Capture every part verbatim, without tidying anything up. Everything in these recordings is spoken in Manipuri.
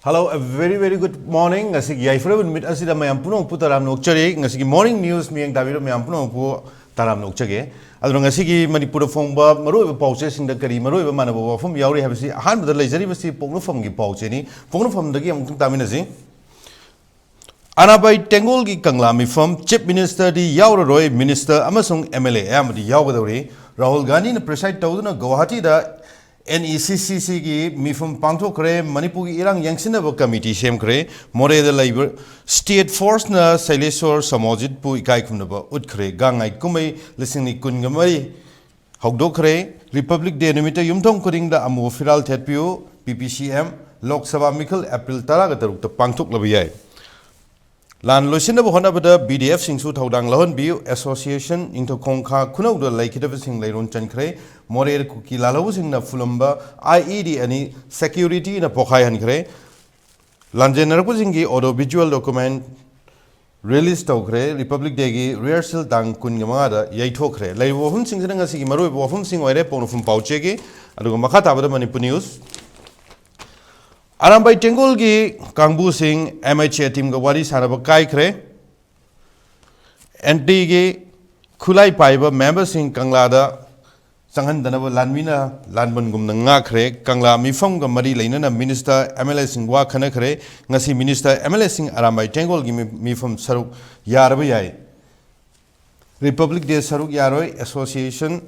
Hello, a very, very good morning. ꯉꯁꯤꯒꯤ ꯌꯥꯏꯐꯔꯕ ꯅꯨꯃꯤꯠ ꯑꯁꯤꯗ ꯃꯌꯥꯝ ꯄꯨꯝꯅꯃꯛꯄꯨ ꯇꯔꯥꯝꯅ ꯑꯣꯛꯆꯔꯤ꯫ ꯉꯁꯤꯒꯤ morning news ꯃꯤꯠꯌꯦꯡ ꯇꯥꯕꯤꯔꯤꯕ ꯃꯌꯥꯝ ꯄꯨꯝꯅꯃꯛꯄꯨ ꯇꯔꯥꯝꯅ ꯑꯣꯛꯆꯒꯦ꯫ ꯑꯗꯨꯅ ꯉꯁꯤꯒꯤ ꯃꯅꯤꯄꯨꯔꯗ ꯐꯣꯡꯕ ꯃꯔꯨꯑꯣꯏꯕ ꯄꯥꯎꯆꯦꯁꯤꯡꯗ ꯀꯔꯤ ꯃꯔꯨꯑꯣꯏꯕ ꯃꯥꯟꯅꯕ ꯋꯥꯐꯝ ꯌꯥꯎꯔꯤ ꯍꯥꯏꯕꯁꯤ ꯑꯍꯥꯟꯕꯗ ꯂꯩꯖꯔꯤꯕꯁꯤ ꯄꯣꯛꯅꯐꯝꯒꯤ ꯄꯥꯎꯆꯦꯅꯤ꯫ ꯄꯣꯛꯅꯐꯝꯗꯒꯤ ꯑꯃꯨꯛꯇꯪ ꯇꯥꯃꯤꯟꯅꯁꯤ꯫ ꯑꯔꯥꯝꯕꯥꯏ ꯇꯦꯡꯒꯣꯜꯒꯤ ꯀꯪꯂꯥ ꯃꯤꯐꯝ, Chief Ministerꯗꯤ ꯌꯥꯎꯔꯔꯣꯏ, Minister ꯑꯃꯁꯨꯡ MLA ꯑꯌꯥꯝꯕꯗꯤ ꯌꯥꯎꯒꯗꯧꯔꯤ꯫ ꯔꯥꯍꯨꯜ ꯒꯥꯟꯙꯤꯅ preside ꯇꯧꯗꯨꯅ ꯒꯧꯍꯥꯇꯤꯗ NECCCꯒꯤ ꯃꯤꯐꯝ ꯄꯥꯡꯊꯣꯛꯈ꯭ꯔꯦ꯫ ꯃꯅꯤꯄꯨꯔꯒꯤ ꯏꯔꯥꯡ ꯌꯦꯡꯁꯤꯟꯅꯕ committee ꯁꯦꯝꯈ꯭ꯔꯦ꯫ ꯃꯣꯔꯦꯗ ꯂꯩꯕ state forceꯅ ꯁꯩꯂꯦꯁꯣꯔ ꯁꯃꯣꯖꯤꯠꯄꯨ ꯏꯀꯥꯏ ꯈꯨꯝꯅꯕ ꯎꯠꯈ꯭ꯔꯦ꯫ ꯒꯥꯡꯉꯥꯏ ꯀꯨꯝꯍꯩ ꯂꯤꯁꯤꯡ ꯑꯅꯤ ꯀꯨꯟꯒ ꯃꯔꯤ ꯍꯧꯗꯣꯛꯈ꯭ꯔꯦ꯫ Republic Day ꯅꯨꯃꯤꯠꯇ ꯌꯨꯝꯊꯣꯡ ꯈꯨꯗꯤꯡꯗ ꯑꯃꯨꯕ ꯐꯤꯔꯥꯜ ꯊꯦꯠꯄꯤꯌꯨ꯫ PPCM ꯂꯣꯛ ꯁꯚꯥ ꯃꯤꯈꯜ April ꯇꯔꯥꯒ ꯇꯔꯨꯛꯇ ꯄꯥꯡꯊꯣꯛꯂꯕ ꯌꯥꯏ꯫ ꯂꯥꯟ ꯂꯣꯏꯁꯤꯟꯅꯕ ꯍꯣꯠꯅꯕꯗ BDFꯁꯤꯡꯁꯨ ꯊꯧꯗꯥꯡ ꯂꯧꯍꯟꯕꯤꯌꯨ꯫ Association ꯅꯤꯡꯊꯧꯈꯣꯡ ꯈꯥ ꯈꯨꯅꯧꯗ ꯂꯩꯈꯤꯗꯕꯁꯤꯡ ꯂꯩꯔꯣꯟ ꯆꯟꯈ꯭ꯔꯦ꯫ ꯃꯣꯔꯦꯗ ꯀꯨꯀꯤ ꯂꯥꯜꯍꯧꯕꯁꯤꯡꯅ ꯐꯨꯂꯝꯕ IED ꯑꯅꯤ securityꯅ ꯄꯣꯈꯥꯏꯍꯟꯈ꯭ꯔꯦ꯫ ꯂꯥꯟꯖꯦꯟꯅꯔꯛꯄꯁꯤꯡꯒꯤ audio visual document release ꯇꯧꯈ꯭ꯔꯦ꯫ Republic Dayꯒꯤ rehearsal ꯇꯥꯡ ꯀꯨꯟꯒ ꯃꯉꯥꯗ ꯌꯩꯊꯣꯛꯈ꯭ꯔꯦ꯫ ꯂꯩꯔꯤꯕ ꯋꯥꯐꯝꯁꯤꯡꯁꯤꯅ ꯉꯁꯤꯒꯤ ꯃꯔꯨꯑꯣꯏꯕ ꯋꯥꯐꯝꯁꯤꯡ ꯑꯣꯏꯔꯦ ꯄꯣꯛꯅꯐꯝ ꯄꯥꯎꯆꯦꯒꯤ꯫ ꯑꯗꯨꯒ ꯃꯈꯥ ꯇꯥꯕꯗ ꯃꯅꯤꯄꯨꯔ news꯫ ꯑꯔꯥꯝꯕꯥꯏ ꯇꯦꯡꯒꯣꯜꯒꯤ ꯀꯥꯡꯕꯨꯁꯤꯡ MHA teamꯒ ꯋꯥꯔꯤ ꯁꯥꯟꯅꯕ ꯀꯥꯏꯈ꯭ꯔꯦ꯫ ꯑꯦꯟꯇꯤꯒꯤ ꯈꯨꯠꯂꯥꯏ ꯄꯥꯏꯕ memberꯁꯤꯡ ꯀꯪꯂꯥꯗ ꯆꯪꯍꯟꯗꯅꯕ ꯂꯥꯟꯃꯤꯅ ꯂꯥꯟꯕꯟꯒꯨꯝꯅ ꯉꯥꯛꯈ꯭ꯔꯦ꯫ ꯀꯪꯂꯥ ꯃꯤꯐꯝꯒ ꯃꯔꯤ ꯂꯩꯅꯅ Minister, MLAꯁꯤꯡ ꯋꯥ ꯈꯟꯅꯈ꯭ꯔꯦ꯫ ꯉꯁꯤ Minister, MLAꯁꯤꯡ ꯑꯔꯥꯝꯕꯥꯏ ꯇꯦꯡꯒꯣꯜꯒꯤ ꯃꯤ-, ꯃꯤꯐꯝ ꯁꯔꯨꯛ ꯌꯥꯔꯕ ꯌꯥꯏ꯫ Republic Day ꯁꯔꯨꯛ ꯌꯥꯔꯣꯏ꯫ Association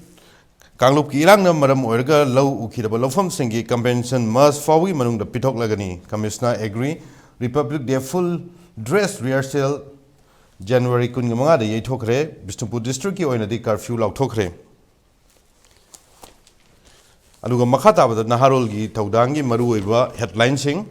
ꯀꯥꯡꯂꯨꯞꯀꯤ ꯏꯔꯥꯡꯅ ꯃꯔꯝ ꯑꯣꯏꯔꯒ ꯂꯧ ꯎꯈꯤꯗꯕ ꯂꯧꯐꯝꯁꯤꯡꯒꯤ compensation March ꯐꯥꯎꯕꯒꯤ ꯃꯅꯨꯡꯗ ꯄꯤꯊꯣꯛꯂꯒꯅꯤ꯫ Commissioner agree꯫ Republic Day full dress rehearsal January ꯀꯨꯟꯒ ꯃꯉꯥꯗ ꯌꯩꯊꯣꯛꯈ꯭ꯔꯦ꯫ ꯕꯤꯁꯅꯨꯄꯨꯔ districtꯀꯤ ꯑꯣꯏꯅꯗꯤ curfew ꯂꯥꯎꯊꯣꯛꯈ꯭ꯔꯦ꯫ ꯑꯗꯨꯒ ꯃꯈꯥ ꯇꯥꯕꯗ ꯅꯍꯥꯔꯣꯜꯒꯤ ꯊꯧꯗꯥꯡꯒꯤ ꯃꯔꯨꯑꯣꯏꯕ headlineꯁꯤꯡ꯫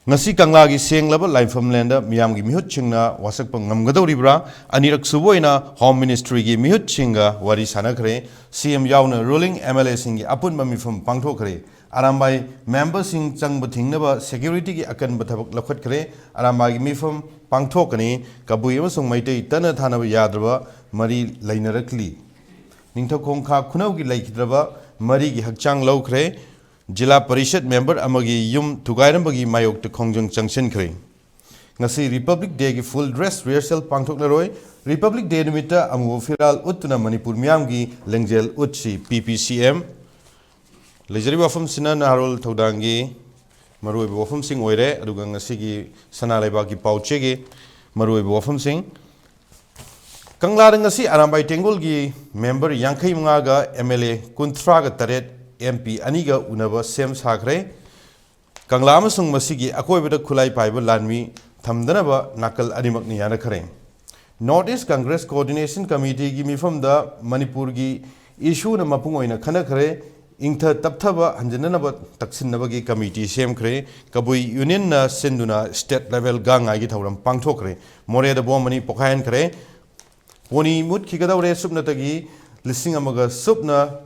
ꯉꯁꯤ ꯀꯪꯂꯥꯒꯤ ꯁꯦꯡꯂꯕ ꯂꯥꯏꯐꯝꯂꯦꯟꯗ ꯃꯤꯌꯥꯝꯒꯤ ꯃꯤꯍꯨꯠꯁꯤꯡꯅ ꯋꯥꯁꯛꯄ ꯉꯝꯒꯗꯧꯔꯤꯕ꯭ꯔꯥ? ꯑꯅꯤꯔꯛ ꯁꯨꯕ ꯑꯣꯏꯅ Home Ministryꯒꯤ ꯃꯤꯍꯨꯠꯁꯤꯡꯒ ꯋꯥꯔꯤ ꯁꯥꯟꯅꯈ꯭ꯔꯦ꯫ CM ꯌꯥꯎꯅ ruling MLAꯁꯤꯡꯒꯤ ꯑꯄꯨꯟꯕ ꯃꯤꯐꯝ ꯄꯥꯡꯊꯣꯛꯈ꯭ꯔꯦ꯫ ꯑꯔꯥꯝꯕꯥꯏ memberꯁꯤꯡ ꯆꯪꯕ ꯊꯤꯡꯅꯕ securityꯒꯤ ꯑꯀꯟꯕ ꯊꯕꯛ ꯂꯧꯈꯠꯈ꯭ꯔꯦ꯫ ꯑꯔꯥꯝꯕꯥꯏꯒꯤ ꯃꯤꯐꯝ ꯄꯥꯡꯊꯣꯛꯀꯅꯤ꯫ ꯀꯕꯨꯏ ꯑꯃꯁꯨꯡ ꯃꯩꯇꯩ ꯇꯠꯅ ꯊꯥꯅꯕ ꯌꯥꯗ꯭ꯔꯕ ꯃꯔꯤ ꯂꯩꯅꯔꯛꯂꯤ꯫ ꯅꯤꯡꯊꯧꯈꯣꯡ ꯈꯥ ꯈꯨꯅꯧꯒꯤ ꯂꯩꯈꯤꯗ꯭ꯔꯕ ꯃꯔꯤꯒꯤ ꯍꯛꯆꯥꯡ ꯂꯧꯈ꯭ꯔꯦ꯫ ꯖꯤꯂꯥ ꯄꯔꯤꯁꯠ ꯃꯦꯝꯕꯔ ꯑꯃꯒꯤ ꯌꯨꯝ ꯊꯨꯒꯥꯏꯔꯝꯕꯒꯤ ꯃꯥꯌꯣꯛꯇ ꯈꯣꯡꯖꯪ ꯆꯪꯁꯤꯟꯈ꯭ꯔꯦ꯫ ꯉꯁꯤ ꯔꯤꯄꯕ꯭ꯂꯤꯛ ꯗꯦꯒꯤ ꯐꯨꯜ ꯗ꯭ꯔꯦꯁ ꯔꯤꯍꯔꯁꯦꯜ ꯄꯥꯡꯊꯣꯛꯂꯔꯣꯏ꯫ ꯔꯤꯄꯕ꯭ꯂꯤꯛ ꯗꯦ ꯅꯨꯃꯤꯠꯇ ꯑꯃꯨꯕ ꯐꯤꯔꯥꯜ ꯎꯠꯇꯨꯅ ꯃꯅꯤꯄꯨꯔ ꯃꯤꯌꯥꯝꯒꯤ ꯂꯦꯡꯖꯦꯜ ꯎꯠꯁꯤ, ꯄꯤ ꯄꯤ ꯁꯤ ꯑꯦꯝ꯫ ꯂꯩꯖꯔꯤꯕ ꯋꯥꯐꯝꯁꯤꯅ ꯅꯍꯥꯔꯣꯜ ꯊꯧꯗꯥꯡꯒꯤ ꯃꯔꯨꯑꯣꯏꯕ ꯋꯥꯐꯝꯁꯤꯡ ꯑꯣꯏꯔꯦ꯫ ꯑꯗꯨꯒ ꯉꯁꯤꯒꯤ ꯁꯅꯥ ꯂꯩꯕꯥꯛꯀꯤ ꯄꯥꯎ ꯆꯦꯒꯤ ꯃꯔꯨꯑꯣꯏꯕ ꯋꯥꯐꯝꯁꯤꯡ꯫ ꯀꯪꯂꯥꯗ ꯉꯁꯤ ꯑꯔꯥꯝꯕꯥꯏ ꯇꯦꯡꯒꯣꯜꯒꯤ ꯃꯦꯝꯕꯔ ꯌꯥꯡꯈꯩ ꯃꯉꯥꯒ ꯑꯦꯝ ꯑꯦꯜ ꯑꯦ ꯀꯨꯟꯊ꯭ꯔꯥꯒ ꯇꯔꯦꯠ, ꯑꯦꯝ ꯄꯤ ꯑꯅꯤꯒ ꯎꯅꯕ ꯁꯦꯝ ꯁꯥꯈ꯭ꯔꯦ꯫ ꯀꯪꯂꯥ ꯑꯃꯁꯨꯡ ꯃꯁꯤꯒꯤ ꯑꯀꯣꯏꯕꯗ ꯈꯨꯠꯂꯥꯏ ꯄꯥꯏꯕ ꯂꯥꯟꯃꯤ ꯊꯝꯗꯅꯕ ꯅꯥꯀꯜ ꯑꯅꯤꯃꯛꯅ ꯌꯥꯅꯈ꯭ꯔꯦ꯫ ꯅꯣꯔꯠ ꯏꯁ ꯀꯪꯒ꯭ꯔꯦꯁ ꯀꯣꯑꯣꯔꯗꯤꯅꯦꯁꯟ ꯀꯃꯤꯇꯤꯒꯤ ꯃꯤꯐꯝꯗ ꯃꯅꯤꯄꯨꯔꯒꯤ ꯏꯁꯨꯅ ꯃꯄꯨꯡ ꯑꯣꯏꯅ ꯈꯟꯅꯈ꯭ꯔꯦ꯫ ꯏꯪꯊ ꯇꯞꯊꯕ ꯍꯟꯖꯤꯟꯅꯅꯕ ꯇꯛꯁꯤꯟꯅꯕꯒꯤ ꯀꯃꯤꯇꯤ ꯁꯦꯝꯈ꯭ꯔꯦ꯫ ꯀꯕꯨꯏ ꯌꯨꯅꯤꯌꯟꯅ ꯁꯤꯟꯗꯨꯅ ꯁ꯭ꯇꯦꯠ ꯂꯦꯚꯦꯜ ꯒꯥꯡ ꯉꯥꯏꯒꯤ ꯊꯧꯔꯝ ꯄꯥꯡꯊꯣꯛꯈ꯭ꯔꯦ꯫ ꯃꯣꯔꯦꯗ ꯕꯣꯝ ꯑꯅꯤ ꯄꯣꯈꯥꯏꯍꯟꯈ꯭ꯔꯦ꯫ ꯄꯣꯅꯤ ꯃꯨꯠꯈꯤꯒꯗꯧꯔꯦ꯫ ꯁꯨꯞꯅꯇꯒꯤ ꯂꯤꯁꯤꯡ ꯑꯃꯒ ꯁꯨꯞꯅ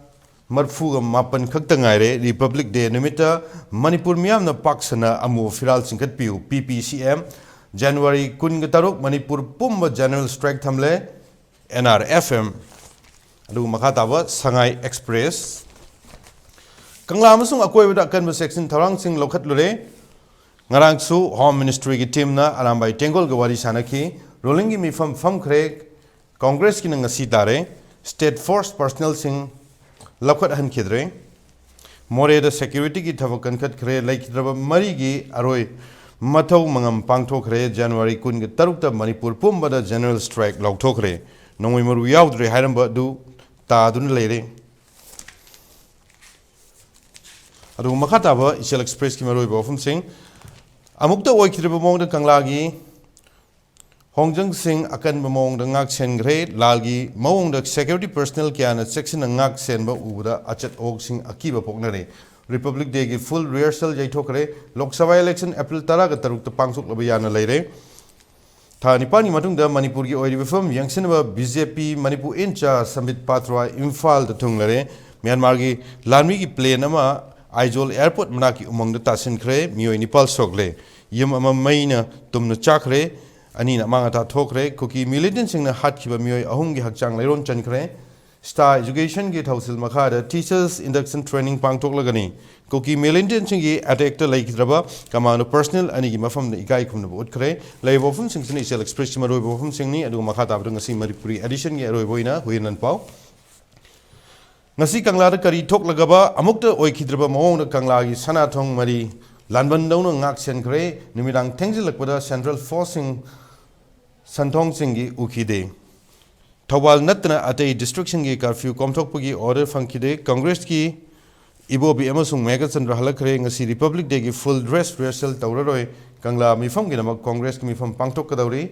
ꯃꯔꯐꯨꯒ ꯃꯥꯄꯟ ꯈꯛꯇ ꯉꯥꯏꯔꯦ꯫ ꯔꯤꯄꯕ꯭ꯂꯤꯛ ꯗꯦ ꯅꯨꯃꯤꯠꯇ ꯃꯅꯤꯄꯨꯔ ꯃꯤꯌꯥꯝꯅ ꯄꯥꯛ ꯁꯟꯅ ꯑꯃꯨꯕ ꯐꯤꯔꯥꯜ ꯆꯤꯡꯈꯠꯄꯤꯌꯨ, ꯄꯤ ꯄꯤ ꯁꯤ ꯑꯦꯝ꯫ ꯖꯅꯋꯥꯔꯤ ꯀꯨꯟꯒ ꯇꯔꯨꯛ ꯃꯅꯤꯄꯨꯔ ꯄꯨꯝꯕ ꯖꯦꯅꯔꯦꯜ ꯁ꯭ꯇ꯭ꯔꯥꯏꯛ ꯊꯝꯂꯦ꯫ N R F M. ꯑꯗꯨꯒ ꯃꯈꯥ ꯇꯥꯕ ꯁꯉꯥꯏ ꯑꯦꯛꯁꯄ꯭ꯔꯦꯁ꯫ ꯀꯪꯂꯥ ꯑꯃꯁꯨꯡ ꯑꯀꯣꯏꯕꯗ ꯑꯀꯟꯕ ꯆꯦꯛꯁꯤꯟ ꯊꯧꯔꯥꯡꯁꯤꯡ ꯂꯧꯈꯠꯂꯨꯔꯦ꯫ ꯉꯔꯥꯡꯁꯨ ꯍꯣꯝ ꯃꯤꯅꯤꯁꯇ꯭ꯔꯤꯒꯤ ꯇꯤꯝꯅ ꯑꯔꯥꯝꯕꯥꯏ ꯇꯦꯡꯒꯣꯜꯒ ꯋꯥꯔꯤ ꯁꯥꯅꯈꯤ꯫ ꯔꯨꯂꯤꯡꯒꯤ ꯃꯤꯐꯝ ꯐꯝꯈ꯭ꯔꯦ꯫ ꯀꯣꯡꯒ꯭ꯔꯦꯁꯀꯤꯅ ꯉꯁꯤ ꯇꯥꯔꯦ꯫ ꯁ꯭ꯇꯦꯠ ꯐꯣꯔꯁ ꯄꯔꯁꯅꯦꯜꯁꯤꯡ ꯂꯧꯈꯠꯍꯟꯈꯤꯗ꯭ꯔꯦ꯫ ꯃꯣꯔꯦꯗ ꯁꯦꯀ꯭ꯌꯨꯔꯤꯇꯤꯒꯤ ꯊꯕꯛ ꯀꯟꯈꯠꯈ꯭ꯔꯦ꯫ ꯂꯩꯈꯤꯗ꯭ꯔꯕ ꯃꯔꯤꯒꯤ ꯑꯔꯣꯏ ꯃꯊꯧ ꯃꯉꯝ ꯄꯥꯡꯊꯣꯛꯈ꯭ꯔꯦ꯫ ꯖꯅꯋꯥꯔꯤ ꯀꯨꯟꯒ ꯇꯔꯨꯛꯇ ꯃꯅꯤꯄꯨꯔ ꯄꯨꯝꯕꯗ ꯖꯦꯅꯔꯦꯜ ꯁ꯭ꯇ꯭ꯔꯥꯏꯛ ꯂꯥꯎꯊꯣꯛꯈ꯭ꯔꯦ꯫ ꯅꯣꯡꯃꯩ ꯃꯔꯨ ꯌꯥꯎꯗ꯭ꯔꯦ ꯍꯥꯏꯔꯝꯕ ꯑꯗꯨ ꯇꯥꯗꯨꯅ ꯂꯩꯔꯦ꯫ ꯑꯗꯨꯒ ꯃꯈꯥ ꯇꯥꯕ ꯏꯆꯦꯜ ꯑꯦꯛꯁꯄ꯭ꯔꯦꯁꯀꯤ ꯃꯔꯨꯑꯣꯏꯕ ꯋꯥꯐꯝꯁꯤꯡ꯫ ꯑꯃꯨꯛꯇ ꯑꯣꯏꯈꯤꯗ꯭ꯔꯤꯕ ꯃꯑꯣꯡꯗ ꯀꯪꯂꯥꯒꯤ ꯍꯣꯡꯖꯪꯁꯤꯡ ꯑꯀꯟꯕ ꯃꯑꯣꯡꯗ ꯉꯥꯛ ꯁꯦꯟꯈ꯭ꯔꯦ꯫ ꯂꯥꯜꯒꯤ ꯃꯑꯣꯡꯗ ꯁꯦꯀ꯭ꯌꯨꯔꯤꯇꯤ ꯄꯔꯁꯅꯦꯜ ꯀꯌꯥꯅ ꯆꯦꯛꯁꯤꯟꯅ ꯉꯥꯛ ꯁꯦꯟꯕ ꯎꯕꯗ ꯑꯆꯠ ꯑꯋꯣꯛꯁꯤꯡ ꯑꯀꯤꯕ ꯄꯣꯛꯅꯔꯦ꯫ ꯔꯤꯄꯕ꯭ꯂꯤꯛ ꯗꯦꯒꯤ ꯐꯨꯜ rehearsal ꯌꯩꯊꯣꯛꯈ꯭ꯔꯦ꯫ Lok Sabha election April ꯇꯔꯥꯒ ꯇꯔꯨꯛꯇ ꯄꯥꯡꯊꯣꯛꯂꯕ ꯌꯥꯅ ꯂꯩꯔꯦ꯫ ꯊꯥ ꯅꯤꯄꯥꯟꯒꯤ ꯃꯇꯨꯡꯗ ꯃꯅꯤꯄꯨꯔꯒꯤ ꯑꯣꯏꯔꯤꯕ ꯐꯤꯕꯝ ꯌꯦꯡꯁꯤꯟꯅꯕ ꯕꯤ ꯖꯦ ꯄꯤ ꯃꯅꯤꯄꯨꯔ ꯏꯟꯆꯥꯔꯖ ꯁꯝꯕꯤꯠ ꯄꯥꯇ꯭ꯔꯥ ꯏꯝꯐꯥꯜꯗ ꯊꯨꯡꯂꯔꯦ꯫ ꯃ꯭ꯌꯥꯟꯃꯥꯔꯒꯤ ꯂꯥꯟꯃꯤꯒꯤ ꯄ꯭ꯂꯦꯟ ꯑꯃ ꯑꯥꯏꯖꯣꯜ ꯑꯦꯌꯔꯄꯣꯔꯠ ꯃꯅꯥꯛꯀꯤ ꯎꯃꯪꯗ ꯇꯥꯁꯤꯟꯈ꯭ꯔꯦ꯫ ꯃꯤꯑꯣꯏ ꯅꯤꯄꯥꯜ ꯁꯣꯛꯂꯦ꯫ ꯌꯨꯝ ꯑꯃ ꯃꯩꯅ ꯇꯨꯝꯅ ꯆꯥꯛꯈ꯭ꯔꯦ꯫ ꯑꯅꯤꯅ ꯑꯃꯥꯡ ꯑꯇꯥ ꯊꯣꯛꯈ꯭ꯔꯦ꯫ ꯀꯨꯀꯤ ꯃꯤꯂꯤꯇꯦꯟꯁꯤꯡꯅ ꯍꯥꯠꯈꯤꯕ ꯃꯤꯑꯣꯏ ꯑꯍꯨꯝꯒꯤ ꯍꯛꯆꯥꯡ ꯂꯩꯔꯣꯟ ꯆꯟꯈ꯭ꯔꯦ꯫ ꯁ꯭ꯇꯥꯔ ꯑꯦꯖꯨꯀꯦꯁꯟꯒꯤ ꯊꯧꯁꯤꯜ ꯃꯈꯥꯗ ꯇꯤꯆꯔꯁ ꯏꯟꯗꯛꯁꯟ ꯇ꯭ꯔꯦꯅꯤꯡ ꯄꯥꯡꯊꯣꯛꯂꯒꯅꯤ꯫ ꯀꯨꯀꯤ ꯃꯤꯂꯤꯇꯦꯟꯁꯤꯡꯒꯤ ꯑꯦꯇꯦꯛꯇ ꯂꯩꯈꯤꯗ꯭ꯔꯕ ꯀꯃꯥꯟꯗꯣ ꯄꯔꯁꯅꯦꯜ ꯑꯅꯤꯒꯤ ꯃꯐꯝꯗ ꯏꯀꯥꯏ ꯈꯨꯝꯅꯕ ꯎꯠꯈ꯭ꯔꯦ꯫ ꯂꯩꯔꯤꯕ ꯋꯥꯐꯝꯁꯤꯡꯁꯤꯅ ꯏꯆꯦꯜ ꯑꯦꯛꯁꯄ꯭ꯔꯦꯁꯀꯤ ꯃꯔꯨꯑꯣꯏꯕ ꯋꯥꯐꯝꯁꯤꯡꯅꯤ꯫ ꯑꯗꯨꯒ ꯃꯈꯥ ꯇꯥꯕꯗ ꯉꯁꯤ ꯃꯅꯤꯄꯨꯔꯤ ꯑꯦꯗꯤꯁꯟꯒꯤ ꯑꯔꯣꯏꯕ ꯑꯣꯏꯅ ꯍꯨꯏꯌꯦꯟ ꯂꯥꯟꯄꯥꯎ꯫ ꯉꯁꯤ ꯀꯪꯂꯥꯗ ꯀꯔꯤ ꯊꯣꯛꯂꯒꯕ ꯑꯃꯨꯛꯇ ꯑꯣꯏꯈꯤꯗ꯭ꯔꯕ ꯃꯑꯣꯡꯗ ꯀꯪꯂꯥꯒꯤ ꯁꯅꯥꯊꯣꯡ ꯃꯔꯤ ꯂꯥꯟꯕꯟꯗꯧꯅ ꯉꯥꯛ ꯁꯦꯟꯈ꯭ꯔꯦ꯫ ꯅꯨꯃꯤꯗꯥꯡ ꯊꯦꯡꯖꯤꯜꯂꯛꯄꯗ ꯁꯦꯟꯇ꯭ꯔꯦꯜ ꯐꯣꯔꯁꯁꯤꯡ ꯁꯟꯊꯣꯡꯁꯤꯡꯒꯤ ꯎꯈꯤꯗꯦ꯫ ꯊꯧꯕꯥꯜ ꯅꯠꯇꯅ ꯑꯇꯩ ꯗꯤꯁꯇ꯭ꯔꯤꯛꯁꯤꯡꯒꯤ ꯀꯔꯐ꯭ꯌꯨ ꯀꯣꯝꯊꯣꯛꯄꯒꯤ ꯑꯣꯔꯗꯔ ꯐꯪꯈꯤꯗꯦ꯫ ꯀꯪꯒ꯭ꯔꯦꯁꯀꯤ ꯏꯕꯣꯕꯤ ꯑꯃꯁꯨꯡ ꯃꯦꯘꯆꯟꯗ꯭ꯔ ꯍꯜꯂꯛꯈ꯭ꯔꯦ꯫ ꯉꯁꯤ ꯔꯤꯄꯕ꯭ꯂꯤꯛ ꯗꯦꯒꯤ ꯐꯨꯜ ꯗ꯭ꯔꯦꯁ ꯔꯤꯍꯔꯁꯦꯜ ꯇꯧꯔꯔꯣꯏ꯫ ꯀꯪꯂꯥ ꯃꯤꯐꯝꯒꯤꯗꯃꯛ ꯀꯪꯒ꯭ꯔꯦꯁꯀꯤ ꯃꯤꯐꯝ ꯄꯥꯡꯊꯣꯛꯀꯗꯧꯔꯤ꯫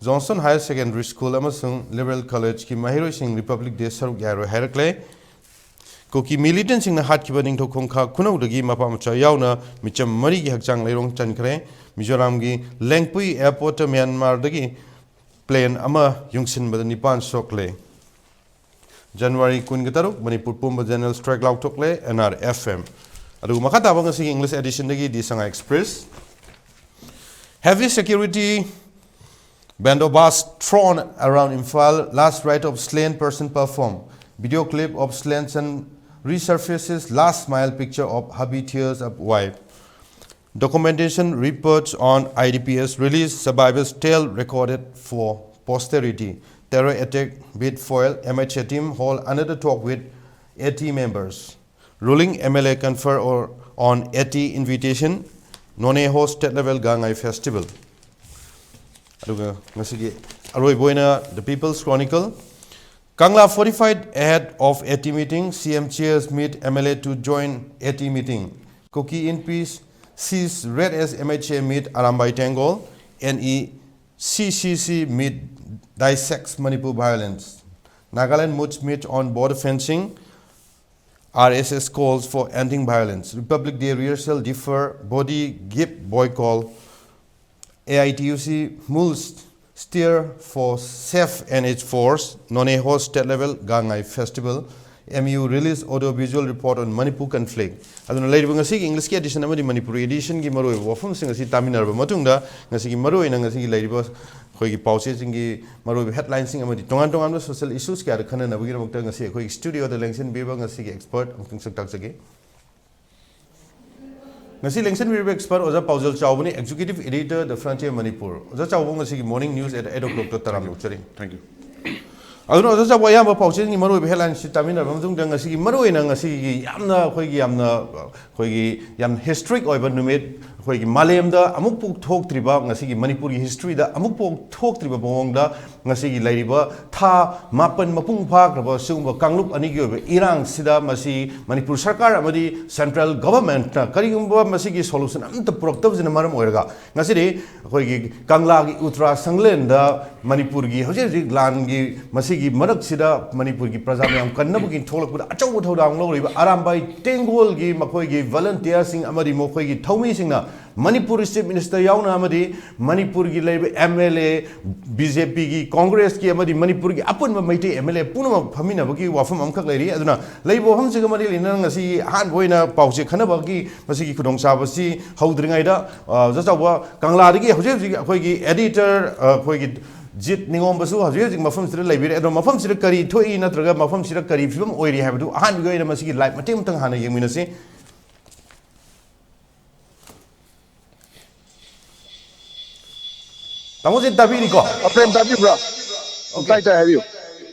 ꯖꯣꯟꯁꯟ ꯍꯥꯌꯔ ꯁꯦꯀꯦꯟꯗꯔꯤ ꯁ꯭ꯀꯨꯜ ꯑꯃꯁꯨꯡ ꯂꯤꯕꯔꯦꯜ ꯀꯣꯂꯦꯖꯀꯤ ꯃꯍꯩꯔꯣꯏꯁꯤꯡ ꯔꯤꯄꯕ꯭ꯂꯤꯛ ꯗꯦ ꯁꯔꯨꯛ ꯌꯥꯔꯣꯏ ꯍꯥꯏꯔꯛꯂꯦ꯫ ꯀꯨꯀꯤ ꯃꯤꯂꯤꯇꯦꯟꯁꯤꯡꯅ ꯍꯥꯠꯈꯤꯕ ꯅꯤꯡꯊꯧ ꯈꯣꯡꯈꯥ ꯈꯨꯅꯧꯗꯒꯤ ꯃꯄꯥ ꯃꯆꯥ ꯌꯥꯎꯅ ꯃꯤꯆꯝ ꯃꯔꯤꯒꯤ ꯍꯛꯆꯥꯡ ꯂꯩꯔꯣꯡ ꯆꯟꯈ꯭ꯔꯦ꯫ ꯃꯤꯖꯣꯔꯥꯝꯒꯤ ꯂꯦꯡꯄꯨꯏ ꯑꯦꯌꯔꯄꯣꯔꯠꯇ ꯃ꯭ꯌꯥꯟꯃꯥꯔꯗꯒꯤ ꯄ꯭ꯂꯦꯟ ꯑꯃ ꯌꯨꯡꯁꯤꯟꯕꯗ ꯅꯤꯄꯥꯟ ꯁꯣꯛꯂꯦ꯫ ꯖꯅꯋꯥꯔꯤ ꯀꯨꯟꯒ ꯇꯔꯨꯛ, ꯃꯅꯤꯄꯨꯔ ꯄꯨꯝꯕ ꯖꯦꯅꯔꯦꯜ ꯁ꯭ꯇ꯭ꯔꯥꯏꯛ ꯂꯥꯎꯊꯣꯛꯂꯦ, ꯑꯦꯟ ꯑꯥꯔ ꯑꯦꯐ ꯑꯦꯝ꯫ ꯑꯗꯨꯒ ꯃꯈꯥ ꯇꯥꯕ ꯉꯁꯤꯒꯤ ꯏꯪꯂꯤꯁ ꯑꯦꯗꯤꯁꯟꯗꯒꯤ the Sangai express. Heavy security bandobast thrown around Imphal, last rite of slain person performed. Video clip of slain son resurfaces, last smile picture of hubby tears up wife. Documentation reports on I D P S release, survivors' tale recorded for posterity. Terror attack with foil, M H A team hold another talk with A T members. Ruling M L A confer or on A T invitation, Noney host state level Gangai festival. ꯑꯗꯨꯒ ꯉꯁꯤꯒꯤ ꯑꯔꯣꯏꯕ ꯑꯣꯏꯅ The People's Chronicle. Kangla fortified ahead of A T meeting, C M cheers meet M L A to join A T meeting. Kuki Inpi sees red as M H A meet Arambai Tenggol, N E C C C meet dissects Manipur violence. Nagaland moods meet on border fencing, R S S calls for ending violence. Republic Day rehearsal defer, body give boy call. A I T U C mules steer for safe N H force, Noney host state level Gangai festival. M U release audio visual report on Manipur conflict. ꯑꯗꯨꯅ ꯂꯩꯔꯤꯕ ꯉꯁꯤꯒꯤ ꯏꯪꯂꯤꯁꯀꯤ ꯑꯦꯗꯤꯁꯟ ꯑꯃꯗꯤ ꯃꯅꯤꯄꯨꯔꯤ ꯑꯦꯗꯤꯁꯟꯒꯤ ꯃꯔꯨꯑꯣꯏꯕ ꯋꯥꯐꯝꯁꯤꯡ ꯑꯁꯤ ꯇꯥꯃꯤꯟꯅꯔꯕ ꯃꯇꯨꯡꯗ, ꯉꯁꯤꯒꯤ ꯃꯔꯨꯑꯣꯏꯅ ꯉꯁꯤꯒꯤ ꯂꯩꯔꯤꯕ ꯑꯩꯈꯣꯏꯒꯤ ꯄꯥꯎꯆꯦꯁꯤꯡꯒꯤ ꯃꯔꯨꯑꯣꯏꯕ ꯍꯦꯗꯂꯥꯏꯟꯁꯤꯡ ꯑꯃꯗꯤ ꯇꯣꯉꯥꯟ ꯇꯣꯉꯥꯟꯕ ꯁꯣꯁꯤꯌꯦꯜ ꯏꯁꯨꯁ ꯀꯌꯥꯗ ꯈꯟꯅꯅꯕꯒꯤꯗꯃꯛꯇ ꯉꯁꯤ ꯑꯩꯈꯣꯏꯒꯤ ꯁ꯭ꯇꯨꯗꯤꯑꯣꯗ ꯂꯦꯡꯁꯤꯟꯕꯤꯕ ꯉꯁꯤꯒꯤ ꯑꯦꯛꯁꯄꯔꯠ ꯑꯃꯨꯛꯇꯪ ꯁꯛ ꯇꯥꯛꯆꯒꯦ꯫ ꯉꯁꯤ ꯂꯦꯡꯁꯤꯟꯕꯤꯔꯤꯕ ꯑꯦꯛꯁꯄꯔꯠ ꯑꯣꯖꯥ ꯄꯥꯎꯖꯦꯜ ꯆꯥꯎꯕꯅꯤ, Executive Editor, The Frontier Manipur꯫ ꯑꯣꯖꯥ ꯆꯥꯎꯕ, ꯉꯁꯤꯒꯤ morning news at eight o'clock ꯇ ꯇꯔꯥꯝꯅ ꯑꯣꯛꯆꯔꯤ꯫ Thank you. ꯑꯗꯨꯅ ꯑꯣꯖꯥ ꯆꯥꯎꯕ, ꯑꯌꯥꯝꯕ ꯄꯥꯎꯆꯦꯁꯤꯡꯒꯤ ꯃꯔꯨꯑꯣꯏꯕ ꯍꯦꯗꯂꯥꯏꯟꯁꯤ ꯇꯥꯃꯤꯟꯅꯔꯕ ꯃꯇꯨꯡꯗ, ꯉꯁꯤꯒꯤ ꯃꯔꯨꯑꯣꯏꯅ ꯉꯁꯤꯒꯤ ꯌꯥꯝꯅ ꯑꯩꯈꯣꯏꯒꯤ ꯌꯥꯝꯅ ꯑꯩꯈꯣꯏꯒꯤ ꯌꯥꯝ ꯍꯤꯁꯇ꯭ꯔꯤꯛ ꯑꯣꯏꯕ ꯅꯨꯃꯤꯠ, ꯑꯩꯈꯣꯏꯒꯤ ꯃꯥꯂꯦꯝꯗ ꯑꯃꯨꯛꯐꯥꯎ ꯊꯣꯛꯇ꯭ꯔꯤꯕ, ꯉꯁꯤꯒꯤ ꯃꯅꯤꯄꯨꯔꯒꯤ ꯍꯤꯁꯇ꯭ꯔꯤꯗ ꯑꯃꯨꯛꯐꯥꯎ ꯊꯣꯛꯇ꯭ꯔꯤꯕ ꯃꯑꯣꯡꯗ ꯉꯁꯤꯒꯤ ꯂꯩꯔꯤꯕ ꯊꯥ ꯃꯥꯄꯟ ꯃꯄꯨꯡ ꯐꯥꯈ꯭ꯔꯕ ꯁꯤꯒꯨꯝꯕ ꯀꯥꯡꯂꯨꯞ ꯑꯅꯤꯒꯤ ꯑꯣꯏꯕ ꯏꯔꯥꯡꯁꯤꯗ ꯃꯁꯤ ꯃꯅꯤꯄꯨꯔ ꯁꯔꯀꯥꯔ ꯑꯃꯗꯤ ꯁꯦꯟꯇ꯭ꯔꯦꯜ ꯒꯚꯔꯟꯃꯦꯟꯠꯅ ꯀꯔꯤꯒꯨꯝꯕ ꯃꯁꯤꯒꯤ ꯁꯣꯂꯨꯁꯟ ꯑꯃꯠꯇ ꯄꯨꯔꯛꯇꯕꯁꯤꯅ ꯃꯔꯝ ꯑꯣꯏꯔꯒ, ꯉꯁꯤꯗꯤ ꯑꯩꯈꯣꯏꯒꯤ ꯀꯪꯂꯥꯒꯤ ꯎꯇ꯭ꯔꯥ ꯁꯪꯂꯦꯟꯗ ꯃꯅꯤꯄꯨꯔꯒꯤ ꯍꯧꯖꯤꯛ ꯍꯧꯖꯤꯛ ꯂꯥꯟꯒꯤ ꯃꯁꯤꯒꯤ ꯃꯔꯛꯁꯤꯗ ꯃꯅꯤꯄꯨꯔꯒꯤ ꯄ꯭ꯔꯖꯥ ꯃꯌꯥꯝ ꯀꯟꯅꯕꯒꯤ ꯊꯣꯛꯂꯛꯄꯗ ꯑꯆꯧꯕ ꯊꯧꯗꯥꯡ ꯂꯧꯔꯤꯕ ꯑꯔꯥꯝꯕꯥꯏ ꯇꯦꯡꯒꯣꯜꯒꯤ ꯃꯈꯣꯏꯒꯤ ꯚꯣꯂꯟꯇꯤꯌꯔꯁꯤꯡ ꯑꯃꯗꯤ ꯃꯈꯣꯏꯒꯤ ꯊꯧꯃꯤꯁꯤꯡꯅ ꯃꯅꯤꯄꯨꯔ ꯆꯤꯐ ꯃꯤꯅꯤꯁꯇꯔ ꯌꯥꯎꯅ ꯑꯃꯗꯤ ꯃꯅꯤꯄꯨꯔꯒꯤ ꯂꯩꯔꯤꯕ M L A, B J P ꯒꯤ, ꯀꯣꯡꯒ꯭ꯔꯦꯁꯀꯤ ꯑꯃꯗꯤ ꯃꯅꯤꯄꯨꯔꯒꯤ ꯑꯄꯨꯟꯕ ꯃꯩꯇꯩ M L A ꯄꯨꯝꯅꯃꯛ ꯐꯝꯃꯤꯟꯅꯕꯒꯤ ꯋꯥꯐꯝ ꯑꯃꯈꯛ ꯂꯩꯔꯤ꯫ ꯑꯗꯨꯅ ꯂꯩꯔꯤꯕ ꯋꯥꯐꯝꯁꯤꯒ ꯃꯔꯤ ꯂꯩꯅꯅ ꯉꯁꯤ ꯑꯍꯥꯟꯕ ꯑꯣꯏꯅ ꯄꯥꯎꯆꯦ ꯈꯟꯅꯕꯒꯤ ꯃꯁꯤꯒꯤ ꯈꯨꯗꯣꯡꯆꯥꯕꯁꯤ ꯍꯧꯗ꯭ꯔꯤꯉꯩꯗ, ꯑ, ꯑꯣꯖꯥ ꯆꯥꯎꯕ, ꯀꯪꯂꯥꯗꯒꯤ ꯍꯧꯖꯤꯛ ꯍꯧꯖꯤꯛ ꯑꯩꯈꯣꯏꯒꯤ ꯑꯦꯗꯤꯇꯔ, ꯑ, ꯑꯩꯈꯣꯏꯒꯤ ꯖꯤꯠ ꯅꯤꯉꯣꯝꯕꯁꯨ ꯍꯧꯖꯤꯛ ꯍꯧꯖꯤꯛ ꯃꯐꯝꯁꯤꯗ ꯂꯩꯕꯤꯔꯦ꯫ ꯑꯗꯣ ꯃꯐꯝꯁꯤꯗ ꯀꯔꯤ ꯊꯣꯛꯏ ꯅꯠꯇ꯭ꯔꯒ ꯃꯐꯝꯁꯤꯗ ꯀꯔꯤ ꯐꯤꯕꯝ ꯑꯣꯏꯔꯤ ꯍꯥꯏꯕꯗꯨ ꯑꯍꯥꯟꯕꯒꯤ ꯑꯣꯏꯅ ꯃꯁꯤꯒꯤ ꯂꯥꯏꯚ ꯃꯇꯦꯛ ꯑꯃꯇꯪ ꯍꯥꯟꯅ ꯌꯦꯡꯃꯤꯟꯅꯁꯤ꯫ ꯇꯥꯃꯣꯁꯦ ꯇꯥꯕꯤꯔꯤꯀꯣ? ꯑ, ꯄ꯭ꯔꯦꯝ ꯇꯥꯕꯤꯕ꯭ꯔꯥ? Okay. ꯇꯥꯏ, ꯇꯥꯏ, ꯍꯥꯏꯕꯤꯌꯨ꯫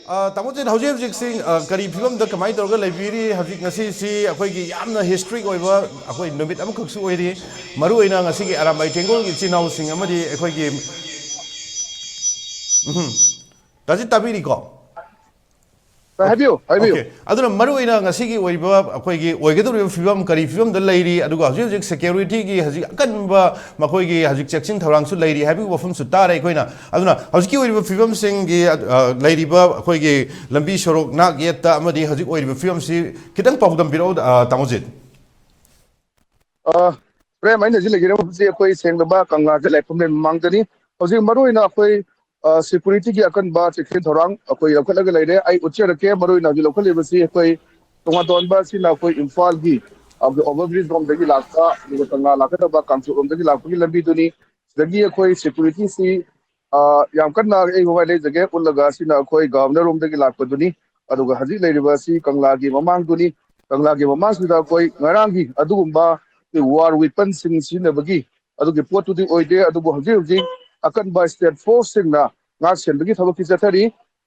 ꯑ, ꯇꯥꯃꯣꯁꯦ ꯍꯧꯖꯤꯛ ꯍꯧꯖꯤꯛꯁꯤ, ꯑ, ꯀꯔꯤ ꯐꯤꯕꯝꯗ ꯀꯃꯥꯏꯅ ꯇꯧꯔꯒ ꯂꯩꯕꯤꯔꯤ? ꯍꯧꯖꯤꯛ ꯉꯁꯤꯁꯤ ꯑꯩꯈꯣꯏꯒꯤ ꯌꯥꯝꯅ ꯍꯤꯁꯇ꯭ꯔꯤꯛ ꯑꯣꯏꯕ ꯑꯩꯈꯣꯏ ꯅꯨꯃꯤꯠ ꯑꯃꯈꯛꯁꯨ ꯑꯣꯏꯔꯤ꯫ ꯃꯔꯨꯑꯣꯏꯅ ꯉꯁꯤꯒꯤ ꯑꯔꯥꯝꯕꯥꯏ ꯇꯦꯡꯒꯣꯜꯒꯤ ꯏꯆꯤꯜ ꯏꯅꯥꯎꯁꯤꯡ ꯑꯃꯗꯤ ꯑꯩꯈꯣꯏꯒꯤ, ꯎꯝ, ꯇꯥꯖꯤꯠ ꯇꯥꯕꯤꯔꯤꯀꯣ? ꯇꯥꯏ, ꯍꯥꯏꯕꯤꯌꯨ, ꯍꯥꯏꯕꯤꯌꯨ꯫ Okay. ꯑꯗꯨꯅ ꯃꯔꯨꯑꯣꯏꯅ ꯉꯁꯤꯒꯤ ꯑꯣꯏꯔꯤꯕ ꯑꯩꯈꯣꯏꯒꯤ ꯑꯣꯏꯒꯗꯧꯔꯤꯕ ꯐꯤꯕꯝ ꯀꯔꯤ ꯐꯤꯕꯝꯗ ꯂꯩꯔꯤ, ꯑꯗꯨꯒ ꯍꯧꯖꯤꯛ ꯍꯧꯖꯤꯛ ꯁꯦꯀ꯭ꯌꯨꯔꯤꯇꯤꯒꯤ ꯍꯧꯖꯤꯛ ꯑꯀꯟꯕ ꯃꯈꯣꯏꯒꯤ ꯍꯧꯖꯤꯛ ꯆꯦꯛꯁꯤꯟ ꯊꯧꯔꯥꯡꯁꯨ ꯂꯩꯔꯤ ꯍꯥꯏꯕꯒꯤ ꯋꯥꯐꯝꯁꯨ ꯇꯥꯔꯦ ꯑꯩꯈꯣꯏꯅ꯫ ꯑꯗꯨꯅ ꯍꯧꯖꯤꯛꯀꯤ ꯑꯣꯏꯔꯤꯕ ꯐꯤꯕꯝꯁꯤꯡꯒꯤ, ꯑ, ꯂꯩꯔꯤꯕ ꯑꯩꯈꯣꯏꯒꯤ ꯂꯝꯕꯤ ꯁꯣꯔꯣꯛ ꯅꯥꯛ ꯌꯦꯠꯇ ꯑꯃꯗꯤ ꯍꯧꯖꯤꯛ ꯑꯣꯏꯔꯤꯕ ꯐꯤꯕꯝꯁꯤ ꯈꯤꯇꯪ ꯄꯥꯎꯗꯝꯕꯤꯔꯛꯑꯣ, ꯑ, ꯇꯥꯃꯣꯖꯤꯠ꯫ ꯑ, ꯄ꯭ꯔꯦꯝ, ꯑꯩꯅ ꯍꯧꯖꯤꯛ ꯂꯩꯖꯔꯤꯕ ꯃꯐꯝꯁꯤ ꯑꯩꯈꯣꯏ ꯁꯦꯡꯂꯕ ꯀꯪꯂꯥꯁꯦ ꯂꯥꯏꯐꯝꯂꯦꯟ ꯃꯃꯥꯡꯗꯅꯤ꯫ ꯍꯧꯖꯤꯛ ꯃꯔꯨꯑꯣꯏꯅ ꯑꯩꯈꯣꯏ ꯁꯦꯀ꯭ꯌꯨꯔꯤꯇꯤꯒꯤ ꯑꯀꯟꯕ ꯆꯦꯛꯁꯤꯟ ꯊꯧꯔꯥꯡ ꯑꯩꯈꯣꯏ ꯂꯧꯈꯠꯂꯒ ꯂꯩꯔꯦ꯫ ꯑꯩ ꯎꯠꯆꯔꯛꯀꯦ, ꯃꯔꯨꯑꯣꯏꯅ ꯍꯧꯖꯤꯛ ꯂꯧꯈꯠꯂꯤꯕꯁꯤ ꯑꯩꯈꯣꯏ ꯇꯣꯉꯥꯟ ꯇꯣꯉꯥꯟꯕ ꯑꯁꯤꯅ ꯑꯩꯈꯣꯏ ꯏꯝꯐꯥꯜꯒꯤ ꯑꯣꯚꯔ ꯕ꯭ꯔꯤꯖ ꯂꯣꯝꯗꯒꯤ ꯂꯥꯛꯄ, ꯑꯗꯨꯒ ꯀꯪꯂꯥ ꯂꯥꯛꯀꯗꯕ ꯀꯥꯡꯆꯣꯛ ꯂꯣꯝꯗꯒꯤ ꯂꯥꯛꯄꯒꯤ ꯂꯝꯕꯤꯗꯨꯅꯤ꯫ ꯁꯤꯗꯒꯤ ꯑꯩꯈꯣꯏ ꯁꯦꯀ꯭ꯌꯨꯔꯤꯇꯤꯁꯤ ꯌꯥꯝ ꯀꯟꯅ ꯑꯩ ꯃꯃꯥꯏ ꯂꯩꯖꯒꯦ ꯎꯠꯂꯒ, ꯑꯁꯤꯅ ꯑꯩꯈꯣꯏ ꯒꯚꯔꯅꯔ ꯔꯣꯝꯗꯒꯤ ꯂꯥꯛꯄꯗꯨꯅꯤ꯫ ꯑꯗꯨꯒ ꯍꯧꯖꯤꯛ ꯂꯩꯔꯤꯕ ꯑꯁꯤ ꯀꯪꯂꯥꯒꯤ ꯃꯃꯥꯡꯗꯨꯅꯤ꯫ ꯀꯪꯂꯥꯒꯤ ꯃꯃꯥꯡꯁꯤꯗ ꯑꯩꯈꯣꯏ ꯉꯔꯥꯡꯒꯤ ꯑꯗꯨꯒꯨꯝꯕ ꯋꯥꯔ ꯋꯦꯄꯟꯁꯤꯡ ꯁꯤꯖꯤꯟꯅꯕꯒꯤ ꯑꯗꯨꯒꯤ ꯄꯣꯠꯇꯨꯗꯤ ꯑꯣꯏꯗꯦ, ꯑꯗꯨꯕꯨ ꯍꯧꯖꯤꯛ ꯍꯧꯖꯤꯛ ꯑꯀꯟꯕ ꯁ꯭ꯇꯦꯠ ꯐꯣꯔꯁꯁꯤꯡꯅ ꯉꯥꯛ ꯁꯦꯟꯕꯒꯤ ꯊꯕꯛꯇꯤ ꯆꯠꯊꯔꯤ꯫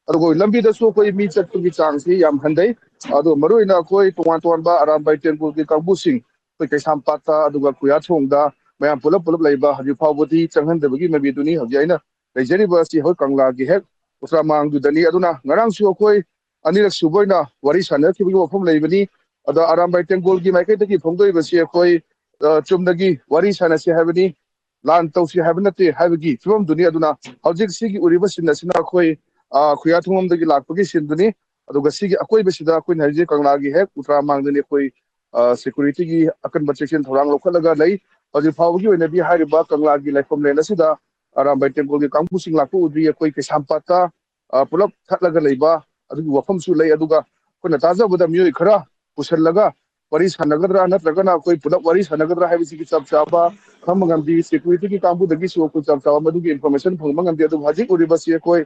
ꯑꯗꯨꯒ ꯂꯝꯕꯤꯗꯁꯨ ꯑꯩꯈꯣꯏ ꯃꯤ ꯆꯠꯄꯒꯤ ꯆꯥꯡꯁꯤ ꯌꯥꯝ ꯍꯟꯊꯩ꯫ ꯑꯗꯨꯒ ꯃꯔꯨꯑꯣꯏꯅ ꯑꯩꯈꯣꯏ ꯇꯣꯉꯥꯟ ꯇꯣꯉꯥꯟꯕ ꯑꯔꯥꯝꯕꯥꯏ ꯇꯦꯡꯒꯣꯜꯒꯤ ꯀꯥꯡꯕꯨꯁꯤꯡ, ꯑꯩꯈꯣꯏ ꯀꯩꯁꯥꯝꯄꯥꯠꯇ, ꯑꯗꯨꯒ ꯈꯨꯌꯥꯊꯣꯡꯗ, ꯃꯌꯥꯝ ꯄꯨꯂꯞ ꯄꯨꯂꯞ ꯂꯩꯕ, ꯍꯧꯖꯤꯛ ꯐꯥꯎꯕꯗꯤ ꯆꯪꯍꯟꯗꯕꯒꯤ ꯃꯃꯤꯗꯨꯅꯤ꯫ ꯍꯧꯖꯤꯛ ꯑꯩꯅ ꯂꯩꯖꯔꯤꯕ ꯑꯁꯤ ꯍꯣꯏ ꯀꯪꯂꯥꯒꯤ ꯍꯦꯛ ꯎꯇ꯭ꯔꯥ ꯃꯥꯡꯗꯨꯗꯅꯤ꯫ ꯑꯗꯨꯅ ꯉꯔꯥꯡꯁꯨ ꯑꯩꯈꯣꯏ ꯑꯅꯤꯔꯛ ꯁꯨꯕ ꯑꯣꯏꯅ ꯋꯥꯔꯤ ꯁꯥꯟꯅꯈꯤꯕꯒꯤ ꯋꯥꯐꯝ ꯂꯩꯕꯅꯤ꯫ ꯑꯗꯣ ꯑꯔꯥꯝꯕꯥꯏ ꯇꯦꯡꯒꯣꯜꯒꯤ ꯃꯥꯏꯀꯩꯗꯒꯤ ꯐꯣꯡꯗꯣꯛꯏꯕꯁꯤ ꯑꯩꯈꯣꯏ, ꯑ, ꯆꯨꯝꯅꯒꯤ ꯋꯥꯔꯤ ꯁꯥꯟꯅꯁꯤ ꯍꯥꯏꯕꯅꯤ, ꯂꯥꯟ ꯇꯧꯁꯤ ꯍꯥꯏꯕ ꯅꯠꯇꯦ ꯍꯥꯏꯕꯒꯤ ꯐꯤꯕꯝꯗꯨꯅꯤ꯫ ꯑꯗꯨꯅ ꯍꯧꯖꯤꯛ ꯁꯤꯒꯤ ꯎꯔꯤꯕ ꯁꯤꯟ ꯑꯁꯤꯅ ꯑꯩꯈꯣꯏ, ꯑ, ꯈꯨꯌꯥꯊꯣꯡꯂꯣꯝꯗꯒꯤ ꯂꯥꯛꯄꯒꯤ ꯁꯤꯟꯗꯨꯅꯤ꯫ ꯑꯗꯨꯒ ꯁꯤꯒꯤ ꯑꯀꯣꯏꯕꯁꯤꯗ ꯑꯩꯈꯣꯏꯅ ꯍꯧꯖꯤꯛ ꯀꯪꯂꯥꯒꯤ ꯍꯦꯛ ꯎꯇ꯭ꯔꯥ ꯃꯥꯡꯗꯅꯤ ꯑꯩꯈꯣꯏ, ꯑ, ꯁꯦꯀ꯭ꯌꯨꯔꯤꯇꯤꯒꯤ ꯑꯀꯟꯕ ꯆꯦꯛꯁꯤꯟ ꯊꯧꯔꯥꯡ ꯂꯧꯈꯠꯂꯒ ꯂꯩ꯫ ꯍꯧꯖꯤꯛ ꯐꯥꯎꯕꯒꯤ ꯑꯣꯏꯅꯗꯤ ꯍꯥꯏꯔꯤꯕ ꯀꯪꯂꯥꯒꯤ ꯂꯥꯏꯐꯝ ꯂꯦꯟ ꯑꯁꯤꯗ ꯑꯔꯥꯝꯕꯥꯏ ꯇꯦꯡꯒꯣꯜꯒꯤ ꯀꯥꯡꯕꯨꯁꯤꯡ ꯂꯥꯛꯄ ꯎꯗ꯭ꯔꯤ꯫ ꯑꯩꯈꯣꯏ ꯀꯩꯁꯥꯝꯄꯥꯠꯇ, ꯑ, ꯄꯨꯂꯞ ꯊꯠꯂꯒ ꯂꯩꯕ ꯑꯗꯨꯒꯤ ꯋꯥꯐꯝꯁꯨ ꯂꯩ꯫ ꯑꯗꯨꯒ ꯑꯩꯈꯣꯏꯅ ꯇꯥꯖꯕꯗ ꯃꯤꯑꯣꯏ ꯈꯔ ꯄꯨꯁꯤꯜꯂꯒ ꯋꯥꯔꯤ ꯁꯥꯟꯅꯒꯗ꯭ꯔꯥ ꯅꯠꯇ꯭ꯔꯒꯅ ꯑꯩꯈꯣꯏ ꯄꯨꯂꯞ ꯋꯥꯔꯤ ꯁꯥꯟꯅꯒꯗ꯭ꯔꯥ ꯍꯥꯏꯕꯁꯤꯒꯤ ꯆꯞ ꯆꯥꯕ ꯈꯪꯕ ꯉꯝꯗꯦ꯫ ꯁꯦꯀ꯭ꯌꯨꯔꯤꯇꯤꯒꯤ ꯀꯥꯡꯕꯨꯗꯒꯤꯁꯨ ꯑꯩꯈꯣꯏ ꯆꯞ ꯆꯥꯕ ꯃꯗꯨꯒꯤ ꯏꯟꯐꯣꯔꯃꯦꯁꯟ ꯐꯪꯕ ꯉꯝꯗꯦ꯫ ꯑꯗꯨꯕꯨ ꯍꯧꯖꯤꯛ ꯎꯔꯤꯕꯁꯤ ꯑꯩꯈꯣꯏ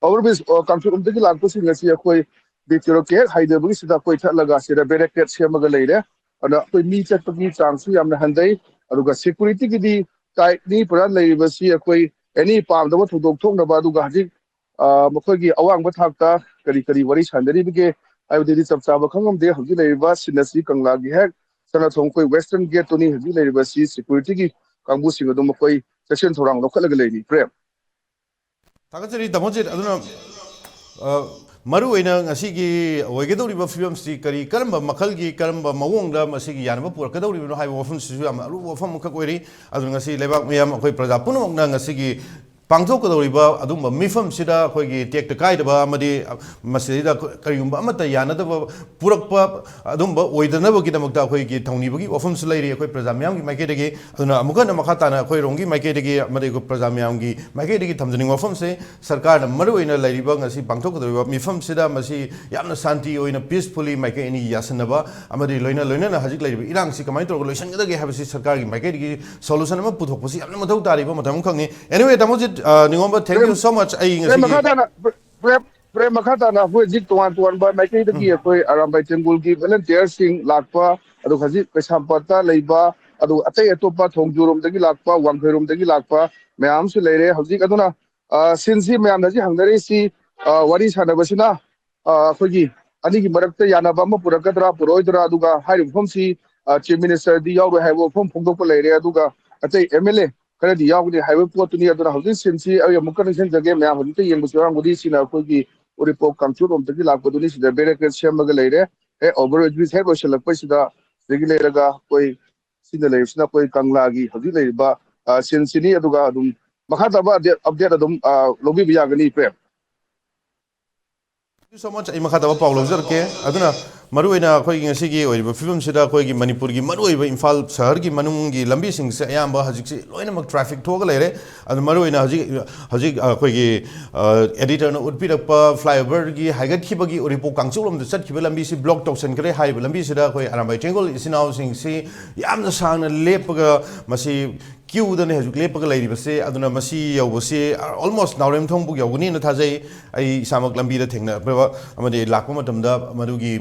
ꯑꯣꯚꯔ ꯕ꯭ꯔꯤꯖ, ꯑ, ꯀꯥꯡꯆꯣꯛꯂꯣꯝꯗꯒꯤ ꯂꯥꯛꯄꯁꯤꯡ ꯑꯁꯤ ꯑꯩꯈꯣꯏ ꯕꯤ ꯇꯤ ꯔꯣꯗꯀꯤ ꯍꯦꯛ ꯍꯥꯏꯊꯕꯒꯤ ꯁꯤꯗ ꯑꯩꯈꯣꯏ ꯊꯠꯂꯒ ꯁꯤꯗ ꯕꯦꯔꯤꯀꯦꯗ ꯁꯦꯝꯃꯒ ꯂꯩꯔꯦ꯫ ꯑꯗꯨꯅ ꯑꯩꯈꯣꯏ ꯃꯤ ꯆꯠꯄꯒꯤ ꯆꯥꯡꯁꯨ ꯌꯥꯝꯅ ꯍꯟꯊꯩ꯫ ꯑꯗꯨꯒ ꯁꯦꯀ꯭ꯌꯨꯔꯤꯇꯤꯒꯤꯗꯤ ꯇꯥꯏꯠꯅꯤ ꯄꯨꯔꯥ ꯂꯩꯔꯤꯕꯁꯤ꯫ ꯑꯩꯈꯣꯏ ꯑꯦꯅꯤ ꯄꯥꯝꯗꯕ ꯊꯧꯗꯣꯛ ꯊꯣꯛꯅꯕ, ꯑꯗꯨꯒ ꯍꯧꯖꯤꯛ, ꯑ, ꯃꯈꯣꯏꯒꯤ ꯑꯋꯥꯡꯕ ꯊꯥꯛꯇ ꯀꯔꯤ ꯀꯔꯤ ꯋꯥꯔꯤ ꯁꯥꯟꯅꯔꯤꯕꯒꯦ ꯍꯥꯏꯕꯗꯨꯗꯤ ꯆꯞ ꯆꯥꯕ ꯈꯪꯉꯝꯗꯦ꯫ ꯍꯧꯖꯤꯛ ꯂꯩꯔꯤꯕ ꯁꯤꯟ ꯑꯁꯤ ꯀꯪꯂꯥꯒꯤ ꯍꯦꯛ ꯆꯪꯅꯊꯣꯡ ꯑꯩꯈꯣꯏ ꯋꯦꯁꯇꯔꯟ ꯒꯦꯠꯇꯨꯅꯤ꯫ ꯍꯧꯖꯤꯛ ꯂꯩꯔꯤꯕꯁꯤ ꯁꯦꯀ꯭ꯌꯨꯔꯤꯇꯤꯒꯤ ꯀꯥꯡꯕꯨꯁꯤꯡ ꯑꯗꯨꯝ ꯃꯈꯣꯏ ꯆꯦꯛꯁꯤꯟ ꯊꯧꯔꯥꯡ ꯂꯧꯈꯠꯂꯒ ꯂꯩꯔꯤ꯫ ꯄ꯭ꯔꯦꯝ꯫ ꯊꯥꯒꯠꯆꯔꯤ ꯇꯥꯃꯣ ꯖꯤꯠ꯫ ꯑꯗꯨꯅ, ꯑ, ꯃꯔꯨ ꯑꯣꯏꯅ ꯉꯁꯤꯒꯤ ꯑꯣꯏꯒꯗꯧꯔꯤꯕ ꯐꯤꯕꯝꯁꯤ ꯀꯔꯤ, ꯀꯔꯝꯕ ꯃꯈꯜꯒꯤ, ꯀꯔꯝꯕ ꯃꯑꯣꯡꯗ ꯃꯁꯤꯒꯤ ꯌꯥꯅꯕ ꯄꯨꯔꯛꯀꯗꯧꯔꯤꯕꯅꯣ ꯍꯥꯏꯕ ꯋꯥꯐꯝꯁꯤꯁꯨ ꯌꯥꯝꯅ ꯑꯔꯨꯕ ꯋꯥꯐꯝ ꯑꯃꯈꯛ ꯑꯣꯏꯔꯤ꯫ ꯑꯗꯨꯅ ꯉꯁꯤ ꯂꯩꯕꯥꯛ ꯃꯤꯌꯥꯝ, ꯑꯩꯈꯣꯏ ꯄ꯭ꯔꯖꯥ ꯄꯨꯝꯅꯃꯛꯅ ꯉꯁꯤꯒꯤ ꯄꯥꯡꯊꯣꯛꯀꯗꯧꯔꯤꯕ ꯑꯗꯨꯒꯨꯝꯕ ꯃꯤꯐꯝꯁꯤꯗ ꯑꯩꯈꯣꯏꯒꯤ ꯇꯦꯛꯇ ꯀꯥꯏꯗꯕ ꯑꯃꯗꯤ ꯃꯁꯤꯗꯩꯗ ꯀꯔꯤꯒꯨꯝꯕ ꯑꯃꯠꯇ ꯌꯥꯅꯗꯕ ꯄꯨꯔꯛꯄ ꯑꯗꯨꯝꯕ ꯑꯣꯏꯗꯅꯕꯒꯤꯗꯃꯛꯇ ꯑꯩꯈꯣꯏꯒꯤ ꯊꯧꯅꯤꯕꯒꯤ ꯋꯥꯐꯝꯁꯨ ꯂꯩꯔꯤ ꯑꯩꯈꯣꯏ ꯄ꯭ꯔꯖꯥ ꯃꯤꯌꯥꯝꯒꯤ ꯃꯥꯏꯀꯩꯗꯒꯤ꯫ ꯑꯗꯨꯅ ꯑꯃꯨꯛꯀ ꯍꯟꯅ ꯃꯈꯥ ꯇꯥꯅ ꯑꯩꯈꯣꯏ ꯔꯣꯝꯒꯤ ꯃꯥꯏꯀꯩꯗꯒꯤ ꯑꯃꯗꯤ ꯑꯩꯈꯣꯏ ꯄ꯭ꯔꯖꯥ ꯃꯤꯌꯥꯝꯒꯤ ꯃꯥꯏꯀꯩꯗꯒꯤ ꯊꯝꯖꯅꯤꯡꯕ ꯋꯥꯐꯝꯁꯦ, ꯁꯔꯀꯥꯔꯅ ꯃꯔꯨꯑꯣꯏꯅ ꯂꯩꯔꯤꯕ ꯉꯁꯤ ꯄꯥꯡꯊꯣꯛꯀꯗꯧꯔꯤꯕ ꯃꯤꯐꯝꯁꯤꯗ ꯃꯁꯤ ꯌꯥꯝꯅ ꯁꯥꯟꯇꯤ ꯑꯣꯏꯅ, peacefully ꯃꯥꯏꯀꯩ ꯑꯅꯤ ꯌꯥꯁꯤꯟꯅꯕ ꯑꯃꯗꯤ ꯂꯣꯏꯅ ꯂꯣꯏꯅꯅ ꯍꯧꯖꯤꯛ ꯂꯩꯔꯤꯕ ꯏꯔꯥꯡꯁꯤ ꯀꯃꯥꯏꯅ ꯇꯧꯔꯒ ꯂꯣꯏꯁꯤꯟꯒꯗꯒꯦ ꯍꯥꯏꯕꯁꯤ ꯁꯔꯀꯥꯔꯒꯤ ꯃꯥꯏꯀꯩꯗꯒꯤ solution ꯑꯃ ꯄꯨꯊꯣꯛꯄꯁꯤ ꯌꯥꯝꯅ ꯃꯊꯧ ꯇꯥꯔꯤꯕ ꯃꯇꯝ ꯑꯃꯈꯛꯅꯤ꯫ Anyway, ꯇꯥꯃꯣꯖꯤꯠ, ꯑ, ꯅꯤꯉꯣꯝꯕ, thank you so much꯫ ꯑꯩ ꯄ꯭ꯔꯦꯝ, ꯉꯁꯤꯒꯤ ꯃꯈꯥ ꯇꯥꯅ, ꯄ꯭ꯔꯦꯝ, ꯄ꯭ꯔꯦꯝ, ꯃꯈꯥ ꯇꯥꯅ ꯑꯩꯈꯣꯏ ꯍꯧꯖꯤꯛ ꯇꯣꯉꯥꯟ ꯇꯣꯉꯥꯟꯕ ꯃꯥꯏꯀꯩꯗꯒꯤ ꯎꯝ꯫ ꯑꯩꯈꯣꯏ ꯑꯔꯥꯝꯕꯥꯏ ꯇꯦꯡꯒꯨꯜꯒꯤ volunteerꯁꯤꯡ ꯂꯥꯛꯄ, ꯑꯗꯨꯒ ꯍꯧꯖꯤꯛ ꯀꯩꯁꯥꯝꯄꯥꯠꯇ ꯂꯩꯕ, ꯑꯗꯨꯒ ꯑꯇꯩ ꯑꯇꯣꯞꯄ ꯊꯣꯡꯖꯨꯔꯣꯝꯗꯒꯤ ꯂꯥꯛꯄ, ꯋꯥꯡꯈꯩꯔꯣꯝꯗꯒꯤ ꯂꯥꯛꯄ ꯃꯌꯥꯝ ꯑꯃꯁꯨ ꯂꯩꯔꯦ꯫ ꯍꯧꯖꯤꯛ ꯑꯗꯨꯅ, ꯑ, sceneꯁꯤ ꯃꯌꯥꯝꯅ ꯍꯧꯖꯤꯛ ꯍꯪꯅꯔꯤꯁꯤ, ꯑ, ꯋꯥꯔꯤ ꯁꯥꯟꯅꯕꯁꯤꯅ, ꯑ, ꯑꯩꯈꯣꯏꯒꯤ ꯑꯅꯤꯒꯤ ꯃꯔꯛꯇ ꯌꯥꯅꯕ ꯑꯃ ꯄꯨꯔꯛꯀꯗ꯭ꯔꯥ, ꯄꯨꯔꯛꯑꯣꯏꯗ꯭ꯔꯥ, ꯑꯗꯨꯒ ꯍꯥꯏꯔꯤꯕ ꯃꯐꯝꯁꯤ, ꯑ, Chief Ministerꯗꯤ ꯌꯥꯎꯔꯣꯏ ꯍꯥꯏꯕ ꯋꯥꯐꯝ ꯐꯣꯡꯗꯣꯛꯄ ꯂꯩꯔꯦ, ꯑꯗꯨꯒ ꯑꯇꯩ MLA ꯈꯔꯗꯤ ꯌꯥꯎꯒꯅꯤ ꯍꯥꯏꯕ ꯄꯣꯠꯇꯨꯅꯤ꯫ ꯑꯗꯨꯅ ꯍꯧꯖꯤꯛ sceneꯁꯤ ꯑꯩ ꯑꯃꯨꯛꯀ ꯅꯤꯡꯁꯤꯡꯖꯒꯦ, ꯃꯌꯥꯝ ꯍꯧꯖꯤꯛꯇ ꯌꯦꯡꯕꯁꯨ ꯌꯥꯎꯔꯝꯒꯗꯤ, ꯁꯤꯅ ꯑꯩꯈꯣꯏꯒꯤ ꯎꯔꯤꯄꯣꯛ ꯀꯥꯡꯆꯨꯞ ꯂꯣꯝꯗꯒꯤ ꯂꯥꯛꯄꯗꯨꯅꯤ꯫ ꯁꯤꯗ barricade ꯁꯦꯝꯃꯒ ꯂꯩꯔꯦ꯫ ꯍꯦꯛ over bridge ꯍꯦꯛ ꯂꯣꯏꯁꯤꯜꯂꯛꯄꯁꯤꯗ ꯁꯤꯗꯒꯤ ꯂꯩꯔꯒ ꯑꯩꯈꯣꯏ ꯁꯤꯗ ꯂꯩꯔꯤꯁꯤꯅ ꯑꯩꯈꯣꯏ ꯀꯪꯂꯥꯒꯤ ꯍꯧꯖꯤꯛ ꯂꯩꯔꯤꯕ, ꯑ, sceneꯁꯤꯅꯤ꯫ ꯑꯗꯨꯒ ꯑꯗꯨꯝ ꯃꯈꯥ ꯇꯥꯕ update, update ꯑꯗꯨꯝ, ꯑ, ꯂꯧꯕꯤꯕ ꯌꯥꯒꯅꯤ, Prem. Thank you so much꯫ ꯑꯩ ꯃꯈꯥ ꯇꯥꯕ ꯄꯥꯎ ꯂꯧꯖꯔꯛꯀꯦ꯫ ꯑꯗꯨꯅ ꯃꯔꯨꯑꯣꯏꯅ ꯑꯩꯈꯣꯏꯒꯤ ꯉꯁꯤꯒꯤ ꯑꯣꯏꯔꯤꯕ ꯐꯤꯕꯝꯁꯤꯗ ꯑꯩꯈꯣꯏꯒꯤ ꯃꯅꯤꯄꯨꯔꯒꯤ ꯃꯔꯨꯑꯣꯏꯕ ꯏꯝꯐꯥꯜ ꯁꯍꯔꯒꯤ ꯃꯅꯨꯡꯒꯤ ꯂꯝꯕꯤꯁꯤꯡꯁꯦ ꯑꯌꯥꯝꯕ ꯍꯧꯖꯤꯛꯁꯤ ꯂꯣꯏꯅꯃꯛ traffic ꯊꯣꯛꯑꯒ ꯂꯩꯔꯦ꯫ ꯑꯗꯨ ꯃꯔꯨꯑꯣꯏꯅ ꯍꯧꯖꯤꯛ, ꯍꯧꯖꯤꯛ ꯑꯩꯈꯣꯏꯒꯤ, ꯑ, editorꯅ ꯎꯠꯄꯤꯔꯛꯄ flyoverꯒꯤ ꯍꯥꯏꯒꯠꯈꯤꯕꯒꯤ ꯎꯔꯤꯄꯣꯛ ꯀꯥꯡꯆꯨꯞ ꯂꯣꯝꯗ ꯆꯠꯈꯤꯕ ꯂꯝꯕꯤꯁꯤ block ꯇꯧꯁꯟꯈ꯭ꯔꯦ꯫ ꯍꯥꯏꯔꯤꯕ ꯂꯝꯕꯤꯁꯤꯗ ꯑꯩꯈꯣꯏ ꯑꯔꯥꯝꯕꯥꯏ ꯇꯦꯡꯒꯣꯜ ꯏꯆꯤꯟ ꯏꯅꯥꯎꯁꯤꯡꯁꯤ ꯌꯥꯝꯅ ꯁꯥꯡꯅ ꯂꯦꯞꯄꯒ ꯃꯁꯤ queueꯗꯅꯦ ꯍꯧꯖꯤꯛ ꯂꯦꯞꯄꯒ ꯂꯩꯔꯤꯕꯁꯦ꯫ ꯑꯗꯨꯅ ꯃꯁꯤ ꯌꯧꯕꯁꯤ almost ꯅꯥꯎꯔꯦꯝꯊꯣꯡꯕꯨꯛ ꯌꯧꯒꯅꯤꯅ ꯊꯥꯖꯩ꯫ ꯑꯩ ꯏꯁꯥꯃꯛ ꯂꯝꯕꯤꯗ ꯊꯦꯡꯅꯕ ꯑꯃꯗꯤ ꯂꯥꯛꯄ ꯃꯇꯝꯗ ꯃꯗꯨꯒꯤ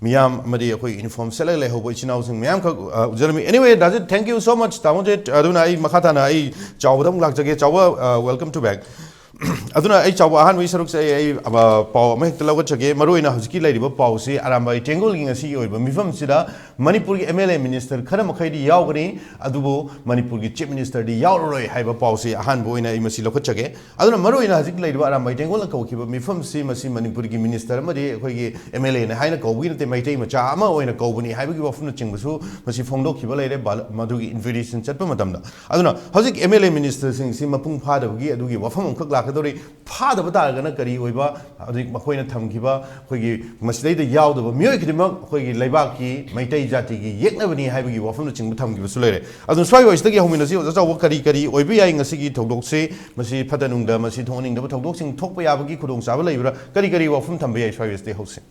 ꯃꯤꯌꯥꯝ ꯑꯃꯗꯤ ꯑꯩꯈꯣꯏ uniform ꯁꯦꯠꯂꯒ ꯂꯩꯍꯧꯕ ꯏꯆꯤꯟ ꯏꯅꯥꯎꯁꯤꯡ ꯃꯌꯥꯝꯈꯛ, ꯑ, ꯎꯖꯔꯝꯃꯤ꯫ Anyway, ꯗꯥꯖꯤꯠ, thank you so much꯫ ꯇꯥꯃꯣꯖꯤꯠ, ꯑꯗꯨꯅ ꯑꯩ ꯃꯈꯥ ꯇꯥꯅ ꯑꯩ ꯆꯥꯎꯕꯗ ꯑꯃꯨꯛ ꯂꯥꯛꯆꯒꯦ꯫ ꯆꯥꯎꯕ, ꯑ, welcome to back꯫ ꯑꯗꯨꯅ ꯑꯩ ꯆꯥꯎꯕ ꯑꯍꯥꯟꯕꯒꯤ ꯁꯔꯨꯛꯁꯦ ꯑꯩ ꯑꯩ ꯑꯃ, ꯄꯥꯎ ꯑꯃ ꯍꯦꯛꯇ ꯂꯧꯒꯠꯆꯒꯦ꯫ ꯃꯔꯨꯑꯣꯏꯅ ꯍꯧꯖꯤꯛꯀꯤ ꯂꯩꯔꯤꯕ ꯄꯥꯎꯁꯤ ꯑꯔꯥꯝꯕꯥꯏ ꯇꯦꯡꯒꯣꯜꯒꯤ ꯉꯁꯤꯒꯤ ꯑꯣꯏꯕ ꯃꯤꯐꯝꯁꯤꯗ ꯃꯅꯤꯄꯨꯔꯒꯤ ꯑꯦꯝ ꯑꯦꯜ ꯑꯦ ꯃꯤꯅꯤꯁꯇꯔ ꯈꯔ ꯃꯈꯩꯗꯤ ꯌꯥꯎꯒꯅꯤ, ꯑꯗꯨꯕꯨ ꯃꯅꯤꯄꯨꯔꯒꯤ ꯆꯤꯐ ꯃꯤꯅꯤꯁꯇꯔꯗꯤ ꯌꯥꯎꯔꯔꯣꯏ ꯍꯥꯏꯕ ꯄꯥꯎꯁꯤ ꯑꯍꯥꯟꯕ ꯑꯣꯏꯅ ꯑꯩ ꯃꯁꯤ ꯂꯧꯈꯠꯆꯒꯦ꯫ ꯑꯗꯨꯅ ꯃꯔꯨꯑꯣꯏꯅ ꯍꯧꯖꯤꯛ ꯂꯩꯔꯤꯕ ꯑꯔꯥꯝꯕꯥꯏ ꯇꯦꯡꯒꯣꯜꯅ ꯀꯧꯈꯤꯕ ꯃꯤꯐꯝꯁꯤ ꯃꯁꯤ ꯃꯅꯤꯄꯨꯔꯒꯤ ꯃꯤꯅꯤꯁꯇꯔ ꯑꯃꯗꯤ ꯑꯩꯈꯣꯏꯒꯤ ꯑꯦꯝ ꯑꯦꯜ ꯑꯦꯅ ꯍꯥꯏꯅ ꯀꯧꯕꯒꯤ ꯅꯠꯇꯦ, ꯃꯩꯇꯩ ꯃꯆꯥ ꯑꯃ ꯑꯣꯏꯅ ꯀꯧꯕꯅꯤ ꯍꯥꯏꯕꯒꯤ ꯋꯥꯐꯝꯅꯆꯤꯡꯕꯁꯨ ꯃꯁꯤ ꯐꯣꯡꯗꯣꯛꯈꯤꯕ ꯂꯩꯔꯦ ꯕꯥꯂ-, ꯃꯗꯨꯒꯤ ꯏꯟꯚꯤꯇꯦꯁꯟ ꯆꯠꯄ ꯃꯇꯝꯗ꯫ ꯑꯗꯨꯅ ꯍꯧꯖꯤꯛ ꯑꯦꯝ ꯑꯦꯜ ꯑꯦ ꯃꯤꯅꯤꯁꯇꯔꯁꯤꯡꯁꯤ ꯃꯄꯨꯡ ꯐꯥꯗꯕꯒꯤ ꯑꯗꯨꯒꯤ ꯋꯥꯐꯝ ꯑꯃꯈꯛ ꯂꯥꯛꯀꯗꯧꯔꯤ꯫ ꯐꯥꯗꯕ ꯇꯥꯔꯒꯅ ꯀꯔꯤ ꯑꯣꯏꯕ, ꯍꯧꯖꯤꯛ ꯃꯈꯣꯏꯅ ꯊꯝꯈꯤꯕ ꯑꯩꯈꯣꯏꯒꯤ ꯃꯁꯤꯗꯩꯗ ꯌꯥꯎꯗꯕ ꯃꯤꯑꯣꯏ ꯈꯨꯗꯤꯡꯃꯛ ꯑꯩꯈꯣꯏꯒꯤ ꯂꯩꯕꯥꯛꯀꯤ ꯃꯩꯇꯩ ꯖꯥꯇꯤꯒꯤ ꯌꯦꯛꯅꯕꯅꯤ ꯍꯥꯏꯕꯒꯤ ꯋꯥꯐꯝꯅꯆꯤꯡꯕ ꯊꯝꯈꯤꯕꯁꯨ ꯂꯩꯔꯦ꯫ ꯑꯗꯨꯅ ꯁ꯭ꯋꯥꯏ ꯋꯥꯏꯁꯤꯗꯒꯤ ꯍꯧꯃꯤꯟꯅꯁꯤ꯫ ꯑꯣꯖꯥ ꯆꯥꯎꯕ, ꯀꯔꯤ ꯀꯔꯤ ꯑꯣꯏꯕ ꯌꯥꯏ ꯉꯁꯤꯒꯤ ꯊꯧꯗꯣꯛꯁꯤ? ꯃꯁꯤ ꯐꯠꯇ ꯅꯨꯡꯗ, ꯃꯁꯤ ꯊꯣꯛꯍꯟꯅꯤꯡꯗꯕ ꯊꯧꯗꯣꯛꯁꯤꯡ ꯊꯣꯛꯄ ꯌꯥꯕꯒꯤ ꯈꯨꯗꯣꯡꯆꯥꯕ ꯂꯩꯕ꯭ꯔꯥ? ꯀꯔꯤ ꯀꯔꯤ ꯋꯥꯐꯝ ꯊꯝꯕ ꯌꯥꯏ ꯁ꯭ꯋꯥꯏ ꯋꯥꯏꯁꯤꯗꯒꯤ ꯍꯧꯁꯤ?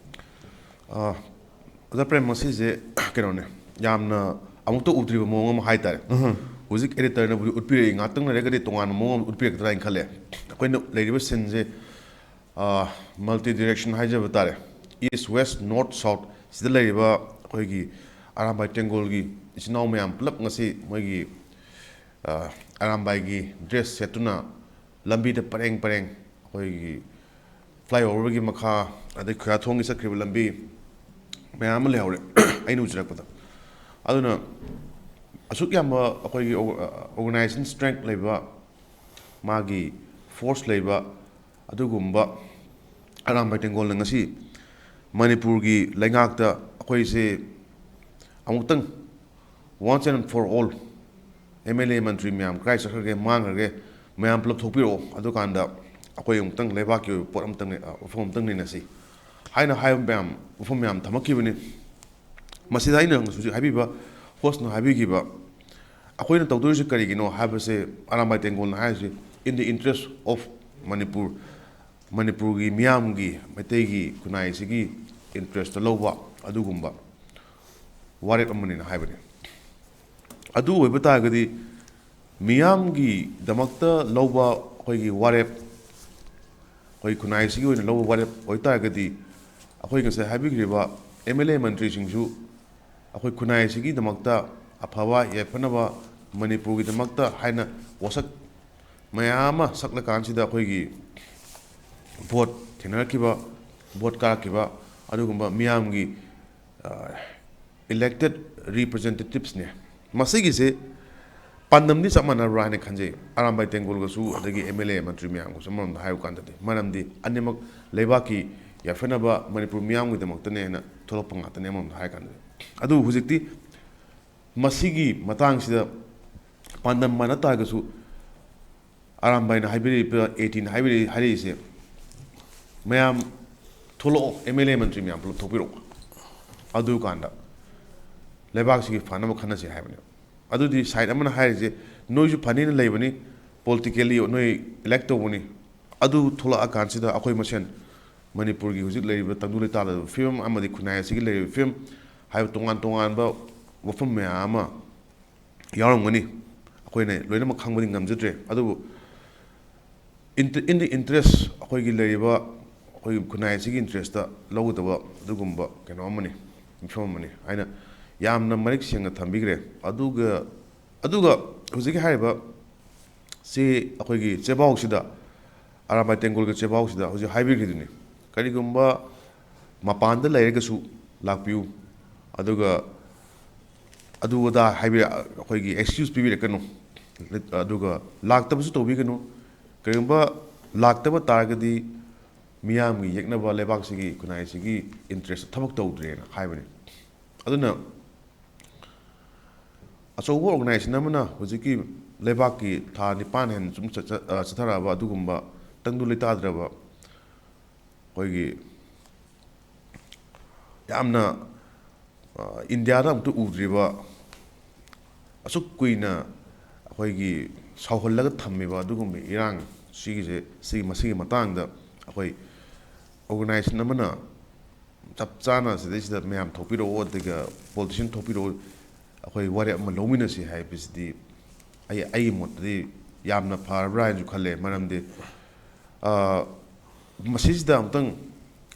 ꯑꯥ, ꯑꯣꯖꯥ ꯄ꯭ꯔꯦꯝ, ꯃꯁꯤꯁꯦ ꯀꯩꯅꯣꯅꯦ, ꯌꯥꯝꯅ ꯑꯃꯨꯛꯇ ꯎꯗ꯭ꯔꯤꯕ ꯃꯑꯣꯡ ꯑꯃ ꯍꯥꯏꯇꯥꯔꯦ꯫ ꯎꯝ꯫ ꯍꯧꯖꯤꯛ ꯑꯦꯗꯤꯇꯔꯅꯕꯨꯗꯤ ꯎꯠꯄꯤꯔꯛꯏ, ꯉꯥꯛꯇꯪ ꯂꯩꯔꯒꯗꯤ ꯇꯣꯉꯥꯟꯕ ꯃꯑꯣꯡ ꯑꯃ ꯎꯠꯄꯤꯔꯛꯀꯗ꯭ꯔꯥ ꯍꯥꯏꯅ ꯈꯜꯂꯦ꯫ ꯑꯩꯈꯣꯏꯅ ꯂꯩꯔꯤꯕ ꯁꯤꯟꯁꯦ, ꯑꯥ, ꯃꯜꯇꯤ ꯗꯤꯔꯦꯛꯁꯟ ꯍꯥꯏꯖꯕ ꯇꯥꯔꯦ, ꯏꯁ, ꯋꯦꯁ, ꯅꯣꯔꯠ, ꯁꯥꯎꯠ, ꯁꯤꯗ ꯂꯩꯔꯤꯕ ꯑꯩꯈꯣꯏꯒꯤ ꯑꯔꯥꯝꯕꯥꯏ ꯇꯦꯡꯒꯣꯜꯒꯤ ꯏꯆꯤꯟ ꯏꯅꯥꯎ ꯃꯌꯥꯝ ꯄꯨꯂꯞ ꯉꯁꯤ ꯃꯣꯏꯒꯤ, ꯑꯥ, ꯑꯔꯥꯝꯕꯥꯏꯒꯤ ꯗ꯭ꯔꯦꯁ ꯁꯦꯠꯇꯨꯅ ꯂꯝꯕꯤꯗ ꯄꯔꯦꯡ ꯄꯔꯦꯡ, ꯑꯩꯈꯣꯏꯒꯤ ꯐ꯭ꯂꯥꯏꯑꯣꯚꯔꯒꯤ ꯃꯈꯥ, ꯑꯗꯩ ꯈꯨꯌꯥꯊꯣꯡꯒꯤ ꯆꯠꯈ꯭ꯔꯤꯕ ꯂꯝꯕꯤ ꯃꯌꯥꯝ ꯑꯃ ꯂꯩꯍꯧꯔꯦ ꯑꯩꯅ ꯎꯖꯔꯛꯄꯗ꯫ ꯑꯗꯨꯅ ꯑꯁꯨꯛ ꯌꯥꯝꯕ ꯑꯩꯈꯣꯏꯒꯤ ꯑꯣꯔ-, ꯑꯣꯔꯒꯅꯥꯏꯖꯦꯁꯟ ꯁ꯭ꯇꯔꯦꯡꯊ ꯂꯩꯕ, ꯃꯥꯒꯤ ꯐꯣꯔꯁ ꯂꯩꯕ ꯑꯗꯨꯒꯨꯝꯕ ꯑꯔꯥꯝꯕꯥꯏ ꯇꯦꯡꯒꯣꯜꯅ ꯉꯁꯤ ꯃꯅꯤꯄꯨꯔꯒꯤ ꯂꯩꯉꯥꯛꯇ ꯑꯩꯈꯣꯏꯁꯦ ꯑꯃꯨꯛꯇꯪ, once and for all, M L A ꯃꯟꯇ꯭ꯔꯤ ꯃꯌꯥꯝ ꯀꯗꯥꯏ ꯆꯠꯈ꯭ꯔꯒꯦ, ꯃꯥꯡꯈ꯭ꯔꯒꯦ, ꯃꯌꯥꯝ ꯄꯨꯂꯞ ꯊꯣꯛꯄꯤꯔꯛꯑꯣ, ꯑꯗꯨꯀꯥꯟꯗ ꯑꯩꯈꯣꯏ ꯑꯃꯨꯛꯇꯪ ꯂꯩꯕꯥꯛꯀꯤ ꯑꯣꯏꯕ ꯄꯣꯠ ꯑꯃꯇꯪ, ꯑ, ꯋꯥꯐꯝ ꯑꯃꯇꯪ ꯅꯩꯅꯁꯤ ꯍꯥꯏꯅ ꯍꯥꯏꯕ ꯃꯌꯥꯝ, ꯋꯥꯐꯝ ꯃꯌꯥꯝ ꯊꯝꯃꯛꯈꯤꯕꯅꯤ꯫ ꯃꯁꯤꯗ ꯑꯩꯅ ꯍꯧꯖꯤꯛ ꯍꯥꯏꯕꯤꯕ, ꯍꯣꯁꯅ ꯍꯥꯏꯕꯤꯈꯤꯕ, ꯑꯩꯈꯣꯏꯅ ꯇꯧꯗꯣꯔꯤꯁꯤ ꯀꯔꯤꯒꯤꯅꯣ ꯍꯥꯏꯕꯁꯦ, ꯑꯔꯥꯝꯕꯥꯏ ꯇꯦꯡꯒꯣꯜꯅ ꯍꯥꯏꯔꯤꯁꯤ, "In the interest of Manipur", ꯃꯅꯤꯄꯨꯔꯒꯤ ꯃꯤꯌꯥꯝꯒꯤ, ꯃꯩꯇꯩꯒꯤ ꯈꯨꯟꯅꯥꯏꯁꯤꯒꯤ ꯏꯟꯇꯔꯦꯁꯇ ꯂꯧꯕ ꯑꯗꯨꯒꯨꯝꯕ ꯋꯥꯔꯦꯞ ꯑꯃꯅꯤꯅ ꯍꯥꯏꯕꯅꯤ꯫ ꯑꯗꯨ ꯑꯣꯏꯕ ꯇꯥꯔꯒꯗꯤ, ꯃꯤꯌꯥꯝꯒꯤꯗꯃꯛꯇ ꯂꯧꯕ ꯑꯩꯈꯣꯏꯒꯤ ꯋꯥꯔꯦꯞ, ꯑꯩꯈꯣꯏ ꯈꯨꯟꯅꯥꯏꯁꯤꯒꯤ ꯑꯣꯏꯅ ꯂꯧꯕ ꯋꯥꯔꯦꯞ ꯑꯣꯏꯇꯥꯔꯒꯗꯤ, ꯑꯩꯈꯣꯏ ꯉꯁꯥꯏ ꯍꯥꯏꯕꯤꯈ꯭ꯔꯤꯕ ꯑꯦꯝ ꯑꯦꯜ ꯑꯦ ꯃꯟꯇ꯭ꯔꯤꯁꯤꯡꯁꯨ ꯑꯩꯈꯣꯏ ꯈꯨꯟꯅꯥꯏꯁꯤꯒꯤꯗꯃꯛꯇ ꯑꯐꯕ ꯌꯥꯏꯐꯅꯕ, ꯃꯅꯤꯄꯨꯔꯒꯤꯗꯃꯛꯇ ꯍꯥꯏꯅ ꯋꯥꯁꯛ ꯃꯌꯥꯝ ꯑꯃ ꯁꯛꯂꯀꯥꯟꯁꯤꯗ ꯑꯩꯈꯣꯏꯒꯤ ꯚꯣꯠ ꯊꯦꯡꯅꯔꯛꯈꯤꯕ, ꯚꯣꯠ ꯀꯥꯔꯛꯈꯤꯕ ꯑꯗꯨꯒꯨꯝꯕ ꯃꯤꯌꯥꯝꯒꯤ ꯏꯂꯦꯛꯇꯦꯠ ꯔꯤꯄ꯭ꯔꯖꯦꯟꯇꯦꯇꯤꯞꯁꯅꯦ꯫ ꯃꯁꯤꯒꯤꯁꯦ ꯄꯥꯟꯗꯝꯗꯤ ꯆꯞ ꯃꯥꯟꯅꯕ꯭ꯔꯥ ꯍꯥꯏꯅ ꯈꯟꯖꯩ, ꯑꯔꯥꯝꯕꯥꯏ ꯇꯦꯡꯒꯣꯜꯒꯁꯨ ꯑꯗꯒꯤ ꯑꯦꯝ ꯑꯦꯜ ꯑꯦ ꯃꯟꯇ꯭ꯔꯤ ꯃꯌꯥꯝꯒꯁꯨ, ꯑꯃꯔꯣꯝꯗ ꯍꯥꯏꯌꯨ ꯀꯥꯟꯗꯗꯤ꯫ ꯃꯔꯝꯗꯤ ꯑꯅꯤꯃꯛ ꯂꯩꯕꯥꯛꯀꯤ ꯌꯥꯏꯐꯅꯕ, ꯃꯅꯤꯄꯨꯔ ꯃꯤꯌꯥꯝꯒꯤꯗꯃꯛꯇꯅꯦ ꯍꯥꯏꯅ ꯊꯣꯛꯂꯛꯄ ꯉꯥꯛꯇꯅꯦ, ꯑꯃꯔꯣꯝꯗ ꯍꯥꯏꯔ ꯀꯥꯟꯗꯗꯤ꯫ ꯑꯗꯨꯕꯨ ꯍꯧꯖꯤꯛꯇꯤ ꯃꯁꯤꯒꯤ ꯃꯇꯥꯡꯁꯤꯗ ꯄꯥꯟꯗꯝ ꯃꯥꯟꯅ ꯇꯥꯔꯒꯁꯨ, ꯑꯔꯥꯝꯕꯥꯏꯅ ꯍꯥꯏꯕꯤꯔꯤꯕ, ꯑꯦ ꯇꯤꯅ ꯍꯥꯏꯕꯤꯔꯤ-, ꯍꯥꯏꯔꯛꯏꯁꯦ, "ꯃꯌꯥꯝ ꯊꯣꯛꯂꯛꯑꯣ, ꯑꯦꯝ ꯑꯦꯜ ꯑꯦ ꯃꯟꯇ꯭ꯔꯤ ꯃꯌꯥꯝ ꯄꯨꯂꯞ ꯊꯣꯛꯄꯤꯔꯛꯑꯣ, ꯑꯗꯨꯀꯥꯟꯗ ꯂꯩꯕꯥꯛꯁꯤꯒꯤ ꯐꯅꯕ ꯈꯟꯅꯁꯤ" ꯍꯥꯏꯕꯅꯦꯕ꯫ ꯑꯗꯨꯗꯤ ꯁꯥꯏꯠ ꯑꯃꯅ ꯍꯥꯏꯔꯤꯁꯦ, "ꯅꯣꯏꯁꯨ ꯐꯅꯤꯅ ꯂꯩꯕꯅꯤ, ꯄꯣꯂꯤꯇꯤꯀꯦꯜꯂꯤ ꯅꯣꯏ ꯏꯂꯦꯛ ꯇꯧꯕꯅꯤ, ꯑꯗꯨ ꯊꯣꯛꯂꯛꯑꯀꯥꯟꯁꯤꯗ ꯑꯩꯈꯣꯏ ꯃꯁꯦꯟ ꯃꯅꯤꯄꯨꯔꯒꯤ ꯍꯧꯖꯤꯛ ꯂꯩꯔꯤꯕ ꯇꯪꯗꯨ ꯂꯩꯇꯥꯗꯕ ꯐꯤꯕꯝ ꯑꯃꯗꯤ ꯈꯨꯟꯅꯥꯏ ꯑꯁꯤꯒꯤ ꯂꯩꯔꯤꯕ ꯐꯤꯕꯝ" ꯍꯥꯏꯕ ꯇꯣꯉꯥꯟ ꯇꯣꯉꯥꯟꯕ ꯋꯥꯐꯝ ꯃꯌꯥꯝ ꯑꯃ ꯌꯥꯎꯔꯝꯒꯅꯤ꯫ ꯑꯩꯈꯣꯏꯅ ꯂꯣꯏꯅꯃꯛ ꯈꯪꯕꯗꯤ ꯉꯝꯖꯗ꯭ꯔꯦ꯫ ꯑꯗꯨꯕꯨ in the interest, ꯑꯩꯈꯣꯏꯒꯤ ꯂꯩꯔꯤꯕ ꯑꯩꯈꯣꯏꯒꯤ ꯈꯨꯟꯅꯥꯏ ꯑꯁꯤꯒꯤ ꯏꯟꯇꯔꯦꯁꯇ ꯂꯧꯒꯗꯕ ꯑꯗꯨꯒꯨꯝꯕ ꯀꯩꯅꯣ ꯑꯃꯅꯤ, ꯃꯤꯐꯝ ꯑꯃꯅꯤ ꯍꯥꯏꯅ ꯌꯥꯝꯅ ꯃꯔꯤꯛ ꯁꯦꯡꯅ ꯊꯝꯕꯤꯈ꯭ꯔꯦ꯫ ꯑꯗꯨꯒ, ꯑꯗꯨꯒ ꯍꯧꯖꯤꯛꯀꯤ ꯍꯥꯏꯔꯤꯕ ꯁꯤ ꯑꯩꯈꯣꯏꯒꯤ ꯆꯦꯕꯥꯎꯁꯤꯗ, ꯑꯔꯥꯝꯕꯥꯏ ꯇꯦꯡꯒꯣꯜꯒꯤ ꯆꯦꯕꯥꯎꯁꯤꯗ ꯍꯧꯖꯤꯛ ꯍꯥꯏꯕꯤꯈ꯭ꯔꯤꯗꯨꯅꯤ, ꯀꯔꯤꯒꯨꯝꯕ ꯃꯄꯥꯟꯗ ꯂꯩꯔꯒꯁꯨ ꯂꯥꯛꯄꯤꯌꯨ, ꯑꯗꯨꯒ ꯑꯗꯨ ꯑꯗꯥ ꯍꯥꯏꯕꯤꯔ-, ꯑꯩꯈꯣꯏꯒꯤ ꯑꯦꯛꯁꯀ꯭ꯌꯨꯁ ꯄꯤꯕꯤꯔꯛꯀꯅꯨ, ꯑꯗꯨꯒ ꯂꯥꯛꯇꯕꯁꯨ ꯇꯧꯕꯤꯒꯅꯨ꯫ ꯀꯔꯤꯒꯨꯝꯕ ꯂꯥꯛꯇꯕ ꯇꯥꯔꯒꯗꯤ ꯃꯤꯌꯥꯝꯒꯤ ꯌꯦꯛꯅꯕ, ꯂꯩꯕꯥꯛꯁꯤꯒꯤ, ꯈꯨꯟꯅꯥꯏꯁꯤꯒꯤ ꯏꯟꯇꯔꯦꯁꯇ ꯊꯕꯛ ꯇꯧꯗ꯭ꯔꯦꯅ ꯍꯥꯏꯕꯅꯤ꯫ ꯑꯗꯨꯅ ꯑꯆꯧꯕ ꯑꯣꯔꯒꯅꯥꯏꯖꯦꯁꯟ ꯑꯃꯅ ꯍꯧꯖꯤꯛꯀꯤ ꯂꯩꯕꯥꯛꯀꯤ ꯊꯥ ꯅꯤꯄꯥꯟ ꯍꯦꯟꯅ ꯁꯨꯝ ꯆꯠ-, ꯆꯠ-, ꯑ, ꯆꯠꯊꯔꯛꯑꯕ ꯑꯗꯨꯒꯨꯝꯕ ꯇꯪꯗꯨ ꯂꯩꯇꯥꯗ꯭ꯔꯕ ꯑꯩꯈꯣꯏꯒꯤ ꯌꯥꯝꯅ, ꯑ, ꯏꯟꯗꯤꯌꯥꯗ ꯑꯃꯨꯛꯇ ꯎꯗ꯭ꯔꯤꯕ, ꯑꯁꯨꯛ ꯀꯨꯏꯅ ꯑꯩꯈꯣꯏꯒꯤ ꯁꯥꯎꯍꯜꯂꯒ ꯊꯝꯃꯤꯕ ꯑꯗꯨꯒꯨꯝꯕ ꯏꯔꯥꯡ ꯁꯤꯒꯤꯁꯦ, ꯁꯤꯒꯤ, ꯃꯁꯤꯒꯤ ꯃꯇꯥꯡꯗ ꯑꯩꯈꯣꯏ ꯑꯣꯔꯒꯅꯥꯏꯖꯦꯁꯟ ꯑꯃꯅ ꯆꯞ ꯆꯥꯅ ꯁꯤꯗꯩꯁꯤꯗ ꯃꯌꯥꯝ ꯊꯣꯛꯄꯤꯔꯛꯑꯣ, ꯑꯗꯨꯒ ꯄꯣꯂꯤꯇꯤꯁꯤꯌꯥꯟ ꯊꯣꯛꯄꯤꯔꯛꯑꯣ, ꯑꯩꯈꯣꯏ ꯋꯥꯔꯦꯞ ꯑꯃ ꯂꯧꯃꯤꯟꯅꯁꯤ ꯍꯥꯏꯕꯁꯤꯗꯤ ꯑꯩ, ꯑꯩꯒꯤ ꯃꯣꯠꯇꯗꯤ ꯌꯥꯝꯅ ꯐꯔꯕ꯭ꯔꯥ ꯍꯥꯏꯅꯁꯨ ꯈꯜꯂꯦ꯫ ꯃꯔꯝꯗꯤ, ꯑ, ꯃꯁꯤꯁꯤꯗ ꯑꯃꯨꯛꯇꯪ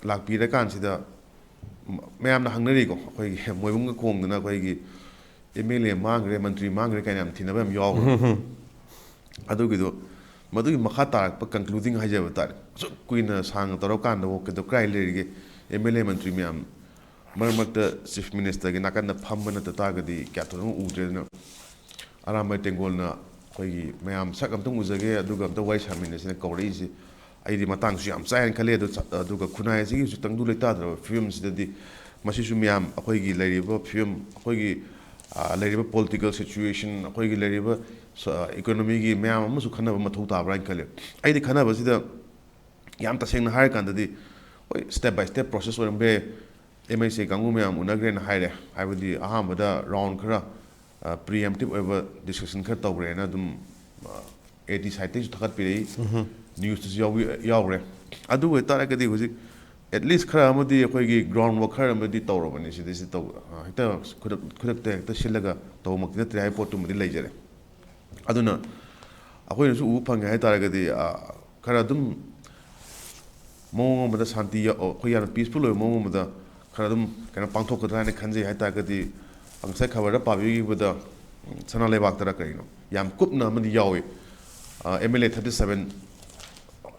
ꯂꯥꯛꯄꯤꯔꯀꯥꯟꯁꯤꯗ ꯃ-, ꯃꯌꯥꯝꯅ ꯍꯪꯅꯔꯤꯀꯣ, ꯑꯩꯈꯣꯏꯒꯤ ꯃꯣꯏꯕꯨꯡꯒ ꯈꯣꯡꯗꯅ ꯑꯩꯈꯣꯏꯒꯤ ꯑꯦꯝ ꯑꯦꯜ ꯑꯦ ꯃꯥꯡꯈ꯭ꯔꯦ, ꯃꯟꯇ꯭ꯔꯤ ꯃꯥꯡꯈ꯭ꯔꯦ ꯀꯥꯏꯅ ꯌꯥꯝ ꯊꯤꯅꯕ ꯌꯥꯝ ꯌꯥꯎꯕꯅꯦ꯫ ꯑꯗꯨꯒꯤꯗꯣ ꯃꯗꯨꯒꯤ ꯃꯈꯥ ꯇꯥꯔꯛꯄ concluding ꯍꯥꯏꯖꯕ ꯇꯥꯔꯦ꯫ ꯑꯁꯨꯛ ꯀꯨꯏꯅ ꯁꯥꯡꯅ ꯇꯧꯔꯀꯥꯟꯗꯕꯨ ꯀꯩꯗꯧ ꯀꯥꯏ ꯂꯩꯔꯤꯒꯦ? ꯑꯦꯝ ꯑꯦꯜ ꯑꯦ ꯃꯟꯇ꯭ꯔꯤ ꯃꯌꯥꯝ ꯃꯔꯛ ꯃꯔꯛꯇ ꯆꯤꯐ ꯃꯤꯅꯤꯁꯇꯔꯒꯤ ꯅꯥꯀꯟꯗ ꯐꯝꯕ ꯅꯠꯇ ꯇꯥꯔꯒꯗꯤ ꯀꯌꯥ ꯊꯣꯏꯗꯣꯛꯅ ꯎꯗ꯭ꯔꯦ꯫ ꯑꯗꯨꯅ ꯑꯔꯥꯝꯕꯥꯏ ꯇꯦꯡꯒꯣꯜꯅ ꯑꯩꯈꯣꯏꯒꯤ ꯃꯌꯥꯝ ꯁꯛ ꯑꯝꯇꯪ ꯎꯖꯒꯦ, ꯑꯗꯨꯒ ꯑꯝꯇ ꯋꯥꯔꯤ ꯁꯥꯃꯤꯟꯅꯁꯤꯅ ꯀꯧꯔꯛꯏꯁꯦ ꯑꯩꯗꯤ ꯃꯇꯥꯡꯁꯨ ꯌꯥꯝ ꯆꯥꯏꯅ ꯈꯜꯂꯦ꯫ ꯑꯗꯨ ꯆ-, ꯑꯗꯨꯒ ꯈꯨꯟꯅꯥꯏ ꯑꯁꯤꯒꯤ ꯍꯧꯖꯤꯛ ꯇꯪꯗꯨ ꯂꯩꯇꯥꯗ꯭ꯔꯕ ꯐꯤꯕꯝꯁꯤꯗꯗꯤ ꯃꯁꯤꯁꯨ ꯃꯌꯥꯝ ꯑꯩꯈꯣꯏꯒꯤ ꯂꯩꯔꯤꯕ ꯐꯤꯕꯝ, ꯑꯩꯈꯣꯏꯒꯤ, ꯑ, ꯂꯩꯔꯤꯕ political situation, ꯑꯩꯈꯣꯏꯒꯤ ꯂꯩꯔꯤꯕ ꯁ-, ꯑ, economyꯒꯤ ꯃꯌꯥꯝ ꯑꯃꯁꯨ ꯈꯟꯅꯕ ꯃꯊꯧ ꯇꯥꯕ꯭ꯔꯥ ꯍꯥꯏꯅ ꯈꯜꯂꯦ꯫ ꯑꯩꯗꯤ ꯈꯟꯅꯕꯁꯤꯗ ꯌꯥꯝ ꯇꯁꯦꯡꯅ ꯍꯥꯏꯔꯀꯥꯟꯗꯗꯤ, ꯍꯣꯏ, step by step process ꯑꯣꯏꯔꯝꯕ ꯌꯥꯏ꯫ ꯑꯦꯝ ꯑꯦꯜ ꯑꯦꯁꯦ ꯀꯥꯡꯕꯨ ꯃꯌꯥꯝ ꯎꯅꯈ꯭ꯔꯦꯅ ꯍꯥꯏꯔꯦ, ꯍꯥꯏꯕꯗꯤ ꯑꯍꯥꯟꯕꯗ round ꯈꯔ, ꯑ, preemptive ꯑꯣꯏꯕ discussion ꯈꯔ ꯇꯧꯈ꯭ꯔꯦꯅ ꯑꯗꯨꯝ, ꯑ, ꯑꯦ ꯗꯤ ꯁꯥꯏꯠꯇꯩꯁꯨ ꯊꯥꯒꯠꯄꯤꯔꯛꯏ, ꯅ꯭ꯌꯨꯁꯇꯁꯨ ꯌꯥꯎꯕꯤ-, ꯌꯥꯎꯈ꯭ꯔꯦ꯫ ꯑꯗꯨ ꯑꯣꯏꯇꯥꯔꯒꯗꯤ ꯍꯧꯖꯤꯛ at least ꯈꯔ ꯑꯃꯗꯤ ꯑꯩꯈꯣꯏꯒꯤ ground work ꯈꯔ ꯑꯃꯗꯤ ꯇꯧꯔꯕꯅꯤ꯫ ꯁꯤꯗꯩꯁꯤꯗ ꯇꯧ-, ꯑ, ꯍꯦꯛꯇ ꯈꯨꯗꯛ-, ꯈꯨꯗꯛꯇ ꯍꯦꯛꯇ ꯁꯤꯜꯂꯒ ꯇꯧꯕꯃꯛꯇꯤ ꯅꯠꯇ꯭ꯔꯦ ꯍꯥꯏꯕ ꯄꯣꯠꯇꯨꯃꯗꯤ ꯂꯩꯖꯔꯦ꯫ ꯑꯗꯨꯅ ꯑꯩꯈꯣꯏꯅꯁꯨ ꯎꯕ ꯐꯪꯉꯦ ꯍꯥꯏ ꯇꯥꯔꯒꯗꯤ, ꯑ, ꯈꯔ ꯑꯗꯨꯝ ꯃꯑꯣꯡ ꯑꯃꯗ ꯁꯥꯟꯇꯤ ꯌꯥ-, ꯑꯩꯈꯣꯏ ꯌꯥꯝꯅ peaceful ꯑꯣꯏꯕ ꯃꯑꯣꯡ ꯑꯃꯗ ꯈꯔ ꯑꯗꯨꯝ ꯀꯩꯅꯣ ꯄꯥꯡꯊꯣꯛꯀꯗ꯭ꯔꯥ ꯍꯥꯏꯅ ꯈꯟꯖꯩ ꯍꯥꯏ ꯇꯥꯔꯒꯗꯤ, ꯉꯁꯥꯏ ꯈꯕꯔꯗ ꯄꯥꯕꯤꯈꯤꯕꯗ, ꯎꯝ, ꯁꯅꯥ ꯂꯩꯕꯥꯛꯇꯔ ꯀꯔꯤꯅꯣ, ꯌꯥꯝ ꯀꯨꯞꯅ ꯑꯃꯗꯤ ꯌꯥꯎꯏ꯫ ꯑ, M L A thirty seven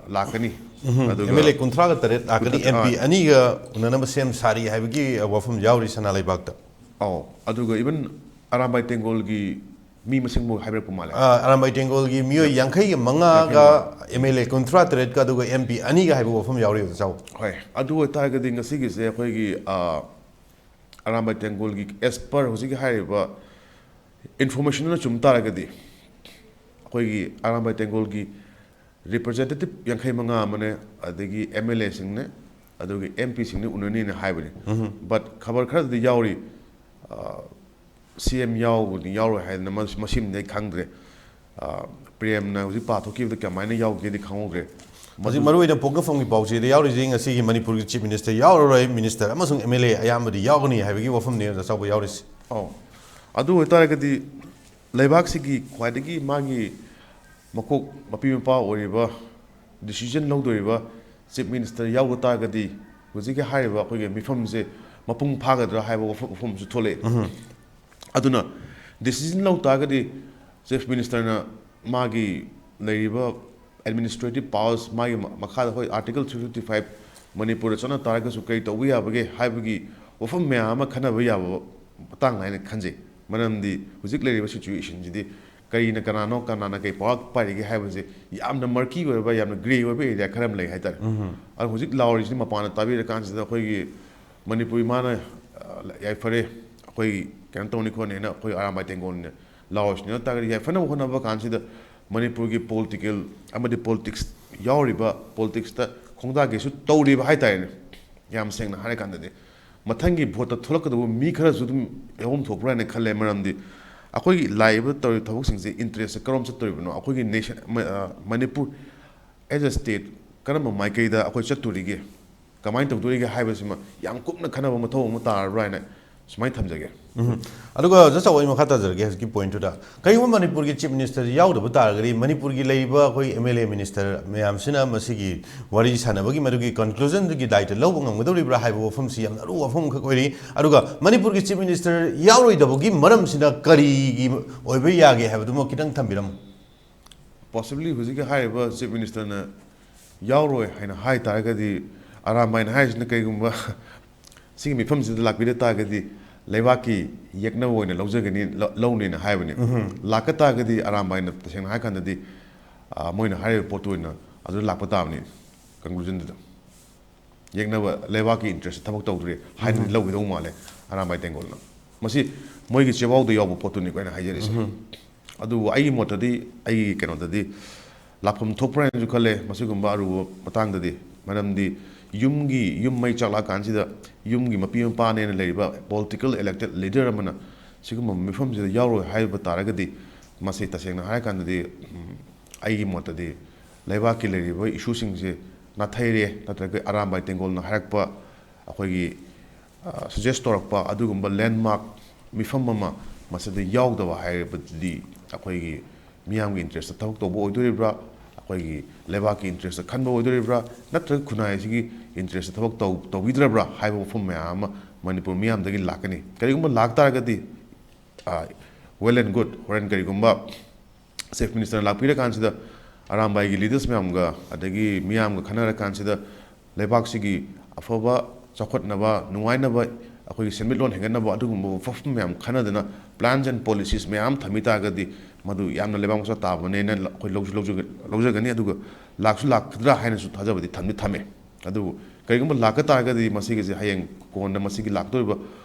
ꯂꯥꯛꯀꯅꯤ꯫ ꯎꯝ, ꯑꯗꯨꯒ ꯑꯦꯝ ꯑꯦꯜ ꯑꯦ ꯀꯨꯟꯊ꯭ꯔꯥꯒ ꯇꯔꯦꯠ ꯂꯥꯛꯀꯅꯤ, ꯀꯨꯟꯊ꯭ꯔꯥ-, ꯑꯦꯝ ꯄꯤ ꯑꯥ꯫ ꯑꯅꯤꯒ ꯎꯅꯅꯕ ꯁꯦꯝ ꯁꯥꯔꯤ ꯍꯥꯏꯕꯒꯤ ꯋꯥꯐꯝ ꯌꯥꯎꯔꯤ ꯁꯅꯥ ꯂꯩꯕꯥꯛꯇ꯫ ꯑꯧ, ꯑꯗꯨꯒ even ꯑꯔꯥꯝꯕꯥꯏ ꯇꯦꯡꯒꯣꯜꯒꯤ ꯃꯤ ꯃꯁꯤꯡꯕꯨ ꯍꯥꯏꯕꯤꯔꯛꯄ ꯃꯥꯜꯂꯦ꯫ ꯑ, ꯑꯔꯥꯝꯕꯥꯏ ꯇꯦꯡꯒꯣꯜꯒꯤ ꯃꯤꯑꯣꯏ ꯌꯥꯡꯈꯩꯒ ꯃꯉꯥꯒ, ꯌꯥꯡꯈꯩ ꯃꯉꯥ꯫ ꯑꯦꯝ ꯑꯦꯜ ꯑꯦ ꯀꯨꯟꯊ꯭ꯔꯥ ꯇꯔꯦꯠꯀ, ꯑꯗꯨꯒ ꯑꯦꯝ ꯄꯤ ꯑꯅꯤꯒ ꯍꯥꯏꯕ ꯋꯥꯐꯝ ꯌꯥꯎꯔꯤ, ꯑꯣꯖꯥ ꯆꯥꯎ꯫ ꯍꯣꯏ, ꯑꯗꯨ ꯑꯣꯏꯇꯥꯔꯒꯗꯤ ꯉꯁꯤꯒꯤꯁꯦ ꯑꯩꯈꯣꯏꯒꯤ, ꯑ, ꯑꯔꯥꯝꯕꯥꯏ ꯇꯦꯡꯒꯣꯜꯒꯤ as per ꯍꯧꯖꯤꯛꯀꯤ ꯍꯥꯏꯔꯤꯕ informationꯗꯨꯅ ꯆꯨꯝ ꯇꯥꯔꯒꯗꯤ, ꯑꯩꯈꯣꯏꯒꯤ ꯑꯔꯥꯝꯕꯥꯏ ꯇꯦꯡꯒꯣꯜꯒꯤ representative ꯌꯥꯡꯈꯩ ꯃꯉꯥ ꯑꯃꯅꯦ, ꯑꯗꯒꯤ ꯑꯦꯝ ꯑꯦꯜ ꯑꯦꯁꯤꯡꯅꯦ, ꯑꯗꯨꯒꯤ ꯑꯦꯝ ꯄꯤꯁꯤꯡꯅ ꯎꯅꯅꯤꯅ ꯍꯥꯏꯕꯅꯤ꯫ ꯎꯝ꯫ But ꯈꯕꯔ ꯈꯔꯗꯗꯤ ꯌꯥꯎꯔꯤ, ꯑ, ꯁꯤ ꯑꯦꯝ ꯌꯥꯎꯒꯅꯤ, ꯌꯥꯎꯔꯣꯏ ꯍꯥꯏꯗꯅ, ꯃꯁ-, ꯃꯁꯤꯃꯗꯤ ꯑꯩ ꯈꯪꯗ꯭ꯔꯦ꯫ ꯑ, ꯄ꯭ꯔꯦꯝꯅ ꯍꯧꯖꯤꯛ ꯄꯥꯊꯣꯛꯈꯤꯕꯗ ꯀꯃꯥꯏꯅ ꯌꯥꯎꯒꯦꯗꯤ ꯈꯪꯍꯧꯗ꯭ꯔꯦ꯫ ꯍꯧꯖꯤꯛ ꯃꯗꯨ ꯃꯔꯨꯑꯣꯏꯅ ꯄꯣꯛꯅꯐꯝꯒꯤ ꯄꯥꯎꯆꯦꯗ ꯌꯥꯎꯔꯤꯁꯤ ꯉꯁꯤꯒꯤ ꯃꯅꯤꯄꯨꯔꯒꯤ ꯆꯤꯐ ꯃꯤꯅꯤꯁꯇꯔ ꯌꯥꯎꯔꯔꯣꯏ, ꯃꯤꯅꯤꯁꯇꯔ ꯑꯃꯁꯨꯡ ꯑꯦꯝ ꯑꯦꯜ ꯑꯦ ꯑꯌꯥꯝꯕꯗꯤ ꯌꯥꯎꯒꯅꯤ ꯍꯥꯏꯕꯒꯤ ꯋꯥꯐꯝꯅꯤ ꯑꯣꯖꯥ ꯆꯥꯎꯕ ꯌꯥꯎꯔꯤꯁꯤ꯫ ꯑꯧ꯫ ꯑꯗꯨ ꯑꯣꯏꯇꯥꯔꯒꯗꯤ ꯂꯩꯕꯥꯛꯁꯤꯒꯤ ꯈ꯭ꯋꯥꯏꯗꯒꯤ ꯃꯥꯒꯤ ꯃꯀꯣꯛ ꯃꯄꯤ ꯃꯄꯥ ꯑꯣꯏꯔꯤꯕ decision ꯂꯧꯗꯣꯔꯤꯕ ꯆꯤꯐ ꯃꯤꯅꯤꯁꯇꯔ ꯌꯥꯎꯕ ꯇꯥꯔꯒꯗꯤ ꯍꯧꯖꯤꯛꯀꯤ ꯍꯥꯏꯔꯤꯕ ꯑꯩꯈꯣꯏꯒꯤ ꯃꯤꯐꯝꯁꯦ ꯃꯄꯨꯡ ꯐꯥꯒꯗ꯭ꯔꯥ ꯍꯥꯏꯕ ꯋꯥꯐꯝ, ꯋꯥꯐꯝꯁꯨ ꯊꯣꯛꯂꯛꯑꯦ꯫ ꯎꯝ꯫ ꯑꯗꯨꯅ decision ꯂꯧ ꯇꯥꯔꯒꯗꯤ ꯆꯤꯐ ꯃꯤꯅꯤꯁꯇꯔꯅ ꯃꯥꯒꯤ ꯂꯩꯔꯤꯕ administrative powers, ꯃꯥꯒꯤ ꯃꯈꯥꯗ ꯑꯩꯈꯣꯏ Article three fifty five ꯃꯅꯤꯄꯨꯔꯗ ꯆꯠꯅ ꯇꯥꯔꯒꯁꯨ ꯀꯔꯤ ꯇꯧꯕ ꯌꯥꯕꯒꯦ ꯍꯥꯏꯕꯒꯤ ꯋꯥꯐꯝ ꯃꯌꯥꯝ ꯑꯃ ꯈꯟꯅꯕ ꯌꯥꯕ ꯃꯇꯥꯡ ꯍꯥꯏꯅ ꯈꯟꯖꯩ꯫ ꯃꯔꯝꯗꯤ ꯍꯧꯖꯤꯛ ꯂꯩꯔꯤꯕ situationꯁꯤꯗꯤ ꯀꯔꯤꯅ ꯀꯅꯥꯅꯣ, ꯀꯅꯥꯅ ꯀꯩ power ꯄꯥꯏꯔꯤꯒꯦ ꯍꯥꯏꯕꯁꯦ ꯌꯥꯝꯅ murky ꯑꯣꯏꯔꯕ, ꯌꯥꯝꯅ grey ꯑꯣꯏꯕ area ꯈꯔ ꯑꯃ ꯂꯩ ꯍꯥꯏꯇꯥꯔꯦ꯫ ꯑꯗꯣ ꯍꯧꯖꯤꯛ ꯂꯥꯎꯔꯤꯁꯤꯅ ꯃꯄꯥꯟꯗ ꯇꯥꯕꯤꯔꯀꯥꯟꯁꯤꯗ ꯑꯩꯈꯣꯏꯒꯤ ꯃꯅꯤꯄꯨꯔ ꯏꯃꯥꯅ, ꯑ, ꯌꯥꯏꯐꯔꯦ, ꯑꯩꯈꯣꯏ ꯀꯩꯅꯣ ꯇꯧꯅꯤ ꯈꯣꯠꯅꯤꯅ ꯑꯩꯈꯣꯏ ꯑꯔꯥꯝꯕꯥꯏ ꯇꯦꯡꯒꯣꯜꯅ ꯂꯥꯎꯔꯤꯁꯤꯅ ꯇꯥꯔꯒꯗꯤ ꯌꯥꯏꯐꯅꯕ ꯍꯣꯠꯅꯕ ꯀꯥꯟꯁꯤꯗ ꯃꯅꯤꯄꯨꯔꯒꯤ political ꯑꯃꯗꯤ politics ꯌꯥꯎꯔꯤꯕ, politicsꯇ ꯈꯣꯡꯗꯥꯒꯦꯁꯨ ꯇꯧꯔꯤꯕ ꯍꯥꯏꯇꯥꯔꯦꯅꯦ꯫ ꯌꯥꯝ ꯁꯦꯡꯅ ꯍꯥꯏꯔꯀꯥꯟꯗꯗꯤ ꯃꯊꯪꯒꯤ voteꯇ ꯊꯣꯛꯂꯛꯀꯗꯧꯕ ꯃꯤ ꯈꯔꯁꯨ ꯑꯗꯨꯝ ꯌꯥꯎꯐꯝ ꯊꯣꯛꯄ꯭ꯔꯥ ꯍꯥꯏꯅ ꯈꯜꯂꯦ꯫ ꯃꯔꯝꯗꯤ ꯑꯩꯈꯣꯏꯒꯤ ꯂꯥꯛꯏꯕ ꯇꯧꯔꯤꯕ ꯊꯕꯛꯁꯤꯡꯁꯦ interestꯁꯦ ꯀꯔꯣꯝ ꯆꯠꯇꯣꯔꯤꯕꯅꯣ, ꯑꯩꯈꯣꯏꯒꯤ nation, ꯃ-, ꯑ, ꯃꯅꯤꯄꯨꯔ as a state ꯀꯔꯝꯕ ꯃꯥꯏꯀꯩꯗ ꯑꯩꯈꯣꯏ ꯆꯠꯇꯣꯔꯤꯒꯦ, ꯀꯃꯥꯏꯅ ꯇꯧꯗꯣꯔꯤꯒꯦ ꯍꯥꯏꯕꯁꯤꯃ ꯌꯥꯝ ꯀꯨꯞꯅ ꯈꯟꯅꯕ ꯃꯊꯧ ꯑꯃ ꯇꯥꯔꯕ꯭ꯔꯥ ꯍꯥꯏꯅ ꯁꯨꯃꯥꯏꯅ ꯊꯝꯖꯒꯦ꯫ ꯎꯝ꯫ ꯑꯗꯨꯒ just ꯑꯩ ꯃꯈꯥ ꯇꯥꯖꯔꯒꯦ ꯍꯧꯖꯤꯛꯀꯤ pointꯇꯨꯗ꯫ ꯀꯔꯤꯒꯨꯝꯕ ꯃꯅꯤꯄꯨꯔꯒꯤ Chief Minister ꯌꯥꯎꯗꯕ ꯇꯥꯔꯒꯗꯤ ꯃꯅꯤꯄꯨꯔꯒꯤ ꯂꯩꯔꯤꯕ ꯑꯩꯈꯣꯏ M L A minister ꯃꯌꯥꯝꯁꯤꯅ ꯃꯁꯤꯒꯤ ꯋꯥꯔꯤ ꯁꯥꯟꯅꯕꯒꯤ ꯃꯗꯨꯒꯤ conclusionꯗꯨꯒꯤ ꯗꯥꯏꯇ ꯂꯧꯕ ꯉꯝꯒꯗꯧꯔꯤꯕ꯭ꯔꯥ ꯍꯥꯏꯕ ꯋꯥꯐꯝꯁꯤ ꯌꯥꯝꯅ ꯑꯔꯨꯕ ꯋꯥꯐꯝ ꯑꯃꯈꯛ ꯑꯣꯏꯔꯤ꯫ ꯑꯗꯨꯒ ꯃꯅꯤꯄꯨꯔꯒꯤ Chief Minister ꯌꯥꯎꯔꯣꯏꯗꯕꯒꯤ ꯃꯔꯝꯁꯤꯅ ꯀꯔꯤꯒꯤ ꯑꯣꯏꯕ ꯌꯥꯒꯦ ꯍꯥꯏꯕꯗꯨꯃ ꯈꯤꯇꯪ ꯊꯝꯕꯤꯔꯝꯃꯨ꯫ Possibly ꯍꯧꯖꯤꯛꯀꯤ ꯍꯥꯏꯔꯤꯕ Chief Ministerꯅ ꯌꯥꯎꯔꯣꯏ ꯍꯥꯏꯅ ꯍꯥꯏ ꯇꯥꯔꯒꯗꯤ, ꯑꯔꯥꯝꯕꯥꯏꯅ ꯍꯥꯏꯔꯤꯁꯤꯅ ꯀꯩꯒꯨꯝꯕ ꯁꯤꯒꯤ ꯃꯤꯐꯝꯁꯤꯗ ꯂꯥꯛꯄꯤꯗ ꯇꯥꯔꯒꯗꯤ ꯂꯩꯕꯥꯛꯀꯤ ꯌꯦꯛꯅꯕ ꯑꯣꯏꯅ ꯂꯧꯖꯒꯅꯤ, ꯂ-, ꯂꯧꯅꯦꯅ ꯍꯥꯏꯕꯅꯤ꯫ ꯂꯥꯛꯀ ꯇꯥꯔꯒꯗꯤ ꯑꯔꯥꯝꯕꯥꯏꯅ ꯇꯁꯦꯡꯅ ꯍꯥꯏꯔꯀꯥꯟꯗꯗꯤ, ꯑ, ꯃꯣꯏꯅ ꯍꯥꯏꯔꯤꯕ ꯄꯣꯠꯇꯨ ꯑꯣꯏꯅ ꯑꯗꯨꯗ ꯂꯥꯛꯄ ꯇꯥꯕꯅꯤ conclusionꯗꯨꯗ꯫ ꯌꯦꯛꯅꯕ ꯂꯩꯕꯥꯛꯀꯤ interest ꯊꯕꯛ ꯇꯧꯗ꯭ꯔꯦ ꯍꯥꯏꯅ ꯂꯧꯒꯗꯧ ꯃꯥꯜꯂꯦ ꯑꯔꯥꯝꯕꯥꯏ ꯇꯦꯡꯒꯣꯜꯅ꯫ ꯃꯁꯤ ꯃꯣꯏꯒꯤ ꯆꯦꯕꯥꯎꯗ ꯌꯥꯎꯕ ꯄꯣꯠꯇꯨꯅꯤꯀꯣ ꯑꯩꯅ ꯍꯥꯏꯖꯔꯤꯁꯦ꯫ ꯑꯗꯨꯕꯨ ꯑꯩꯒꯤ ꯃꯣꯠꯇꯗꯤ, ꯑꯩꯒꯤ ꯀꯩꯅꯣꯗꯗꯤ ꯂꯥꯛꯐꯝ ꯊꯣꯛꯄ꯭ꯔꯥ ꯍꯥꯏꯅꯁꯨ ꯈꯜꯂꯦ ꯃꯁꯤꯒꯨꯝꯕ ꯑꯔꯨꯕ ꯃꯇꯥꯡꯗꯗꯤ꯫ ꯃꯔꯝꯗꯤ ꯌꯨꯝꯒꯤ, ꯌꯨꯝ ꯃꯩ ꯆꯥꯛꯂꯛꯑꯀꯥꯟꯁꯤꯗ ꯌꯨꯝꯒꯤ ꯃꯄꯤ ꯃꯄꯥꯅꯦꯅ ꯂꯩꯔꯤꯕ political elected leader ꯑꯃꯅ ꯁꯤꯒꯨꯝꯕ ꯃꯤꯐꯝꯁꯤꯗ ꯌꯥꯎꯔꯣꯏ ꯍꯥꯏꯕ ꯇꯥꯔꯒꯗꯤ, ꯃꯁꯤ ꯇꯁꯦꯡꯅ ꯍꯥꯏꯔꯀꯥꯟꯗꯗꯤ, ꯎꯝ, ꯑꯩꯒꯤ ꯃꯣꯠꯇꯗꯤ ꯂꯩꯕꯥꯛꯀꯤ ꯂꯩꯔꯤꯕ issueꯁꯤꯡꯁꯦ ꯅꯥꯊꯩꯔꯦ, ꯅꯠꯇ꯭ꯔꯒ ꯑꯔꯥꯝꯕꯥꯏ ꯇꯦꯡꯒꯣꯜꯅ ꯍꯥꯏꯔꯛꯄ ꯑꯩꯈꯣꯏꯒꯤ, ꯑ, suggest ꯇꯧꯔꯛꯄ ꯑꯗꯨꯒꯨꯝꯕ landmark ꯃꯤꯐꯝ ꯑꯃ ꯃꯁꯤꯗ ꯌꯥꯎꯗꯕ ꯍꯥꯏꯔꯕꯗꯤ ꯑꯩꯈꯣꯏꯒꯤ ꯃꯤꯌꯥꯝꯒꯤ interestꯇ ꯊꯕꯛ ꯇꯧꯕ ꯑꯣꯏꯗꯣꯔꯤꯕ꯭ꯔꯥ, ꯑꯩꯈꯣꯏꯒꯤ ꯂꯩꯕꯥꯛꯀꯤ interestꯇ ꯈꯟꯕ ꯑꯣꯏꯗꯣꯔꯤꯕ꯭ꯔꯥ, ꯅꯠꯇ꯭ꯔꯒ ꯈꯨꯟꯅꯥꯏ ꯑꯁꯤꯒꯤ interestꯇ ꯊꯕꯛ ꯇꯧ-, ꯇꯧꯕꯤꯗ꯭ꯔꯕ꯭ꯔꯥ ꯍꯥꯏꯕ ꯋꯥꯐꯝ ꯃꯌꯥꯝ ꯑꯃ ꯃꯅꯤꯄꯨꯔ ꯃꯤꯌꯥꯝꯗꯒꯤ ꯂꯥꯛꯀꯅꯤ꯫ ꯀꯔꯤꯒꯨꯝꯕ ꯂꯥꯛꯇꯥꯔꯒꯗꯤ, ꯑ, well and good, ꯍꯣꯔꯦꯟ ꯀꯔꯤꯒꯨꯝꯕ Chief Ministerꯅ ꯂꯥꯛꯄꯤꯔꯀꯥꯟꯁꯤꯗ ꯑꯔꯥꯝꯕꯥꯏꯒꯤ ꯂꯤꯗꯔꯁ ꯃꯌꯥꯝꯒ, ꯑꯗꯒꯤ ꯃꯤꯌꯥꯝꯒ ꯈꯟꯅꯔꯀꯥꯟꯁꯤꯗ, ꯂꯩꯕꯥꯛꯁꯤꯒꯤ ꯑꯐꯕ, ꯆꯥꯎꯈꯠꯅꯕ, ꯅꯨꯡꯉꯥꯏꯅꯕ, ꯑꯩꯈꯣꯏꯒꯤ ꯁꯦꯟꯃꯤꯠꯂꯣꯟ ꯍꯦꯟꯒꯠꯅꯕ, ꯑꯗꯨꯒꯨꯝꯕ ꯋꯥꯐꯝ ꯃꯌꯥꯝ ꯈꯟꯅꯗꯅ, plans and policies ꯃꯌꯥꯝ ꯊꯝꯃꯤ ꯇꯥꯔꯒꯗꯤ, ꯃꯗꯨ ꯌꯥꯝꯅ ꯂꯩꯕꯥꯛ ꯃꯆꯥ ꯇꯥꯕꯅꯦꯅ ꯑꯩꯈꯣꯏ ꯂꯧꯁꯨ ꯂꯧꯖꯒ-, ꯂꯧꯖꯒꯅꯤ꯫ ꯑꯗꯨꯒ ꯂꯥꯛꯁꯨ ꯂꯥꯛꯀꯗ꯭ꯔꯥ ꯍꯥꯏꯅꯁꯨ ꯊꯥꯖꯕꯗꯤ ꯊꯝꯗꯤ ꯊꯝꯃꯦ꯫ ꯑꯗꯨꯕꯨ ꯀꯔꯤꯒꯨꯝꯕ ꯂꯥꯛꯀ ꯇꯥꯔꯒꯗꯤ, ꯃꯁꯤꯒꯤꯁꯦ ꯍꯌꯦꯡ ꯀꯣꯟꯅ ꯃꯁꯤꯒꯤ ꯂꯥꯛꯇꯧꯔꯤꯕ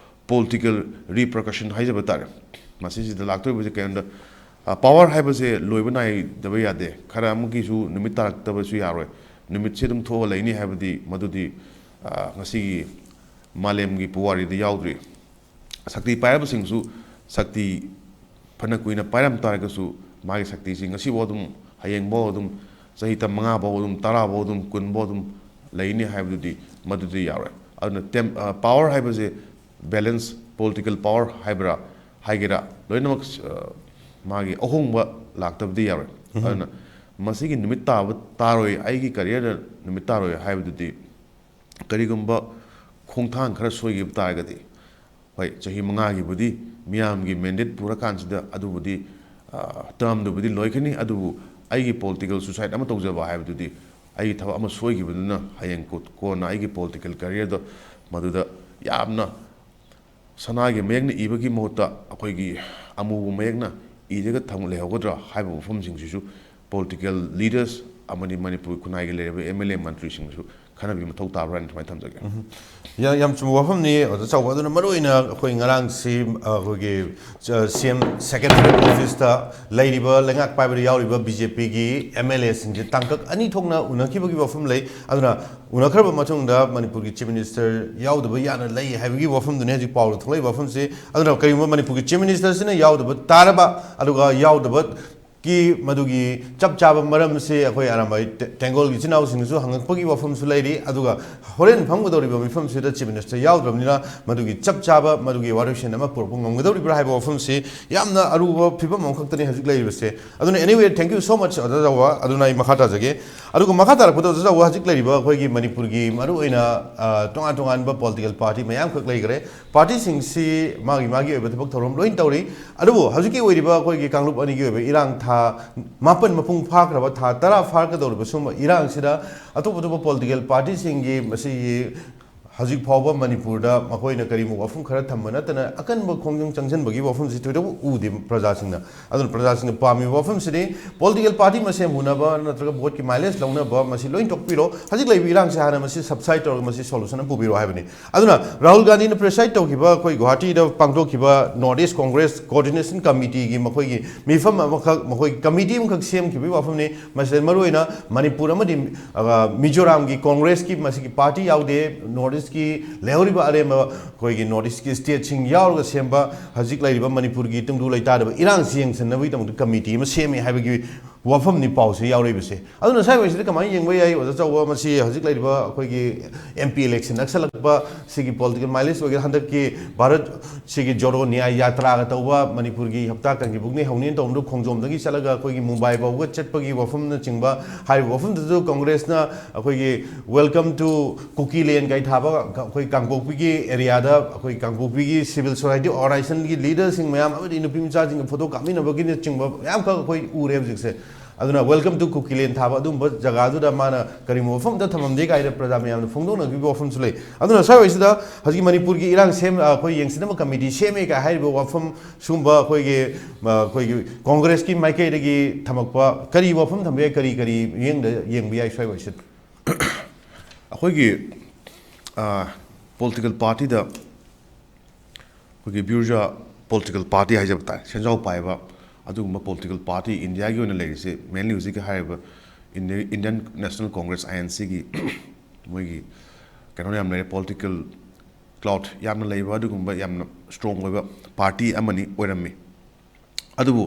political repercussion ꯍꯥꯏꯖꯕ ꯇꯥꯔꯦ, ꯃꯁꯤꯁꯤꯗ ꯂꯥꯛꯇꯧꯔꯤꯕꯁꯦ ꯀꯩꯅꯣꯗ, power ꯍꯥꯏꯕꯁꯦ ꯂꯣꯏꯕ ꯅꯥꯏꯗꯕ ꯌꯥꯗꯦ꯫ ꯈꯔ ꯑꯃꯒꯤꯁꯨ ꯅꯨꯃꯤꯠ ꯇꯥꯔꯛꯇꯕꯁꯨ ꯌꯥꯔꯣꯏ꯫ ꯅꯨꯃꯤꯠꯁꯦ ꯑꯗꯨꯝ ꯊꯣꯛꯑ ꯂꯩꯅꯤ ꯍꯥꯏꯕꯗꯤ ꯃꯗꯨꯗꯤ, ꯑ, ꯉꯁꯤꯒꯤ ꯃꯥꯂꯦꯝꯒꯤ ꯄꯨꯋꯥꯔꯤꯗ ꯌꯥꯎꯗ꯭ꯔꯤ꯫ ꯁꯛꯇꯤ ꯄꯥꯏꯔꯕꯁꯤꯡꯁꯨ ꯁꯛꯇꯤ ꯐꯅ ꯀꯨꯏꯅ ꯄꯥꯏꯔꯝ ꯇꯥꯔꯒꯁꯨ, ꯃꯥꯒꯤ ꯁꯛꯇꯤꯁꯤ ꯉꯁꯤꯐꯥꯎ ꯑꯗꯨꯝ, ꯍꯌꯦꯡꯐꯥꯎ ꯑꯗꯨꯝ, ꯆꯍꯤ ꯇ-, ꯃꯉꯥꯐꯥꯎ ꯑꯗꯨꯝ, ꯇꯔꯥꯐꯥꯎ ꯑꯗꯨꯝ, ꯀꯨꯟꯐꯥꯎ ꯑꯗꯨꯝ ꯂꯩꯅꯤ ꯍꯥꯏꯕꯗꯨꯗꯤ ꯃꯗꯨꯗꯤ ꯌꯥꯔꯣꯏ꯫ ꯑꯗꯨꯅ ꯇꯦꯝ-, ꯑ, power ꯍꯥꯏꯕꯁꯦ balance, political power ꯍꯥꯏꯕ꯭ꯔꯥ, ꯍꯥꯏꯒꯦꯔꯥ, ꯂꯣꯏꯅꯃꯛ, ꯑ, ꯃꯥꯒꯤ ꯑꯍꯣꯡꯕ ꯂꯥꯛꯇꯕꯗꯤ ꯌꯥꯔꯣꯏ꯫ ꯑꯗꯨꯅ ꯃꯁꯤꯒꯤ ꯅꯨꯃꯤꯠ ꯇꯥꯕ ꯇꯥꯔꯣꯏ, ꯑꯩꯒꯤ careerꯗ ꯅꯨꯃꯤꯠ ꯇꯥꯔꯣꯏ ꯍꯥꯏꯕꯗꯨꯗꯤ, ꯀꯔꯤꯒꯨꯝꯕ ꯈꯣꯡꯊꯥꯡ ꯈꯔ ꯁꯣꯏꯈꯤꯕ ꯇꯥꯔꯒꯗꯤ, ꯍꯣꯏ, ꯆꯍꯤ ꯃꯉꯥꯒꯤꯕꯨꯗꯤ ꯃꯤꯌꯥꯝꯒꯤ mandate ꯄꯨꯔꯀꯥꯟꯁꯤꯗ ꯑꯗꯨꯕꯨꯗꯤ, ꯑ, termꯗꯨꯕꯨꯗꯤ ꯂꯣꯏꯈꯤꯅꯤ, ꯑꯗꯨꯕꯨ ꯑꯩꯒꯤ political suicide ꯑꯃ ꯇꯧꯖꯕ ꯍꯥꯏꯕꯗꯨꯗꯤ, ꯑꯩꯒꯤ ꯊꯕꯛ ꯑꯃ ꯁꯣꯏꯈꯤꯕꯗꯨꯅ ꯍꯌꯦꯡ ꯀꯣ-, ꯀꯣꯟꯅ ꯑꯩꯒꯤ political careerꯗꯣ ꯃꯗꯨꯗ ꯌꯥꯝꯅ ꯁꯅꯥꯒꯤ ꯃꯌꯦꯛꯅ ꯏꯕꯒꯤ ꯃꯍꯨꯠꯇ ꯑꯩꯈꯣꯏꯒꯤ ꯑꯃꯨꯕ ꯃꯌꯦꯛꯅ ꯏꯔꯒ ꯊꯝ-, ꯂꯩꯍꯧꯒꯗ꯭ꯔꯥ ꯍꯥꯏꯕ ꯋꯥꯐꯝꯁꯤꯡꯁꯤꯁꯨ political leaders ꯑꯃꯗꯤ ꯃꯅꯤꯄꯨꯔ ꯈꯨꯟꯅꯥꯏꯒꯤ ꯂꯩꯔꯤꯕ MLA ꯃꯟꯇ꯭ꯔꯤꯁꯤꯡꯅꯁꯨ ꯈꯟꯅꯕꯒꯤ ꯃꯊꯧ ꯇꯥꯕ꯭ꯔꯥ ꯍꯥꯏꯅ ꯁꯨꯃꯥꯏꯅ ꯊꯝꯖꯒꯦ꯫ ꯎꯝ꯫ ꯌꯥ-, ꯌꯥꯝ ꯆꯨꯝꯕ ꯋꯥꯐꯝꯅꯤ, ꯑꯣꯖꯥ ꯆꯥꯎꯕ꯫ ꯑꯗꯨꯅ ꯃꯔꯨꯑꯣꯏꯅ ꯑꯩꯈꯣꯏ ꯉꯔꯥꯡꯁꯤ, ꯑ, ꯑꯩꯈꯣꯏꯒꯤ, ꯑ, CM Secretariat officeꯇ ꯂꯩꯔꯤꯕ, ꯂꯩꯉꯥꯛ ꯄꯥꯏꯕꯗ ꯌꯥꯎꯔꯤꯕ BJPꯒꯤ MLAꯁꯤꯡꯁꯦ ꯇꯥꯡꯀꯛ ꯑꯅꯤ ꯊꯣꯛꯅ ꯎꯅꯈꯤꯕꯒꯤ ꯋꯥꯐꯝ ꯂꯩ꯫ ꯑꯗꯨꯅ ꯎꯅꯈ꯭ꯔꯕ ꯃꯇꯨꯡꯗ ꯃꯅꯤꯄꯨꯔꯒꯤ Chief Minister ꯌꯥꯎꯗꯕ ꯌꯥꯅ ꯂꯩ ꯍꯥꯏꯕꯒꯤ ꯋꯥꯐꯝꯗꯨꯅꯤ ꯍꯧꯖꯤꯛ ꯄꯥꯎꯗ ꯊꯣꯛꯂꯛꯏꯕ ꯋꯥꯐꯝꯁꯤ꯫ ꯑꯗꯨꯅ ꯀꯔꯤꯒꯨꯝꯕ ꯃꯅꯤꯄꯨꯔꯒꯤ Chief Ministerꯁꯤꯅ ꯌꯥꯎꯗꯕ ꯇꯥꯔꯕ, ꯑꯗꯨꯒ ꯌꯥꯎꯗꯕ ꯀꯤ ꯃꯗꯨꯒꯤ ꯆꯞ ꯆꯥꯕ ꯃꯔꯝꯁꯦ ꯑꯩꯈꯣꯏ ꯑꯔꯥꯝꯕꯥꯏ ꯇꯦ-, ꯇꯦꯡꯒꯣꯜꯒꯤ ꯏꯆꯤꯟ ꯏꯅꯥꯎꯁꯤꯡꯅꯁꯨ ꯍꯪꯉꯛꯄꯒꯤ ꯋꯥꯐꯝꯁꯨ ꯂꯩꯔꯤ꯫ ꯑꯗꯨꯒ ꯍꯣꯔꯦꯟ ꯐꯝꯒꯗꯧꯔꯤꯕ ꯃꯤꯐꯝꯁꯤꯗ Chief Minister ꯌꯥꯎꯗ꯭ꯔꯕꯅꯤꯅ ꯃꯗꯨꯒꯤ ꯆꯞ ꯆꯥꯕ ꯃꯗꯨꯒꯤ ꯋꯥꯔꯣꯏꯁꯤꯟ ꯑꯃ ꯄꯨꯔꯛꯄ ꯉꯝꯒꯗꯧꯔꯤꯕ꯭ꯔꯥ ꯍꯥꯏꯕ ꯋꯥꯐꯝꯁꯤ ꯌꯥꯝꯅ ꯑꯔꯨꯕ ꯐꯤꯕꯝ ꯑꯃꯈꯛꯇꯅꯤ ꯍꯧꯖꯤꯛ ꯂꯩꯔꯤꯕꯁꯦ꯫ ꯑꯗꯨꯅ anyway, thank you so much, ꯑꯣꯖꯥ ꯆꯥꯎꯕ꯫ ꯑꯗꯨꯅ ꯑꯩ ꯃꯈꯥ ꯇꯥꯖꯒꯦ꯫ ꯑꯗꯨꯒ ꯃꯈꯥ ꯇꯥꯔꯛꯄꯗ ꯑꯣꯖꯥ ꯆꯥꯎꯕ, ꯍꯧꯖꯤꯛ ꯂꯩꯔꯤꯕ ꯑꯩꯈꯣꯏꯒꯤ ꯃꯅꯤꯄꯨꯔꯒꯤ ꯃꯔꯨꯑꯣꯏꯅ, ꯑ, ꯇꯣꯉꯥꯟ ꯇꯣꯉꯥꯟꯕ political party ꯃꯌꯥꯝꯈꯛ ꯂꯩꯈ꯭ꯔꯦ꯫ Partyꯁꯤꯡꯁꯤ ꯃꯥꯒꯤ ꯃꯥꯒꯤ ꯑꯣꯏꯕ ꯊꯕꯛ ꯊꯧꯔꯝ ꯂꯣꯏꯅ ꯇꯧꯔꯤ꯫ ꯑꯗꯨꯕꯨ ꯍꯧꯖꯤꯛꯀꯤ ꯑꯣꯏꯔꯤꯕ ꯑꯩꯈꯣꯏꯒꯤ ꯀꯥꯡꯂꯨꯞ ꯑꯅꯤꯒꯤ ꯑꯣꯏꯕ ꯏꯔꯥꯡ ꯊꯥ ꯊꯥ ꯃꯥꯄꯟ ꯃꯄꯨꯡ ꯐꯥꯈ꯭ꯔꯕ, ꯊꯥ ꯇꯔꯥ ꯐꯥꯔꯛꯀꯗꯧꯔꯤꯕ ꯁꯨꯝꯕ ꯏꯔꯥꯡꯁꯤꯗ ꯑꯇꯣꯞ ꯑꯇꯣꯞꯄ ꯄꯣꯂꯤꯇꯤꯀꯦꯜ ꯄꯥꯔꯇꯤꯁꯤꯡꯒꯤ ꯃꯁꯤꯒꯤ ꯍꯧꯖꯤꯛ ꯐꯥꯎꯕ ꯃꯅꯤꯄꯨꯔꯗ ꯃꯈꯣꯏꯅ ꯀꯔꯤꯒꯨꯝꯕ ꯋꯥꯐꯝ ꯈꯔ ꯊꯝꯕ ꯅꯠꯇꯅ ꯑꯀꯟꯕ ꯈꯣꯡꯖꯪ ꯆꯪꯁꯤꯟꯕꯒꯤ ꯋꯥꯐꯝꯁꯤ ꯊꯣꯏꯗꯣꯛꯄ ꯎꯗꯦ ꯄ꯭ꯔꯖꯥꯁꯤꯡꯅ꯫ ꯑꯗꯨꯅ ꯄ꯭ꯔꯖꯥꯁꯤꯡꯅ ꯄꯥꯝꯃꯤꯕ ꯋꯥꯐꯝꯁꯤꯗꯤ ꯄꯣꯂꯤꯇꯤꯀꯦꯜ ꯄꯥꯔꯇꯤ ꯃꯁꯦꯟ ꯍꯨꯅꯕ ꯅꯠꯇ꯭ꯔꯒ ꯚꯣꯠꯀꯤ ꯃꯥꯏꯂꯦꯖ ꯂꯧꯅꯕ, ꯃꯁꯤ ꯂꯣꯏ ꯇꯣꯛꯄꯤꯔꯣ꯫ ꯍꯧꯖꯤꯛ ꯂꯩꯔꯤꯕ ꯏꯔꯥꯡꯁꯦ ꯍꯥꯟꯅ ꯃꯁꯤ ꯁꯕꯁꯥꯏꯠ ꯇꯧꯔꯒ ꯃꯁꯤ ꯁꯣꯂꯨꯁꯟ ꯑꯃ ꯄꯨꯕꯤꯔꯣ ꯍꯥꯏꯕꯅꯤ꯫ ꯑꯗꯨꯅ ꯔꯥꯍꯨꯜ ꯒꯥꯟꯙꯤꯅ ꯄ꯭ꯔꯦꯁꯥꯏꯠ ꯇꯧꯈꯤꯕ ꯑꯩꯈꯣꯏ ꯒꯨꯋꯥꯍꯥꯇꯤꯗ ꯄꯥꯡꯊꯣꯛꯈꯤꯕ ꯅꯣꯔꯠ ꯏꯁ ꯀꯣꯡꯒ꯭ꯔꯦꯁ ꯀꯣꯑꯣꯔꯗꯤꯅꯦꯁꯟ ꯀꯃꯤꯇꯤꯒꯤ ꯃꯈꯣꯏꯒꯤ ꯃꯤꯐꯝ ꯑꯃꯈꯛ, ꯃꯈꯣꯏ ꯀꯃꯤꯇꯤ ꯑꯃꯈꯛ ꯁꯦꯝꯈꯤꯕꯒꯤ ꯋꯥꯐꯝꯅꯤ꯫ ꯃꯁꯤꯗ ꯃꯔꯨꯑꯣꯏꯅ ꯃꯅꯤꯄꯨꯔ ꯑꯃꯗꯤ, ꯑ, ꯃꯤꯖꯣꯔꯥꯝꯒꯤ ꯀꯣꯡꯒ꯭ꯔꯦꯁꯀꯤ ꯃꯁꯤꯒꯤ ꯄꯥꯔꯇꯤ ꯌꯥꯎꯗꯦ꯫ ꯅꯣꯔꯠ ꯏꯁꯀꯤ ꯂꯩꯍꯧꯔꯤꯕ ꯑꯔꯦꯝꯕ ꯑꯩꯈꯣꯏꯒꯤ ꯅꯣꯔꯠ ꯏꯁꯀꯤ ꯁ꯭ꯇꯦꯠꯁꯤꯡ ꯌꯥꯎꯔꯒ ꯁꯦꯝꯕ ꯍꯧꯖꯤꯛ ꯂꯩꯔꯤꯕ ꯃꯅꯤꯄꯨꯔꯒꯤ ꯇꯨꯡꯗꯨ ꯂꯩꯇꯥꯗꯕ ꯏꯔꯥꯡꯁꯤ ꯌꯦꯡꯁꯤꯟꯅꯕꯒꯤꯗꯃꯛꯇ ꯀꯃꯤꯇꯤ ꯑꯃ ꯁꯦꯝꯃꯤ ꯍꯥꯏꯕꯒꯤ ꯋꯥꯐꯝꯅꯤ ꯄꯥꯎꯁꯦ ꯌꯥꯎꯔꯛꯏꯕꯁꯦ꯫ ꯑꯗꯨꯅ ꯁ꯭ꯋꯥꯏꯋꯥꯏꯁꯤꯗ ꯀꯃꯥꯏꯅ ꯌꯦꯡꯕ ꯌꯥꯏ, ꯑꯣꯖꯥ ꯆꯥꯎꯕ? ꯃꯁꯤ ꯍꯧꯖꯤꯛ ꯂꯩꯔꯤꯕ ꯑꯩꯈꯣꯏꯒꯤ ꯑꯦꯝ ꯄꯤ ꯏꯂꯦꯛꯁꯟ ꯅꯛꯁꯜꯂꯛꯄ ꯁꯤꯒꯤ ꯄꯣꯂꯤꯇꯤꯀꯦꯜ ꯃꯥꯏꯂꯦꯖ ꯑꯣꯏꯒꯦꯔꯥ, ꯍꯟꯗꯛꯀꯤ ꯚꯥꯔꯠ ꯁꯤꯒꯤ ꯖꯣꯗꯣ ꯅ꯭ꯌꯥꯏ ꯌꯥꯇ꯭ꯔꯥꯒ ꯇꯧꯕ, ꯃꯅꯤꯄꯨꯔꯒꯤ ꯍꯞꯇꯥ ꯀꯥꯡꯖꯩꯕꯨꯡꯗꯒꯤ ꯍꯧꯅꯦꯅ ꯇꯧꯕꯗꯨ ꯈꯣꯡꯖꯣꯝꯗꯒꯤ ꯆꯠꯂꯒ ꯑꯩꯈꯣꯏꯒꯤ ꯃꯨꯝꯕꯥꯏ ꯐꯥꯎꯕ ꯆꯠꯄꯒꯤ ꯋꯥꯐꯝꯅꯆꯤꯡꯕ, ꯍꯥꯏꯔꯤꯕ ꯋꯥꯐꯝꯗꯨꯗꯁꯨ ꯀꯣꯡꯒ꯭ꯔꯦꯁꯅ ꯑꯩꯈꯣꯏꯒꯤ Welcome to Kuki Land ꯀꯥꯏ ꯊꯥꯕ, ꯑꯩꯈꯣꯏ ꯀꯥꯡꯄꯣꯛꯄꯤꯒꯤ ꯑꯦꯔꯤꯌꯥꯗ ꯑꯩꯈꯣꯏ ꯀꯥꯡꯄꯣꯛꯄꯤꯒꯤ ꯁꯤꯚꯤꯜ ꯁꯣꯁꯥꯏꯇꯤ ꯑꯣꯔꯒꯅꯥꯏꯖꯦꯁꯟꯒꯤ ꯂꯤꯗꯔꯁꯤꯡ ꯃꯌꯥꯝ ꯑꯃꯗꯤ ꯅꯨꯄꯤ ꯃꯆꯥꯁꯤꯡꯒ ꯐꯣꯇꯣ ꯀꯥꯞꯃꯤꯟꯅꯕꯒꯤꯅꯆꯤꯡꯕ ꯃꯌꯥꯝꯈꯛ ꯑꯩꯈꯣꯏ ꯎꯔꯦ ꯍꯧꯖꯤꯛꯁꯦ꯫ ꯑꯗꯨꯅ Welcome to Kuki Land ꯊꯥꯕ ꯑꯗꯨꯒꯨꯝꯕ ꯖꯒꯥꯗꯨꯗ ꯃꯥꯅ ꯀꯔꯤꯒꯨꯝꯕ ꯃꯐꯝ ꯑꯝꯇ ꯊꯝꯃꯝꯗꯦ ꯀꯥꯏꯅ ꯄ꯭ꯔꯖꯥ ꯃꯌꯥꯝꯅ ꯐꯣꯡꯗꯣꯛꯅꯈꯤꯕ ꯋꯥꯐꯝꯁꯨ ꯂꯩ꯫ ꯑꯗꯨꯅ ꯁ꯭ꯋꯥꯏꯁꯤꯗ ꯍꯧꯖꯤꯛ ꯃꯅꯤꯄꯨꯔꯒꯤ ꯏꯔꯥꯡ ꯁꯦꯝ, ꯑꯩꯈꯣꯏ ꯌꯦꯡꯁꯤꯟꯅꯕ ꯀꯃꯤꯇꯤ ꯁꯦꯝꯃꯦ ꯀꯥꯏ ꯍꯥꯏꯔꯤꯕ ꯋꯥꯐꯝ ꯁꯨꯝꯕ ꯑꯩꯈꯣꯏꯒꯤ, ꯑꯩꯈꯣꯏꯒꯤ ꯀꯣꯡꯒ꯭ꯔꯦꯁꯀꯤ ꯃꯥꯏꯀꯩꯗꯒꯤ ꯊꯝꯃꯛꯄ ꯀꯔꯤ ꯋꯥꯐꯝ ꯊꯝꯕ ꯌꯥꯏ, ꯀꯔꯤ ꯀꯔꯤ ꯃꯤꯠꯌꯦꯡꯗ ꯌꯦꯡꯕ ꯌꯥꯏ ꯁ꯭ꯋꯥꯏ ꯋꯥꯏꯁꯤꯗ? ꯑꯩꯈꯣꯏꯒꯤ ꯄꯣꯂꯤꯇꯤꯀꯦꯜ ꯄꯥꯔꯇꯤꯗ ꯑꯩꯈꯣꯏꯒꯤ ꯕꯤꯔꯖꯥ ꯄꯣꯂꯤꯇꯤꯀꯦꯜ ꯄꯥꯔꯇꯤ ꯍꯥꯏꯖꯕ ꯇꯥꯔꯦ, ꯁꯦꯟꯖꯥꯎ ꯄꯥꯏꯕ ꯑꯗꯨꯒꯨꯝꯕ ꯄꯣꯂꯤꯇꯤꯀꯦꯜ ꯄꯥꯔꯇꯤ ꯏꯟꯗꯤꯌꯥꯒꯤ ꯑꯣꯏꯅ ꯂꯩꯔꯤꯁꯦ, mainly ꯍꯧꯖꯤꯛꯀꯤ ꯍꯥꯏꯔꯤꯕ Indi-, Indian National Congress, I N C ꯒꯤ ꯃꯣꯏꯒꯤ ꯀꯩꯅꯣ ꯌꯥꯝ ꯂꯩꯔꯦ, ꯄꯣꯂꯤꯇꯤꯀꯦꯜ ꯀ꯭ꯂꯥꯎꯠ ꯌꯥꯝꯅ ꯂꯩꯕ, ꯑꯗꯨꯒꯨꯝꯕ ꯌꯥꯝꯅ ꯁ꯭ꯇꯔꯣꯡ ꯑꯣꯏꯕ ꯄꯥꯔꯇꯤ ꯑꯃꯅꯤ ꯑꯣꯏꯔꯝꯃꯤ꯫ ꯑꯗꯨꯕꯨ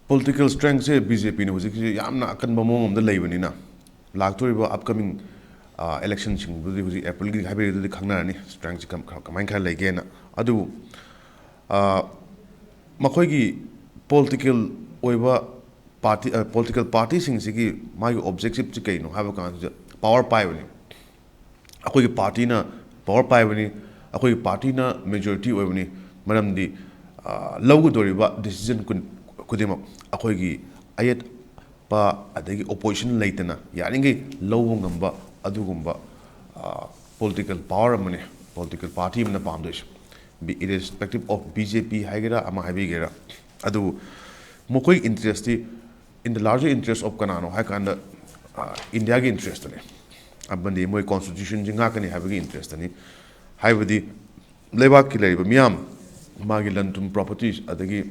ꯄꯣꯂꯤꯇꯤꯀꯦꯜ ꯁ꯭ꯇꯔꯦꯡꯁꯦ ꯕꯤ ꯖꯦ ꯄꯤꯅ ꯍꯧꯖꯤꯛꯁꯦ ꯌꯥꯝꯅ ꯑꯀꯟꯕ ꯃꯑꯣꯡ ꯑꯃꯗ ꯂꯩꯕꯅꯤꯅ, ꯂꯥꯛꯇꯣꯔꯤꯕ ꯑꯞꯀꯃꯤꯡ ꯏꯂꯦꯛꯁꯟꯁꯤꯡꯗꯨꯗꯤ ꯍꯧꯖꯤꯛ ꯑꯦꯄ꯭ꯔꯤꯜꯒꯤ ꯍꯥꯏꯐꯦꯠ ꯑꯗꯨꯗꯤ ꯈꯪꯅꯔꯅꯤ, ꯁ꯭ꯇꯔꯦꯡꯁꯦ ꯀꯝ-, ꯀꯃꯥꯏꯅ ꯈꯔ ꯂꯩꯒꯦꯅ꯫ ꯑꯗꯨꯕꯨ ꯑ, ꯃꯈꯣꯏꯒꯤ ꯄꯣꯂꯤꯇꯤꯀꯦꯜ ꯑꯣꯏꯕ ꯄꯥꯔꯇꯤ, ꯑ, ꯄꯣꯂꯤꯇꯤꯀꯦꯜ ꯄꯥꯔꯇꯤꯁꯤꯡꯁꯤꯒꯤ ꯃꯥꯒꯤ ꯑꯣꯕꯖꯦꯛꯇꯤꯞꯁꯤ ꯀꯩꯅꯣ ꯍꯥꯏꯕ ꯀꯥꯟꯁꯤꯗ ꯄꯥꯋꯔ ꯄꯥꯏꯕꯅꯤ꯫ ꯑꯩꯈꯣꯏꯒꯤ ꯄꯥꯔꯇꯤꯅ ꯄꯥꯋꯔ ꯄꯥꯏꯕꯅꯤ, ꯑꯩꯈꯣꯏꯒꯤ ꯄꯥꯔꯇꯤꯅ ꯃꯦꯖꯣꯔꯤꯇꯤ ꯑꯣꯏꯕꯅꯤ꯫ ꯃꯔꯝꯗꯤ, ꯑ, ꯂꯧꯒꯗꯧꯔꯤꯕ ꯗꯤꯁꯤꯖꯟ ꯀꯨꯟ-, ꯈꯨꯗꯤꯡꯃꯛ ꯑꯩꯈꯣꯏꯒꯤ ꯑꯌꯦꯠꯄ ꯑꯗꯒꯤ opposition ꯂꯩꯇꯅ ꯌꯥꯔꯤꯈꯩ ꯂꯧꯕ ꯉꯝꯕ ꯑꯗꯨꯒꯨꯝꯕ political power ꯑꯃꯅꯤ, political party ꯑꯃꯅ ꯄꯥꯝꯗꯣꯏꯁꯦ꯫ Be irrespective of B J P ꯍꯥꯏꯒꯦꯔꯥ ꯑꯃ ꯍꯥꯏꯕꯤꯒꯦꯔꯥ, ꯑꯗꯨꯕꯨ ꯃꯈꯣꯏꯒꯤ interest T in the larger interest of ꯀꯅꯥꯅꯣ ꯍꯥꯏ ꯀꯥꯟꯗ India ꯒꯤ interest ꯇꯅꯤ, ꯑꯃꯗꯤ ꯃꯣꯏ constitution ꯁꯤ ꯉꯥꯛꯀꯅꯤ ꯍꯥꯏꯕꯒꯤ interest ꯇꯅꯤ꯫ ꯍꯥꯏꯕꯗꯤ ꯂꯩꯕꯥꯛꯀꯤ ꯂꯩꯔꯤꯕ ꯃꯤꯌꯥꯝ, ꯃꯥꯒꯤ ꯂꯟ ꯊꯨꯝ, properties, ꯑꯗꯒꯤ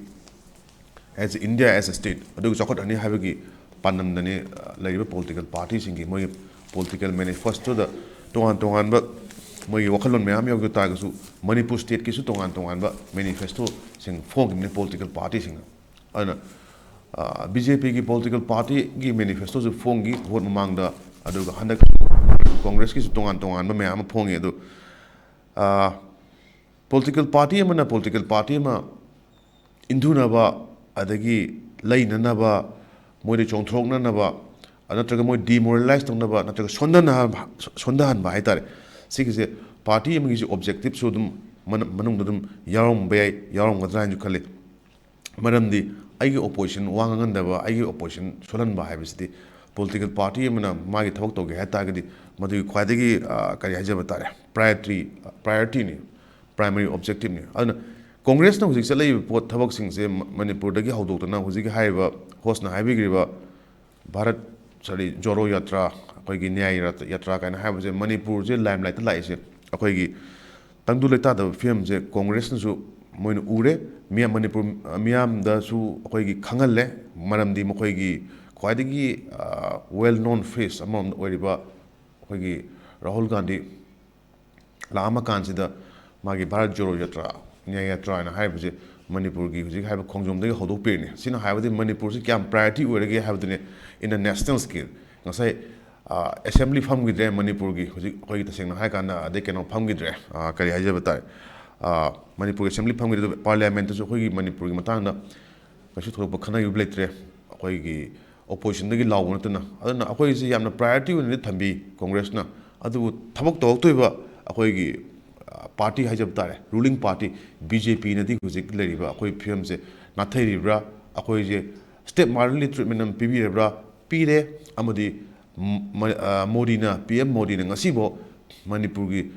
as India as a state ꯑꯗꯨꯒ ꯆꯥꯎꯈꯠꯍꯟꯅꯤ ꯍꯥꯏꯕꯒꯤ ꯄꯥꯟꯗꯝꯗꯅꯤ꯫ ꯂꯩꯔꯤꯕ political party ꯁꯤꯡꯒꯤ ꯃꯣꯏꯒꯤ political manifesto ꯗ ꯇꯣꯉꯥꯟ ꯇꯣꯉꯥꯟꯕ ꯃꯣꯏꯒꯤ ꯋꯥꯈꯜꯂꯣꯟ ꯃꯌꯥꯝ ꯌꯥꯎꯖ ꯇꯥꯔꯒꯁꯨ ꯃꯅꯤꯄꯨꯔ state ꯀꯤꯁꯨ ꯇꯣꯉꯥꯟ ꯇꯣꯉꯥꯟꯕ manifesto ꯁꯤꯡ ꯐꯣꯡꯈꯤꯕꯅꯤ political party ꯁꯤꯡꯅ꯫ ꯑꯗꯨꯅ B J P ꯒꯤ political party ꯒꯤ manifesto ꯁꯨ ꯐꯣꯡꯈꯤ vote ꯃꯃꯥꯡꯗ, ꯑꯗꯨꯒ ꯍꯟꯗꯛ Congress ꯀꯤꯁꯨ ꯇꯣꯉꯥꯟ ꯇꯣꯉꯥꯟꯕ ꯃꯌꯥꯝ ꯑꯃ ꯐꯣꯡꯉꯤ꯫ ꯑꯗꯨ political party ꯑꯃꯅ political party ꯑꯃ ꯏꯟꯊꯨꯅꯕ, ꯑꯗꯒꯤ ꯂꯩꯅꯅꯕ, ꯃꯣꯏꯗ ꯆꯣꯡꯊꯣꯛꯅꯅꯕ, ꯅꯠꯇ꯭ꯔꯒ ꯃꯣꯏ demoralize ꯇꯧꯅꯕ, ꯅꯠꯇ꯭ꯔꯒ ꯁꯣꯟꯊꯅ-, ꯁꯣꯟꯊꯍꯟꯕ ꯍꯥꯏꯇꯥꯔꯦ, ꯁꯤꯒꯤꯁꯦ party ꯑꯃꯒꯤꯁꯨ objective ꯁꯨ ꯑꯗꯨꯝ ꯃꯅ-, ꯃꯅꯨꯡꯗ ꯑꯗꯨꯝ ꯌꯥꯎꯔꯝꯕ ꯌꯥꯏ, ꯌꯥꯎꯔꯝꯒꯗ꯭ꯔꯥ ꯍꯥꯏꯅꯁꯨ ꯈꯜꯂꯤ꯫ ꯃꯔꯝꯗꯤ ꯑꯩꯒꯤ opposition ꯋꯥ ꯉꯥꯡꯍꯟꯗꯕ, ꯑꯩꯒꯤ opposition ꯁꯣꯜꯍꯟꯕ ꯍꯥꯏꯕꯁꯤꯗꯤ political party ꯑꯃꯅ ꯃꯥꯒꯤ ꯊꯕꯛ ꯇꯧꯒꯦ ꯍꯥꯏ ꯇꯥꯔꯒꯗꯤ ꯃꯗꯨꯒꯤ ꯈ꯭ꯋꯥꯏꯗꯒꯤ, ꯑ, ꯀꯔꯤ ꯍꯥꯏꯖꯕ ꯇꯥꯔꯦ, priority, priority ꯅꯤ, primary objective ꯅꯤ꯫ ꯑꯗꯨꯅ Congress ꯅ ꯍꯧꯖꯤꯛ ꯆꯠꯂꯛꯏꯕ ꯄꯣꯠ ꯊꯕꯛꯁꯤꯡꯁꯦ ꯃ-, ꯃꯅꯤꯄꯨꯔꯗꯒꯤ ꯍꯧꯗꯣꯛꯇꯅ ꯍꯧꯖꯤꯛꯀꯤ ꯍꯥꯏꯔꯤꯕ host ꯅ ꯍꯥꯏꯕꯤꯈ꯭ꯔꯤꯕ ꯚꯥꯔꯠ, sorry, ꯖꯣꯔꯣ ꯌꯥꯇ꯭ꯔꯥ, ꯑꯩꯈꯣꯏꯒꯤ ꯅ꯭ꯌꯥꯌ ꯌꯥꯇ꯭ꯔꯥ ꯀꯥꯏꯅ ꯍꯥꯏꯕꯁꯦ ꯃꯅꯤꯄꯨꯔꯁꯦ limelight ꯇ ꯂꯥꯛꯏꯁꯦ ꯑꯩꯈꯣꯏꯒꯤ ꯇꯪꯗꯨ ꯂꯩꯇꯥꯗꯕ ꯐꯤꯕꯝꯁꯦ Congress ꯅꯁꯨ ꯃꯣꯏꯅ ꯎꯔꯦ, ꯃꯤꯌꯥꯝ, ꯃꯅꯤꯄꯨꯔ ꯃꯤꯌꯥꯝꯗꯁꯨ ꯑꯩꯈꯣꯏꯒꯤ ꯈꯪꯍꯜꯂꯦ꯫ ꯃꯔꯝꯗꯤ ꯃꯈꯣꯏꯒꯤ ꯈ꯭ꯋꯥꯏꯗꯒꯤ, ꯑ, well known face ꯑꯃꯔꯣꯝꯗ ꯑꯣꯏꯔꯤꯕ ꯑꯩꯈꯣꯏꯒꯤ ꯔꯥꯍꯨꯜ ꯒꯥꯟꯙꯤ ꯂꯥꯛꯑꯝꯃ ꯀꯥꯟꯁꯤꯗ ꯃꯥꯒꯤ ꯚꯥꯔꯠ ꯖꯣꯔꯣ ꯌꯥꯇ꯭ꯔꯥ, ꯅ꯭ꯌꯥꯌ ꯌꯥꯇ꯭ꯔꯥ ꯍꯥꯏꯅ ꯍꯥꯏꯔꯤꯕꯁꯦ ꯃꯅꯤꯄꯨꯔꯒꯤ ꯍꯧꯖꯤꯛ ꯍꯥꯏꯔꯤꯕ ꯈꯣꯡꯖꯣꯝꯗꯒꯤ ꯍꯧꯗꯣꯛꯄꯤꯔꯤꯅꯤ꯫ ꯁꯤꯅ ꯍꯥꯏꯕꯗꯤ ꯃꯅꯤꯄꯨꯔꯁꯤ ꯀꯌꯥꯝ priority ꯑꯣꯏꯔꯒꯦ ꯍꯥꯏꯕꯗꯨꯅꯤ꯫ In the national scale, ꯉꯁꯥꯏ, ꯑ, assembly ꯐꯝꯈꯤꯗ꯭ꯔꯦ ꯃꯅꯤꯄꯨꯔꯒꯤ, ꯍꯧꯖꯤꯛ ꯑꯩꯈꯣꯏꯒꯤ ꯇꯁꯦꯡꯅ ꯍꯥꯏ ꯀꯥꯟꯗ ꯑꯗꯩ ꯀꯩꯅꯣ ꯐꯝꯈꯤꯗ꯭ꯔꯦ, ꯑ, ꯀꯔꯤ ꯍꯥꯏꯖꯕ ꯇꯥꯔꯦ, ꯑ, ꯃꯅꯤꯄꯨꯔꯒꯤ assembly ꯐꯝꯈꯤꯗ꯭ꯔꯦ, ꯑꯗꯨꯒ parliament ꯇꯁꯨ ꯑꯩꯈꯣꯏꯒꯤ ꯃꯅꯤꯄꯨꯔꯒꯤ ꯃꯇꯥꯡꯗ ꯀꯩꯁꯨ ꯊꯣꯏꯗꯣꯛꯄ ꯈꯟꯅꯈꯤꯕ ꯂꯩꯇ꯭ꯔꯦ꯫ ꯑꯩꯈꯣꯏꯒꯤ opposition ꯗꯒꯤ ꯂꯥꯎꯕ ꯅꯠꯇꯅ꯫ ꯑꯗꯨꯅ ꯑꯩꯈꯣꯏꯁꯦ ꯌꯥꯝꯅ priority ꯑꯣꯏꯅꯗꯤ ꯊꯝꯕꯤ Congress ꯅ, ꯑꯗꯨꯕꯨ ꯊꯕꯛ ꯇꯧꯔꯛꯇꯣꯏꯕ ꯑꯩꯈꯣꯏꯒꯤ, ꯑ, party ꯍꯥꯏꯖꯕ ꯇꯥꯔꯦ, ruling party B J P ꯅꯗꯤ ꯍꯧꯖꯤꯛ ꯂꯩꯔꯤꯕ ꯑꯩꯈꯣꯏ ꯐꯤꯕꯝꯁꯦ ꯅꯥꯊꯩꯔꯤꯕ꯭ꯔꯥ, ꯑꯩꯈꯣꯏꯁꯦ stepmotherly treatment ꯑꯃ ꯄꯤꯕꯤꯔꯕ꯭ꯔꯥ? ꯄꯤꯔꯦ꯫ ꯑꯃꯗꯤ ꯃ-, ꯑ, ꯃꯣꯗꯤꯅ, ꯄꯤ ꯑꯦꯝ ꯃꯣꯗꯤꯅ ꯉꯁꯤꯐꯥꯎ ꯃꯅꯤꯄꯨꯔꯒꯤ,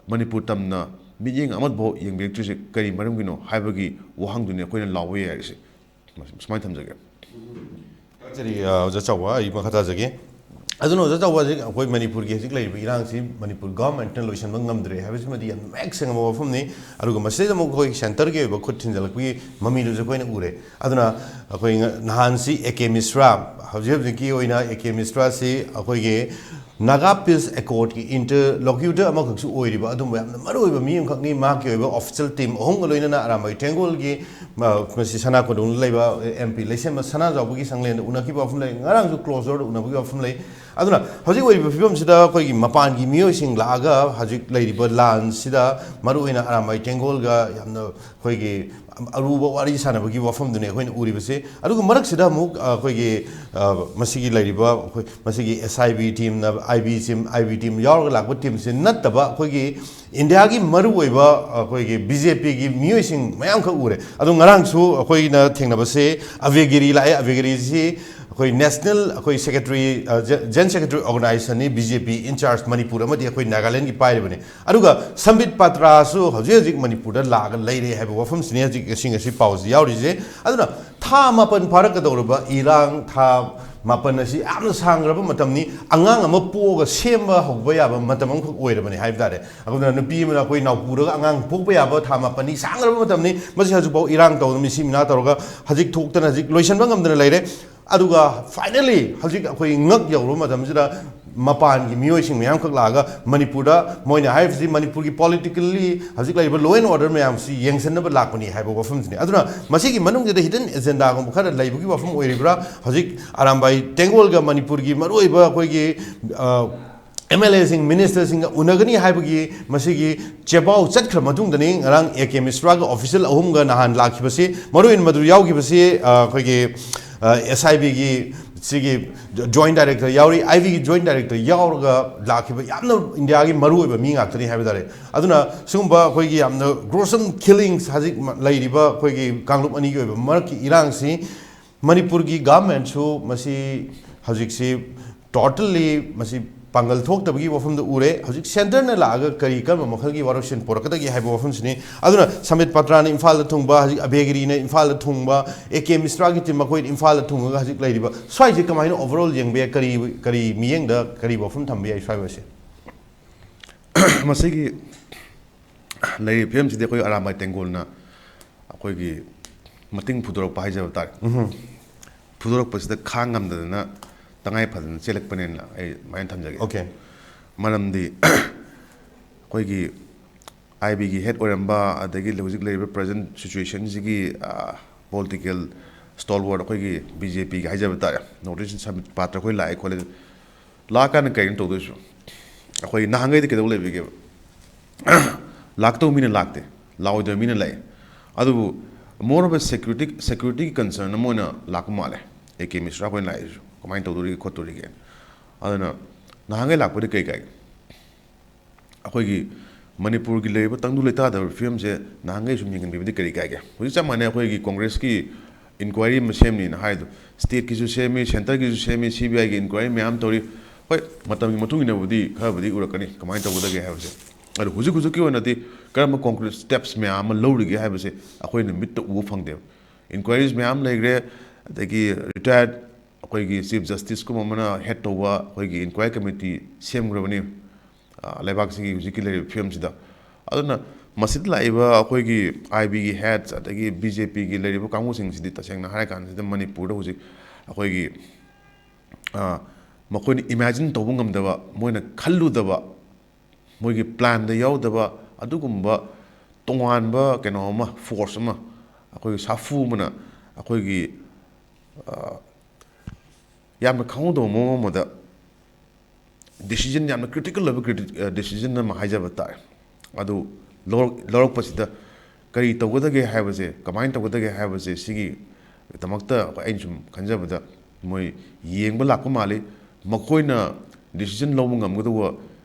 ꯃꯅꯤꯄꯨꯔ ꯇꯝꯅ ꯃꯤꯠꯌꯦꯡ ꯑꯃꯐꯥꯎ ꯌꯦꯡꯕꯤꯔꯛꯇ꯭ꯔꯤꯁꯦ ꯀꯔꯤ ꯃꯔꯝꯒꯤꯅꯣ ꯍꯥꯏꯕꯒꯤ ꯋꯥꯍꯪꯗꯨꯅꯤ ꯑꯩꯈꯣꯏꯅ ꯂꯥꯎꯕ ꯌꯥꯏꯔꯤꯁꯦ꯫ ꯁꯨꯃꯥꯏꯅ ꯊꯝꯖꯒꯦ꯫ ꯊꯥꯒꯠꯆꯔꯤ, ꯑ, ꯑꯣꯖꯥ ꯆꯥꯎꯕ꯫ ꯑꯩ ꯃꯈꯥ ꯇꯥꯖꯒꯦ꯫ ꯑꯗꯨꯅ ꯑꯣꯖꯥ ꯆꯥꯎꯕ, ꯍꯧꯖꯤꯛ ꯑꯩꯈꯣꯏ ꯃꯅꯤꯄꯨꯔꯒꯤ ꯍꯧꯖꯤꯛ ꯂꯩꯔꯤꯕ ꯏꯔꯥꯡꯁꯤ ꯃꯅꯤꯄꯨꯔ ꯒꯚꯔꯟꯃꯦꯟꯠꯅ ꯂꯣꯏꯁꯤꯟꯕ ꯉꯝꯗ꯭ꯔꯦ ꯍꯥꯏꯕꯁꯤꯃꯗꯤ ꯌꯥꯝ ꯃꯌꯦꯛ ꯁꯦꯡꯉꯕ ꯋꯥꯐꯝꯅꯤ꯫ ꯑꯗꯨꯒ ꯃꯁꯤꯗꯩꯗ ꯑꯃꯨꯛ ꯑꯩꯈꯣꯏ ꯁꯦꯟꯇꯔꯒꯤ ꯑꯣꯏꯕ ꯈꯨꯠ ꯊꯤꯟꯖꯤꯜꯂꯛꯄꯒꯤ ꯃꯃꯤꯗꯨꯁꯨ ꯑꯩꯈꯣꯏꯅ ꯎꯔꯦ꯫ ꯑꯗꯨꯅ ꯑꯩꯈꯣꯏ ꯉ-, ꯅꯍꯥꯟꯁꯤ ꯑꯦ ꯀꯦ ꯃꯤꯁ꯭ꯔꯥ, ꯍꯧꯖꯤꯛ ꯍꯧꯖꯤꯛꯀꯤ ꯑꯣꯏꯅ ꯑꯦ ꯀꯦ ꯃꯤꯁ꯭ꯔꯥꯁꯤ ꯑꯩꯈꯣꯏꯒꯤ ꯅꯥꯒꯥ ꯄꯤꯁ ꯑꯦꯀꯣꯔꯗꯀꯤ ꯏꯟꯇꯔꯂꯣꯀ꯭ꯌꯨꯇꯔ ꯑꯃꯈꯛꯁꯨ ꯑꯣꯏꯔꯤꯕ ꯑꯗꯨꯝꯕ ꯌꯥꯝꯅ ꯃꯔꯨ ꯑꯣꯏꯕ ꯃꯤ ꯑꯃꯈꯛꯅꯤ꯫ ꯃꯍꯥꯛꯀꯤ ꯑꯣꯏꯕ ꯑꯣꯐꯤꯁꯤꯌꯦꯜ ꯇꯤꯝ ꯑꯍꯨꯝꯒ ꯂꯣꯏꯅꯅ ꯑꯔꯥꯝꯕꯥꯏ ꯇꯦꯡꯒꯣꯜꯒꯤ, ꯑ, ꯃꯁꯤ ꯁꯅꯥ ꯀꯣꯅꯨꯡꯗ ꯂꯩꯕ ꯑꯦꯝ ꯄꯤ ꯂꯩꯁꯦꯝꯕ ꯁꯅꯥꯖꯥꯎꯕꯒꯤ ꯁꯪꯂꯦꯟꯗ ꯎꯅꯈꯤꯕ ꯋꯥꯐꯝ ꯂꯩ꯫ ꯉꯔꯥꯡꯁꯨ ꯀ꯭ꯂꯣꯖ ꯗꯣꯔꯗ ꯎꯅꯕꯒꯤ ꯋꯥꯐꯝ ꯂꯩ꯫ ꯑꯗꯨꯅ ꯍꯧꯖꯤꯛ ꯑꯣꯏꯔꯤꯕ ꯐꯤꯕꯝꯁꯤꯗ ꯑꯩꯈꯣꯏꯒꯤ ꯃꯄꯥꯟꯒꯤ ꯃꯤꯑꯣꯏꯁꯤꯡ ꯂꯥꯛꯑꯒ ꯍꯧꯖꯤꯛ ꯂꯩꯔꯤꯕ ꯂꯥꯟꯁꯤꯗ ꯃꯔꯨꯑꯣꯏꯅ ꯑꯔꯥꯝꯕꯥꯏ ꯇꯦꯡꯒꯣꯜꯒ ꯌꯥꯝꯅ ꯑꯩꯈꯣꯏꯒꯤ ꯑꯔꯨꯕ ꯋꯥꯔꯤ ꯁꯥꯟꯅꯕꯒꯤ ꯋꯥꯐꯝꯗꯨꯅꯤ ꯑꯩꯈꯣꯏꯅ ꯎꯔꯤꯕꯁꯦ꯫ ꯑꯗꯨꯒ ꯃꯔꯛꯁꯤꯗ ꯑꯃꯨꯛ, ꯑ, ꯑꯩꯈꯣꯏꯒꯤ, ꯑ, ꯃꯁꯤꯒꯤ ꯂꯩꯔꯤꯕ ꯑꯩꯈꯣꯏ, ꯃꯁꯤꯒꯤ ꯑꯦꯁ ꯑꯥꯏ ꯕꯤ ꯇꯤꯝꯅ, ꯑꯥꯏ ꯕꯤ ꯇꯤꯝ, ꯑꯥꯏ ꯕꯤ ꯇꯤꯝ ꯌꯥꯎꯔꯒ ꯂꯥꯛꯄ ꯇꯤꯝꯁꯤ ꯅꯠꯇꯕ ꯑꯩꯈꯣꯏꯒꯤ ꯏꯟꯗꯤꯌꯥꯒꯤ ꯃꯔꯨꯑꯣꯏꯕ ꯑꯩꯈꯣꯏꯒꯤ ꯕꯤ ꯖꯦ ꯄꯤꯒꯤ ꯃꯤꯑꯣꯏꯁꯤꯡ ꯃꯌꯥꯝꯈꯛ ꯎꯔꯦ꯫ ꯑꯗꯣ ꯉꯔꯥꯡꯁꯨ ꯑꯩꯈꯣꯏꯅ ꯊꯦꯡꯅꯕꯁꯦ ꯑꯕꯦꯒꯤꯔꯤ ꯂꯥꯛꯑꯦ꯫ ꯑꯕꯦꯒꯤꯔꯤꯁꯤ ꯑꯩꯈꯣꯏ ꯅꯦꯁꯅꯦꯜ, ꯑꯩꯈꯣꯏ ꯁꯦꯀ꯭ꯔꯦꯇꯔꯤ, ꯑ, ꯖꯦ-, ꯖꯦꯟ ꯁꯦꯀ꯭ꯔꯦꯇꯔꯤ ꯑꯣꯔꯒꯅꯥꯏꯖꯦꯁꯟꯅꯤ, ꯕꯤ ꯖꯦ ꯄꯤ ꯏꯟꯆꯥꯔꯖ ꯃꯅꯤꯄꯨꯔ ꯑꯃꯗꯤ ꯑꯩꯈꯣꯏ ꯅꯥꯒꯥꯂꯦꯟꯒꯤ ꯄꯥꯏꯔꯤꯕꯅꯤ꯫ ꯑꯗꯨꯒ ꯁꯝꯕꯤꯠ ꯄꯥꯇ꯭ꯔꯥꯁꯨ ꯍꯧꯖꯤꯛ ꯍꯧꯖꯤꯛ ꯃꯅꯤꯄꯨꯔꯗ ꯂꯥꯛꯑꯒ ꯂꯩꯔꯦ ꯍꯥꯏꯕ ꯋꯥꯐꯝꯁꯤꯅꯤ ꯍꯧꯖꯤꯛ ꯉꯁꯤ, ꯉꯁꯤ ꯄꯥꯎꯁꯤ ꯌꯥꯎꯔꯤꯁꯦ꯫ ꯑꯗꯨꯅ ꯊꯥ ꯃꯥꯄꯟ ꯐꯥꯔꯛꯀꯗꯧꯔꯕ ꯏꯔꯥꯡ, ꯊꯥ ꯃꯥꯄꯟ ꯑꯁꯤ ꯌꯥꯝꯅ ꯁꯥꯡꯈ꯭ꯔꯕ ꯃꯇꯝꯅꯤ꯫ ꯑꯉꯥꯡ ꯑꯃ ꯄꯣꯛꯑꯒ ꯁꯦꯝꯕ ꯍꯧꯕ ꯌꯥꯕ ꯃꯇꯝ ꯑꯃꯈꯛ ꯑꯣꯏꯔꯕꯅꯤ ꯍꯥꯏꯕ ꯇꯥꯔꯦ꯫ ꯑꯗꯨꯅ ꯅꯨꯄꯤ ꯑꯃꯅ ꯑꯩꯈꯣꯏ ꯅꯥꯎꯄꯨꯔꯒ ꯑꯉꯥꯡ ꯄꯣꯛꯄ ꯌꯥꯕ ꯊꯥ ꯃꯥꯄꯟꯅꯤ, ꯁꯥꯡꯈ꯭ꯔꯕ ꯃꯇꯝꯅꯤ꯫ ꯃꯁꯤ ꯍꯧꯖꯤꯛꯐꯥꯎ ꯏꯔꯥꯡ ꯇꯧꯗꯅ, ꯃꯤꯁꯤ ꯃꯤꯅꯥ ꯇꯧꯔꯒ ꯍꯧꯖꯤꯛ ꯊꯣꯛꯇꯅ ꯍꯧꯖꯤꯛ ꯂꯣꯏꯁꯤꯟꯕ ꯉꯝꯗꯅ ꯂꯩꯔꯦ꯫ ꯑꯗꯨꯒ finally ꯍꯧꯖꯤꯛ ꯑꯩꯈꯣꯏ ꯉꯛ ꯌꯧꯔꯕ ꯃꯇꯝꯁꯤꯗ ꯃꯄꯥꯟꯒꯤ ꯃꯤꯑꯣꯏꯁꯤꯡ ꯃꯌꯥꯝꯈꯛ ꯂꯥꯛꯑꯒ ꯃꯅꯤꯄꯨꯔꯗ, ꯃꯣꯏꯅ ꯍꯥꯏꯔꯤꯕꯁꯤ ꯃꯅꯤꯄꯨꯔꯒꯤ politically ꯍꯧꯖꯤꯛ ꯂꯩꯔꯤꯕ law and order ꯃꯌꯥꯝꯁꯤ ꯌꯦꯡꯁꯤꯟꯅꯕ ꯂꯥꯛꯄꯅꯤ ꯍꯥꯏꯕ ꯋꯥꯐꯝꯁꯤꯅꯤ꯫ ꯑꯗꯨꯅ ꯃꯁꯤꯒꯤ ꯃꯅꯨꯡꯁꯤꯗ hidden agendaꯒꯨꯝꯕ ꯈꯔ ꯂꯩꯕꯒꯤ ꯋꯥꯐꯝ ꯑꯣꯏꯔꯤꯕ꯭ꯔꯥ? ꯍꯧꯖꯤꯛ ꯑꯔꯥꯝꯕꯥꯏ ꯇꯦꯡꯒꯣꯜꯒ ꯃꯅꯤꯄꯨꯔꯒꯤ ꯃꯔꯨꯑꯣꯏꯕ ꯑꯩꯈꯣꯏꯒꯤ, ꯑ, ꯑꯦꯝ ꯑꯦꯜ ꯑꯦꯁꯤꯡ, ꯃꯤꯅꯤꯁꯇꯔꯁꯤꯡꯒ ꯎꯅꯒꯅꯤ ꯍꯥꯏꯕꯒꯤ ꯃꯁꯤꯒꯤ ꯆꯦꯄꯥꯎ ꯆꯠꯈ꯭ꯔ ꯃꯇꯨꯡꯗꯅꯤ ꯉꯔꯥꯡ ꯑꯦ ꯀꯦ ꯃꯤꯁ꯭ꯔꯥꯒ ꯑꯣꯐꯤꯁꯤꯌꯦꯜ ꯑꯍꯨꯝꯒ ꯅꯍꯥꯟ ꯂꯥꯛꯈꯤꯕꯁꯤ꯫ ꯃꯔꯨꯑꯣꯏꯅ ꯃꯗꯨ ꯌꯥꯎꯈꯤꯕꯁꯤ, ꯑ, ꯑꯩꯈꯣꯏꯒꯤ, ꯑ, ꯑꯦꯁ ꯑꯥꯏ ꯕꯤꯒꯤ ꯁꯤꯒꯤ ꯖꯣꯏꯟ ꯗꯥꯏꯔꯦꯛꯇꯔ ꯌꯥꯎꯔꯤ, ꯑꯥꯏ ꯕꯤꯒꯤ ꯖꯣꯏꯟ ꯗꯥꯏꯔꯦꯛꯇꯔ ꯌꯥꯎꯔꯒ ꯂꯥꯛꯈꯤꯕ ꯌꯥꯝꯅ ꯏꯟꯗꯤꯌꯥꯒꯤ ꯃꯔꯨ ꯑꯣꯏꯕ ꯃꯤ ꯉꯥꯛꯇꯅꯤ ꯍꯥꯏꯕ ꯇꯥꯔꯦ꯫ ꯑꯗꯨꯅ ꯁꯤꯒꯨꯝꯕ ꯑꯩꯈꯣꯏꯒꯤ ꯌꯥꯝꯅ gruesome killings ꯍꯧꯖꯤꯛ ꯂꯩꯔꯤꯕ ꯑꯩꯈꯣꯏꯒꯤ ꯀꯥꯡꯂꯨꯞ ꯑꯅꯤꯒꯤ ꯑꯣꯏꯕ ꯃꯔꯛꯀꯤ ꯏꯔꯥꯡꯁꯤ ꯃꯅꯤꯄꯨꯔꯒꯤ ꯒꯚꯔꯟꯃꯦꯟꯠꯁꯨ ꯃꯁꯤ ꯍꯧꯖꯤꯛꯁꯤ totally ꯃꯁꯤ ꯄꯥꯡꯒꯜ ꯊꯣꯛꯇꯕꯒꯤ ꯋꯥꯐꯝꯗ ꯎꯔꯦ꯫ ꯍꯧꯖꯤꯛ ꯁꯦꯟꯇꯔꯅ ꯂꯥꯛꯑꯒ ꯀꯔꯤ, ꯀꯔꯝꯕ ꯃꯈꯜꯒꯤ ꯋꯥꯔꯣꯏꯁꯤꯟ ꯄꯨꯔꯛꯀꯗꯒꯦ ꯍꯥꯏꯕ ꯋꯥꯐꯝꯁꯤꯅꯤ꯫ ꯑꯗꯨꯅ ꯁꯝꯕꯤꯠ ꯄꯥꯇ꯭ꯔꯥꯅ ꯏꯝꯐꯥꯜꯗ ꯊꯨꯡꯕ, ꯍꯧꯖꯤꯛ ꯑꯕꯦꯒꯤꯔꯤꯅ ꯏꯝꯐꯥꯜꯗ ꯊꯨꯡꯕ, ꯑꯦ ꯀꯦ ꯃꯤꯁ꯭ꯔꯥꯒꯤ ꯇꯤꯝ ꯃꯈꯣꯏꯅ ꯏꯝꯐꯥꯜꯗ ꯊꯨꯡꯉꯒ ꯍꯧꯖꯤꯛ ꯂꯩꯔꯤꯕ ꯁ꯭ꯋꯥꯏꯁꯦ ꯀꯃꯥꯏꯅ overall ꯌꯦꯡꯕ ꯌꯥꯏ? ꯀꯔꯤ, ꯀꯔꯤ ꯃꯤꯠꯌꯦꯡꯗ ꯀꯔꯤ ꯋꯥꯐꯝ ꯊꯝꯕ ꯌꯥꯏ ꯁ꯭ꯋꯥꯏ ꯑꯁꯦ? ꯃꯁꯤꯒꯤ ꯂꯩꯔꯤꯕ ꯐꯤꯕꯝꯁꯤꯗꯤ ꯑꯩꯈꯣꯏ ꯑꯔꯥꯝꯕꯥꯏ ꯇꯦꯡꯒꯣꯜꯅ ꯑꯩꯈꯣꯏꯒꯤ ꯃꯇꯤꯡ ꯐꯨꯗꯣꯔꯛꯄ ꯍꯥꯏꯖꯕ ꯇꯥꯔꯦ꯫ ꯐꯨꯗꯣꯔꯛꯄꯁꯤꯗ ꯈꯥꯡ ꯉꯝꯗꯗꯅ ꯇꯉꯥꯏ ꯐꯗꯅ ꯆꯦꯜꯂꯛꯄꯅꯦꯅ ꯑꯩ ꯑꯗꯨꯃꯥꯏꯅ ꯊꯝꯖꯒꯦ꯫ ꯑꯣꯀꯦ꯫ ꯃꯔꯝꯗꯤ ꯑꯩꯈꯣꯏꯒꯤ ꯑꯥꯏ ꯕꯤꯒꯤ ꯍꯦꯠ ꯑꯣꯏꯔꯝꯕ, ꯑꯗꯒꯤ ꯍꯧꯖꯤꯛ ꯂꯩꯔꯤꯕ present situationꯁꯤꯒꯤ political stalwart ꯑꯩꯈꯣꯏꯒꯤ ꯕꯤ ꯖꯦ ꯄꯤꯒꯤ ꯍꯥꯏꯖꯕ ꯇꯥꯔꯦ, ꯅꯣꯔꯠ ꯏꯁ ꯁꯝꯕꯤꯠ ꯄꯥꯇ꯭ꯔ ꯑꯩꯈꯣꯏ ꯂꯥꯛꯑꯦ ꯈꯣꯠꯂꯦ, ꯂꯥꯛꯑꯀꯥꯟꯗ ꯀꯩꯅꯣ ꯇꯧꯗꯣꯏꯁꯨ? ꯑꯩꯈꯣꯏ ꯅꯍꯥꯟꯈꯩꯗꯤ ꯀꯩꯗꯧ ꯂꯩꯕꯤꯒꯦꯕ? ꯂꯥꯛꯇꯧꯕ ꯃꯤꯅ ꯂꯥꯛꯇꯦ, ꯂꯥꯛꯑꯣꯏꯗꯕ ꯃꯤꯅ ꯂꯥꯛꯑꯦ꯫ ꯑꯗꯨꯕꯨ more of a security, securityꯒꯤ concern ꯑꯃ ꯑꯣꯏꯅ ꯂꯥꯛꯄ ꯃꯥꯜꯂꯦ꯫ ꯑꯦ ꯀꯦ ꯃꯤꯁ꯭ꯔꯥ ꯑꯩꯈꯣꯏꯅ ꯂꯥꯛꯏꯁꯤꯁꯨ ꯀꯃꯥꯏꯅ ꯇꯧꯗꯣꯔꯤꯒꯦ ꯈꯣꯠꯇꯣꯔꯤꯒꯦ? ꯑꯗꯨꯅ ꯅꯍꯥꯟꯈꯩ ꯂꯥꯛꯄꯗꯤ ꯀꯩ ꯀꯥꯏꯒꯦ? ꯑꯩꯈꯣꯏꯒꯤ ꯃꯅꯤꯄꯨꯔꯒꯤ ꯂꯩꯔꯤꯕ ꯇꯪꯗꯨ ꯂꯩꯇꯥꯗꯕ ꯐꯤꯕꯝꯁꯦ ꯅꯍꯥꯟꯈꯩ ꯁꯨꯝ ꯌꯦꯡꯍꯟꯕꯤꯕꯗꯤ ꯀꯔꯤ ꯀꯥꯏꯒꯦ? ꯍꯧꯖꯤꯛ ꯆꯞ ꯃꯥꯟꯅꯩ, ꯑꯩꯈꯣꯏꯒꯤ ꯀꯣꯡꯒ꯭ꯔꯦꯁꯀꯤ ꯏꯟꯀ꯭ꯋꯥꯏꯔꯤ ꯑꯃ ꯁꯦꯝꯅꯤꯅ ꯍꯥꯏꯗꯣ, ꯁ꯭ꯇꯦꯠꯀꯤꯁꯨ ꯁꯦꯝꯃꯤ, ꯁꯦꯟꯇꯔꯒꯤꯁꯨ ꯁꯦꯝꯃꯤ, ꯁꯤ ꯕꯤ ꯑꯥꯏꯒꯤ ꯏꯟꯀ꯭ꯋꯥꯏꯔꯤ ꯃꯌꯥꯝ ꯇꯧꯔꯤ꯫ ꯍꯣꯏ, ꯃꯇꯝꯒꯤ ꯃꯇꯨꯡ ꯏꯟꯅꯕꯨꯗꯤ ꯈꯔꯕꯨꯗꯤ ꯎꯔꯛꯀꯅꯤ ꯀꯃꯥꯏꯅ ꯇꯧꯒꯗꯒꯦ ꯍꯥꯏꯕꯁꯦ꯫ ꯑꯗꯨ ꯍꯧꯖꯤꯛ ꯍꯧꯖꯤꯛꯀꯤ ꯑꯣꯏꯅꯗꯤ ꯀꯔꯝꯕ concrete steps ꯃꯌꯥꯝ ꯑꯃ ꯂꯧꯔꯤꯒꯦ ꯍꯥꯏꯕꯁꯦ ꯑꯩꯈꯣꯏꯅ ꯃꯤꯠꯇ ꯎꯕ ꯐꯪꯗꯦꯕ꯫ ꯏꯟꯀ꯭ꯋꯥꯏꯔꯤꯁ ꯃꯌꯥꯝ ꯂꯩꯈ꯭ꯔꯦ, ꯑꯗꯒꯤ ꯔꯤꯇꯥꯌꯔꯠ ꯑꯩꯈꯣꯏꯒꯤ ꯆꯤꯐ ꯖꯁꯇꯤꯁꯀꯨꯝꯕ ꯑꯃꯅ ꯍꯦꯠ ꯇꯧꯕ ꯑꯩꯈꯣꯏꯒꯤ ꯏꯟꯀ꯭ꯋꯥꯏꯔꯤ ꯀꯃꯤꯇꯤ ꯁꯦꯝꯈ꯭ꯔꯕꯅꯤ꯫ ꯂꯩꯕꯥꯛꯁꯤꯒꯤ ꯍꯧꯖꯤꯛꯀꯤ ꯂꯩꯔꯤꯕ ꯐꯤꯕꯝꯁꯤꯗ꯫ ꯑꯗꯨꯅ ꯃꯁꯤꯗ ꯂꯥꯛꯏꯕ ꯑꯩꯈꯣꯏꯒꯤ ꯑꯥꯏ ꯕꯤꯒꯤ ꯍꯦꯠꯁ ꯑꯗꯒꯤ ꯕꯤ ꯖꯦ ꯄꯤꯒꯤ ꯂꯩꯔꯤꯕ ꯀꯥꯡꯕꯨꯁꯤꯡꯁꯤꯗꯤ ꯇꯁꯦꯡꯅ ꯍꯥꯏꯔꯀꯥꯟꯁꯤꯗ ꯃꯅꯤꯄꯨꯔꯗ ꯍꯧꯖꯤꯛ ꯑꯩꯈꯣꯏꯒꯤ ꯃꯈꯣꯏꯅ ꯏꯃꯦꯖꯤꯟ ꯇꯧꯕ ꯉꯝꯗꯕ, ꯃꯣꯏꯅ ꯈꯜꯂꯨꯗꯕ, ꯃꯣꯏꯒꯤ ꯄ꯭ꯂꯥꯟꯗ ꯌꯥꯎꯗꯕ ꯑꯗꯨꯒꯨꯝꯕ ꯇꯣꯉꯥꯟꯕ ꯀꯩꯅꯣ ꯑꯃ, ꯐꯣꯔꯁ ꯑꯃ, ꯑꯩꯈꯣꯏꯒꯤ ꯁꯥꯐꯨ ꯑꯃꯅ ꯑꯩꯈꯣꯏꯒꯤ ꯌꯥꯝꯅ ꯈꯪꯍꯧꯗꯕ ꯃꯑꯣꯡ ꯑꯃꯗ decision, ꯌꯥꯝꯅ critical ꯑꯣꯏꯕ decision ꯑꯃ ꯍꯥꯏꯖꯕ ꯇꯥꯔꯦ꯫ ꯑꯗꯨ ꯂꯧꯔꯛ-, ꯂꯧꯔꯛꯄꯁꯤꯗ ꯀꯔꯤ ꯇꯧꯒꯗꯒꯦ ꯍꯥꯏꯕꯁꯦ, ꯀꯃꯥꯏꯅ ꯇꯧꯒꯗꯒꯦ ꯍꯥꯏꯕꯁꯦ, ꯁꯤꯒꯤꯗꯃꯛꯇ ꯑꯩꯈꯣꯏ, ꯑꯩꯅ ꯁꯨꯝ ꯈꯟꯖꯕꯗ, ꯃꯣꯏ ꯌꯦꯡꯕ ꯂꯥꯛꯄ ꯃꯥꯜꯂꯤ꯫ ꯃꯈꯣꯏꯅ decision ꯂꯧꯕ ꯉꯝꯒꯗꯧꯕ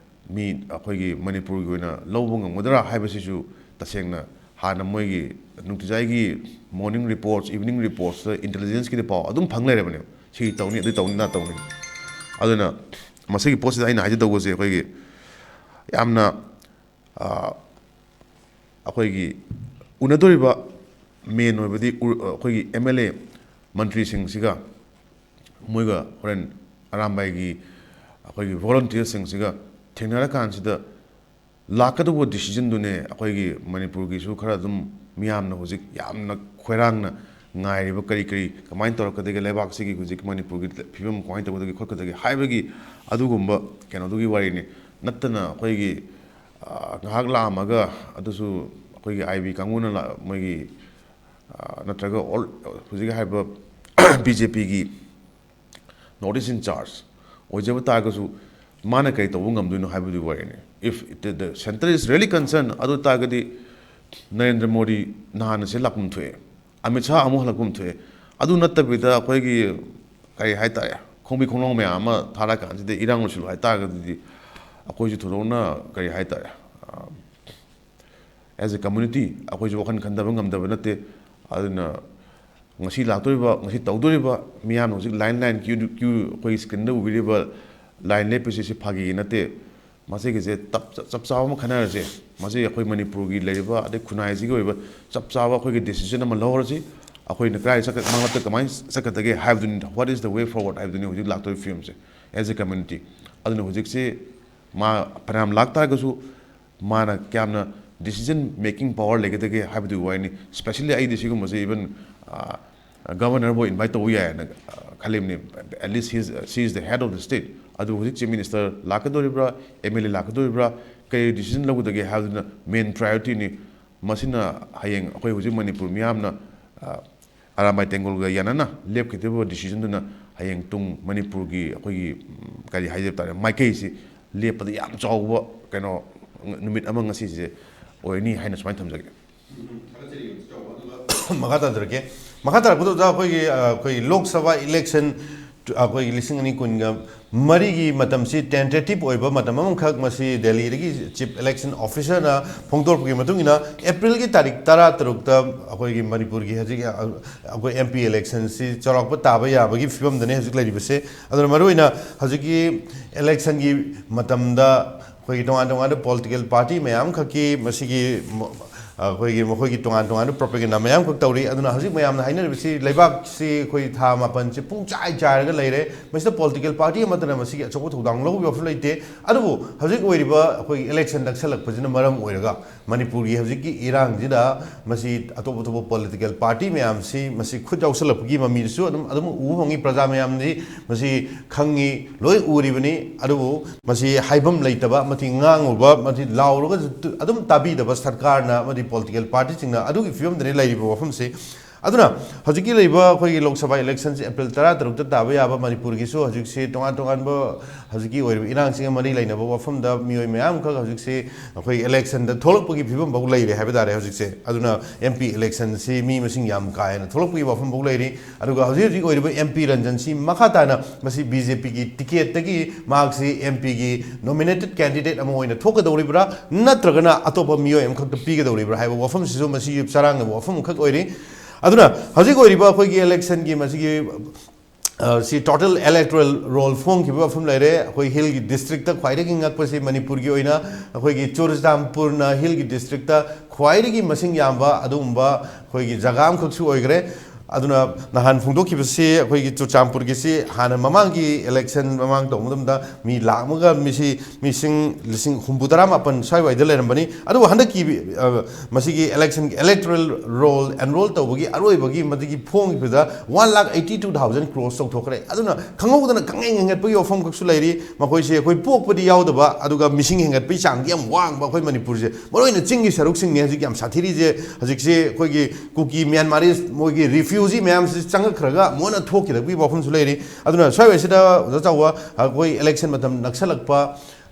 ꯃꯤ ꯑꯩꯈꯣꯏꯒꯤ ꯃꯅꯤꯄꯨꯔꯒꯤ ꯑꯣꯏꯅ ꯂꯧꯕ ꯉꯝꯒꯗ꯭ꯔꯥ ꯍꯥꯏꯕꯁꯤꯁꯨ ꯇꯁꯦꯡꯅ ꯍꯥꯟꯅ ꯃꯣꯏꯒꯤ ꯅꯨꯡꯇꯤꯖꯥꯏꯒꯤ morning reports, evening reportsꯇ intelligenceꯀꯤꯗꯤ ꯄꯥꯎ ꯑꯗꯨꯝ ꯐꯪ ꯂꯩꯔꯕꯅꯦꯕ꯫ ꯁꯤ ꯇꯧꯅꯤ, ꯑꯗꯨ ꯇꯧꯅꯤ, ꯑꯗꯥ ꯇꯧꯅꯤ꯫ ꯑꯗꯨꯅ ꯃꯁꯤꯒꯤ ꯄꯣꯠꯁꯤꯗ ꯑꯩꯅ ꯍꯥꯏꯖꯗꯧꯕꯁꯦ ꯑꯩꯈꯣꯏꯒꯤ ꯌꯥꯝꯅ ꯑꯩꯈꯣꯏꯒꯤ ꯎꯅꯗꯣꯔꯤꯕ main ꯑꯣꯏꯕꯗꯤ ꯑꯩꯈꯣꯏꯒꯤ M L A ꯃꯟꯇ꯭ꯔꯤꯁꯤꯡꯁꯤꯒ ꯃꯣꯏꯒ ꯍꯣꯔꯦꯟ ꯑꯔꯥꯝꯕꯥꯏꯒꯤ ꯑꯩꯈꯣꯏꯒꯤ volunteerꯁꯤꯡꯁꯤꯒ ꯊꯦꯡꯅꯔꯀꯥꯟꯁꯤꯗ ꯂꯥꯛꯀꯗꯧꯕ decisionꯗꯨꯅꯦ ꯑꯩꯈꯣꯏꯒꯤ ꯃꯅꯤꯄꯨꯔꯒꯤꯁꯨ ꯈꯔ ꯑꯗꯨꯝ ꯃꯤꯌꯥꯝꯅ ꯍꯧꯖꯤꯛ ꯌꯥꯝꯅ ꯈꯣꯏꯔꯥꯡꯅ ꯉꯥꯏꯔꯤꯕ ꯀꯔꯤ ꯀꯔꯤ ꯀꯃꯥꯏꯅ ꯇꯧꯔꯛꯀꯗꯒꯦ, ꯂꯩꯕꯥꯛꯁꯤꯒꯤ ꯍꯧꯖꯤꯛ ꯃꯅꯤꯄꯨꯔꯒꯤ ꯐꯤꯕꯝ ꯀꯃꯥꯏꯅ ꯇꯧꯒꯗꯒꯦ ꯈꯣꯠꯀꯗꯒꯦ ꯍꯥꯏꯕꯒꯤ ꯑꯗꯨꯒꯨꯝꯕ ꯀꯩꯅꯣꯗꯨꯒꯤ ꯋꯥꯔꯤꯅꯤ꯫ ꯅꯠꯇꯅ ꯑꯩꯈꯣꯏꯒꯤ ꯉꯥꯏꯍꯥꯛ ꯂꯥꯛꯑꯝꯃꯒ ꯑꯗꯨꯁꯨ ꯑꯩꯈꯣꯏꯒꯤ I B ꯀꯥꯡꯕꯨꯅ ꯃꯣꯏꯒꯤ ꯅꯠꯇ꯭ꯔꯒ all ꯍꯧꯖꯤꯛ ꯍꯥꯏꯔꯤꯕ B J Pꯒꯤ North East in charge ꯑꯣꯏꯖꯕ ꯇꯥꯔꯒꯁꯨ ꯃꯥꯅ ꯀꯔꯤ ꯇꯧꯕ ꯉꯝꯗꯣꯏꯅꯣ ꯍꯥꯏꯕꯗꯨꯒꯤ ꯋꯥꯔꯤꯅꯤ꯫ If the centre is really concerned, ꯑꯗꯨ ꯇꯥꯔꯒꯗꯤ ꯅꯔꯦꯟꯗ꯭ꯔ ꯃꯣꯗꯤ ꯅꯍꯥꯟꯅꯁꯦ ꯂꯥꯛꯐꯝ ꯊꯣꯛꯑꯦ, ꯑꯃꯤꯠ ꯁꯥꯍ ꯑꯃꯨꯛ ꯍꯜꯂꯛꯐꯝ ꯊꯣꯛꯑꯦ꯫ ꯑꯗꯨ ꯅꯠꯇꯕꯤꯗ ꯑꯩꯈꯣꯏꯒꯤ ꯀꯔꯤ ꯍꯥꯏꯇꯥꯔꯦ, ꯈꯣꯡꯕꯤ ꯈꯣꯡꯂꯥꯎ ꯃꯌꯥꯝ ꯑꯃ ꯊꯥꯔꯛꯑꯀꯥꯟꯁꯤꯗ ꯏꯔꯥꯡ ꯂꯣꯏꯁꯤꯜꯂꯨ ꯍꯥꯏꯇꯥꯔꯒꯗꯤ ꯑꯩꯈꯣꯏꯁꯨ ꯊꯣꯏꯗꯣꯛꯅ ꯀꯔꯤ ꯍꯥꯏꯇꯥꯔꯦ, as a community ꯑꯩꯈꯣꯏꯁꯨ ꯋꯥꯈꯜ ꯈꯟꯊꯕ ꯉꯝꯗꯕ ꯅꯠꯇꯦ꯫ ꯑꯗꯨꯅ ꯉꯁꯤ ꯂꯥꯛꯇꯧꯔꯤꯕ, ꯉꯁꯤ ꯇꯧꯗꯣꯔꯤꯕ ꯃꯤꯌꯥꯝꯅ ꯍꯧꯖꯤꯛ line line queue queue ꯑꯩꯈꯣꯏꯒꯤ screenꯗ ꯎꯕꯤꯔꯤꯕ line ꯂꯦꯞꯄꯤꯁꯦ ꯁꯤ ꯐꯥꯒꯤ ꯅꯠꯇꯦ꯫ ꯃꯁꯤꯒꯤꯁꯦ ꯇꯞ-, ꯆꯞ ꯆꯥꯕ ꯑꯃ ꯈꯟꯅꯔꯁꯦ꯫ ꯃꯁꯤ ꯑꯩꯈꯣꯏ ꯃꯅꯤꯄꯨꯔꯒꯤ ꯂꯩꯔꯤꯕ ꯑꯗꯩ ꯈꯨꯟꯅꯥꯏꯁꯤꯒꯤ ꯑꯣꯏꯕ ꯆꯞ ꯆꯥꯕ ꯑꯩꯈꯣꯏꯒꯤ decision ꯑꯃ ꯂꯧꯔꯁꯤ꯫ ꯑꯩꯈꯣꯏꯅ ꯀꯗꯥꯏ ꯆꯠꯀ-, ꯃꯥꯡꯂꯣꯝꯗ ꯀꯃꯥꯏꯅ ꯆꯠꯀꯗꯒꯦ ꯍꯥꯏꯕꯗꯨꯅꯤ, what is the way forward ꯍꯥꯏꯕꯗꯨꯅꯤ ꯍꯧꯖꯤꯛ ꯂꯥꯛꯇꯧꯔꯤꯕ ꯐꯤꯕꯝꯁꯦ as a community꯫ ꯑꯗꯨꯅ ꯍꯧꯖꯤꯛꯁꯤ ꯃꯥ ꯐꯅꯌꯥꯝ ꯂꯥꯛ ꯇꯥꯔꯒꯁꯨ ꯃꯥꯅ ꯀꯌꯥꯝꯅ decision making power ꯂꯩꯒꯗꯒꯦ ꯍꯥꯏꯕꯗꯨꯒꯤ ꯋꯥꯔꯤꯅꯤ꯫ Specially ꯑꯩꯗꯤ ꯁꯤꯒꯨꯝꯕꯁꯦ even governorꯕꯨ invite ꯇꯧꯕ ꯌꯥꯏꯅ ꯈꯜꯂꯤꯕꯅꯤ꯫ At least he is, she is the head of the state꯫ ꯑꯗꯨ ꯍꯧꯖꯤꯛ chief minister ꯂꯥꯛꯀꯗꯧꯔꯤꯕ꯭ꯔꯥ, M L A ꯂꯥꯛꯀꯗꯧꯔꯤꯕ꯭ꯔꯥ, ꯀꯔꯤ decision ꯂꯧꯒꯗꯒꯦ ꯍꯥꯏꯕꯗꯨꯅ main priorityꯅꯤ꯫ ꯃꯁꯤꯅ ꯍꯌꯦꯡ ꯑꯩꯈꯣꯏ ꯍꯧꯖꯤꯛ ꯃꯅꯤꯄꯨꯔ ꯃꯤꯌꯥꯝꯅ ꯑꯔꯥꯝꯕꯥꯏ ꯇꯦꯡꯒꯣꯜꯒ ꯌꯥꯅꯅ ꯂꯦꯞꯈꯤꯗꯧꯔꯤꯕ decisionꯗꯨꯅ ꯍꯌꯦꯡ ꯇꯨꯡ ꯃꯅꯤꯄꯨꯔꯒꯤ ꯑꯩꯈꯣꯏꯒꯤ ꯀꯔꯤ ꯍꯥꯏꯖꯕ ꯇꯥꯔꯦ, ꯃꯥꯏꯀꯩꯁꯤ ꯂꯦꯞꯄꯗ ꯌꯥꯝ ꯆꯥꯎꯕ ꯀꯩꯅꯣ ꯅꯨꯃꯤꯠ ꯑꯃ ꯉꯁꯤꯁꯦ ꯑꯣꯏꯔꯅꯤ ꯍꯥꯏꯅ ꯁꯨꯃꯥꯏꯅ ꯊꯝꯖꯒꯦ꯫ ꯃꯈꯥ ꯇꯥꯖꯔꯛꯀꯦ꯫ ꯃꯈꯥ ꯇꯥꯔꯛꯄꯗ ꯑꯣꯖꯥ, ꯑꯩꯈꯣꯏꯒꯤ ꯑ, ꯑꯩꯈꯣꯏ ꯂꯣꯛ ꯁꯚꯥ ꯏꯂꯦꯛꯁꯟ ꯑꯩꯈꯣꯏꯒꯤ ꯂꯤꯁꯤꯡ ꯑꯅꯤ ꯀꯨꯟꯒ ꯃꯔꯤꯒꯤ ꯃꯇꯝꯁꯤ ꯇꯦꯟꯇꯦꯇꯤꯞ ꯑꯣꯏꯕ ꯃꯇꯝ ꯑꯃꯈꯛ ꯃꯁꯤ ꯗꯦꯜꯂꯤꯗꯒꯤ ꯆꯤꯐ ꯏꯂꯦꯛꯁꯟ ꯑꯣꯐꯤꯁꯔꯅ ꯐꯣꯡꯗꯣꯔꯛꯄꯒꯤ ꯃꯇꯨꯡ ꯏꯟꯅ ꯑꯦꯄ꯭ꯔꯤꯜꯒꯤ ꯇꯥꯔꯤꯛ ꯇꯔꯥ ꯇꯔꯨꯛꯇ ꯑꯩꯈꯣꯏꯒꯤ ꯃꯅꯤꯄꯨꯔꯒꯤ ꯍꯧꯖꯤꯛ ꯑ, ꯑꯩꯈꯣꯏ ꯑꯦꯝ ꯄꯤ ꯏꯂꯦꯛꯁꯟꯁꯤ ꯆꯥꯎꯔꯥꯛꯄ ꯇꯥꯕ ꯌꯥꯕꯒꯤ ꯐꯤꯕꯝꯗꯅꯤ ꯍꯧꯖꯤꯛ ꯂꯩꯔꯤꯕꯁꯦ꯫ ꯑꯗꯨꯅ ꯃꯔꯨꯑꯣꯏꯅ ꯍꯧꯖꯤꯛꯀꯤ ꯏꯂꯦꯛꯁꯟꯒꯤ ꯃꯇꯝꯗ ꯑꯩꯈꯣꯏꯒꯤ ꯇꯣꯉꯥꯟ ꯇꯣꯉꯥꯟꯕ ꯄꯣꯂꯤꯇꯤꯀꯦꯜ ꯄꯥꯔꯇꯤ ꯃꯌꯥꯝ ꯈꯛꯀꯤ ꯃꯁꯤꯒꯤ ꯃ-, ꯑꯩꯈꯣꯏꯒꯤ ꯃꯈꯣꯏꯒꯤ ꯇꯣꯉꯥꯟ ꯇꯣꯉꯥꯟꯕ ꯄ꯭ꯔꯣꯄꯦꯒꯦꯟꯗꯥ ꯃꯌꯥꯝ ꯈꯛ ꯇꯧꯔꯤ꯫ ꯑꯗꯨꯅ ꯍꯧꯖꯤꯛ ꯃꯌꯥꯝꯅ ꯍꯥꯏꯅꯔꯤꯕꯁꯤ ꯂꯩꯕꯥꯛꯁꯤ ꯑꯩꯈꯣꯏ ꯊꯥ ꯃꯥꯄꯟꯁꯤ ꯄꯨꯡ ꯆꯥꯏ ꯆꯥꯏꯔꯒ ꯂꯩꯔꯦ, ꯃꯁꯤꯗ ꯄꯣꯂꯤꯇꯤꯀꯦꯜ ꯄꯥꯔꯇꯤ ꯑꯃꯠꯇꯅ ꯃꯁꯤꯒꯤ ꯑꯆꯧꯕ ꯊꯧꯗꯥꯡ ꯂꯧꯕ ꯌꯥꯕꯁꯨ ꯂꯩꯇꯦ꯫ ꯑꯗꯨꯕꯨ ꯍꯧꯖꯤꯛ ꯑꯣꯏꯔꯤꯕ ꯑꯩꯈꯣꯏꯒꯤ ꯏꯂꯦꯛꯁꯟ ꯅꯛꯁꯜꯂꯛꯄꯁꯤꯅ ꯃꯔꯝ ꯑꯣꯏꯔꯒ ꯃꯅꯤꯄꯨꯔꯒꯤ ꯍꯧꯖꯤꯛꯀꯤ ꯏꯔꯥꯡꯁꯤꯗ ꯃꯁꯤ ꯑꯇꯣꯞ ꯑꯇꯣꯞꯄ ꯄꯣꯂꯤꯇꯤꯀꯦꯜ ꯄꯥꯔꯇꯤ ꯃꯌꯥꯝꯁꯤ ꯃꯁꯤ ꯈꯨꯠ ꯌꯥꯎꯁꯜꯂꯛꯄꯒꯤ ꯃꯃꯤꯗꯁꯨ ꯑꯗꯨꯝ ꯑꯗꯨꯝ ꯎꯕ ꯐꯪꯉꯤ꯫ ꯄ꯭ꯔꯖꯥ ꯃꯌꯥꯝꯗꯤ ꯃꯁꯤ ꯈꯪꯉꯤ, ꯂꯣꯏ ꯎꯔꯤꯕꯅꯤ꯫ ꯑꯗꯨꯕꯨ ꯃꯁꯤ ꯍꯥꯏꯐꯝ ꯂꯩꯇꯕ, ꯃꯁꯤ ꯉꯥꯡꯉꯨꯕ, ꯃꯁꯤ ꯂꯥꯎꯔꯒꯁꯨ ꯇꯨ-, ꯑꯗꯨꯝ ꯇꯥꯕꯤꯗꯕ ꯁꯔꯀꯥꯔꯅ ꯑꯃꯗꯤ ꯄꯣꯂꯤꯇꯤꯀꯦꯜ ꯄꯥꯔꯇꯤꯁꯤꯡꯅ ꯑꯗꯨꯒꯤ ꯐꯤꯕꯝꯗꯅꯤ ꯂꯩꯔꯤꯕ ꯋꯥꯐꯝꯁꯤ꯫ ꯑꯗꯨꯅ ꯍꯧꯖꯤꯛꯀꯤ ꯂꯩꯔꯤꯕ ꯑꯩꯈꯣꯏꯒꯤ ꯂꯣꯛ ꯁꯚꯥ ꯏꯂꯦꯛꯁꯟꯁꯤ ꯑꯦꯄ꯭ꯔꯤꯜ ꯇꯔꯥ ꯇꯔꯨꯛꯇ ꯇꯥꯕ ꯌꯥꯕ, ꯃꯅꯤꯄꯨꯔꯒꯤꯁꯨ ꯍꯧꯖꯤꯛꯁꯤ ꯇꯣꯉꯥꯟ ꯇꯣꯉꯥꯟꯕ ꯍꯧꯖꯤꯛꯀꯤ ꯑꯣꯏꯔꯤꯕ ꯏꯔꯥꯡꯁꯤꯡꯒ ꯃꯔꯤ ꯂꯩꯅꯕ ꯋꯥꯐꯝꯗ ꯃꯤꯑꯣꯏ ꯃꯌꯥꯝ ꯑꯃꯈꯛ ꯍꯧꯖꯤꯛꯁꯤ ꯑꯩꯈꯣꯏ ꯏꯂꯦꯛꯁꯟꯗ ꯊꯣꯛꯂꯛꯄꯒꯤ ꯐꯤꯕꯝ ꯐꯥꯎ ꯂꯩꯔꯦ ꯍꯥꯏꯕ ꯇꯥꯔꯦ꯫ ꯍꯧꯖꯤꯛꯁꯦ ꯑꯗꯨꯅ ꯑꯦꯝ ꯄꯤ ꯏꯂꯦꯛꯁꯟꯁꯤ ꯃꯤ ꯃꯁꯤꯡ ꯌꯥꯝ ꯀꯥ ꯍꯦꯟꯅ ꯊꯣꯛꯂꯛꯄꯒꯤ ꯋꯥꯐꯝ ꯐꯥꯎ ꯂꯩꯔꯤ꯫ ꯑꯗꯨꯒ ꯍꯧꯖꯤꯛ ꯍꯧꯖꯤꯛ ꯑꯣꯏꯔꯤꯕ ꯑꯦꯝ ꯄꯤ ꯔꯟꯖꯟꯁꯤ ꯃꯈꯥ ꯇꯥꯅ ꯃꯁꯤ ꯕꯤ ꯖꯦ ꯄꯤꯒꯤ ꯇꯤꯀꯦꯠꯇꯒꯤ ꯃꯍꯥꯛꯁꯤ ꯑꯦꯝ ꯄꯤꯒꯤ ꯅꯣꯃꯤꯅꯦꯇꯦꯠ ꯀꯦꯟꯗꯤꯗꯦꯠ ꯑꯃ ꯑꯣꯏꯅ ꯊꯣꯛꯀꯗꯧꯔꯤꯕ꯭ꯔꯥ, ꯅꯠꯇ꯭ꯔꯒꯅ ꯑꯇꯣꯞꯄ ꯃꯤꯑꯣꯏ ꯑꯃꯈꯛꯇ ꯄꯤꯒꯗꯧꯔꯤꯕ꯭ꯔꯥ ꯍꯥꯏꯕ ꯋꯥꯐꯝꯁꯤꯁꯨ ꯃꯁꯤ ꯆꯔꯥꯡꯅꯕ ꯋꯥꯐꯝ ꯑꯃꯈꯛ ꯑꯣꯏꯔꯤ꯫ ꯑꯗꯨꯅ ꯍꯧꯖꯤꯛ ꯑꯣꯏꯔꯤꯕ ꯑꯩꯈꯣꯏꯒꯤ ꯏꯂꯦꯛꯁꯟꯒꯤ ꯃꯁꯤꯒꯤ, ꯑ, ꯁꯤ ꯇꯣꯇꯦꯜ ꯏꯂꯦꯛꯇꯣꯔꯦꯜ ꯔꯣꯜ ꯐꯣꯡꯈꯤꯕ ꯋꯥꯐꯝ ꯂꯩꯔꯦ꯫ ꯑꯩꯈꯣꯏ ꯍꯤꯜꯒꯤ ꯗꯤꯁꯇ꯭ꯔꯤꯛꯇ ꯈ꯭ꯋꯥꯏꯗꯒꯤ ꯉꯛꯄꯁꯤ ꯃꯅꯤꯄꯨꯔꯒꯤ ꯑꯣꯏꯅ ꯑꯩꯈꯣꯏꯒꯤ ꯆꯨꯔꯆꯥꯟꯄꯨꯔꯅ ꯍꯤꯜꯒꯤ ꯗꯤꯁꯇ꯭ꯔꯤꯛꯇ ꯈ꯭ꯋꯥꯏꯗꯒꯤ ꯃꯁꯤꯡ ꯌꯥꯝꯕ ꯑꯗꯨꯒꯨꯝꯕ ꯑꯩꯈꯣꯏꯒꯤ ꯖꯒꯥ ꯑꯃꯈꯛꯁꯨ ꯑꯣꯏꯈ꯭ꯔꯦ꯫ ꯑꯗꯨꯅ ꯅꯍꯥꯟ ꯐꯣꯡꯗꯣꯛꯈꯤꯕꯁꯤ ꯑꯩꯈꯣꯏꯒꯤ ꯆꯨꯔꯆꯥꯟꯄꯨꯔꯒꯤꯁꯤ ꯍꯥꯟꯅ ꯃꯃꯥꯡꯒꯤ ꯏꯂꯦꯛꯁꯟ ꯃꯃꯥꯡ ꯇꯧꯕ ꯃꯇꯝꯗ ꯃꯤ ꯂꯥꯛ ꯑꯃꯒ ꯃꯤꯁꯤ ꯃꯤꯁꯤꯡ ꯂꯤꯁꯤꯡ ꯍꯨꯝꯐꯨ ꯇꯔꯥ ꯃꯥꯄꯟ ꯁ꯭ꯋꯥꯏꯋꯥꯏꯗ ꯂꯩꯔꯝꯕꯅꯤ꯫ ꯑꯗꯨꯕꯨ ꯍꯟꯗꯛꯀꯤ, ꯑ, ꯃꯁꯤꯒꯤ ꯏꯂꯦꯛꯁꯟꯒꯤ ꯏꯂꯦꯛꯇꯣꯔꯦꯜ ꯔꯣꯜ ꯑꯦꯟꯔꯣꯜ ꯇꯧꯕꯒꯤ ꯑꯔꯣꯏꯕꯒꯤ ꯃꯗꯨꯒꯤ ꯐꯣꯡꯈꯤꯕꯗ ꯋꯥꯟ ꯂꯥꯛ ꯑꯩꯠꯇꯤ ꯇꯨ ꯊꯥꯎꯖꯟ ꯀ꯭ꯔꯣꯁ ꯇꯧꯊꯣꯛꯈ꯭ꯔꯦ꯫ ꯑꯗꯨꯅ ꯈꯪꯍꯧꯗꯅ ꯈꯪꯍꯦꯟ ꯍꯦꯟꯒꯠꯄꯒꯤ ꯋꯥꯐꯝ ꯈꯛꯁꯨ ꯂꯩꯔꯤ꯫ ꯃꯈꯣꯏꯁꯦ ꯑꯩꯈꯣꯏ ꯄꯣꯛꯄꯗꯤ ꯌꯥꯎꯗꯕ, ꯑꯗꯨꯒ ꯃꯤꯁꯤꯡ ꯍꯦꯟꯒꯠꯄꯒꯤ ꯆꯥꯡꯗꯤ ꯌꯥꯝ ꯋꯥꯡꯕ ꯑꯩꯈꯣꯏ ꯃꯅꯤꯄꯨꯔꯁꯦ꯫ ꯃꯔꯨꯑꯣꯏꯅ ꯆꯤꯡꯒꯤ ꯁꯔꯨꯛꯁꯤꯡꯅꯤ ꯍꯧꯖꯤꯛ ꯌꯥꯝ ꯁꯥꯊꯤꯔꯤꯁꯦ꯫ ꯍꯧꯖꯤꯛꯁꯦ ꯑꯩꯈꯣꯏꯒꯤ ꯀꯨꯀꯤ ꯃ꯭ꯌꯥꯟꯃꯥꯔꯤꯁ ꯃꯣꯏꯒꯤ ꯔꯤꯐ꯭ꯌꯨ ꯌꯨ ꯖꯤ ꯃꯌꯥꯝꯁꯤ ꯆꯪꯉꯛꯈ꯭ꯔꯒ ꯃꯣꯏꯅ ꯊꯣꯛꯈꯤꯗꯕꯒꯤ ꯋꯥꯐꯝꯁꯨ ꯂꯩꯔꯤ꯫ ꯑꯗꯨꯅ ꯁ꯭ꯋꯥꯏꯋꯥꯏꯁꯤꯗ ꯑꯣꯖꯥ ꯆꯥꯎꯕ, ꯑꯩꯈꯣꯏ ꯏꯂꯦꯛꯁꯟ ꯃꯇꯝ ꯅꯛꯁꯜꯂꯛꯄ,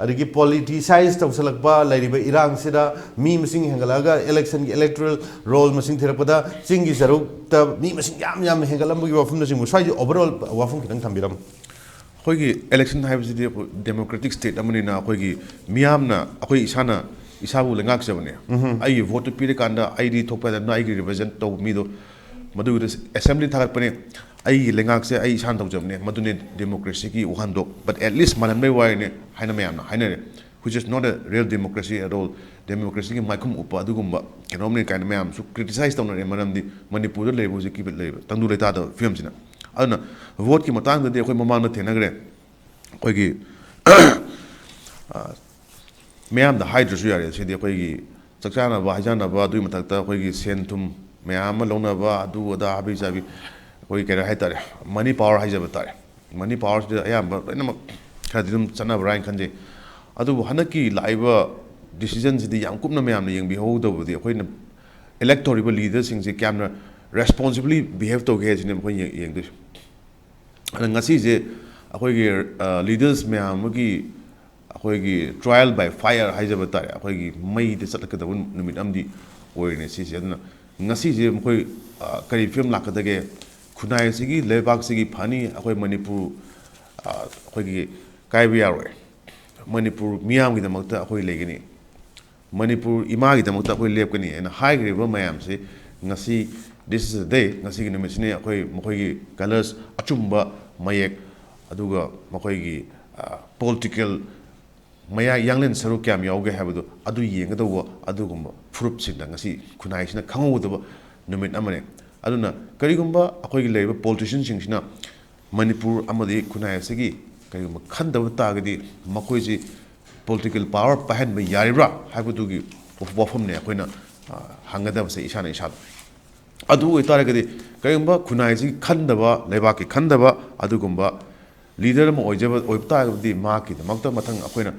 ꯑꯗꯒꯤ ꯄꯣꯂꯤꯇꯤꯁꯥꯏꯁ ꯇꯧꯁꯜꯂꯛꯄ ꯂꯩꯔꯤꯕ ꯏꯔꯥꯡꯁꯤꯗ ꯃꯤ ꯃꯁꯤꯡ ꯍꯦꯟꯒꯠꯂꯛꯑꯒ ꯏꯂꯦꯛꯁꯟꯒꯤ ꯏꯂꯦꯛꯇꯣꯔꯦꯜ ꯔꯣꯜ ꯃꯁꯤꯡ ꯊꯤꯔꯛꯄꯗ ꯆꯤꯡꯒꯤ ꯁꯔꯨꯛꯇ ꯃꯤ ꯃꯁꯤꯡ ꯌꯥꯝ ꯌꯥꯝꯅ ꯍꯦꯟꯒꯠꯂꯝꯕꯒꯤ ꯋꯥꯐꯝꯅꯆꯤꯡꯕ, ꯁ꯭ꯋꯥꯏꯁꯤ ꯑꯣꯚꯔꯑꯣꯜ ꯋꯥꯐꯝ ꯈꯤꯇꯪ ꯊꯝꯕꯤꯔꯝꯃꯨ꯫ ꯑꯩꯈꯣꯏꯒꯤ ꯏꯂꯦꯛꯁꯟ ꯍꯥꯏꯕꯁꯤꯗꯤ ꯑꯩꯈꯣꯏ ꯗꯦꯃꯣꯀ꯭ꯔꯦꯇꯤꯛ ꯁ꯭ꯇꯦꯠ ꯑꯃꯅꯤꯅ ꯑꯩꯈꯣꯏꯒꯤ ꯃꯤꯌꯥꯝꯅ ꯑꯩꯈꯣꯏ ꯏꯁꯥꯅ ꯏꯁꯥꯕꯨ ꯂꯩꯉꯥꯛꯆꯕꯅꯦ꯫ ꯑꯩꯒꯤ ꯚꯣꯠꯇꯨ ꯄꯤꯔꯀꯥꯟꯗ ꯑꯩꯗꯤ ꯊꯣꯛꯄ ꯌꯥꯗꯕꯅ ꯑꯩꯒꯤ ꯔꯤꯄ꯭ꯔꯖꯦꯟ ꯇꯧꯕ ꯃꯤꯗꯣ ꯃꯗꯨꯒꯤꯗ ꯑꯦꯁꯦꯝꯕ꯭ꯂꯤ ꯊꯥꯒꯠꯄꯅꯦ꯫ ꯑꯩꯒꯤ ꯂꯩꯉꯥꯛꯁꯦ ꯑꯩ ꯏꯁꯥꯅ ꯇꯧꯖꯕꯅꯦ꯫ ꯃꯗꯨꯅꯦ ꯗꯦꯃꯣꯀ꯭ꯔꯦꯁꯤꯒꯤ ꯋꯥꯍꯟꯊꯣꯛ꯫ But at least ꯃꯥꯜꯍꯟꯕꯩ ꯋꯥꯔꯤꯅꯦ ꯍꯥꯏꯅ ꯃꯌꯥꯝꯅ ꯍꯥꯏꯅꯔꯦ, which is not a real democracy at all꯫ ꯗꯦꯃꯣꯀ꯭ꯔꯦꯁꯤꯒꯤ ꯃꯥꯏꯈꯨꯝ ꯎꯞꯄ ꯑꯗꯨꯒꯨꯝꯕ ꯀꯩꯅꯣꯝꯅꯤ ꯀꯥꯏꯅ ꯃꯌꯥꯝꯁꯨ ꯀ꯭ꯔꯤꯇꯤꯁꯥꯏꯁ ꯇꯧꯅꯔꯦ꯫ ꯃꯔꯝꯗꯤ ꯃꯅꯤꯄꯨꯔꯗ ꯂꯩꯔꯤꯕ ꯍꯧꯖꯤꯛꯀꯤ ꯂꯩꯔꯤꯕ ꯇꯪꯗꯨ ꯂꯩꯇꯥꯗꯕ ꯐꯤꯕꯝꯁꯤꯅ꯫ ꯑꯗꯨꯅ ꯚꯣꯠꯀꯤ ꯃꯇꯥꯡꯗꯗꯤ ꯑꯩꯈꯣꯏ ꯃꯃꯥꯡꯗ ꯊꯦꯡꯅꯈ꯭ꯔꯦ꯫ ꯑꯩꯈꯣꯏꯒꯤ ꯑ, ꯃꯌꯥꯝꯗ ꯍꯥꯏꯗ꯭ꯔꯁꯨ ꯌꯥꯔꯦ꯫ ꯁꯤꯗꯤ ꯑꯩꯈꯣꯏꯒꯤ ꯆꯥꯛ ꯆꯥꯅꯕ ꯍꯩꯖꯥꯅꯕ, ꯑꯗꯨꯒꯤ ꯃꯊꯛꯇ ꯑꯩꯈꯣꯏꯒꯤ ꯁꯦꯟ ꯊꯨꯝ ꯃꯌꯥꯝ ꯑꯃ ꯂꯧꯅꯕ, ꯑꯗꯨ ꯑꯗꯥ ꯍꯥꯕꯤ ꯆꯥꯕꯤ, ꯑꯩꯈꯣꯏꯒꯤ ꯀꯩ ꯍꯥꯏꯇꯥꯔꯦ, ꯃꯅꯤ ꯄꯥꯋꯔ ꯍꯥꯏꯖꯕ ꯇꯥꯔꯦ꯫ ꯃꯅꯤ ꯄꯥꯋꯔꯁꯤꯗ ꯑꯌꯥꯝꯕ ꯂꯣꯏꯅꯃꯛ ꯈꯔꯗꯤ ꯑꯗꯨꯝ ꯆꯠꯅꯕ꯭ꯔꯥ ꯍꯥꯏꯅ ꯈꯟꯖꯩ꯫ ꯑꯗꯨꯕꯨ ꯍꯟꯗꯛꯀꯤ ꯂꯥꯛꯏꯕ ꯗꯤꯁꯤꯖꯟꯁꯤꯗꯤ ꯌꯥꯝ ꯀꯨꯞꯅ ꯃꯌꯥꯝꯅ ꯌꯦꯡꯕꯤꯍꯧꯗꯕꯗꯤ, ꯑꯩꯈꯣꯏꯅ ꯏꯂꯦꯛ ꯇꯧꯔꯤꯕ ꯂꯤꯗꯔꯁꯤꯡꯁꯦ ꯀꯌꯥꯝꯅ ꯔꯦꯁꯄꯣꯟꯁꯤꯕꯂꯤ ꯕꯤꯍꯦꯕ ꯇꯧꯒꯦ ꯍꯥꯏꯁꯤꯅꯦ ꯑꯩꯈꯣꯏꯅ ꯌꯦꯡ-, ꯌꯦꯡꯗꯣꯏꯁꯦ꯫ ꯑꯗ ꯉꯁꯤꯁꯦ ꯑꯩꯈꯣꯏꯒꯤ ꯂꯤꯗꯔꯁ ꯃꯌꯥꯝ ꯑꯃꯒꯤ ꯑꯩꯈꯣꯏꯒꯤ trial by fire ꯍꯥꯏꯖꯕ ꯇꯥꯔꯦ, ꯑꯩꯈꯣꯏꯒꯤ ꯃꯩꯗ ꯆꯠꯂꯛꯀꯗꯕ ꯅꯨꯃꯤꯠ ꯑꯃꯗꯤ ꯑꯣꯏꯔꯤꯅꯦ ꯁꯤꯁꯦ꯫ ꯑꯗꯨꯅ ꯉꯁꯤꯁꯦ ꯃꯈꯣꯏ, ꯑ, ꯀꯔꯤ ꯐꯤꯕꯝ ꯂꯥꯛꯀꯗꯒꯦ? ꯈꯨꯟꯅꯥꯏ ꯑꯁꯤꯒꯤ, ꯂꯩꯕꯥꯛꯁꯤꯒꯤ ꯐꯅꯤ, ꯑꯩꯈꯣꯏ ꯃꯅꯤꯄꯨꯔ, ꯑ, ꯑꯩꯈꯣꯏꯒꯤ ꯀꯥꯏꯕ ꯌꯥꯔꯣꯏ꯫ ꯃꯅꯤꯄꯨꯔ ꯃꯤꯌꯥꯝꯒꯤꯗꯃꯛꯇ ꯑꯩꯈꯣꯏ ꯂꯩꯒꯅꯤ꯫ ꯃꯅꯤꯄꯨꯔ ꯏꯃꯥꯒꯤꯗꯃꯛꯇ ꯑꯩꯈꯣꯏ ꯂꯦꯞꯀꯅꯤ ꯍꯥꯏꯅ ꯍꯥꯏꯈ꯭ꯔꯤꯕ ꯃꯌꯥꯝꯁꯤ ꯉꯁꯤ, this is the day, ꯉꯁꯤꯒꯤ ꯅꯨꯃꯤꯠꯁꯤꯅꯤ ꯑꯩꯈꯣꯏ ꯃꯈꯣꯏꯒꯤ ꯀꯂꯔꯁ ꯑꯆꯨꯝꯕ ꯃꯌꯦꯛ, ꯑꯗꯨꯒ ꯃꯈꯣꯏꯒꯤ, ꯑ, ꯄꯣꯂꯤꯇꯤꯀꯦꯜ ꯃꯌꯥꯏ ꯌꯥꯡꯂꯦꯟ ꯁꯔꯨ ꯀꯌꯥꯝ ꯌꯥꯎꯒꯦ ꯍꯥꯏꯕꯗꯨ ꯑꯗꯨ ꯌꯦꯡꯒꯗꯧꯕ ꯑꯗꯨꯒꯨꯝꯕ ꯐꯨꯔꯨꯞꯁꯤꯡꯗ ꯉꯁꯤ ꯈꯨꯟꯅꯥꯏꯁꯤꯅ ꯈꯪꯍꯧꯒꯗꯕ ꯅꯨꯃꯤꯠ ꯑꯃꯅꯤ꯫ ꯑꯗꯨꯅ ꯀꯔꯤꯒꯨꯝꯕ ꯑꯩꯈꯣꯏꯒꯤ ꯂꯩꯔꯤꯕ ꯄꯣꯂꯤꯇꯤꯁꯤꯌꯟꯁꯤꯡꯁꯤꯅ ꯃꯅꯤꯄꯨꯔ ꯑꯃꯗꯤ ꯈꯨꯟꯅꯥꯏ ꯑꯁꯤꯒꯤ ꯀꯔꯤꯒꯨꯝꯕ ꯈꯟꯗꯕ ꯇꯥꯔꯒꯗꯤ ꯃꯈꯣꯏꯁꯤ ꯄꯣꯂꯤꯇꯤꯀꯦꯜ ꯄꯥꯋꯔ ꯄꯥꯏꯍꯟꯕ ꯌꯥꯔꯤꯕ꯭ꯔꯥ ꯍꯥꯏꯕꯗꯨꯒꯤ ꯋꯥꯐꯝꯅꯦ ꯑꯩꯈꯣꯏꯅ, ꯑ, ꯍꯪꯒꯗꯕꯁꯦ ꯏꯁꯥꯅ ꯏꯁꯥꯗ꯫ ꯑꯗꯨ ꯑꯣꯏꯇꯥꯔꯒꯗꯤ ꯀꯔꯤꯒꯨꯝꯕ ꯈꯨꯟꯅꯥꯏꯁꯤ ꯈꯟꯗꯕ, ꯂꯩꯕꯥꯛꯀꯤ ꯈꯟꯗꯕ ꯑꯗꯨꯒꯨꯝꯕ ꯂꯤꯗꯔ ꯑꯃ ꯑꯣꯏꯖꯕ, ꯑꯣꯏꯕ ꯇꯥꯔꯒꯗꯤ ꯃꯍꯥꯛꯀꯤꯗꯃꯛꯇ ꯃꯊꯪ ꯑꯩꯈꯣꯏꯅ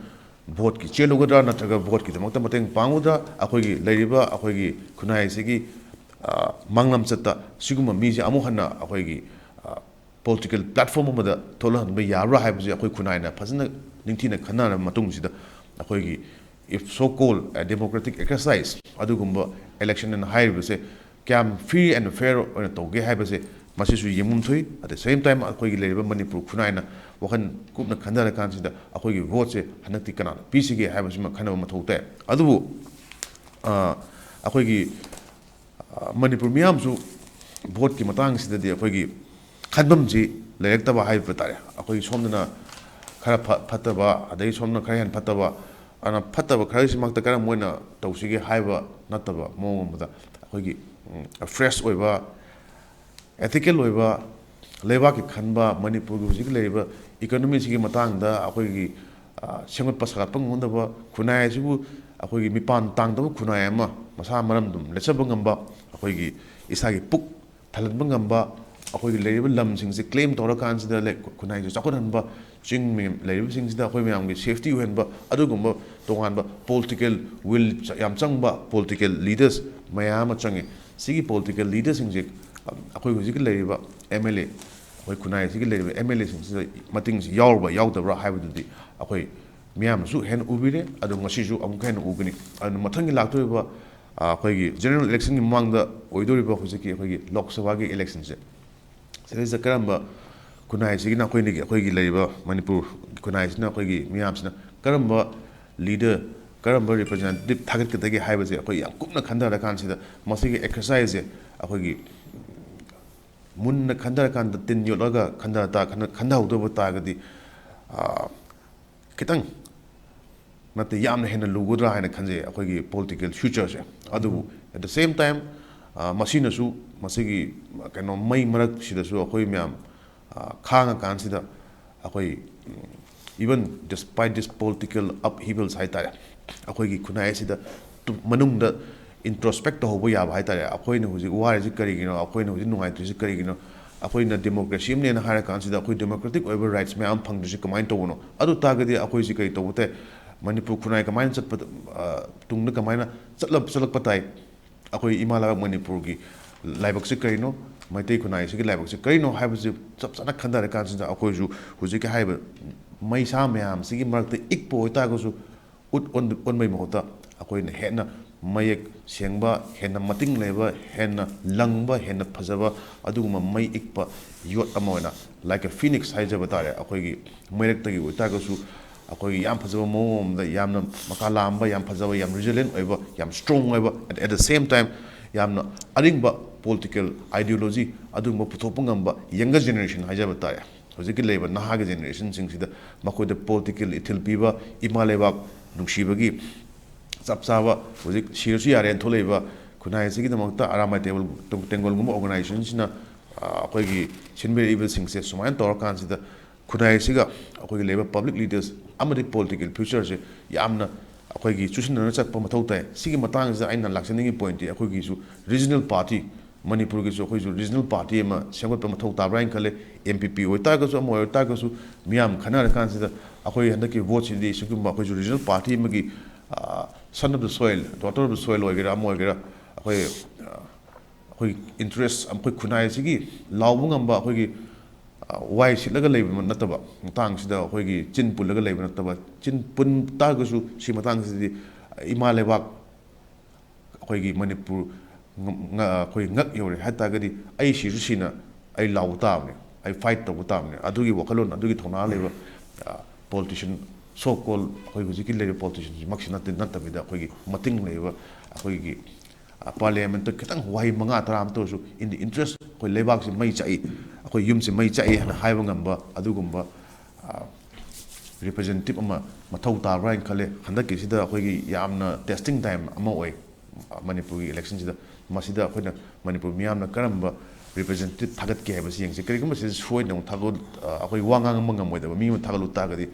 ꯚꯣꯠꯀꯤ ꯆꯦꯜꯂꯨꯒꯗ꯭ꯔꯥ ꯅꯠꯇ꯭ꯔꯒ ꯚꯣꯠꯀꯤꯗꯃꯛꯇ ꯃꯇꯦꯡ ꯄꯥꯡꯒꯗ꯭ꯔꯥ? ꯑꯩꯈꯣꯏꯒꯤ ꯂꯩꯔꯤꯕ ꯑꯩꯈꯣꯏꯒꯤ ꯈꯨꯟꯅꯥꯏ ꯑꯁꯤꯒꯤ ꯃꯥꯡꯂꯝꯆꯠꯇ ꯁꯤꯒꯨꯝꯕ ꯃꯤꯁꯦ ꯑꯃꯨꯛ ꯍꯟꯅ ꯑꯩꯈꯣꯏꯒꯤ ꯄꯣꯂꯤꯇꯤꯀꯦꯜ ꯄ꯭ꯂꯦꯠꯐꯣꯝ ꯑꯃꯗ ꯊꯣꯛꯂꯛꯍꯟꯕ ꯌꯥꯕ꯭ꯔꯥ ꯍꯥꯏꯕꯁꯦ ꯑꯩꯈꯣꯏ ꯈꯨꯟꯅꯥꯏꯅ ꯐꯖꯅ ꯅꯤꯡꯊꯤꯅ ꯈꯟꯅꯔꯕ ꯃꯇꯨꯡꯁꯤꯗ ꯑꯩꯈꯣꯏꯒꯤ if so called democratic exercise ꯑꯗꯨꯒꯨꯝꯕ election ꯑꯅ ꯍꯥꯏꯔꯤꯕꯁꯦ ꯀꯌꯥꯝ free and fair ꯑꯣꯏꯅ ꯇꯧꯒꯦ ꯍꯥꯏꯕꯁꯦ ꯃꯁꯤꯁꯨ ꯌꯦꯡꯐꯝ ꯊꯣꯛꯏ꯫ At the same time ꯑꯩꯈꯣꯏꯒꯤ ꯂꯩꯔꯤꯕ ꯃꯅꯤꯄꯨꯔ ꯈꯨꯟꯅꯥꯏꯅ ꯋꯥꯈꯜ ꯀꯨꯞꯅ ꯈꯟꯊꯔꯀꯥꯟꯁꯤꯗ ꯑꯩꯈꯣꯏꯒꯤ ꯚꯣꯠꯁꯦ ꯍꯟꯗꯛꯇꯤ ꯀꯅꯥꯅ ꯄꯤꯁꯤꯒꯦ ꯍꯥꯏꯕꯁꯤꯃ ꯈꯟꯅꯕ ꯃꯊꯧ ꯇꯥꯏ꯫ ꯑꯗꯨꯕꯨ ꯑꯩꯈꯣꯏꯒꯤ ꯃꯅꯤꯄꯨꯔ ꯃꯤꯌꯥꯝꯁꯨ ꯚꯣꯠꯀꯤ ꯃꯇꯥꯡꯁꯤꯗꯗꯤ ꯑꯩꯈꯣꯏꯒꯤ ꯈꯟꯐꯝꯁꯤ ꯂꯩꯔꯛꯇꯕ ꯍꯥꯏꯕ ꯇꯥꯔꯦ꯫ ꯑꯩꯈꯣꯏꯒꯤ ꯁꯣꯝꯗꯅ ꯈꯔ ꯐꯠꯇꯕ, ꯑꯗꯩ ꯁꯣꯝꯗꯅ ꯈꯔ ꯍꯦꯟꯅ ꯐꯠꯇꯕ, ꯑꯗꯨꯅ ꯐꯠꯇꯕ ꯈꯔꯒꯤꯁꯤꯃꯛꯇ ꯀꯔꯝ ꯑꯣꯏꯅ ꯇꯧꯁꯤꯒꯦ ꯍꯥꯏꯕ ꯅꯠꯇꯕ ꯃꯑꯣꯡ ꯑꯃꯗ ꯑꯩꯈꯣꯏꯒꯤ ꯐ꯭ꯔꯦꯁ ꯑꯣꯏꯕ, ꯑꯦꯊꯤꯀꯦꯜ ꯑꯣꯏꯕ, ꯂꯩꯕꯥꯛꯀꯤ ꯈꯟꯕ, ꯃꯅꯤꯄꯨꯔꯒꯤ ꯍꯧꯖꯤꯛ ꯂꯩꯔꯤꯕ ꯏꯀꯣꯅꯣꯃꯤꯁꯤꯒꯤ ꯃꯇꯥꯡꯗ ꯑꯩꯈꯣꯏꯒꯤ ꯁꯦꯝꯒꯠꯄ ꯁꯥꯒꯠꯄ ꯉꯝꯒꯗꯕ ꯈꯨꯟꯅꯥꯏ ꯑꯁꯤꯕꯨ ꯑꯩꯈꯣꯏꯒꯤ ꯃꯤꯄꯥꯟ ꯇꯥꯡꯗꯕ ꯈꯨꯟꯅꯥꯏ ꯑꯃ ꯃꯁꯥ ꯃꯔꯝ ꯑꯗꯨꯝ ꯂꯦꯞꯆꯕ ꯉꯝꯕ ꯑꯩꯈꯣꯏꯒꯤ ꯏꯁꯥꯒꯤ ꯄꯨꯛ ꯊꯜꯍꯟꯕ ꯉꯝꯕ ꯑꯩꯈꯣꯏꯒꯤ ꯂꯩꯔꯤꯕ ꯂꯝꯁꯤꯡꯁꯦ ꯀ꯭ꯂꯦꯝ ꯇꯧꯔꯀꯥꯟꯁꯤꯗ ꯈꯨꯟꯅꯥꯏꯁꯦ ꯆꯥꯎꯈꯠꯍꯟꯕ, ꯆꯤꯡ ꯂꯩꯔꯤꯕꯁꯤꯡꯁꯤꯗ ꯑꯩꯈꯣꯏ ꯃꯌꯥꯝꯒꯤ ꯁꯦꯐꯇꯤ ꯑꯣꯏꯍꯟꯕ, ꯑꯗꯨꯒꯨꯝꯕ ꯇꯣꯉꯥꯟꯕ ꯄꯣꯂꯤꯇꯤꯀꯦꯜ ꯋꯤꯜ ꯌꯥꯝ ꯆꯪꯕ ꯄꯣꯂꯤꯇꯤꯀꯦꯜ ꯂꯤꯗꯔꯁ ꯃꯌꯥꯝ ꯑꯃ ꯆꯪꯉꯤ꯫ ꯁꯤꯒꯤ ꯄꯣꯂꯤꯇꯤꯀꯦꯜ ꯂꯤꯗꯔꯁꯤꯡꯁꯦ ꯑꯩꯈꯣꯏ ꯍꯧꯖꯤꯛꯀꯤ ꯂꯩꯔꯤꯕ ꯑꯦꯝ ꯑꯦꯜ ꯑꯦ, ꯑꯩꯈꯣꯏ ꯈꯨꯟꯅꯥꯏ ꯑꯁꯤꯒꯤ ꯂꯩꯔꯤꯕ ꯑꯦꯝ ꯑꯦꯜ ꯑꯦꯁꯤꯡꯁꯤꯗ ꯃꯇꯤꯡꯁꯤ ꯌꯥꯎꯔꯕ꯭ꯔꯥ ꯌꯥꯎꯗꯕ꯭ꯔꯥ ꯍꯥꯏꯕꯗꯨꯗꯤ ꯑꯩꯈꯣꯏ ꯃꯤꯌꯥꯝꯅꯁꯨ ꯍꯦꯟꯅ ꯎꯕꯤꯔꯦ꯫ ꯑꯗꯣ ꯉꯁꯤꯁꯨ ꯑꯃꯨꯛꯀ ꯍꯦꯟꯅ ꯎꯒꯅꯤ꯫ ꯑꯗꯨꯅ ꯃꯊꯪꯒꯤ ꯂꯥꯛꯇꯧꯔꯤꯕ ꯑꯩꯈꯣꯏꯒꯤ ꯖꯦꯅꯔꯦꯜ ꯏꯂꯦꯛꯁꯟꯒꯤ ꯃꯃꯥꯡꯗ ꯑꯣꯏꯗꯧꯔꯤꯕ ꯍꯧꯖꯤꯛꯀꯤ ꯑꯩꯈꯣꯏꯒꯤ ꯂꯣꯛ ꯁꯚꯥꯒꯤ ꯏꯂꯦꯛꯁꯟꯁꯦ, ꯁꯤꯗꯩꯁꯤꯗ ꯀꯔꯝꯕ ꯈꯨꯟꯅꯥꯏꯁꯤꯒꯤꯅ ꯑꯩꯈꯣꯏꯅꯒꯤ ꯑꯩꯈꯣꯏꯒꯤ ꯂꯩꯔꯤꯕ ꯃꯅꯤꯄꯨꯔ ꯈꯨꯟꯅꯥꯏꯁꯤꯅ ꯑꯩꯈꯣꯏꯒꯤ ꯃꯤꯌꯥꯝꯁꯤꯅ ꯀꯔꯝꯕ ꯂꯤꯗꯔ, ꯀꯔꯝꯕ ꯔꯤꯄ꯭ꯔꯖꯦꯟꯇꯦꯇꯤꯞ ꯊꯥꯒꯠꯀꯗꯒꯦ ꯍꯥꯏꯕꯁꯦ ꯑꯩꯈꯣꯏ ꯌꯥꯝ ꯀꯨꯞꯅ ꯈꯟꯊꯔꯀꯥꯟꯁꯤꯗ ꯃꯁꯤꯒꯤ ꯑꯦꯛꯁꯔꯁꯥꯏꯖꯁꯦ ꯑꯩꯈꯣꯏꯒꯤ ꯃꯨꯟꯅ ꯈꯟꯊꯔꯀꯥꯟꯗ ꯇꯤꯟ ꯌꯣꯠꯂꯒ ꯈꯟꯊ ꯇꯥ-, ꯈꯟꯊ-, ꯈꯟꯊꯍꯧꯗꯕ ꯇꯥꯔꯒꯗꯤ ꯈꯤꯇꯪ ꯅꯠꯇꯦ, ꯌꯥꯝꯅ ꯍꯦꯟꯅ ꯂꯨꯒꯗ꯭ꯔꯥ ꯍꯥꯏꯅ ꯈꯟꯖꯩ ꯑꯩꯈꯣꯏꯒꯤ ꯄꯣꯂꯤꯇꯤꯀꯦꯜ ꯐ꯭ꯌꯨꯆꯔꯁꯦ꯫ ꯑꯗꯨꯕꯨ at the same time ꯃꯁꯤꯅꯁꯨ ꯃꯁꯤꯒꯤ ꯀꯩꯅꯣ ꯃꯩ ꯃꯔꯛꯁꯤꯗꯁꯨ ꯑꯩꯈꯣꯏ ꯃꯌꯥꯝ ꯈꯥꯡꯉꯀꯥꯟꯁꯤꯗ ꯑꯩꯈꯣꯏ even despite this political upheavals ꯍꯥꯏ ꯇꯥꯔꯦ, ꯑꯩꯈꯣꯏꯒꯤ ꯈꯨꯟꯅꯥꯏ ꯑꯁꯤꯗ ꯇꯨ-, ꯃꯅꯨꯡꯗ ꯏꯟꯇ꯭ꯔꯣꯁꯄꯦꯛ ꯇꯧꯍꯧꯕ ꯌꯥꯕ ꯍꯥꯏ ꯇꯥꯔꯦ꯫ ꯑꯩꯈꯣꯏꯅ ꯍꯧꯖꯤꯛ ꯋꯥꯔꯤꯁꯤ ꯀꯔꯤꯒꯤꯅꯣ? ꯑꯩꯈꯣꯏꯅ ꯍꯧꯖꯤꯛ ꯅꯨꯡꯉꯥꯏꯇ꯭ꯔꯤꯁꯤ ꯀꯔꯤꯒꯤꯅꯣ? ꯑꯩꯈꯣꯏꯅ ꯗꯦꯃꯣꯀ꯭ꯔꯦꯁꯤ ꯑꯃꯅꯦꯅ ꯍꯥꯏꯔ ꯀꯥꯟꯁꯤꯗ ꯑꯩꯈꯣꯏ ꯗꯦꯃꯣꯀ꯭ꯔꯦꯇꯤꯛ ꯑꯣꯏꯕ ꯔꯥꯏꯠꯁ ꯃꯌꯥꯝ ꯐꯪꯗ꯭ꯔꯤꯁꯤ ꯀꯃꯥꯏꯅ ꯇꯧꯕꯅꯣ? ꯑꯗꯨ ꯇꯥꯔꯒꯗꯤ ꯑꯩꯈꯣꯏꯁꯤ ꯀꯔꯤ ꯇꯧꯕ ꯇꯥꯏ? ꯃꯅꯤꯄꯨꯔ ꯈꯨꯟꯅꯥꯏ ꯀꯃꯥꯏꯅ ꯆꯠꯄꯗ, ꯑ, ꯇꯨꯡꯗ ꯀꯃꯥꯏꯅ ꯆꯠꯂ-, ꯆꯠꯂꯛꯄ ꯇꯥꯏ? ꯑꯩꯈꯣꯏ ꯏꯃꯥ ꯂꯩꯕꯥꯛ ꯃꯅꯤꯄꯨꯔꯒꯤ ꯂꯥꯏꯕꯛꯁꯤ ꯀꯔꯤꯅꯣ, ꯃꯩꯇꯩ ꯈꯨꯟꯅꯥꯏꯁꯤꯒꯤ ꯂꯥꯏꯕꯛꯁꯤ ꯀꯔꯤꯅꯣ ꯍꯥꯏꯕꯁꯤ ꯆꯞ ꯆꯥꯅ ꯈꯟꯊꯔꯀꯥꯟꯁꯤꯗ, ꯑꯩꯈꯣꯏꯁꯨ ꯍꯧꯖꯤꯛꯀꯤ ꯍꯥꯏꯔꯤꯕ ꯃꯩꯁꯥ ꯃꯌꯥꯝꯁꯤꯒꯤ ꯃꯔꯛꯇ ꯏꯛꯄ ꯑꯣꯏꯇꯥꯔꯒꯁꯨ, ꯎꯠ ꯑꯣꯟ-, ꯑꯣꯟꯕꯩ ꯃꯍꯨꯠꯇ ꯑꯩꯈꯣꯏꯅ ꯍꯦꯟꯅ ꯃꯌꯦꯛ ꯁꯦꯡꯕ, ꯍꯦꯟꯅ ꯃꯇꯤꯡ ꯂꯩꯕ, ꯍꯦꯟꯅ ꯂꯪꯕ, ꯍꯦꯟꯅ ꯐꯖꯕ, ꯑꯗꯨꯒꯨꯝꯕ ꯃꯩ ꯏꯛꯄ ꯌꯣꯠ ꯑꯃ ꯑꯣꯏꯅ, like a phoenix ꯍꯥꯏꯖꯕ ꯇꯥꯔꯦ, ꯑꯩꯈꯣꯏꯒꯤ ꯃꯩꯔꯛꯇꯒꯤ ꯑꯣꯏꯇꯥꯔꯒꯁꯨ, ꯑꯩꯈꯣꯏꯒꯤ ꯌꯥꯝ ꯐꯖꯕ ꯃꯑꯣꯡ ꯑꯃꯗ, ꯌꯥꯝꯅ ꯃꯀꯥ ꯂꯥꯝꯕ, ꯌꯥꯝ ꯐꯖꯕ, ꯌꯥꯝ resilient ꯑꯣꯏꯕ, ꯌꯥꯝ strong ꯑꯣꯏꯕ, at, at the same time ꯌꯥꯝꯅ ꯑꯔꯤꯡꯕ political ideology ꯑꯗꯨꯒꯨꯝꯕ ꯄꯨꯊꯣꯛꯄ ꯉꯝꯕ younger generation ꯍꯥꯏꯖꯕ ꯇꯥꯔꯦ꯫ ꯍꯧꯖꯤꯛꯀꯤ ꯂꯩꯔꯤꯕ ꯅꯍꯥꯒꯤ generationꯁꯤꯡꯁꯤꯗ ꯃꯈꯣꯏꯗ political ꯏꯊꯤꯜ ꯄꯤꯕ, ꯏꯃꯥ ꯂꯩꯕꯥꯛ ꯅꯨꯡꯁꯤꯕꯒꯤ ꯆꯞ ꯆꯥꯕ, ꯍꯧꯖꯤꯛ ꯁꯤꯔꯁꯨ ꯌꯥꯔꯦꯅ ꯊꯣꯛꯂꯛꯏꯕ ꯈꯨꯟꯅꯥꯏ ꯑꯁꯤꯒꯤꯗꯃꯛꯇ ꯑꯔꯥꯃꯥꯏ ꯇꯦꯡꯒꯣꯜ-, ꯇꯦꯡꯒꯣꯜꯒꯨꯝꯕ organizationꯁꯤꯅ, ꯑ, ꯑꯩꯈꯣꯏꯒꯤ ꯁꯤꯟꯕꯤꯔꯛꯏꯕꯁꯤꯡꯁꯦ ꯁꯨꯃꯥꯏꯅ ꯇꯧꯔꯀꯥꯟꯁꯤꯗ ꯈꯨꯟꯅꯥꯏ ꯑꯁꯤꯒ ꯑꯩꯈꯣꯏꯒꯤ ꯂꯩꯔꯤꯕ public leaders ꯑꯃꯗꯤ political futureꯁꯦ ꯌꯥꯝꯅ ꯑꯩꯈꯣꯏꯒꯤ ꯆꯨꯁꯤꯟꯅꯅ ꯆꯠꯄ ꯃꯊꯧ ꯇꯥꯏ꯫ ꯁꯤꯒꯤ ꯃꯇꯥꯡꯁꯤꯗ ꯑꯩꯅ ꯂꯥꯛꯆꯅꯤꯡꯉꯤ pointꯇꯤ, ꯑꯩꯈꯣꯏꯒꯤꯁꯨ regional party, ꯃꯅꯤꯄꯨꯔꯒꯤꯁꯨ ꯑꯩꯈꯣꯏꯁꯨ regional party ꯑꯃ ꯁꯦꯝꯒꯠꯄ ꯃꯊꯧ ꯇꯥꯕ꯭ꯔꯥ ꯍꯥꯏꯅ ꯈꯜꯂꯦ꯫ M P P ꯑꯣꯏꯇꯥꯔꯒꯁꯨ, ꯑꯃ ꯑꯣꯏꯇꯥꯔꯒꯁꯨ, ꯃꯤꯌꯥꯝ ꯈꯟꯅꯔꯀꯥꯟꯁꯤꯗ ꯑꯩꯈꯣꯏ ꯍꯟꯗꯛꯀꯤ voteꯁꯤꯗꯤ ꯁꯤꯒꯨꯝꯕ ꯑꯩꯈꯣꯏꯁꯨ regional party ꯑꯃꯒꯤ, ꯑ, son of the soil, daughter of the soil ꯑꯣꯏꯒꯦꯔꯥ, ꯑꯃ ꯑꯣꯏꯒꯦꯔꯥ, ꯑꯩꯈꯣꯏ, ꯑ, ꯑꯩꯈꯣꯏ interest, ꯑꯩꯈꯣꯏ ꯈꯨꯟꯅꯥꯏ ꯑꯁꯤꯒꯤ ꯂꯥꯎꯕ ꯉꯝꯕ ꯑꯩꯈꯣꯏꯒꯤ, ꯑ, ꯋꯥꯏ ꯁꯤꯠꯂꯒ ꯂꯩꯕ ꯅꯠꯇꯕ, ꯃꯇꯥꯡꯁꯤꯗ ꯑꯩꯈꯣꯏꯒꯤ ꯆꯤꯟ ꯄꯨꯜꯂꯒ ꯂꯩꯕ ꯅꯠꯇꯕ, ꯆꯤꯟ ꯄꯨꯟ ꯇꯥꯔꯒꯁꯨ ꯁꯤ ꯃꯇꯥꯡꯁꯤꯗꯤ ꯏꯃꯥ ꯂꯩꯕꯥꯛ ꯑꯩꯈꯣꯏꯒꯤ ꯃꯅꯤꯄꯨꯔ ꯉ-, ꯉ-, ꯑꯩꯈꯣꯏ ꯉꯛ ꯌꯧꯔꯦ ꯍꯥꯏ ꯇꯥꯔꯒꯗꯤ, ꯑꯩ ꯁꯤꯔꯁꯨ ꯁꯤꯅ ꯑꯩ ꯂꯥꯎꯕ ꯇꯥꯕꯅꯤ, ꯑꯩ fight ꯇꯧꯕ ꯇꯥꯕꯅꯤ꯫ ꯑꯗꯨꯒꯤ ꯋꯥꯈꯜꯂꯣꯟ, ꯑꯗꯨꯒꯤ ꯊꯧꯅꯥ ꯂꯩꯕ, ꯑ, politician, so called ꯑꯩꯈꯣꯏ ꯍꯧꯖꯤꯛꯀꯤ ꯂꯩꯔꯤꯕ politicianꯁꯤꯃꯛꯁꯤ ꯅꯠꯇꯦ, ꯅꯠꯇꯕꯤꯗ ꯑꯩꯈꯣꯏꯒꯤ ꯃꯇꯤꯡ ꯂꯩꯕ, ꯑꯩꯈꯣꯏꯒꯤ, ꯑ, parliamentꯇ ꯈꯤꯇꯪ ꯋꯥꯍꯩ ꯃꯉꯥ ꯇꯔꯥ ꯑꯃꯇ ꯑꯣꯏꯔꯁꯨ, in the interest, ꯑꯩꯈꯣꯏ ꯂꯩꯕꯥꯛꯁꯤ ꯃꯩ ꯆꯥꯛꯏ, ꯑꯩꯈꯣꯏ ꯌꯨꯝꯁꯤ ꯃꯩ ꯆꯥꯛꯏ ꯍꯥꯏꯅ ꯍꯥꯏꯕ ꯉꯝꯕ ꯑꯗꯨꯒꯨꯝꯕ, ꯑ, representative ꯑꯃ ꯃꯊꯧ ꯇꯥꯕ꯭ꯔꯥ ꯍꯥꯏꯅ ꯈꯜꯂꯦ꯫ ꯍꯟꯗꯛꯀꯤꯁꯤꯗ ꯑꯩꯈꯣꯏꯒꯤ ꯌꯥꯝꯅ testing time ꯑꯃ ꯑꯣꯏ, ꯃꯅꯤꯄꯨꯔꯒꯤ electionꯁꯤꯗ꯫ ꯃꯁꯤꯗ ꯑꯩꯈꯣꯏꯅ ꯃꯅꯤꯄꯨꯔ ꯃꯤꯌꯥꯝꯅ ꯀꯔꯝꯕ representative ꯊꯥꯒꯠꯀꯦ ꯍꯥꯏꯕꯁꯤ ꯌꯦꯡꯁꯤ꯫ ꯀꯔꯤꯒꯨꯝꯕ ꯁꯤꯗ ꯁꯣꯏꯗꯅ ꯑꯃꯨꯛ ꯊꯥꯒꯠ-, ꯑꯩꯈꯣꯏ ꯋꯥ ꯉꯥꯡꯕ ꯉꯝꯃꯣꯏꯗꯕ ꯃꯤ ꯑꯃ ꯊꯥꯒꯠꯂꯨ ꯇꯥꯔꯒꯗꯤ,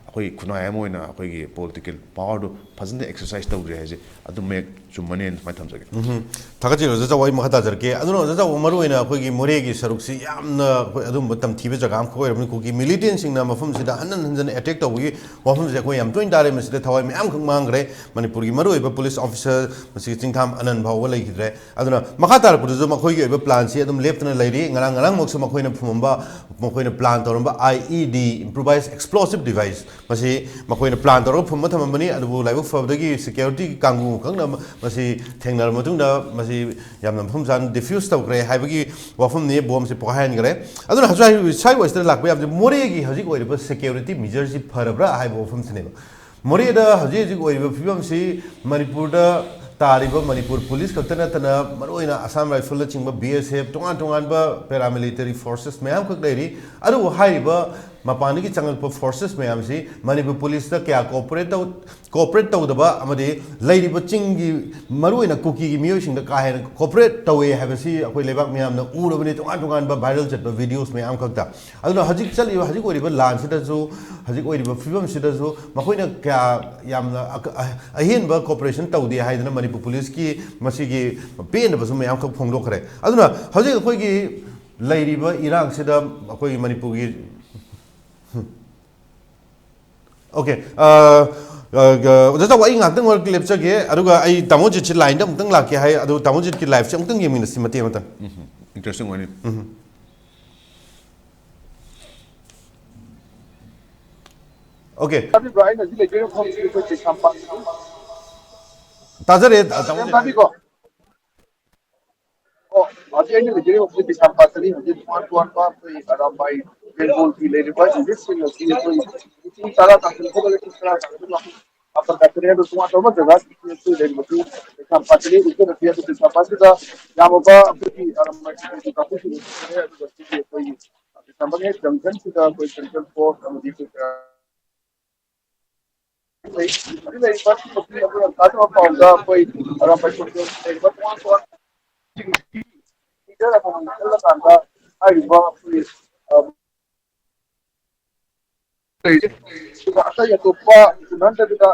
ꯑꯩꯈꯣꯏ ꯑꯩꯈꯣꯏ ꯈꯨꯟꯅꯥꯏ ꯑꯃ ꯑꯣꯏꯅ ꯑꯩꯈꯣꯏꯒꯤ ꯄꯣꯂꯤꯇꯤꯀꯦꯜ ꯄꯥꯋꯔꯗꯨ ꯐꯖꯅ ꯑꯦꯛꯁꯔꯁꯥꯏꯁ ꯇꯧꯗ꯭ꯔꯦ ꯍꯥꯏꯁꯦ ꯑꯗꯨꯝ ꯃꯌꯦꯛ ꯆꯨꯝꯕꯅꯦꯅ ꯁꯨꯃꯥꯏꯅ ꯊꯝꯖꯒꯦ꯫ ꯊꯥꯒꯠꯆꯔꯤ ꯑꯣꯖꯥ ꯆꯥꯎꯕ, ꯑꯩ ꯃꯈꯥ ꯇꯥꯖꯔꯛꯀꯦ꯫ ꯑꯗꯨꯅ ꯑꯣꯖꯥ ꯆꯥꯎꯕ, ꯃꯔꯨꯑꯣꯏꯅ ꯑꯩꯈꯣꯏꯒꯤ ꯃꯣꯔꯦꯒꯤ ꯁꯔꯨꯛꯁꯤ ꯌꯥꯝꯅ ꯑꯩꯈꯣꯏ ꯑꯗꯨꯝꯕ ꯇꯝꯊꯤꯕ ꯖꯒꯥ ꯑꯃꯈꯛ ꯑꯣꯏꯔꯕꯅꯤ꯫ ꯀꯨꯀꯤ ꯃꯤꯂꯤꯇꯦꯟꯁꯤꯡꯅ ꯃꯐꯝꯁꯤꯗ ꯍꯟꯖꯟ ꯍꯟꯖꯟꯅ ꯑꯦꯇꯦꯛ ꯇꯧꯕꯒꯤ ꯋꯥꯐꯝꯁꯦ ꯑꯩꯈꯣꯏ ꯌꯥꯝ ꯇꯣꯏꯅ ꯇꯥꯔꯦ꯫ ꯃꯁꯤꯗ ꯊꯋꯥꯏ ꯃꯌꯥꯝꯈꯛ ꯃꯥꯡꯈ꯭ꯔꯦ꯫ ꯃꯅꯤꯄꯨꯔꯒꯤ ꯃꯔꯨꯑꯣꯏꯕ ꯄꯨꯂꯤꯁ ꯑꯣꯐꯤꯁꯥꯔ ꯃꯁꯤꯒꯤ ꯆꯤꯡꯊꯥꯝ ꯑꯅꯟ ꯐꯥꯎꯕ ꯂꯩꯈꯤꯗ꯭ꯔꯦ꯫ ꯑꯗꯨꯅ ꯃꯈꯥ ꯇꯥꯔꯛꯄꯗꯁꯨ ꯃꯈꯣꯏꯒꯤ ꯑꯣꯏꯕ ꯄ꯭ꯂꯥꯟꯁꯤ ꯑꯗꯨꯝ ꯂꯦꯞꯇꯅ ꯂꯩꯔꯤ꯫ ꯉꯔꯥꯡ ꯉꯔꯥꯡꯃꯛꯁꯨ ꯃꯈꯣꯏꯅ ꯐꯨꯝꯃꯝꯕ, ꯃꯈꯣꯏꯅ ꯄ꯭ꯂꯥꯟ ꯇꯧꯔꯝꯕ I E D, improvised explosive device, ꯃꯁꯤ ꯃꯈꯣꯏꯅ ꯄ꯭ꯂꯥꯟ ꯇꯧꯔꯒ ꯐꯨꯝꯕ ꯊꯝꯃꯝꯕꯅꯤ꯫ ꯑꯗꯨꯕꯨ ꯂꯥꯏꯕꯛ ꯐꯕꯗꯒꯤ ꯁꯦꯀ꯭ꯌꯨꯔꯤꯇꯤ ꯀꯥꯡꯕꯨ ꯈꯛꯅ ꯃꯁꯤ ꯊꯦꯡꯅꯔꯕ ꯃꯇꯨꯡꯗ ꯃꯁꯤ ꯌꯥꯝꯅ ꯃꯐꯝ ꯆꯥꯅ ꯗꯤꯐ꯭ꯌꯨꯁ ꯇꯧꯈ꯭ꯔꯦ ꯍꯥꯏꯕꯒꯤ ꯋꯥꯐꯝꯅꯤ꯫ ꯕꯣꯝꯁꯤ ꯄꯣꯈꯥꯏꯍꯟꯈ꯭ꯔꯦ꯫ ꯑꯗꯨꯅ ꯍꯧꯖꯤꯛ ꯁ꯭ꯋꯥꯏ ꯋꯥꯁꯤꯗ ꯂꯥꯛꯄ ꯌꯥꯕꯁꯦ ꯃꯣꯔꯦꯒꯤ ꯍꯧꯖꯤꯛ ꯑꯣꯏꯔꯤꯕ ꯁꯦꯀ꯭ꯌꯨꯔꯤꯇꯤ ꯃꯤꯖꯔꯁꯤ ꯐꯔꯕ꯭ꯔꯥ ꯍꯥꯏꯕ ꯋꯥꯐꯝꯁꯤꯅꯦꯕ꯫ ꯃꯣꯔꯦꯗ ꯍꯧꯖꯤꯛ ꯍꯧꯖꯤꯛ ꯑꯣꯏꯔꯤꯕ ꯐꯤꯕꯝꯁꯤ ꯃꯅꯤꯄꯨꯔꯗ ꯇꯥꯔꯤꯕ ꯃꯅꯤꯄꯨꯔ ꯄꯨꯂꯤꯁ ꯈꯛꯇ ꯅꯠꯇꯅ ꯃꯔꯨꯑꯣꯏꯅ ꯑꯁꯥꯝ ꯔꯥꯏꯐꯜꯅꯆꯤꯡꯕ, B S F, ꯇꯣꯉꯥꯟ ꯇꯣꯉꯥꯟꯕ ꯄꯦꯔꯥꯃꯤꯂꯤꯇꯔꯤ ꯐꯣꯔꯁꯦꯁ ꯃꯌꯥꯝꯈꯛ ꯂꯩꯔꯤ꯫ ꯑꯗꯨꯕꯨ ꯍꯥꯏꯔꯤꯕ ꯃꯄꯥꯟꯗꯒꯤ ꯆꯪꯂꯛꯄ ꯐꯣꯔꯁꯦꯁ ꯃꯌꯥꯝꯁꯤ ꯃꯅꯤꯄꯨꯔ ꯄꯨꯂꯤꯁꯇ ꯀꯌꯥ ꯀꯣꯑꯣꯄꯔꯦꯠ ꯇꯧ ꯀꯣꯑꯣꯄꯔꯦꯠ ꯇꯧꯗꯕ ꯑꯃꯗꯤ ꯂꯩꯔꯤꯕ ꯆꯤꯡꯒꯤ ꯃꯔꯨꯑꯣꯏꯅ ꯀꯨꯀꯤꯒꯤ ꯃꯤꯑꯣꯏꯁꯤꯡꯗ ꯀꯥ ꯍꯦꯟꯅ ꯀꯣꯑꯣꯄꯔꯦꯠ ꯇꯧꯋꯦ ꯍꯥꯏꯕꯁꯤ ꯑꯩꯈꯣꯏ ꯂꯩꯕꯥꯛ ꯃꯤꯌꯥꯝꯅ ꯎꯔꯕꯅꯤ꯫ ꯇꯣꯉꯥꯟ ꯇꯣꯉꯥꯟꯕ ꯚꯥꯏꯔꯦꯜ ꯆꯠꯄ ꯚꯤꯗꯤꯑꯣꯁ ꯃꯌꯥꯝ ꯈꯛꯇ꯫ ꯑꯗꯨꯅ ꯍꯧꯖꯤꯛ ꯆꯠꯂꯤꯕ, ꯍꯧꯖꯤꯛ ꯑꯣꯏꯔꯤꯕ ꯂꯥꯟꯁꯤꯗꯁꯨ, ꯍꯧꯖꯤꯛ ꯑꯣꯏꯔꯤꯕ ꯐꯤꯕꯝꯁꯤꯗꯁꯨ ꯃꯈꯣꯏꯅ ꯀꯌꯥ ꯌꯥꯝꯅ ꯑ- ꯑ- ꯑꯍꯦꯟꯕ ꯀꯣꯑꯣꯄꯔꯦꯁꯟ ꯇꯧꯗꯦ ꯍꯥꯏꯗꯅ ꯃꯅꯤꯄꯨꯔ ꯄꯨꯂꯤꯁꯀꯤ ꯃꯁꯤꯒꯤ ꯄꯦꯟꯗꯕꯁꯨ ꯃꯌꯥꯝꯈꯛ ꯐꯣꯡꯗꯣꯛꯈ꯭ꯔꯦ꯫ ꯑꯗꯨꯅ ꯍꯧꯖꯤꯛ ꯑꯩꯈꯣꯏꯒꯤ ꯂꯩꯔꯤꯕ ꯏꯔꯥꯡꯁꯤꯗ ꯑꯩꯈꯣꯏꯒꯤ ꯃꯅꯤꯄꯨꯔꯒꯤ ꯑꯣꯀꯦ꯫ ꯑꯣꯖꯥ ꯆꯥꯎꯕ, ꯑꯩ ꯉꯥꯛꯇꯪ ꯑꯣꯏꯔ ꯂꯦꯞꯆꯒꯦ, ꯑꯗꯨꯒ ꯑꯩ ꯇꯥꯃꯣ ꯖꯤꯠꯁꯤ ꯂꯥꯏꯟꯗ ꯑꯃꯨꯛꯇꯪ ꯂꯥꯛꯀꯦ ꯍꯥꯏ꯫ ꯑꯗꯨ ꯇꯥꯃꯣ ꯖꯤꯠꯀꯤ ꯂꯥꯏꯐꯁꯦ ꯑꯃꯨꯛꯇꯪ ꯌꯦꯡꯃꯤꯟꯅꯁꯤ ꯃꯇꯦꯛ ꯑꯃꯇꯪ꯫ ꯏꯟꯇꯔꯦꯁꯇꯤꯡ ꯑꯣꯏꯅꯤ꯫ ꯑꯣꯀꯦ꯫ ꯇꯥꯕꯤꯕ꯭ꯔꯥ? ꯑꯩꯅ ꯍꯧꯖꯤꯛ ꯂꯩꯖꯔꯤꯕ ꯃꯐꯝꯁꯤ ꯑꯩꯈꯣꯏ ꯀꯩꯁꯥꯝꯄꯥꯠ꯫ ꯇꯥꯖꯔꯦ꯫ ꯇꯥꯃꯣ ꯖꯤꯠ꯫ ꯇꯥꯕꯤꯀꯣ? ꯑꯣ, ꯍꯧꯖꯤꯛ ꯑꯩꯅ ꯂꯩꯖꯔꯤꯕ ꯃꯐꯝꯁꯤ ꯀꯩꯁꯥꯝꯄꯥꯠꯇꯅꯤ꯫ ꯍꯧꯖꯤꯛ ꯇꯣꯉꯥꯟ ꯇꯣꯉꯥꯟꯕ ꯑꯩꯈꯣꯏ ꯑꯔꯥꯝꯕꯥꯏ ꯕꯦꯡꯒꯣꯜꯒꯤ ꯂꯩꯔꯤꯕ ꯌꯨꯅꯤꯠꯁꯤꯡ ꯑꯁꯤ ꯑꯩꯈꯣꯏ ꯄꯨꯡ ꯇꯔꯥ ꯇꯥꯁꯤꯜꯂꯛꯄꯗ ꯄꯨꯡ ꯇꯔꯥ ꯇꯥꯕꯗ ꯂꯥꯛꯄ ꯀꯥꯄꯛ ꯀꯥꯞꯇꯅꯤ꯫ ꯑꯗꯨ ꯇꯣꯉꯥꯟ ꯇꯣꯉꯥꯟꯕ ꯖꯒꯥꯁꯤꯡ ꯑꯩꯈꯣꯏ ꯂꯩꯔꯤꯕꯁꯤ ꯀꯩꯁꯥꯝꯄꯥꯠꯇꯅꯤ꯫ ꯎꯠꯇꯔ ꯄ꯭ꯔꯗꯦꯁ ꯀꯩꯁꯥꯝꯄꯥꯠꯁꯤꯗ ꯌꯥꯝꯃꯕ ꯑꯩꯈꯣꯏꯒꯤ ꯑꯔꯥꯝꯕꯥꯏ ꯀꯥꯡꯕꯨꯁꯤꯡ ꯂꯩꯔꯦ꯫ ꯑꯗꯨꯒ ꯁꯤꯒꯤ ꯑꯩꯈꯣꯏꯒꯤ ꯀꯩꯁꯥꯝꯄꯥꯠ ꯍꯦꯛ ꯖꯪꯁꯟꯁꯤꯗ ꯑꯩꯈꯣꯏ ꯁꯦꯟꯇ꯭ꯔꯦꯜ ꯐꯣꯔꯁ ꯑꯃꯗꯤ ꯑꯩꯈꯣꯏ ꯂꯩ꯫ ꯍꯧꯖꯤꯛ ꯂꯩꯔꯤꯕ ꯁꯤꯒꯤ ꯃꯐꯝ ꯑꯗꯨ ꯇꯥꯖ ꯃꯐꯝꯗ ꯑꯩꯈꯣꯏ ꯑꯔꯥꯝꯕꯥꯏ ꯁꯣꯁꯦꯜ ꯂꯩꯔꯤꯕ ꯇꯣꯉꯥꯟ ꯇꯣꯉꯥꯟꯕ ꯂꯤꯗꯔ ꯑꯃꯃꯝ ꯈꯜꯂꯀꯥꯟꯗ ꯍꯥꯏꯔꯤꯕ ꯑꯩꯈꯣꯏ, ꯑ, ꯂꯩꯔꯤꯁꯦ꯫ ꯑꯗꯨꯒ ꯑꯇꯩ ꯑꯇꯣꯞꯄ ꯎꯅꯍꯟꯗꯕꯤꯗ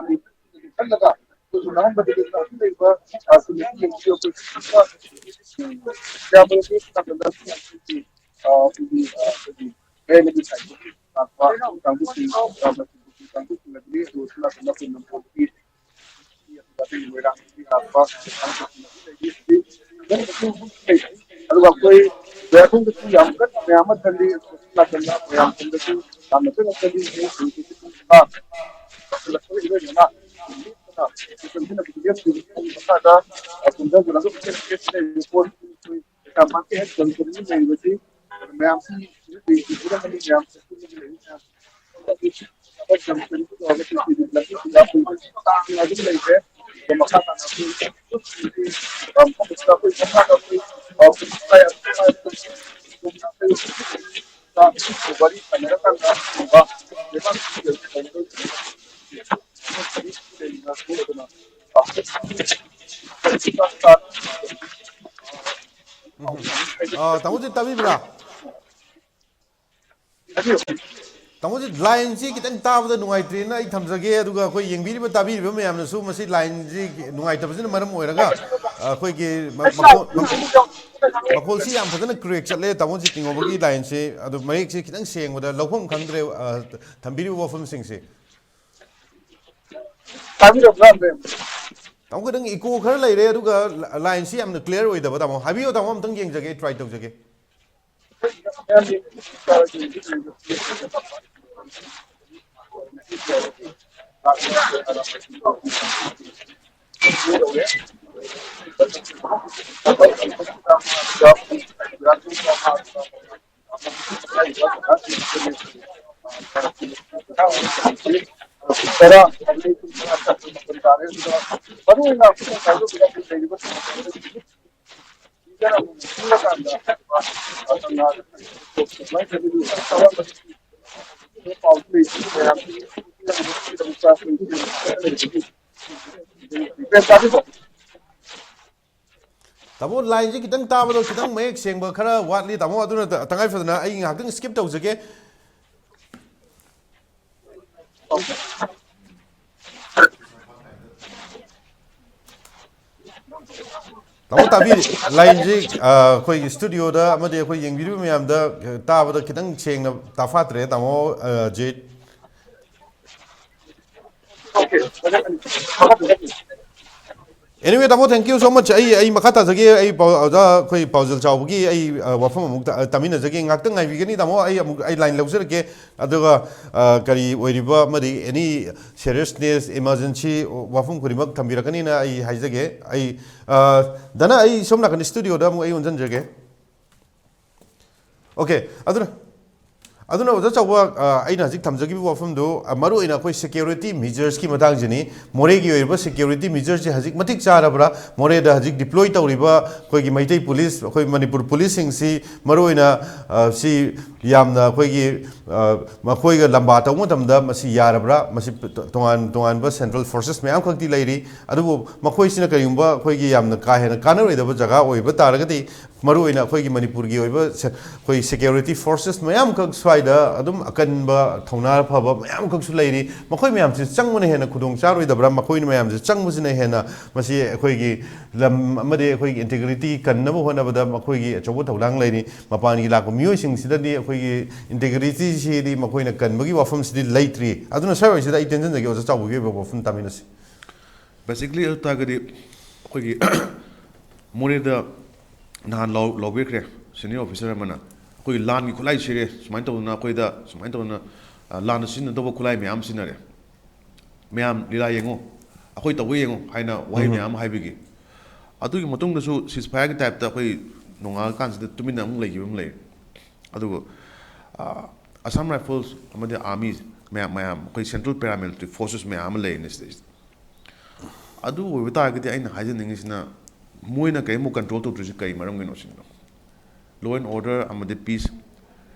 ꯈꯜꯂꯒ ꯑꯩꯈꯣꯏ ꯎꯅꯍꯟꯕꯗꯒꯤ ꯂꯩꯔꯤꯕ ꯀꯝꯃꯤꯇꯤ ꯑꯩꯈꯣꯏ ꯑꯩꯈꯣꯏꯒꯤ ꯂꯩꯔꯤꯕ ꯁꯥꯏꯠꯇꯒꯤ ꯂꯥꯛꯄ ꯀꯥꯡꯕꯨꯁꯤꯡ, ꯀꯥꯡꯕꯨꯁꯤꯡ ꯑꯗꯨꯗꯒꯤ ꯑꯗꯨ ꯁꯣꯝ ꯅꯥꯀꯟꯗ ꯑꯩꯈꯣꯏ ꯅꯝꯕꯣꯜꯗꯒꯤ ꯑꯗꯨꯒ ꯑꯩꯈꯣꯏ ꯃꯣꯏꯔꯥꯡꯗꯒꯤ ꯂꯥꯛꯄ ꯑꯗꯨꯒ ꯑꯩꯈꯣꯏ ꯃꯌꯥꯝ ꯑꯃ ꯊꯜꯂꯤ, ꯅꯥꯀꯟꯗ ꯃꯌꯥꯝ ꯊꯜꯂꯁꯨ ꯌꯥꯝꯅ ꯀꯟꯅ ꯊꯜꯂꯤ꯫ ꯃꯈꯥꯗ ꯀꯨꯝꯊꯗꯨꯅ ꯀꯩꯁꯥꯝꯄꯥꯠꯀꯤ ꯍꯦꯠ ꯖꯪꯁꯟꯒꯤ ꯂꯩꯔꯤꯕꯁꯤ ꯃꯌꯥꯝꯁꯤ ꯃꯌꯥꯝ ꯑ, ꯇꯥꯃꯣꯁꯦ ꯇꯥꯕꯤꯕ꯭ꯔꯥ? ꯇꯥꯃꯣꯁꯦ, ꯂꯥꯏꯟꯁꯤ ꯈꯤꯇꯪ ꯇꯥꯕꯗ ꯅꯨꯡꯉꯥꯏꯇ꯭ꯔꯦꯅ ꯑꯩ ꯊꯝꯖꯒꯦ, ꯑꯗꯨꯒ ꯑꯩꯈꯣꯏ ꯌꯦꯡꯕꯤꯔꯤꯕ ꯇꯥꯕꯤꯔꯤꯕ ꯃꯌꯥꯝꯅꯁꯨ ꯃꯁꯤ ꯂꯥꯏꯟꯁꯤ ꯅꯨꯡꯉꯥꯏꯇꯕꯁꯤꯅ ꯃꯔꯝ ꯑꯣꯏꯔꯒ, ꯑ, ꯑꯩꯈꯣꯏꯒꯤ ꯃ- ꯃꯈꯣ- ꯃꯈꯣ- ꯃꯈꯣꯜꯁꯤ ꯌꯥꯝ ꯐꯖꯅ ꯀ꯭ꯔꯦꯛ ꯆꯠꯂꯦ ꯇꯥꯃꯣꯁꯤ ꯇꯤꯡꯉꯣꯕꯒꯤ ꯂꯥꯏꯟꯁꯤ꯫ ꯑꯗꯨ ꯃꯌꯦꯛꯁꯤ ꯈꯤꯇꯪ ꯁꯦꯡꯕꯗ ꯂꯧꯐꯝ ꯈꯪꯗ꯭ꯔꯦ꯫ ꯑ, ꯊꯝꯕꯤꯔꯤꯕ ꯋꯥꯐꯝꯁꯤꯡꯁꯤ꯫ ꯇꯥꯕꯤꯔꯕ꯭ꯔꯥ, ꯑꯝꯕꯦꯝ? ꯇꯥꯃꯣ, ꯈꯤꯇꯪ ꯏꯀꯣ ꯈꯔ ꯂꯩꯔꯦ, ꯑꯗꯨꯒ ꯂꯥꯏꯟꯁꯤ ꯌꯥꯝꯅ ꯀ꯭ꯂꯤꯌꯥꯔ ꯑꯣꯏꯗꯕ꯫ ꯇꯥꯃꯣ, ꯍꯥꯏꯕꯤꯌꯨ ꯇꯥꯃꯣ, ꯑꯝꯇꯪ ꯌꯦꯡꯖꯒꯦ, ꯇ꯭ꯔꯥꯏ ꯇꯧꯖꯒꯦ꯫ ꯇꯥꯃꯣ, ꯂꯥꯏꯟꯁꯦ ꯈꯤꯇꯪ ꯇꯥꯕꯗꯣ ꯈꯤꯇꯪ ꯃꯌꯦꯛ ꯁꯦꯡꯕ ꯈꯔ ꯋꯥꯠꯂꯤ ꯇꯥꯃꯣ, ꯑꯗꯨꯅ ꯇ- ꯇꯉꯥꯏ ꯐꯗꯅ ꯑꯩ ꯉꯥꯏꯍꯥꯛꯇꯪ ꯁ꯭ꯀꯤꯞ ꯇꯧꯖꯒꯦ꯫ ꯇꯥꯃꯣ ꯇꯥꯕꯤꯔꯤ? ꯂꯥꯏꯟꯁꯤ, ꯑ, ꯑꯩꯈꯣꯏꯒꯤ ꯁ꯭ꯇꯨꯗꯤꯑꯣꯗ ꯑꯃꯗꯤ ꯑꯩꯈꯣꯏ ꯌꯦꯡꯕꯤꯔꯤꯕ ꯃꯌꯥꯝꯗ, ꯑ, ꯇꯥꯕꯗ ꯈꯤꯇꯪ ꯁꯦꯡꯅ ꯇꯥꯐꯥꯠꯇ꯭ꯔꯦ, ꯇꯥꯃꯣ, ꯑ, ꯖꯤꯠ꯫ Anyway, ꯇꯥꯃꯣ, thank you so much. ꯑꯩ, ꯑꯩ ꯃꯈꯥ ꯇꯥꯖꯒꯦ꯫ ꯑꯩ ꯄꯥꯎ-, ꯑꯣꯖꯥ ꯑꯩꯈꯣꯏ ꯄꯥꯎꯖꯦꯜ ꯆꯥꯎꯕꯒꯤ ꯑꯩ, ꯑ, ꯋꯥꯐꯝ ꯑꯃꯨꯛ ꯇ-, ꯑ, ꯇꯥꯃꯤꯟꯅꯖꯒꯦ꯫ ꯉꯥꯛꯇꯪ ꯉꯥꯏꯕꯤꯒꯅꯤ, ꯇꯥꯃꯣ꯫ ꯑꯩ ꯑꯃꯨꯛ, ꯑꯩ ꯂꯥꯏꯟ ꯂꯧꯖꯔꯛꯀꯦ꯫ ꯑꯗꯨꯒ, ꯑ, ꯀꯔꯤ ꯑꯣꯏꯔꯤꯕ ꯑꯃꯗꯤ any seriousness, emergency ꯋꯥꯐꯝ ꯈꯨꯗꯤꯡꯃꯛ ꯊꯝꯕꯤꯔꯛꯀꯅꯤꯅ ꯑꯩ ꯍꯥꯏꯖꯒꯦ꯫ ꯑꯩ, ꯑ, ꯗꯥꯅ, ꯑꯩ ꯁꯣꯝ ꯅꯥꯀꯟ ꯁ꯭ꯇꯨꯗꯤꯑꯣꯗ ꯑꯃꯨꯛ ꯑꯩ ꯑꯣꯟꯁꯤꯟꯖꯒꯦ꯫ OK, ꯑꯗꯨꯅ, ꯑꯗꯨꯅ ꯑꯣꯖꯥ ꯆꯥꯎꯕ, ꯑ, ꯑꯩꯅ ꯍꯧꯖꯤꯛ ꯊꯝꯖꯈꯤꯕ ꯋꯥꯐꯝꯗꯨ, ꯑ, ꯃꯔꯨꯑꯣꯏꯅ ꯑꯩꯈꯣꯏ security measuresꯀꯤ ꯃꯇꯥꯡꯁꯤꯅꯤ꯫ ꯃꯣꯔꯦꯒꯤ ꯑꯣꯏꯔꯤꯕ security measureꯁꯤ ꯍꯧꯖꯤꯛ ꯃꯇꯤꯛ ꯆꯥꯔꯕ꯭ꯔꯥ? ꯃꯣꯔꯦꯗ ꯍꯧꯖꯤꯛ deploy ꯇꯧꯔꯤꯕ ꯑꯩꯈꯣꯏꯒꯤ ꯃꯩꯇꯩ ꯄꯨꯂꯤꯁ, ꯑꯩꯈꯣꯏ ꯃꯅꯤꯄꯨꯔ ꯄꯨꯂꯤꯁꯁꯤꯡꯁꯤ ꯃꯔꯨꯑꯣꯏꯅ, ꯑ, ꯁꯤ ꯌꯥꯝꯅ ꯑꯩꯈꯣꯏꯒꯤ, ꯑ, ꯃꯈꯣꯏꯒ ꯂꯝꯕꯥ ꯇꯧꯕ ꯃꯇꯝꯗ ꯃꯁꯤ ꯌꯥꯔꯕ꯭ꯔꯥ? ꯃꯁꯤ ꯇꯣꯉꯥꯟ ꯇꯣꯉꯥꯟꯕ central forces ꯃꯌꯥꯝ ꯈꯛꯇꯤ ꯂꯩꯔꯤ, ꯑꯗꯨꯕꯨ ꯃꯈꯣꯏꯁꯤꯅ ꯀꯔꯤꯒꯨꯝꯕ ꯑꯩꯈꯣꯏꯒꯤ ꯌꯥꯝꯅ ꯀꯥ ꯍꯦꯟꯅ ꯀꯥꯟꯅꯔꯣꯏꯗꯕ ꯖꯒꯥ ꯑꯣꯏꯕ ꯇꯥꯔꯒꯗꯤ, ꯃꯔꯨꯑꯣꯏꯅ ꯑꯩꯈꯣꯏꯒꯤ ꯃꯅꯤꯄꯨꯔꯒꯤ ꯑꯣꯏꯕ ꯁꯦ-, ꯑꯩꯈꯣꯏ security forces ꯃꯌꯥꯝꯈꯛ ꯁ꯭ꯋꯥꯏꯗ ꯑꯗꯨꯝ ꯑꯀꯟꯕ, ꯊꯧꯅꯥ ꯐꯕ ꯃꯌꯥꯝꯈꯛꯁꯨ ꯂꯩꯔꯤ꯫ ꯃꯈꯣꯏ ꯃꯌꯥꯝꯁꯤ ꯆꯪꯕꯅ ꯍꯦꯟꯅ ꯈꯨꯗꯣꯡ ꯆꯥꯔꯣꯏꯗꯕ꯭ꯔꯥ? ꯃꯈꯣꯏ ꯃꯌꯥꯝꯁꯤ ꯆꯪꯕꯁꯤꯅ ꯍꯦꯟꯅ ꯃꯁꯤ ꯑꯩꯈꯣꯏꯒꯤ ꯂꯝ ꯑꯃꯗꯤ ꯑꯩꯈꯣꯏꯒꯤ integrity ꯀꯟꯅꯕ ꯍꯣꯠꯅꯕꯗ ꯃꯈꯣꯏꯒꯤ ꯑꯆꯧꯕ ꯊꯧꯗꯥꯡ ꯂꯩꯔꯤ꯫ ꯃꯄꯥꯟꯒꯤ ꯂꯥꯛꯄ ꯃꯤꯑꯣꯏꯁꯤꯡꯁꯤꯗꯗꯤ ꯑꯩꯈꯣꯏꯒꯤ integrityꯁꯤꯗꯤ ꯃꯈꯣꯏꯅ ꯀꯟꯕꯒꯤ ꯋꯥꯐꯝꯁꯤꯗꯤ ꯂꯩꯇ꯭ꯔꯤ꯫ ꯑꯗꯨꯅ ꯁ꯭ꯋꯥꯏꯋꯥꯏꯁꯤꯗ ꯑꯩ ꯇꯦꯟꯁꯤꯟꯖꯒꯦ, ꯑꯣꯖꯥ ꯆꯥꯎꯕꯒꯤ ꯑꯣꯏꯕ ꯋꯥꯐꯝ ꯇꯥꯃꯤꯟꯅꯁꯤ꯫ Basically, ꯑꯗꯨ ꯇꯥꯔꯒꯗꯤ ꯑꯩꯈꯣꯏꯒꯤ ꯃꯣꯔꯦꯗ ꯅꯍꯥꯟ ꯂꯥꯎ-, ꯂꯥꯎꯕꯤꯈ꯭ꯔꯦ, senior officer ꯑꯃꯅ, "ꯑꯩꯈꯣꯏꯒꯤ ꯂꯥꯟꯒꯤ ꯈꯨꯠꯂꯥꯏ ꯁꯤꯔꯦ, ꯁꯨꯃꯥꯏꯅ ꯇꯧꯗꯅ ꯑꯩꯈꯣꯏꯗ, ꯁꯨꯃꯥꯏꯅ ꯇꯧꯗꯅ, ꯑ, ꯂꯥꯟꯗ ꯁꯤꯖꯤꯟꯅꯗꯧꯕ ꯈꯨꯠꯂꯥꯏ ꯃꯌꯥꯝ ꯁꯤꯖꯤꯟꯅꯔꯦ꯫ ꯃꯌꯥꯝ ꯂꯤꯂꯥ ꯌꯦꯡꯉꯨ, ꯑꯩꯈꯣꯏ ꯇꯧꯕ ꯌꯦꯡꯉꯨ" ꯍꯥꯏꯅ ꯋꯥꯍꯩ ꯎꯝ꯫ ꯃꯌꯥꯝ ꯑꯃ ꯍꯥꯏꯕꯤꯈꯤ꯫ ꯑꯗꯨꯒꯤ ꯃꯇꯨꯡꯗꯁꯨ ceasefireꯒꯤ typeꯇ ꯑꯩꯈꯣꯏ ꯅꯣꯡꯉꯥꯜꯂꯀꯥꯟꯁꯤꯗ ꯇꯨꯃꯤꯟꯅ ꯑꯃꯨꯛ ꯂꯩꯈꯤꯕ ꯑꯃ ꯂꯩꯔꯦ꯫ ꯑꯗꯨꯕꯨ, ꯑ, Assam Rifles ꯑꯃꯗꯤ army ꯃꯌꯥꯝ, ꯃꯌꯥꯝ ꯑꯩꯈꯣꯏ central paramilitary forces ꯃꯌꯥꯝ ꯑꯃ ꯂꯩꯔꯤꯅꯦ ꯁꯤꯗꯩꯁꯤꯗ꯫ ꯑꯗꯨ ꯑꯣꯏꯕ ꯇꯥꯔꯒꯗꯤ ꯑꯩꯅ ꯍꯥꯏꯖꯅꯤꯡꯉꯤꯁꯤꯅ, ꯃꯣꯏꯅ ꯀꯔꯤꯝꯐꯥꯎ control ꯇꯧꯗ꯭ꯔꯤꯁꯤ ꯀꯔꯤ ꯃꯔꯝꯒꯤꯅꯣ ꯁꯤꯅꯤꯗꯣ꯫ Law and order ꯑꯃꯗꯤ peace,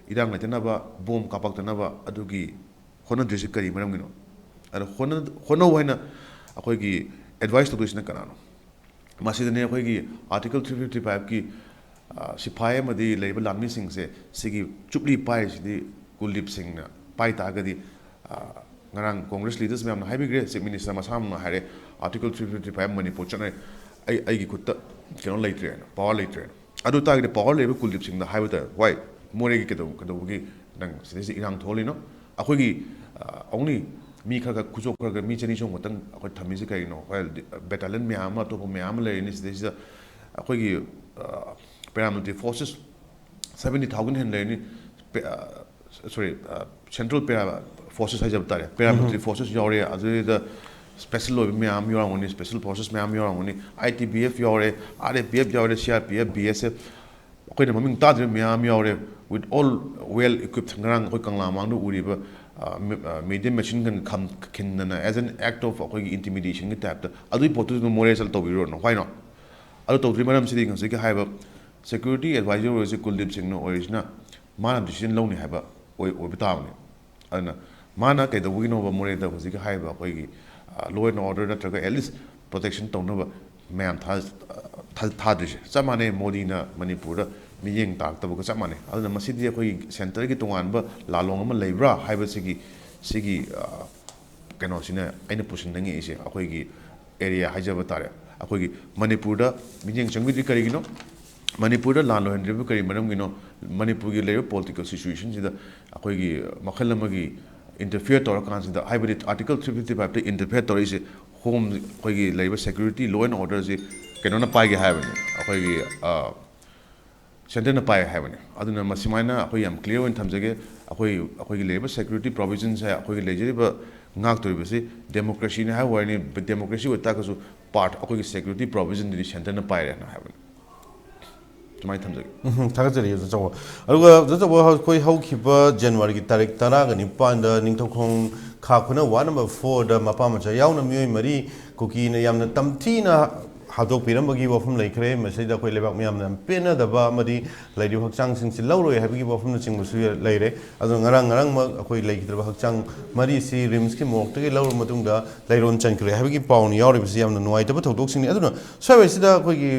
ꯏꯔꯥꯡ ꯂꯩꯇꯅꯕ, bomb ꯀꯥꯞꯄꯛꯇꯅꯕ ꯑꯗꯨꯒꯤ ꯍꯣꯠꯅꯗ꯭ꯔꯤꯁꯤ ꯀꯔꯤ ꯃꯔꯝꯒꯤꯅꯣ? ꯑꯗꯣ ꯍꯣꯠꯅ-, ꯍꯣꯠꯅꯧ ꯍꯥꯏꯅ ꯑꯩꯈꯣꯏꯒꯤ advice ꯇꯧꯗꯣꯏꯁꯤꯅ ꯀꯅꯥꯅꯣ? ꯃꯁꯤꯗꯅꯦ ꯑꯩꯈꯣꯏꯒꯤ Article three fifty fiveꯀꯤ, ꯑ, ꯁꯤꯐꯥꯏ ꯑꯃꯗꯤ ꯂꯩꯔꯤꯕ ꯂꯥꯟꯃꯤꯁꯤꯡꯁꯦ ꯁꯤꯒꯤ ꯆꯨꯞꯂꯤ ꯄꯥꯏꯔꯤꯁꯤꯗꯤ ꯀꯨꯜꯗꯤꯞ ꯁꯤꯡꯅ ꯄꯥꯏ ꯇꯥꯔꯒꯗꯤ, ꯑ, ꯉꯔꯥꯡ Congress leaders ꯃꯌꯥꯝꯅ ꯍꯥꯏꯕꯤꯈ꯭ꯔꯦ, Chief Minister ꯃꯁꯥꯃꯛꯅ ꯍꯥꯏꯔꯦ, Article three fifty five Manipur ꯆꯠꯅꯔꯦ, ꯑꯩ, ꯑꯩꯒꯤ ꯈꯨꯠꯇ ꯀꯩꯅꯣ ꯂꯩꯇ꯭ꯔꯦꯅ, power ꯂꯩꯇ꯭ꯔꯦꯅ꯫ ꯑꯗꯨ ꯇꯥꯔꯒꯗꯤ power ꯂꯩꯕ ꯀꯨꯜꯗꯤꯞ ꯁꯤꯡꯗ ꯍꯥꯏꯕ ꯇꯥꯔꯦ, "Why? ꯃꯣꯔꯦꯒꯤ ꯀꯩꯗꯧ-, ꯀꯩꯗꯧꯕꯒꯤ ꯅꯪ ꯁꯤꯗꯩꯁꯤꯗ ꯏꯔꯥꯡ ꯊꯣꯛꯍꯜꯂꯤꯅꯣ? ꯑꯩꯈꯣꯏꯒꯤ, ꯑ, only ꯃꯤ ꯈꯔ ꯈꯔ ꯈꯨꯠꯁꯣꯛ ꯈꯔ ꯈꯔ ꯃꯤ ꯆꯅꯤ ꯆꯍꯨꯝ ꯈꯛꯇꯪ ꯑꯩꯈꯣꯏ ꯊꯝꯃꯤꯁꯦ ꯀꯩꯒꯤꯅꯣ? ꯑꯩꯈꯣꯏ battalion ꯃꯌꯥꯝ ꯑꯃ, ꯑꯇꯣꯞꯄ ꯃꯌꯥꯝ ꯑꯃ ꯂꯩꯔꯤꯅꯤ ꯁꯤꯗꯩꯁꯤꯗ꯫ ꯑꯩꯈꯣꯏꯒꯤ, ꯑ, paramilitary forces seventy thousand ꯍꯦꯟꯅ ꯂꯩꯔꯤꯅꯤ꯫ ꯄꯦ-, ꯑ, sorry, ꯑ, central para forces ꯍꯥꯏꯖꯕ ꯇꯥꯔꯦ, paramilitary forces ꯌꯥꯎꯔꯦ, ꯑꯗꯨꯗ special ꯑꯣꯏꯕ ꯃꯌꯥꯝ ꯌꯥꯎꯔꯝꯒꯅꯤ, special forces ꯃꯌꯥꯝ ꯌꯥꯎꯔꯝꯒꯅꯤ, I T B F ꯌꯥꯎꯔꯦ, R A P F ꯌꯥꯎꯔꯦ, C R P F, B S F, ꯑꯩꯈꯣꯏꯅ ꯃꯃꯤꯡ ꯇꯥꯗ꯭ꯔꯤꯕ ꯃꯌꯥꯝ ꯌꯥꯎꯔꯦ, with all well equipped꯫ ꯉꯔꯥꯡ ꯑꯩꯈꯣꯏ ꯀꯪꯂꯥ ꯃꯥꯡꯗ ꯎꯔꯤꯕ, ꯑ, ꯃꯦ-, ꯑ, medium machine gun ꯈꯝ-, ꯈꯤꯟꯗꯅ, as an act of ꯑꯩꯈꯣꯏꯒꯤ intimidation ꯒꯤ type ꯇ, ꯑꯗꯨꯒꯤ ꯄꯣꯠꯇꯨ ꯑꯗꯨꯝ ꯃꯣꯔꯦ ꯆꯠꯂ ꯇꯧꯕꯤꯔꯨꯔꯅꯨ꯫ Why not? ꯑꯗꯨ ꯇꯧꯗ꯭ꯔꯤ ꯃꯔꯝꯁꯤꯗꯤ ꯍꯧꯖꯤꯛꯀꯤ ꯍꯥꯏꯕ security advisor ꯑꯣꯏꯔꯤꯁꯤ ꯀꯨꯜꯗꯤꯞ ꯁꯤꯡꯅ ꯑꯣꯏꯔꯤꯁꯤꯅ ꯃꯥꯅ decision ꯂꯧꯅꯤ ꯍꯥꯏꯕ ꯑꯣꯏ-, ꯑꯣꯏꯕ ꯇꯥꯕꯅꯤ꯫ ꯑꯗꯨꯅ ꯃꯥꯅ ꯀꯩꯗꯧꯕꯒꯤꯅꯣꯕ ꯃꯣꯔꯦꯗ ꯍꯧꯖꯤꯛꯀꯤ ꯍꯥꯏꯔꯤꯕ ꯑꯩꯈꯣꯏꯒꯤ, ꯑ, law and order ꯅꯠꯇ꯭ꯔꯒ at least protection ꯇꯧꯅꯕ ꯃꯌꯥꯝ ꯊꯥ-, ꯊꯥ-, ꯊꯥꯗ꯭ꯔꯤꯁꯦ? ꯆꯞ ꯃꯥꯟꯅꯩ, ꯃꯣꯗꯤꯅ ꯃꯅꯤꯄꯨꯔꯗ ꯃꯤꯠꯌꯦꯡ ꯇꯥꯔꯛꯇꯕꯒ ꯆꯞ ꯃꯥꯟꯅꯩ꯫ ꯑꯗꯨꯅ ꯃꯁꯤꯗꯤ ꯑꯩꯈꯣꯏꯒꯤ centre ꯒꯤ ꯇꯣꯉꯥꯟꯕ ꯂꯥꯜꯂꯣꯡ ꯑꯃ ꯂꯩꯕ꯭ꯔꯥ ꯍꯥꯏꯕꯁꯤꯒꯤ, ꯁꯤꯒꯤ, ꯑ, ꯀꯩꯅꯣꯁꯤꯅ ꯑꯩꯅ ꯄꯨꯁꯤꯟꯅꯤꯡꯉꯛꯏꯁꯦ꯫ ꯑꯩꯈꯣꯏꯒꯤ area ꯍꯥꯏꯖꯕ ꯇꯥꯔꯦ, ꯑꯩꯈꯣꯏꯒꯤ ꯃꯅꯤꯄꯨꯔꯗ ꯃꯤꯠꯌꯦꯡ ꯆꯪꯕꯤꯗ꯭ꯔꯤ ꯀꯔꯤꯒꯤꯅꯣ? ꯃꯅꯤꯄꯨꯔꯗ ꯂꯥꯟ ꯂꯣꯏꯍꯟꯗ꯭ꯔꯤꯕ ꯀꯔꯤ ꯃꯔꯝꯒꯤꯅꯣ? ꯃꯅꯤꯄꯨꯔꯒꯤ ꯂꯩꯔꯤꯕ political situation ꯁꯤꯗ ꯑꯩꯈꯣꯏꯒꯤ ꯃꯈꯜ ꯑꯃꯒꯤ interfere ꯇꯧꯔꯀꯥꯟꯁꯤꯗ, ꯍꯥꯏꯕꯗꯤ Article three fifty five ꯇ interfere ꯇꯧꯔꯛꯏꯁꯦ, home, ꯑꯩꯈꯣꯏꯒꯤ ꯂꯩꯔꯤꯕ security, law and order ꯁꯤ ꯀꯩꯅꯣꯅ ꯄꯥꯏꯒꯦ ꯍꯥꯏꯕꯅꯤ, ꯑꯩꯈꯣꯏꯒꯤ, ꯑ, centre ꯅ ꯄꯥꯏ ꯍꯥꯏꯕꯅꯤ꯫ ꯑꯗꯨꯅ ꯃꯁꯤꯃꯥꯏꯅ ꯑꯩꯈꯣꯏ ꯌꯥꯝ clear ꯑꯣꯏꯅ ꯊꯝꯖꯒꯦ꯫ ꯑꯩꯈꯣꯏ, ꯑꯩꯈꯣꯏꯒꯤ ꯂꯩꯔꯤꯕ security provision ꯁꯦ, ꯑꯩꯈꯣꯏꯒꯤ ꯂꯩꯖꯔꯤꯕ ꯉꯥꯛꯇꯣꯔꯤꯕꯁꯤ democracy ꯅꯤ ꯍꯥꯏꯕ ꯋꯥꯔꯤꯅꯤ, democracy ꯑꯣꯏꯇꯥꯔꯒꯁꯨ part ꯑꯩꯈꯣꯏꯒꯤ security provision ꯗꯨꯗꯤ centre ꯅ ꯄꯥꯏꯔꯦꯅ ꯍꯥꯏꯕꯅꯤ꯫ ꯁꯨꯃꯥꯏꯅ ꯊꯝꯖꯒꯦ꯫ ꯎꯝ, ꯊꯥꯒꯠꯆꯔꯤ ꯑꯣꯖꯥ ꯆꯥꯎꯕ꯫ ꯑꯗꯨꯒ ꯑꯣꯖꯥ ꯆꯥꯎꯕ, ꯑꯩꯈꯣꯏ ꯍꯧꯈꯤꯕ January ꯒꯤ ꯇꯥꯔꯤꯛ ꯇꯔꯥꯒ ꯅꯤꯄꯥꯟꯗ ꯅꯤꯡꯊꯧꯈꯣꯡ ꯈꯥ ꯈꯨꯅ ward number four ꯗ ꯃꯄꯥ ꯃꯆꯥ ꯌꯥꯎꯅ ꯃꯤꯑꯣꯏ ꯃꯔꯤ ꯀꯨꯀꯤꯅ ꯌꯥꯝꯅ ꯇꯝꯊꯤꯅ ꯍꯥꯠꯇꯣꯛꯄꯤꯔꯝꯕꯒꯤ ꯋꯥꯐꯝ ꯂꯩꯈ꯭ꯔꯦ꯫ ꯃꯁꯤꯗ ꯑꯩꯈꯣꯏ ꯂꯩꯕꯥꯛ ꯃꯤꯌꯥꯝꯅ ꯌꯥꯝ ꯄꯦꯟꯅꯗꯕ ꯑꯃꯗꯤ ꯂꯩꯔꯤꯕ ꯍꯛꯆꯥꯡꯁꯤꯡꯁꯤ ꯂꯧꯔꯣꯏ ꯍꯥꯏꯕꯒꯤ ꯋꯥꯐꯝꯅꯆꯤꯡꯕꯁꯨ ꯂꯩꯔꯦ꯫ ꯑꯗꯨꯅ ꯉꯔꯥꯡ ꯉꯔꯥꯡꯃꯛ ꯑꯩꯈꯣꯏ ꯂꯩꯈꯤꯗ꯭ꯔꯕ ꯍꯛꯆꯥꯡ ꯃꯔꯤꯁꯤ ꯔꯤꯝꯁꯀꯤ ꯃꯣꯔꯒꯇꯒꯤ ꯂꯧꯔꯕ ꯃꯇꯨꯡꯗ ꯂꯩꯔꯣꯟ ꯆꯟꯈ꯭ꯔꯦ ꯍꯥꯏꯕꯒꯤ ꯄꯥꯎꯅ ꯌꯥꯎꯔꯤꯕꯁꯤ ꯌꯥꯝꯅ ꯅꯨꯡꯉꯥꯏꯇꯕ ꯊꯧꯗꯣꯛꯁꯤꯡꯅꯤ꯫ ꯑꯗꯨꯅ ꯁ꯭ꯋꯥꯏꯁꯤꯗ ꯑꯩꯈꯣꯏꯒꯤ,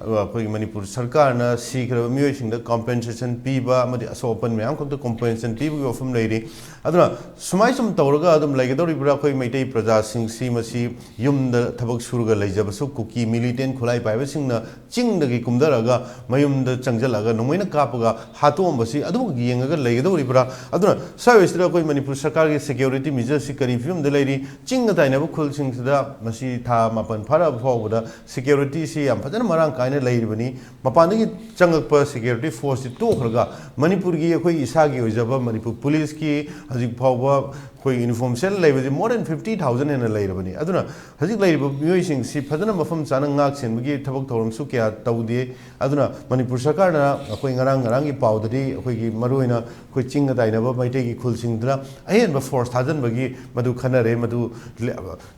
ꯑꯩꯈꯣꯏꯒꯤ ꯃꯅꯤꯄꯨꯔ ꯁꯔꯀꯥꯔꯅ ꯁꯤꯈ꯭ꯔꯕ ꯃꯤꯑꯣꯏꯁꯤꯡꯗ compensation ꯄꯤꯕ ꯑꯃꯗꯤ ꯑꯁꯣꯛ ꯑꯄꯟ ꯃꯌꯥꯝ ꯈꯛꯇ compensation ꯄꯤꯕꯒꯤ ꯋꯥꯐꯝ ꯂꯩꯔꯤ꯫ ꯑꯗꯨꯅ ꯁꯨꯃꯥꯏ ꯁꯨꯝ ꯇꯧꯔꯒ ꯑꯗꯨꯝ ꯂꯩꯒꯗꯧꯔꯤꯕ꯭ꯔꯥ? ꯑꯩꯈꯣꯏ ꯃꯩꯇꯩ ꯄ꯭ꯔꯖꯥꯁꯤꯡꯁꯤ ꯃꯁꯤ ꯌꯨꯝꯗ ꯊꯕꯛ ꯁꯨꯔꯒ ꯂꯩꯖꯕꯁꯨ ꯀꯨꯀꯤ militant ꯈꯨꯠꯂꯥꯏ ꯄꯥꯏꯕꯁꯤꯡꯅ ꯆꯤꯡꯗꯒꯤ ꯀꯨꯝꯊꯔꯛꯑꯒ ꯃꯌꯨꯝꯗ ꯆꯪꯁꯤꯜꯂꯛꯑꯒ ꯅꯣꯡꯃꯩꯅ ꯀꯥꯞꯄꯒ ꯍꯥꯠꯇꯣꯛꯑꯝꯕꯁꯤ ꯑꯗꯨꯕꯨ ꯌꯦꯡꯉꯒ ꯂꯩꯒꯗꯧꯔꯤꯕ꯭ꯔꯥ? ꯑꯗꯨꯅ ꯁ꯭ꯋꯥꯏꯁꯤꯗ ꯑꯩꯈꯣꯏ ꯃꯅꯤꯄꯨꯔ ꯁꯔꯀꯥꯔꯒꯤ security measureꯁꯤ ꯀꯔꯤ ꯐꯤꯕꯝꯗ ꯂꯩꯔꯤ? ꯆꯤꯡꯒ ꯇꯥꯏꯅꯕ ꯈꯨꯜꯁꯤꯡꯁꯤꯗ ꯃꯁꯤ ꯊꯥ ꯃꯥꯄꯟ ꯐꯥꯔꯛꯑꯕ ꯐꯥꯎꯕꯗ securityꯁꯤ ꯌꯥꯝ ꯐꯖꯅ ꯃꯔꯥꯡ ꯀꯥꯏꯅ ꯂꯩꯔꯤꯕꯅꯤ꯫ ꯃꯄꯥꯟꯗꯒꯤ ꯆꯪꯉꯛꯄ security forceꯁꯤ ꯇꯣꯛꯈ꯭ꯔꯒ ꯃꯅꯤꯄꯨꯔꯒꯤ ꯑꯩꯈꯣꯏ ꯏꯁꯥꯒꯤ ꯑꯣꯏꯖꯕ ꯃꯅꯤꯄꯨꯔ ꯄꯨꯂꯤꯁꯀꯤ ꯍꯧꯖꯤꯛ ꯐꯥꯎꯕ ꯑꯩꯈꯣꯏ uniform set ꯂꯩꯕꯁꯤ more than fifty thousand ꯍꯦꯟꯅ ꯂꯩꯔꯕꯅꯤ꯫ ꯑꯗꯨꯅ ꯍꯧꯖꯤꯛ ꯂꯩꯔꯤꯕ ꯃꯤꯑꯣꯏꯁꯤꯡꯁꯤ ꯐꯖꯅ ꯃꯐꯝ ꯆꯥꯅ ꯉꯥꯛ ꯁꯦꯟꯕꯒꯤ ꯊꯕꯛ ꯊꯧꯔꯝꯁꯨ ꯀꯌꯥ ꯇꯧꯗꯦ꯫ ꯑꯗꯨꯅ ꯃꯅꯤꯄꯨꯔ ꯁꯔꯀꯥꯔꯅ ꯑꯩꯈꯣꯏ ꯉꯔꯥꯡ ꯉꯔꯥꯡꯒꯤ ꯄꯥꯎꯗꯗꯤ ꯑꯩꯈꯣꯏꯒꯤ ꯃꯔꯨꯑꯣꯏꯅ ꯑꯩꯈꯣꯏ ꯆꯤꯡꯒ ꯇꯥꯏꯅꯕ ꯃꯩꯇꯩꯒꯤ ꯈꯨꯜꯁꯤꯡꯗꯨꯗ ꯑꯍꯦꯟꯕ force ꯊꯥꯖꯤꯟꯕꯒꯤ ꯃꯗꯨ ꯈꯟꯅꯔꯦ, ꯃꯗꯨ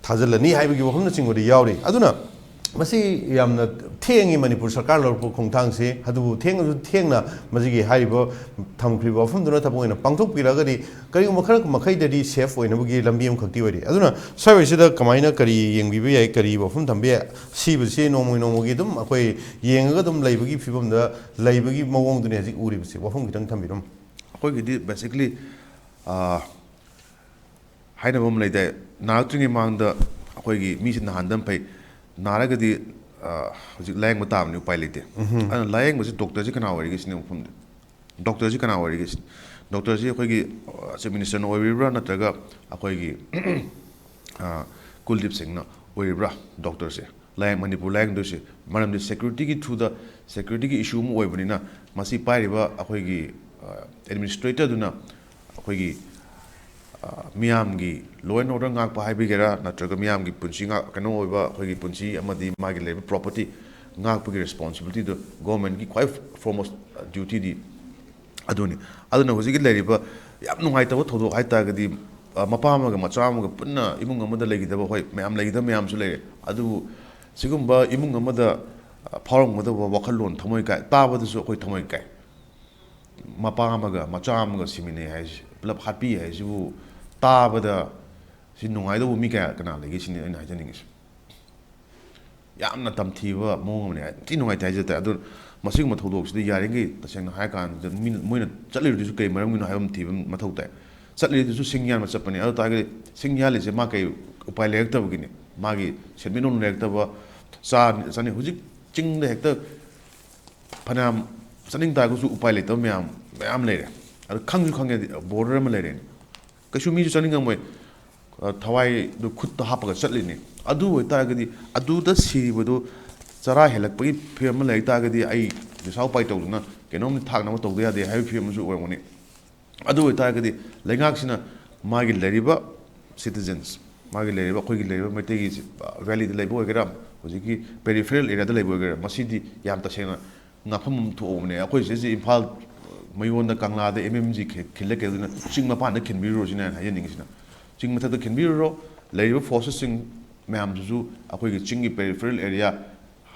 ꯊꯥꯖꯤꯜꯂꯅꯤ ꯍꯥꯏꯕꯒꯤ ꯋꯥꯐꯝꯅꯆꯤꯡꯕꯗꯤ ꯌꯥꯎꯔꯤ꯫ ꯑꯗꯨꯅ ꯃꯁꯤ ꯌꯥꯝꯅ ꯊꯦꯡꯉꯤ ꯃꯅꯤꯄꯨꯔ ꯁꯔꯀꯥꯔ ꯂꯧꯔꯛꯄ ꯈꯣꯡꯊꯥꯡꯁꯦ꯫ ꯑꯗꯨꯕꯨ ꯊꯦꯡꯉꯁꯨ ꯊꯦꯡꯅ ꯃꯁꯤꯒꯤ ꯍꯥꯏꯔꯤꯕ ꯊꯝꯈ꯭ꯔꯤꯕ ꯋꯥꯐꯝꯗꯨꯅ ꯊꯕꯛ ꯑꯣꯏꯅ ꯄꯥꯡꯊꯣꯛꯄꯤꯔꯒꯗꯤ ꯀꯔꯤꯒꯨꯝꯕ ꯈꯔ ꯃꯈꯩꯗꯗꯤ safe ꯑꯣꯏꯅꯕꯒꯤ ꯂꯝꯕꯤ ꯑꯃꯈꯛꯇꯤ ꯑꯣꯏꯔꯤ꯫ ꯑꯗꯨꯅ ꯁ꯭ꯋꯥꯏꯁꯤꯗ ꯀꯃꯥꯏꯅ ꯀꯔꯤ ꯌꯦꯡꯕꯤꯕ ꯌꯥꯏ, ꯀꯔꯤ ꯋꯥꯐꯝ ꯊꯝꯕ ꯌꯥꯏ? ꯁꯤꯕꯁꯤ ꯅꯣꯡꯃ ꯅꯣꯡꯃꯒꯤ ꯑꯗꯨꯝ ꯑꯩꯈꯣꯏ ꯌꯦꯡꯉꯒ ꯑꯗꯨꯝ ꯂꯩꯕꯒꯤ ꯐꯤꯕꯝꯗ ꯂꯩꯕꯒꯤ ꯃꯑꯣꯡꯗꯨꯅꯤ ꯍꯧꯖꯤꯛ ꯎꯔꯤꯕꯁꯤ꯫ ꯋꯥꯐꯝ ꯈꯤꯇꯪ ꯊꯝꯕꯤꯔꯝꯃꯨ꯫ ꯑꯩꯈꯣꯏꯒꯤꯗꯤ basically ꯍꯥꯏꯅꯕ ꯑꯃ ꯂꯩꯗꯥꯏ, ꯅꯥꯔꯛꯇ꯭ꯔꯤꯉꯩ ꯃꯃꯥꯡꯗ ꯑꯩꯈꯣꯏꯒꯤ ꯃꯤꯁꯦ ꯅꯥꯍꯟꯗꯕꯅ ꯐꯩ, ꯅꯥꯔꯒꯗꯤ ꯍꯧꯖꯤꯛ ꯂꯥꯏꯌꯦꯡꯕ ꯇꯥꯕꯅꯤ, ꯎꯄꯥꯏ ꯂꯩꯇꯦ꯫ ꯑꯗꯨꯅ ꯂꯥꯏꯌꯦꯡꯕꯁꯤ doctorꯁꯤ ꯀꯅꯥ ꯑꯣꯏꯔꯤꯒꯦ ꯁꯤꯅꯤ ꯃꯐꯝꯗꯤ꯫ Doctorꯁꯤ ꯀꯅꯥ ꯑꯣꯏꯔꯤꯒꯦ ꯁꯤꯅꯤ꯫ Doctorꯁꯤ ꯑꯩꯈꯣꯏꯒꯤ Chief Ministerꯅ ꯑꯣꯏꯕꯤꯕ꯭ꯔꯥ, ꯅꯠꯇ꯭ꯔꯒ ꯑꯩꯈꯣꯏꯒꯤ ꯀꯨꯜꯗꯤꯞ ꯁꯤꯡꯅ ꯑꯣꯏꯔꯤꯕ꯭ꯔꯥ doctorꯁꯦ? ꯂꯥꯏꯌꯦꯡ ꯃꯅꯤꯄꯨꯔ ꯂꯥꯏꯌꯦꯡꯗꯣꯏꯁꯦ꯫ ꯃꯔꯝꯗꯤ securityꯒꯤ throughꯗ, securityꯒꯤ issue ꯑꯃ ꯑꯣꯏꯕꯅꯤꯅ, ꯃꯁꯤ ꯄꯥꯏꯔꯤꯕ ꯑꯩꯈꯣꯏꯒꯤ administratorꯗꯨꯅ ꯑꯩꯈꯣꯏꯒꯤ ꯃꯤꯌꯥꯝꯒꯤ law and order ꯉꯥꯛꯄ ꯍꯥꯏꯕꯤꯒꯦꯔꯥ, ꯅꯠꯇ꯭ꯔꯒ ꯃꯤꯌꯥꯝꯒꯤ ꯄꯨꯟꯁꯤ ꯉꯥꯛ-, ꯀꯩꯅꯣ ꯑꯣꯏꯕ, ꯑꯩꯈꯣꯏꯒꯤ ꯄꯨꯟꯁꯤ ꯑꯃꯗꯤ ꯃꯥꯒꯤ ꯂꯩꯔꯤꯕ property ꯉꯥꯛꯄꯒꯤ responsibilityꯗꯨ governmentꯀꯤ ꯈ꯭ꯋꯥꯏ foremost dutyꯗꯤ ꯑꯗꯨꯅꯤ꯫ ꯑꯗꯨꯅ ꯍꯧꯖꯤꯛꯀꯤ ꯂꯩꯔꯤꯕ ꯌꯥꯝ ꯅꯨꯡꯉꯥꯏꯇꯕ ꯊꯧꯗꯣꯛ ꯍꯥꯏ ꯇꯥꯔꯒꯗꯤ, ꯃꯄꯥ ꯑꯃꯒ ꯃꯆꯥ ꯑꯃꯒ ꯄꯨꯟꯅ ꯏꯃꯨꯡ ꯑꯃꯗ ꯂꯩꯈꯤꯗꯕ, ꯍꯣꯏ, ꯃꯌꯥꯝ ꯂꯩꯈꯤꯗꯕ ꯃꯌꯥꯝꯁꯨ ꯂꯩꯔꯦ, ꯑꯗꯨꯕꯨ ꯁꯤꯒꯨꯝꯕ ꯏꯃꯨꯡ ꯑꯃꯗ, ꯑ, ꯐꯥꯎꯔꯝꯒꯗꯕ ꯋꯥꯈꯜꯂꯣꯟ ꯊꯃꯣꯏ ꯀꯥꯏ, ꯇꯥꯕꯗꯁꯨ ꯑꯩꯈꯣꯏ ꯊꯃꯣꯏ ꯀꯥꯏ꯫ ꯃꯄꯥ ꯑꯃꯒ ꯃꯆꯥ ꯑꯃꯒ ꯁꯤꯃꯤꯟꯅꯩ ꯍꯥꯏꯁꯤ, ꯄꯨꯂꯞ ꯍꯥꯠꯄꯤ ꯍꯥꯏꯁꯤꯕꯨ ꯇꯥꯕꯗ ꯁꯤ ꯅꯨꯡꯉꯥꯏꯗꯧꯕ ꯃꯤ ꯀꯌꯥ, ꯀꯅꯥ ꯂꯩꯒꯦ ꯁꯤꯅꯤ ꯑꯩꯅ ꯍꯥꯏꯖꯅꯤꯡꯉꯤꯁꯤ꯫ ꯌꯥꯝꯅ ꯇꯝꯊꯤꯕ ꯃꯑꯣꯡ ꯑꯃꯅꯤ, ꯌꯥꯝ ꯊꯤ ꯅꯨꯡꯉꯥꯏꯇꯦ ꯍꯥꯏꯖ ꯇꯥꯔꯦ꯫ ꯑꯗꯨ ꯃꯁꯤꯒꯨꯝꯕ ꯊꯧꯗꯣꯛꯁꯤꯗ ꯌꯥꯔꯤꯈꯩ ꯇꯁꯦꯡꯅ ꯍꯥꯏꯔ ꯀꯥꯟꯗ ꯃꯤꯅ, ꯃꯣꯏꯅ ꯆꯠꯂꯤꯕꯗꯨꯁꯨ ꯀꯩ ꯃꯔꯝꯒꯤꯅꯣ ꯍꯥꯏꯕ ꯑꯃ ꯊꯤꯕ ꯑꯃ ꯃꯊꯧ ꯇꯥꯏ꯫ ꯆꯠꯂꯤꯗꯨꯁꯨ ꯁꯤꯡ ꯌꯥꯟꯕ ꯆꯠꯄꯅꯤ꯫ ꯑꯗꯨ ꯇꯥꯔꯒꯗꯤ ꯁꯤꯡ ꯌꯥꯜꯂꯤꯁꯦ ꯃꯥ ꯀꯩ ꯎꯄꯥꯏ ꯂꯩꯔꯛꯇꯕꯒꯤꯅꯤ? ꯃꯥꯒꯤ ꯁꯦꯟꯃꯤꯠꯂꯣꯟ ꯂꯩꯔꯛꯇꯕ, ꯆꯥ-, ꯆꯥꯅꯤꯡ-, ꯍꯧꯖꯤꯛ ꯆꯤꯡꯗ ꯍꯦꯛꯇ ꯐꯅꯌꯥꯝ ꯆꯠꯅꯤꯡ ꯇꯥꯔꯒꯁꯨ ꯎꯄꯥꯏ ꯂꯩꯇꯕ ꯃꯌꯥꯝ, ꯃꯌꯥꯝ ꯂꯩꯔꯦ꯫ ꯑꯗꯨ ꯈꯪꯁꯨ ꯈꯪꯉꯦ, ꯕꯣꯔꯗꯔ ꯑꯃ ꯂꯩꯔꯦꯅꯦ꯫ ꯀꯩꯁꯨ ꯃꯤꯁꯨ ꯆꯠꯅꯤꯡꯉꯝꯃꯣꯏ꯫ ꯑ, ꯊꯋꯥꯏꯗꯨ ꯈꯨꯠꯇ ꯍꯥꯞꯄꯒ ꯆꯠꯂꯤꯅꯤ꯫ ꯑꯗꯨ ꯑꯣꯏꯇꯥꯔꯒꯗꯤ, ꯑꯗꯨꯗ ꯁꯤꯔꯤꯕꯗꯨ ꯆꯔꯥ ꯍꯦꯜꯂꯛꯄꯒꯤ ꯐꯤꯕꯝ ꯑꯃ ꯂꯩ ꯇꯥꯔꯒꯗꯤ, ꯑꯩ ꯄꯩꯁꯥ ꯎꯄꯥꯏ ꯇꯧꯗꯅ ꯀꯩꯅꯣꯝ ꯊꯥꯛꯅꯕ ꯇꯧꯗ ꯌꯥꯗꯦ ꯍꯥꯏꯕꯒꯤ ꯐꯤꯕꯝ ꯑꯃꯁꯨ ꯑꯣꯏꯔꯝꯒꯅꯤ꯫ ꯑꯗꯨ ꯑꯣꯏꯇꯥꯔꯒꯗꯤ ꯂꯩꯉꯥꯛꯁꯤꯅ ꯃꯥꯒꯤ ꯂꯩꯔꯤꯕ citizens, ꯃꯥꯒꯤ ꯂꯩꯔꯤꯕ, ꯑꯩꯈꯣꯏꯒꯤ ꯂꯩꯔꯤꯕ ꯃꯩꯇꯩꯒꯤ valleyꯗ ꯂꯩꯕ ꯑꯣꯏꯒꯦꯔꯥ, ꯍꯧꯖꯤꯛꯀꯤ peripheral areaꯗ ꯂꯩꯕ ꯑꯣꯏꯒꯦꯔꯥ, ꯃꯁꯤꯗꯤ ꯌꯥꯝ ꯇꯁꯦꯡꯅ ꯉꯥꯛꯐꯝ ꯑꯃ ꯊꯣꯛꯑꯕꯅꯦ꯫ ꯑꯩꯈꯣꯏ ꯁꯤꯗꯩꯁꯤ ꯏꯝꯐꯥꯜ ꯃꯌꯣꯟꯗ ꯀꯪꯂꯥꯗ M M G ꯈꯤ-, ꯈꯤꯜꯂ ꯀꯩꯗꯧꯗꯅ ꯆꯤꯡ ꯃꯄꯥꯟꯗ ꯈꯤꯟꯕꯤꯔꯨꯔꯣ ꯁꯤꯅꯦ ꯑꯩꯅ ꯍꯥꯏꯖꯅꯤꯡꯉꯤꯁꯤꯅ꯫ ꯆꯤꯡ ꯃꯊꯛꯇ ꯈꯤꯟꯕꯤꯔꯨꯔꯣ, ꯂꯩꯔꯤꯕ forcesꯁꯤꯡ ꯃꯌꯥꯝꯗꯨꯁꯨ ꯑꯩꯈꯣꯏꯒꯤ ꯆꯤꯡꯒꯤ peripheral area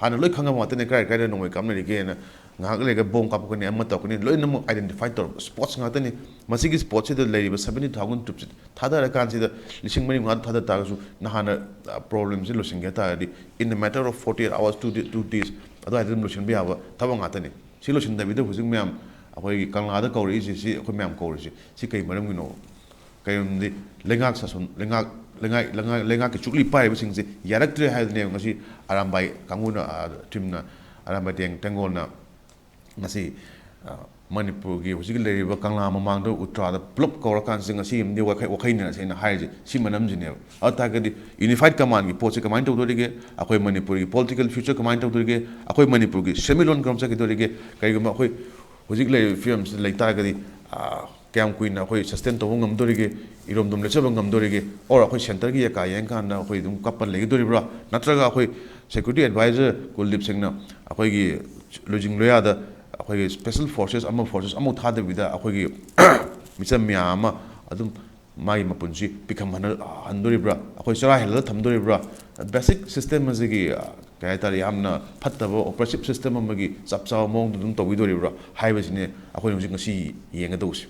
ꯍꯥꯟꯅ ꯂꯣꯏ ꯈꯪꯉꯕ ꯉꯥꯛꯇꯅꯦ, ꯀꯗꯥꯏ ꯀꯗꯥꯏꯗ ꯅꯣꯡꯃꯩ ꯀꯥꯞꯅꯔꯤꯒꯦꯅ꯫ ꯉꯥꯏꯍꯥꯛ ꯂꯩꯔꯒ bomb ꯀꯥꯞꯄꯛꯀꯅꯤ, ꯑꯃ ꯇꯧꯔꯛꯀꯅꯤ, ꯂꯣꯏꯅꯃꯛ identify ꯇꯧꯔꯕ spots ꯉꯥꯛꯇꯅꯤ꯫ ꯃꯁꯤꯒꯤ spotꯁꯤꯗ ꯂꯩꯔꯤꯕ seventy thousand troops ꯊꯥꯗꯔꯀꯥꯟꯁꯤꯗ ꯂꯤꯁꯤꯡ ꯃꯔꯤ ꯃꯉꯥ ꯊꯥꯗ ꯇꯥꯔꯒꯁꯨ ꯅꯍꯥꯟꯅ, ꯑ, problemꯁꯦ ꯂꯣꯏꯁꯤꯟꯒꯦ ꯍꯥꯏ ꯇꯥꯔꯗꯤ in a matter of forty eight hours, two day, two days ꯑꯗꯨꯋꯥꯏꯗ ꯑꯗꯨꯝ ꯂꯣꯏꯁꯤꯟꯕ ꯌꯥꯕ ꯊꯕꯛ ꯉꯥꯛꯇꯅꯤ꯫ ꯁꯤ ꯂꯣꯏꯁꯤꯟꯗꯕꯤꯗ ꯍꯧꯖꯤꯛ ꯃꯌꯥꯝ ꯑꯩꯈꯣꯏꯒꯤ ꯀꯪꯂꯥꯗ ꯀꯧꯔꯛꯏꯁꯦ, ꯁꯤ ꯑꯩꯈꯣꯏ ꯃꯌꯥꯝ ꯀꯧꯔꯤꯁꯦ ꯁꯤ ꯀꯩ ꯃꯔꯝꯒꯤꯅꯣ? ꯀꯩꯒꯨꯝꯕꯗꯤ ꯂꯩꯉꯥꯛ ꯁꯥꯁꯣꯟ, ꯂꯩꯉꯥꯛ, ꯂꯩꯉꯥꯛ, ꯂꯩꯉꯥꯛ, ꯂꯩꯉꯥꯛꯀꯤ ꯆꯨꯛꯂꯤ ꯄꯥꯏꯔꯤꯕꯁꯤꯡꯁꯦ ꯌꯥꯔꯛꯇ꯭ꯔꯦ ꯍꯥꯏꯗꯨꯅꯦꯕ ꯉꯁꯤ ꯑꯔꯥꯝꯕꯥꯏ ꯀꯥꯡꯕꯨꯅ, ꯑ, teamꯅ, ꯑꯔꯥꯝꯕꯥꯏ ꯇꯦꯡ-, ꯇꯦꯡꯒꯣꯜꯅ ꯉꯁꯤ, ꯑ, ꯃꯅꯤꯄꯨꯔꯒꯤ ꯍꯧꯖꯤꯛ ꯂꯩꯔꯤꯕ ꯀꯪꯂꯥ ꯃꯃꯥꯡꯗ ꯎꯇ꯭ꯔꯥꯗ ꯄꯨꯂꯞ ꯀꯧꯔꯀꯥꯟꯁꯤꯗ ꯉꯁꯤ ꯑꯃꯗꯤ ꯋꯥꯈꯩ, ꯋꯥꯈꯩꯅꯔꯁꯦ ꯑꯩꯅ ꯍꯥꯏꯔꯤꯁꯦ ꯁꯤ ꯃꯔꯝꯁꯤꯅꯦꯕ꯫ ꯑꯗꯨ ꯇꯥꯔꯒꯗꯤ unified commandꯒꯤ ꯄꯣꯠꯁꯦ ꯀꯃꯥꯏꯅ ꯇꯧꯗꯣꯔꯤꯒꯦ? ꯑꯩꯈꯣꯏ ꯃꯅꯤꯄꯨꯔꯒꯤ political future ꯀꯃꯥꯏꯅ ꯇꯧꯗꯣꯔꯤꯒꯦ? ꯑꯩꯈꯣꯏ ꯃꯅꯤꯄꯨꯔꯒꯤ ꯁꯦꯟꯃꯤꯠꯂꯣꯟ ꯀꯔꯝ ꯆꯠꯈꯤꯗꯣꯔꯤꯒꯦ? ꯀꯔꯤꯒꯨꯝꯕ ꯑꯩꯈꯣꯏ ꯍꯧꯖꯤꯛ ꯂꯩꯔꯤꯕ ꯐꯤꯕꯝꯁꯤꯗ ꯂꯩ ꯇꯥꯔꯒꯗꯤ, ꯑ, ꯀꯌꯥꯝ ꯀꯨꯏꯅ ꯑꯩꯈꯣꯏ sustain ꯇꯧꯕ ꯉꯝꯗꯣꯔꯤꯒꯦ? ꯏꯔꯣꯝꯗꯣꯝ ꯂꯦꯞꯆꯕ ꯉꯝꯗꯣꯔꯤꯒꯦ? Or ꯑꯩꯈꯣꯏ centreꯒꯤ ꯑꯀꯥ ꯌꯦꯡꯀꯥꯟꯗ ꯑꯩꯈꯣꯏ ꯑꯗꯨꯝ ꯀꯞꯄ ꯂꯩꯒꯗꯣꯔꯤꯕ꯭ꯔꯥ? ꯅꯠꯇ꯭ꯔꯒ ꯑꯩꯈꯣꯏ security advisor ꯀꯨꯜꯗꯤꯞ ꯁꯤꯡꯅ ꯑꯩꯈꯣꯏꯒꯤ ꯂꯨꯖꯤꯡ ꯂꯣꯌꯥꯗ ꯑꯩꯈꯣꯏꯒꯤ special forces ꯑꯃ, forces ꯑꯃꯐꯥꯎ ꯊꯥꯗꯕꯤꯗ ꯑꯩꯈꯣꯏꯒꯤ ꯃꯤꯆꯝ ꯃꯌꯥꯝ ꯑꯃ ꯑꯗꯨꯝ ꯃꯥꯒꯤ ꯃꯄꯨꯟꯁꯤ ꯄꯤꯛꯍꯟ ꯍꯟꯗꯣꯔꯤꯕ꯭ꯔꯥ, ꯑꯩꯈꯣꯏ ꯆꯔꯥ ꯍꯦꯜꯍꯜꯂ ꯊꯝꯗꯣꯔꯤꯕ꯭ꯔꯥ, ꯕꯦꯁꯤꯛ ꯁꯤꯁꯇꯦꯝ ꯑꯁꯤꯒꯤ, ꯀꯩ ꯍꯥꯏꯇꯥꯔꯦ, ꯌꯥꯝꯅ ꯐꯠꯇꯕ ꯑꯣꯄ꯭ꯔꯦꯁꯤꯞ ꯁꯤꯁꯇꯦꯝ ꯑꯃꯒꯤ ꯆꯞ ꯆꯥꯕ ꯃꯑꯣꯡꯗ ꯑꯗꯨꯝ ꯇꯧꯕꯤꯗꯣꯔꯤꯕ꯭ꯔꯥ ꯍꯥꯏꯕꯁꯤꯅꯦ ꯑꯩꯈꯣꯏꯅ ꯍꯧꯖꯤꯛ ꯉꯁꯤ ꯌꯦꯡꯒꯗꯧꯕꯁꯦ꯫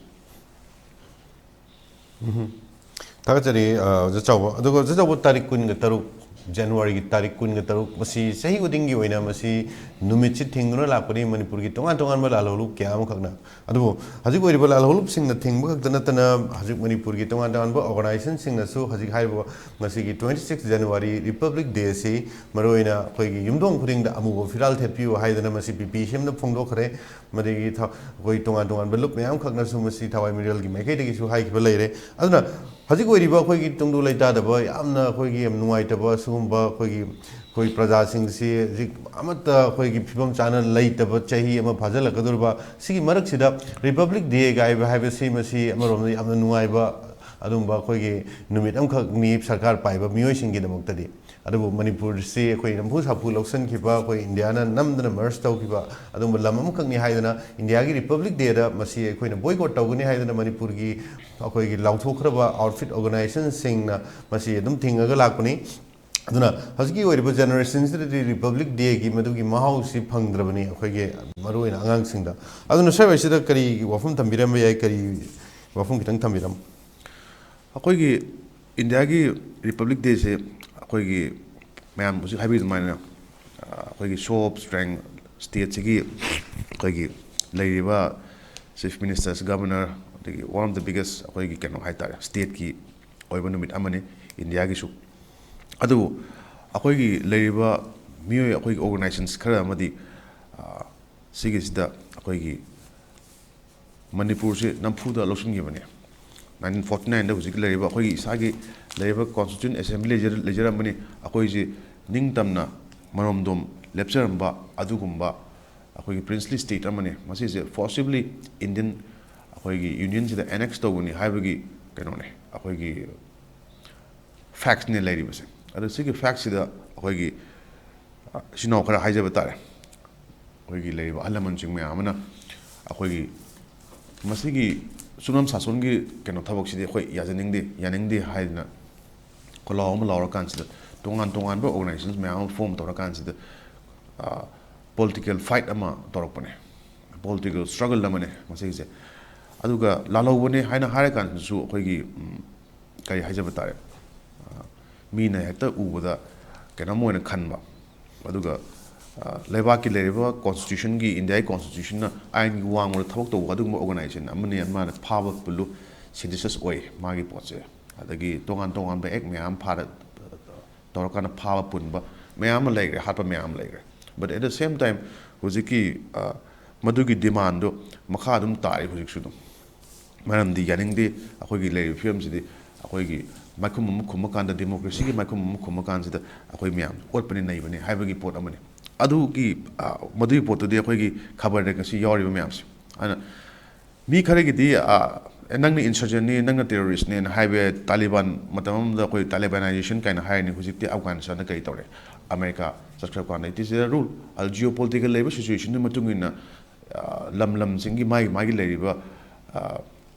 ꯊꯥꯒꯠꯆꯔꯤ, ꯑ, ꯑꯣꯖꯥ ꯆꯥꯎꯕ꯫ ꯑꯗꯨꯒ ꯑꯣꯖꯥ ꯆꯥꯎꯕ, ꯇꯥꯔꯤꯛ ꯀꯨꯟꯒ ꯇꯔꯨꯛ, ꯖꯅꯋꯥꯔꯤꯒꯤ ꯇꯥꯔꯤꯛ ꯀꯨꯟꯒ ꯇꯔꯨꯛ, ꯃꯁꯤ ꯆꯍꯤ ꯈꯨꯗꯤꯡꯒꯤ ꯑꯣꯏꯅ ꯃꯁꯤ ꯅꯨꯃꯤꯠꯁꯤ ꯊꯤꯡꯗꯨꯅ ꯂꯥꯛꯄꯅꯤ ꯃꯅꯤꯄꯨꯔꯒꯤ ꯇꯣꯉꯥꯟ ꯇꯣꯉꯥꯟꯕ ꯂꯥꯜꯍꯧꯂꯨꯞ ꯀꯌꯥ ꯑꯃꯈꯛꯅ꯫ ꯑꯗꯨꯕꯨ ꯍꯧꯖꯤꯛ ꯑꯣꯏꯔꯤꯕ ꯂꯥꯜꯍꯧꯂꯨꯞꯁꯤꯡꯅ ꯊꯤꯡꯕ ꯈꯛꯇ ꯅꯠꯇꯅ, ꯍꯧꯖꯤꯛ ꯃꯅꯤꯄꯨꯔꯒꯤ ꯇꯣꯉꯥꯟ ꯇꯣꯉꯥꯟꯕ ꯑꯣꯔꯒꯅꯥꯏꯖꯦꯁꯟꯁꯤꯡꯅꯁꯨ ꯍꯧꯖꯤꯛ ꯍꯥꯏꯔꯤꯕ ꯉꯁꯤꯒꯤ twenty six January Republic Day ꯑꯁꯤ ꯃꯔꯨꯑꯣꯏꯅ ꯑꯩꯈꯣꯏꯒꯤ ꯌꯨꯝꯊꯣꯡ ꯈꯨꯗꯤꯡꯗ ꯑꯃꯨꯕ ꯐꯤꯔꯥꯜ ꯊꯦꯠꯄꯤꯌꯨ ꯍꯥꯏꯗꯅ ꯃꯁꯤ ꯄꯤ ꯄꯤ ꯁꯤ ꯑꯦꯝꯅ ꯐꯣꯡꯗꯣꯛꯈ꯭ꯔꯦ꯫ ꯃꯗꯒꯤ ꯊ-, ꯑꯩꯈꯣꯏ ꯇꯣꯉꯥꯟ ꯇꯣꯉꯥꯟꯕ ꯂꯨꯞ ꯃꯌꯥꯝ ꯈꯛꯅꯁꯨ ꯃꯁꯤ ꯊꯋꯥꯏ ꯃꯤꯔꯦꯜꯒꯤ ꯃꯥꯏꯀꯩꯗꯒꯤꯁꯨ ꯍꯥꯏꯈꯤꯕ ꯂꯩꯔꯦ꯫ ꯑꯗꯨꯅ ꯍꯧꯖꯤꯛ ꯑꯣꯏꯔꯤꯕ ꯑꯩꯈꯣꯏꯒꯤ ꯇꯨꯡꯗꯨ ꯂꯩꯇꯥꯗꯕ, ꯌꯥꯝꯅ ꯑꯩꯈꯣꯏꯒꯤ ꯌꯥꯝ ꯅꯨꯡꯉꯥꯏꯇꯕ, ꯁꯤꯒꯨꯝꯕ ꯑꯩꯈꯣꯏꯒꯤ, ꯑꯩꯈꯣꯏ ꯄ꯭ꯔꯖꯥꯁꯤꯡꯁꯤ ꯍꯧꯖꯤꯛ ꯑꯃꯠꯇ ꯑꯩꯈꯣꯏꯒꯤ ꯐꯤꯕꯝ ꯆꯥꯅ ꯂꯩꯇꯕ ꯆꯍꯤ ꯑꯃ ꯐꯥꯖꯤꯜꯂꯛꯀꯗꯧꯔꯤꯕ, ꯁꯤꯒꯤ ꯃꯔꯛꯁꯤꯗ Republic Day ꯒꯥꯏꯕ ꯍꯥꯏꯕꯁꯤ ꯃꯁꯤ ꯑꯃꯔꯣꯝꯗ ꯌꯥꯝꯅ ꯅꯨꯡꯉꯥꯏꯕ, ꯑꯗꯨꯝꯕ ꯑꯩꯈꯣꯏꯒꯤ ꯅꯨꯃꯤꯠ ꯑꯃꯈꯛꯅꯤ ꯁꯔꯀꯥꯔ ꯄꯥꯏꯕ ꯃꯤꯑꯣꯏꯁꯤꯡꯒꯤꯗꯃꯛꯇꯗꯤ꯫ ꯑꯗꯨꯕꯨ ꯃꯅꯤꯄꯨꯔꯁꯤ ꯑꯩꯈꯣꯏ ꯅꯝꯐꯨ ꯁꯥꯐꯨ ꯂꯧꯁꯤꯟꯈꯤꯕ, ꯑꯩꯈꯣꯏ ꯏꯟꯗꯤꯌꯥꯅ ꯅꯝꯗꯅ ꯃꯔꯁ ꯇꯧꯈꯤꯕ ꯑꯗꯨꯒꯨꯝꯕ ꯂꯝ ꯑꯃꯈꯛꯅꯤ ꯍꯥꯏꯗꯅ, ꯏꯟꯗꯤꯌꯥꯒꯤ Republic Day ꯗ ꯃꯁꯤ ꯑꯩꯈꯣꯏꯅ ꯕꯣꯏꯀꯣꯠ ꯇꯧꯒꯅꯤ ꯍꯥꯏꯗꯅ ꯃꯅꯤꯄꯨꯔꯒꯤ ꯑꯩꯈꯣꯏꯒꯤ ꯂꯥꯎꯊꯣꯛꯈ꯭ꯔꯕ ꯑꯥꯎꯠꯐꯤꯠ ꯑꯣꯔꯒꯅꯥꯏꯖꯦꯁꯟꯁꯤꯡꯅ ꯃꯁꯤ ꯑꯗꯨꯝ ꯊꯤꯡꯉꯒ ꯂꯥꯛꯄꯅꯤ꯫ ꯑꯗꯨꯅ ꯍꯧꯖꯤꯛꯀꯤ ꯑꯣꯏꯔꯤꯕ ꯖꯦꯅꯦꯔꯦꯁꯟꯁꯤꯗꯗꯤ Republic Day ꯒꯤ ꯃꯗꯨꯒꯤ ꯃꯍꯥꯎꯁꯤ ꯐꯪꯗ꯭ꯔꯕꯅꯤ, ꯑꯩꯈꯣꯏꯒꯤ ꯃꯔꯨꯑꯣꯏꯅ ꯑꯉꯥꯡꯁꯤꯡꯗ꯫ ꯑꯗꯨꯅ ꯁ꯭ꯋꯥꯏꯋꯥꯏꯁꯤꯗ ꯀꯔꯤ ꯋꯥꯐꯝ ꯊꯝꯕꯤꯔꯝꯕ ꯌꯥꯏ, ꯀꯔꯤ ꯋꯥꯐꯝ ꯈꯤꯇꯪ ꯊꯝꯕꯤꯔꯝꯃꯨ꯫ ꯑꯩꯈꯣꯏꯒꯤ ꯏꯟꯗꯤꯌꯥꯒꯤ Republic Day ꯁꯦ ꯑꯩꯈꯣꯏꯒꯤ ꯃꯌꯥꯝ ꯍꯧꯖꯤꯛ ꯍꯥꯏꯕꯤꯔꯤꯕ ꯑꯗꯨꯃꯥꯏꯅ, ꯑ, ꯑꯩꯈꯣꯏꯒꯤ show of strength, state ꯁꯤꯒꯤ ꯑꯩꯈꯣꯏꯒꯤ ꯂꯩꯔꯤꯕ chief ministers, governor, ꯑꯗꯒꯤ one of the biggest ꯑꯩꯈꯣꯏꯒꯤ ꯀꯩꯅꯣ ꯍꯥꯏꯇꯥꯔꯦ, state ꯀꯤ ꯑꯣꯏꯕ ꯅꯨꯃꯤꯠ ꯑꯃꯅꯤ ꯏꯟꯗꯤꯌꯥꯒꯤꯁꯨ꯫ ꯑꯗꯨꯕꯨ ꯑꯩꯈꯣꯏꯒꯤ ꯂꯩꯔꯤꯕ ꯃꯤꯑꯣꯏ, ꯑꯩꯈꯣꯏꯒꯤ organisations ꯈꯔ ꯑꯃꯗꯤ, ꯑ, ꯁꯤꯒꯤꯁꯤꯗ ꯑꯩꯈꯣꯏꯒꯤ ꯃꯅꯤꯄꯨꯔꯁꯤ ꯅꯝꯐꯨꯗ ꯂꯧꯁꯤꯟꯈꯤꯕꯅꯤ꯫ Nineteen forty nine ꯗ ꯍꯧꯖꯤꯛ ꯂꯩꯔꯤꯕ ꯑꯩꯈꯣꯏꯒꯤ ꯏꯁꯥꯒꯤ ꯂꯩꯔꯤꯕ Constituent Assembly ꯂꯩꯖꯔ-, ꯂꯩꯖꯔꯝꯕꯅꯤ꯫ ꯑꯩꯈꯣꯏꯁꯤ ꯅꯤꯡꯇꯝꯅ ꯃꯔꯣꯝꯗꯣꯝ ꯂꯦꯞꯆꯔꯝꯕ ꯑꯗꯨꯒꯨꯝꯕ ꯑꯩꯈꯣꯏꯒꯤ princely state ꯑꯃꯅꯤ꯫ ꯃꯁꯤꯁꯦ forcibly Indian ꯑꯩꯈꯣꯏꯒꯤ Union ꯁꯤꯗ annex ꯇꯧꯒꯅꯤ ꯍꯥꯏꯕꯒꯤ ꯀꯩꯅꯣꯅꯦ, ꯑꯩꯈꯣꯏꯒꯤ facts ꯅꯦ ꯂꯩꯔꯤꯕꯁꯦ꯫ ꯑꯗꯣ ꯁꯤꯒꯤ facts ꯁꯤꯗ ꯑꯩꯈꯣꯏꯒꯤ, ꯑ, ꯏꯆꯤꯟ ꯏꯅꯥꯎ ꯈꯔ ꯍꯥꯏꯖꯕ ꯇꯥꯔꯦ꯫ ꯑꯩꯈꯣꯏꯒꯤ ꯂꯩꯔꯤꯕ ꯑꯍꯜ ꯂꯃꯟꯁꯤꯡ ꯃꯌꯥꯝ ꯑꯃꯅ ꯑꯩꯈꯣꯏꯒꯤ ꯃꯁꯤꯒꯤ ꯁꯨꯞꯅꯝ ꯁꯥꯁꯣꯟꯒꯤ ꯀꯩꯅꯣ ꯊꯕꯛꯁꯤꯗꯤ ꯑꯩꯈꯣꯏ ꯌꯥꯖꯅꯤꯡꯗꯦ, ꯌꯥꯅꯤꯡꯗꯦ ꯍꯥꯏꯗꯅ ꯈꯣꯜꯂꯥꯎ ꯑꯃ ꯂꯥꯎꯔꯀꯥꯟꯁꯤꯗ, ꯇꯣꯉꯥꯟ ꯇꯣꯉꯥꯟꯕ organizations ꯃꯌꯥꯝ ꯑꯃ form ꯇꯧꯔꯀꯥꯟꯁꯤꯗ, political fight ꯑꯃ ꯇꯧꯔꯛꯄꯅꯦ, political struggle ꯑꯃꯅꯦ ꯃꯁꯤꯒꯤꯁꯦ꯫ ꯑꯗꯨꯒ ꯂꯥꯜꯍꯧꯕꯅꯦ ꯍꯥꯏꯅ ꯍꯥꯏꯔꯀꯥꯟꯗꯁꯨ ꯑꯩꯈꯣꯏꯒꯤ, ꯎꯝ, ꯀꯔꯤ ꯍꯥꯏꯖꯕ ꯇꯥꯔꯦ, ꯃꯤꯅ ꯍꯦꯛꯇ ꯎꯕꯗ ꯀꯩꯅꯣꯝ ꯑꯣꯏꯅ ꯈꯟꯕ, ꯑꯗꯨꯒ ꯂꯩꯕꯥꯛꯀꯤ ꯂꯩꯔꯤꯕ constitutionꯒꯤ, ꯏꯟꯗꯤꯌꯥꯒꯤ constitutionꯅ ꯑꯥꯏꯟꯒꯤ ꯋꯥꯡꯃꯗ ꯊꯕꯛ ꯇꯧꯕ ꯑꯗꯨꯒꯨꯝꯕ organization ꯑꯃꯅꯤ꯫ ꯃꯥꯅ ꯐꯥꯕ ꯄꯨꯜꯂꯨ, seditious ꯑꯣꯏ ꯃꯥꯒꯤ ꯄꯣꯠꯁꯦ꯫ ꯑꯗꯒꯤ ꯇꯣꯉꯥꯟ ꯇꯣꯉꯥꯟꯕ act ꯃꯌꯥꯝ ꯐꯥꯔ ꯇꯧꯔꯀꯥꯟꯗ ꯐꯥꯕ ꯄꯨꯟꯕ ꯃꯌꯥꯝ ꯑꯃ ꯂꯩꯈ꯭ꯔꯦ, ꯍꯥꯠꯄ ꯃꯌꯥꯝ ꯑꯃ ꯂꯩꯈ꯭ꯔꯦ꯫ But at the same time, ꯍꯧꯖꯤꯛꯀꯤ, ꯑ, ꯃꯗꯨꯒꯤ demandꯗꯣ ꯃꯈꯥ ꯑꯗꯨꯝ ꯇꯥꯔꯤ ꯍꯧꯖꯤꯛꯁꯨ ꯑꯗꯨꯝ꯫ ꯃꯔꯝꯗꯤ ꯌꯥꯅꯤꯡꯗꯦ, ꯑꯩꯈꯣꯏꯒꯤ ꯂꯩꯔꯤꯕ ꯐꯤꯕꯝꯁꯤꯗꯤ ꯑꯩꯈꯣꯏꯒꯤ ꯃꯥꯏꯈꯨꯝ ꯑꯃ ꯈꯨꯝꯃꯀꯥꯟꯗ, democracyꯒꯤ ꯃꯥꯏꯈꯨꯝ ꯑꯃ ꯈꯨꯝꯃꯀꯥꯟꯁꯤꯗ ꯑꯩꯈꯣꯏ ꯃꯌꯥꯝ ꯑꯣꯠꯄꯅꯤ ꯅꯩꯕꯅꯤ ꯍꯥꯏꯕꯒꯤ ꯄꯣꯠ ꯑꯃꯅꯤ꯫ ꯑꯗꯨꯒꯤ, ꯑ, ꯃꯗꯨꯒꯤ ꯄꯣꯠꯇꯨꯗꯤ ꯑꯩꯈꯣꯏꯒꯤ ꯈꯕꯔꯗ ꯉꯁꯤ ꯌꯥꯎꯔꯤꯕ ꯃꯌꯥꯝꯁꯦ꯫ ꯑꯗꯨꯅ ꯃꯤ ꯈꯔꯒꯤꯗꯤ, ꯑ, "ꯑꯦ, ꯅꯪꯅ insurgentꯅꯤ, ꯅꯪꯅ terroristꯅꯦꯅ" ꯍꯥꯏꯕ ꯌꯥꯏ꯫ ꯇꯥꯂꯤꯕꯥꯟ ꯃꯇꯝ ꯑꯃꯗ ꯑꯩꯈꯣꯏ Talibanization ꯀꯥꯏꯅ ꯍꯥꯏꯔꯤꯅꯤ꯫ ꯍꯧꯖꯤꯛꯇꯤ ꯑꯐꯒꯥꯅꯤꯁꯇꯥꯟꯗ ꯀꯔꯤ ꯇꯧꯔꯦ? ꯑꯃꯦꯔꯤꯀꯥ ꯆꯠꯈ꯭ꯔꯕ ꯀꯥꯟꯗ, it is a rule꯫ ꯑ, geopolitical ꯂꯩꯕ situationꯗꯨꯒꯤ ꯃꯇꯨꯡ ꯏꯟꯅ, ꯑ, ꯂꯝ ꯂꯝꯁꯤꯡꯒꯤ ꯃꯥꯒꯤ ꯃꯥꯒꯤ ꯂꯩꯔꯤꯕ, ꯑ,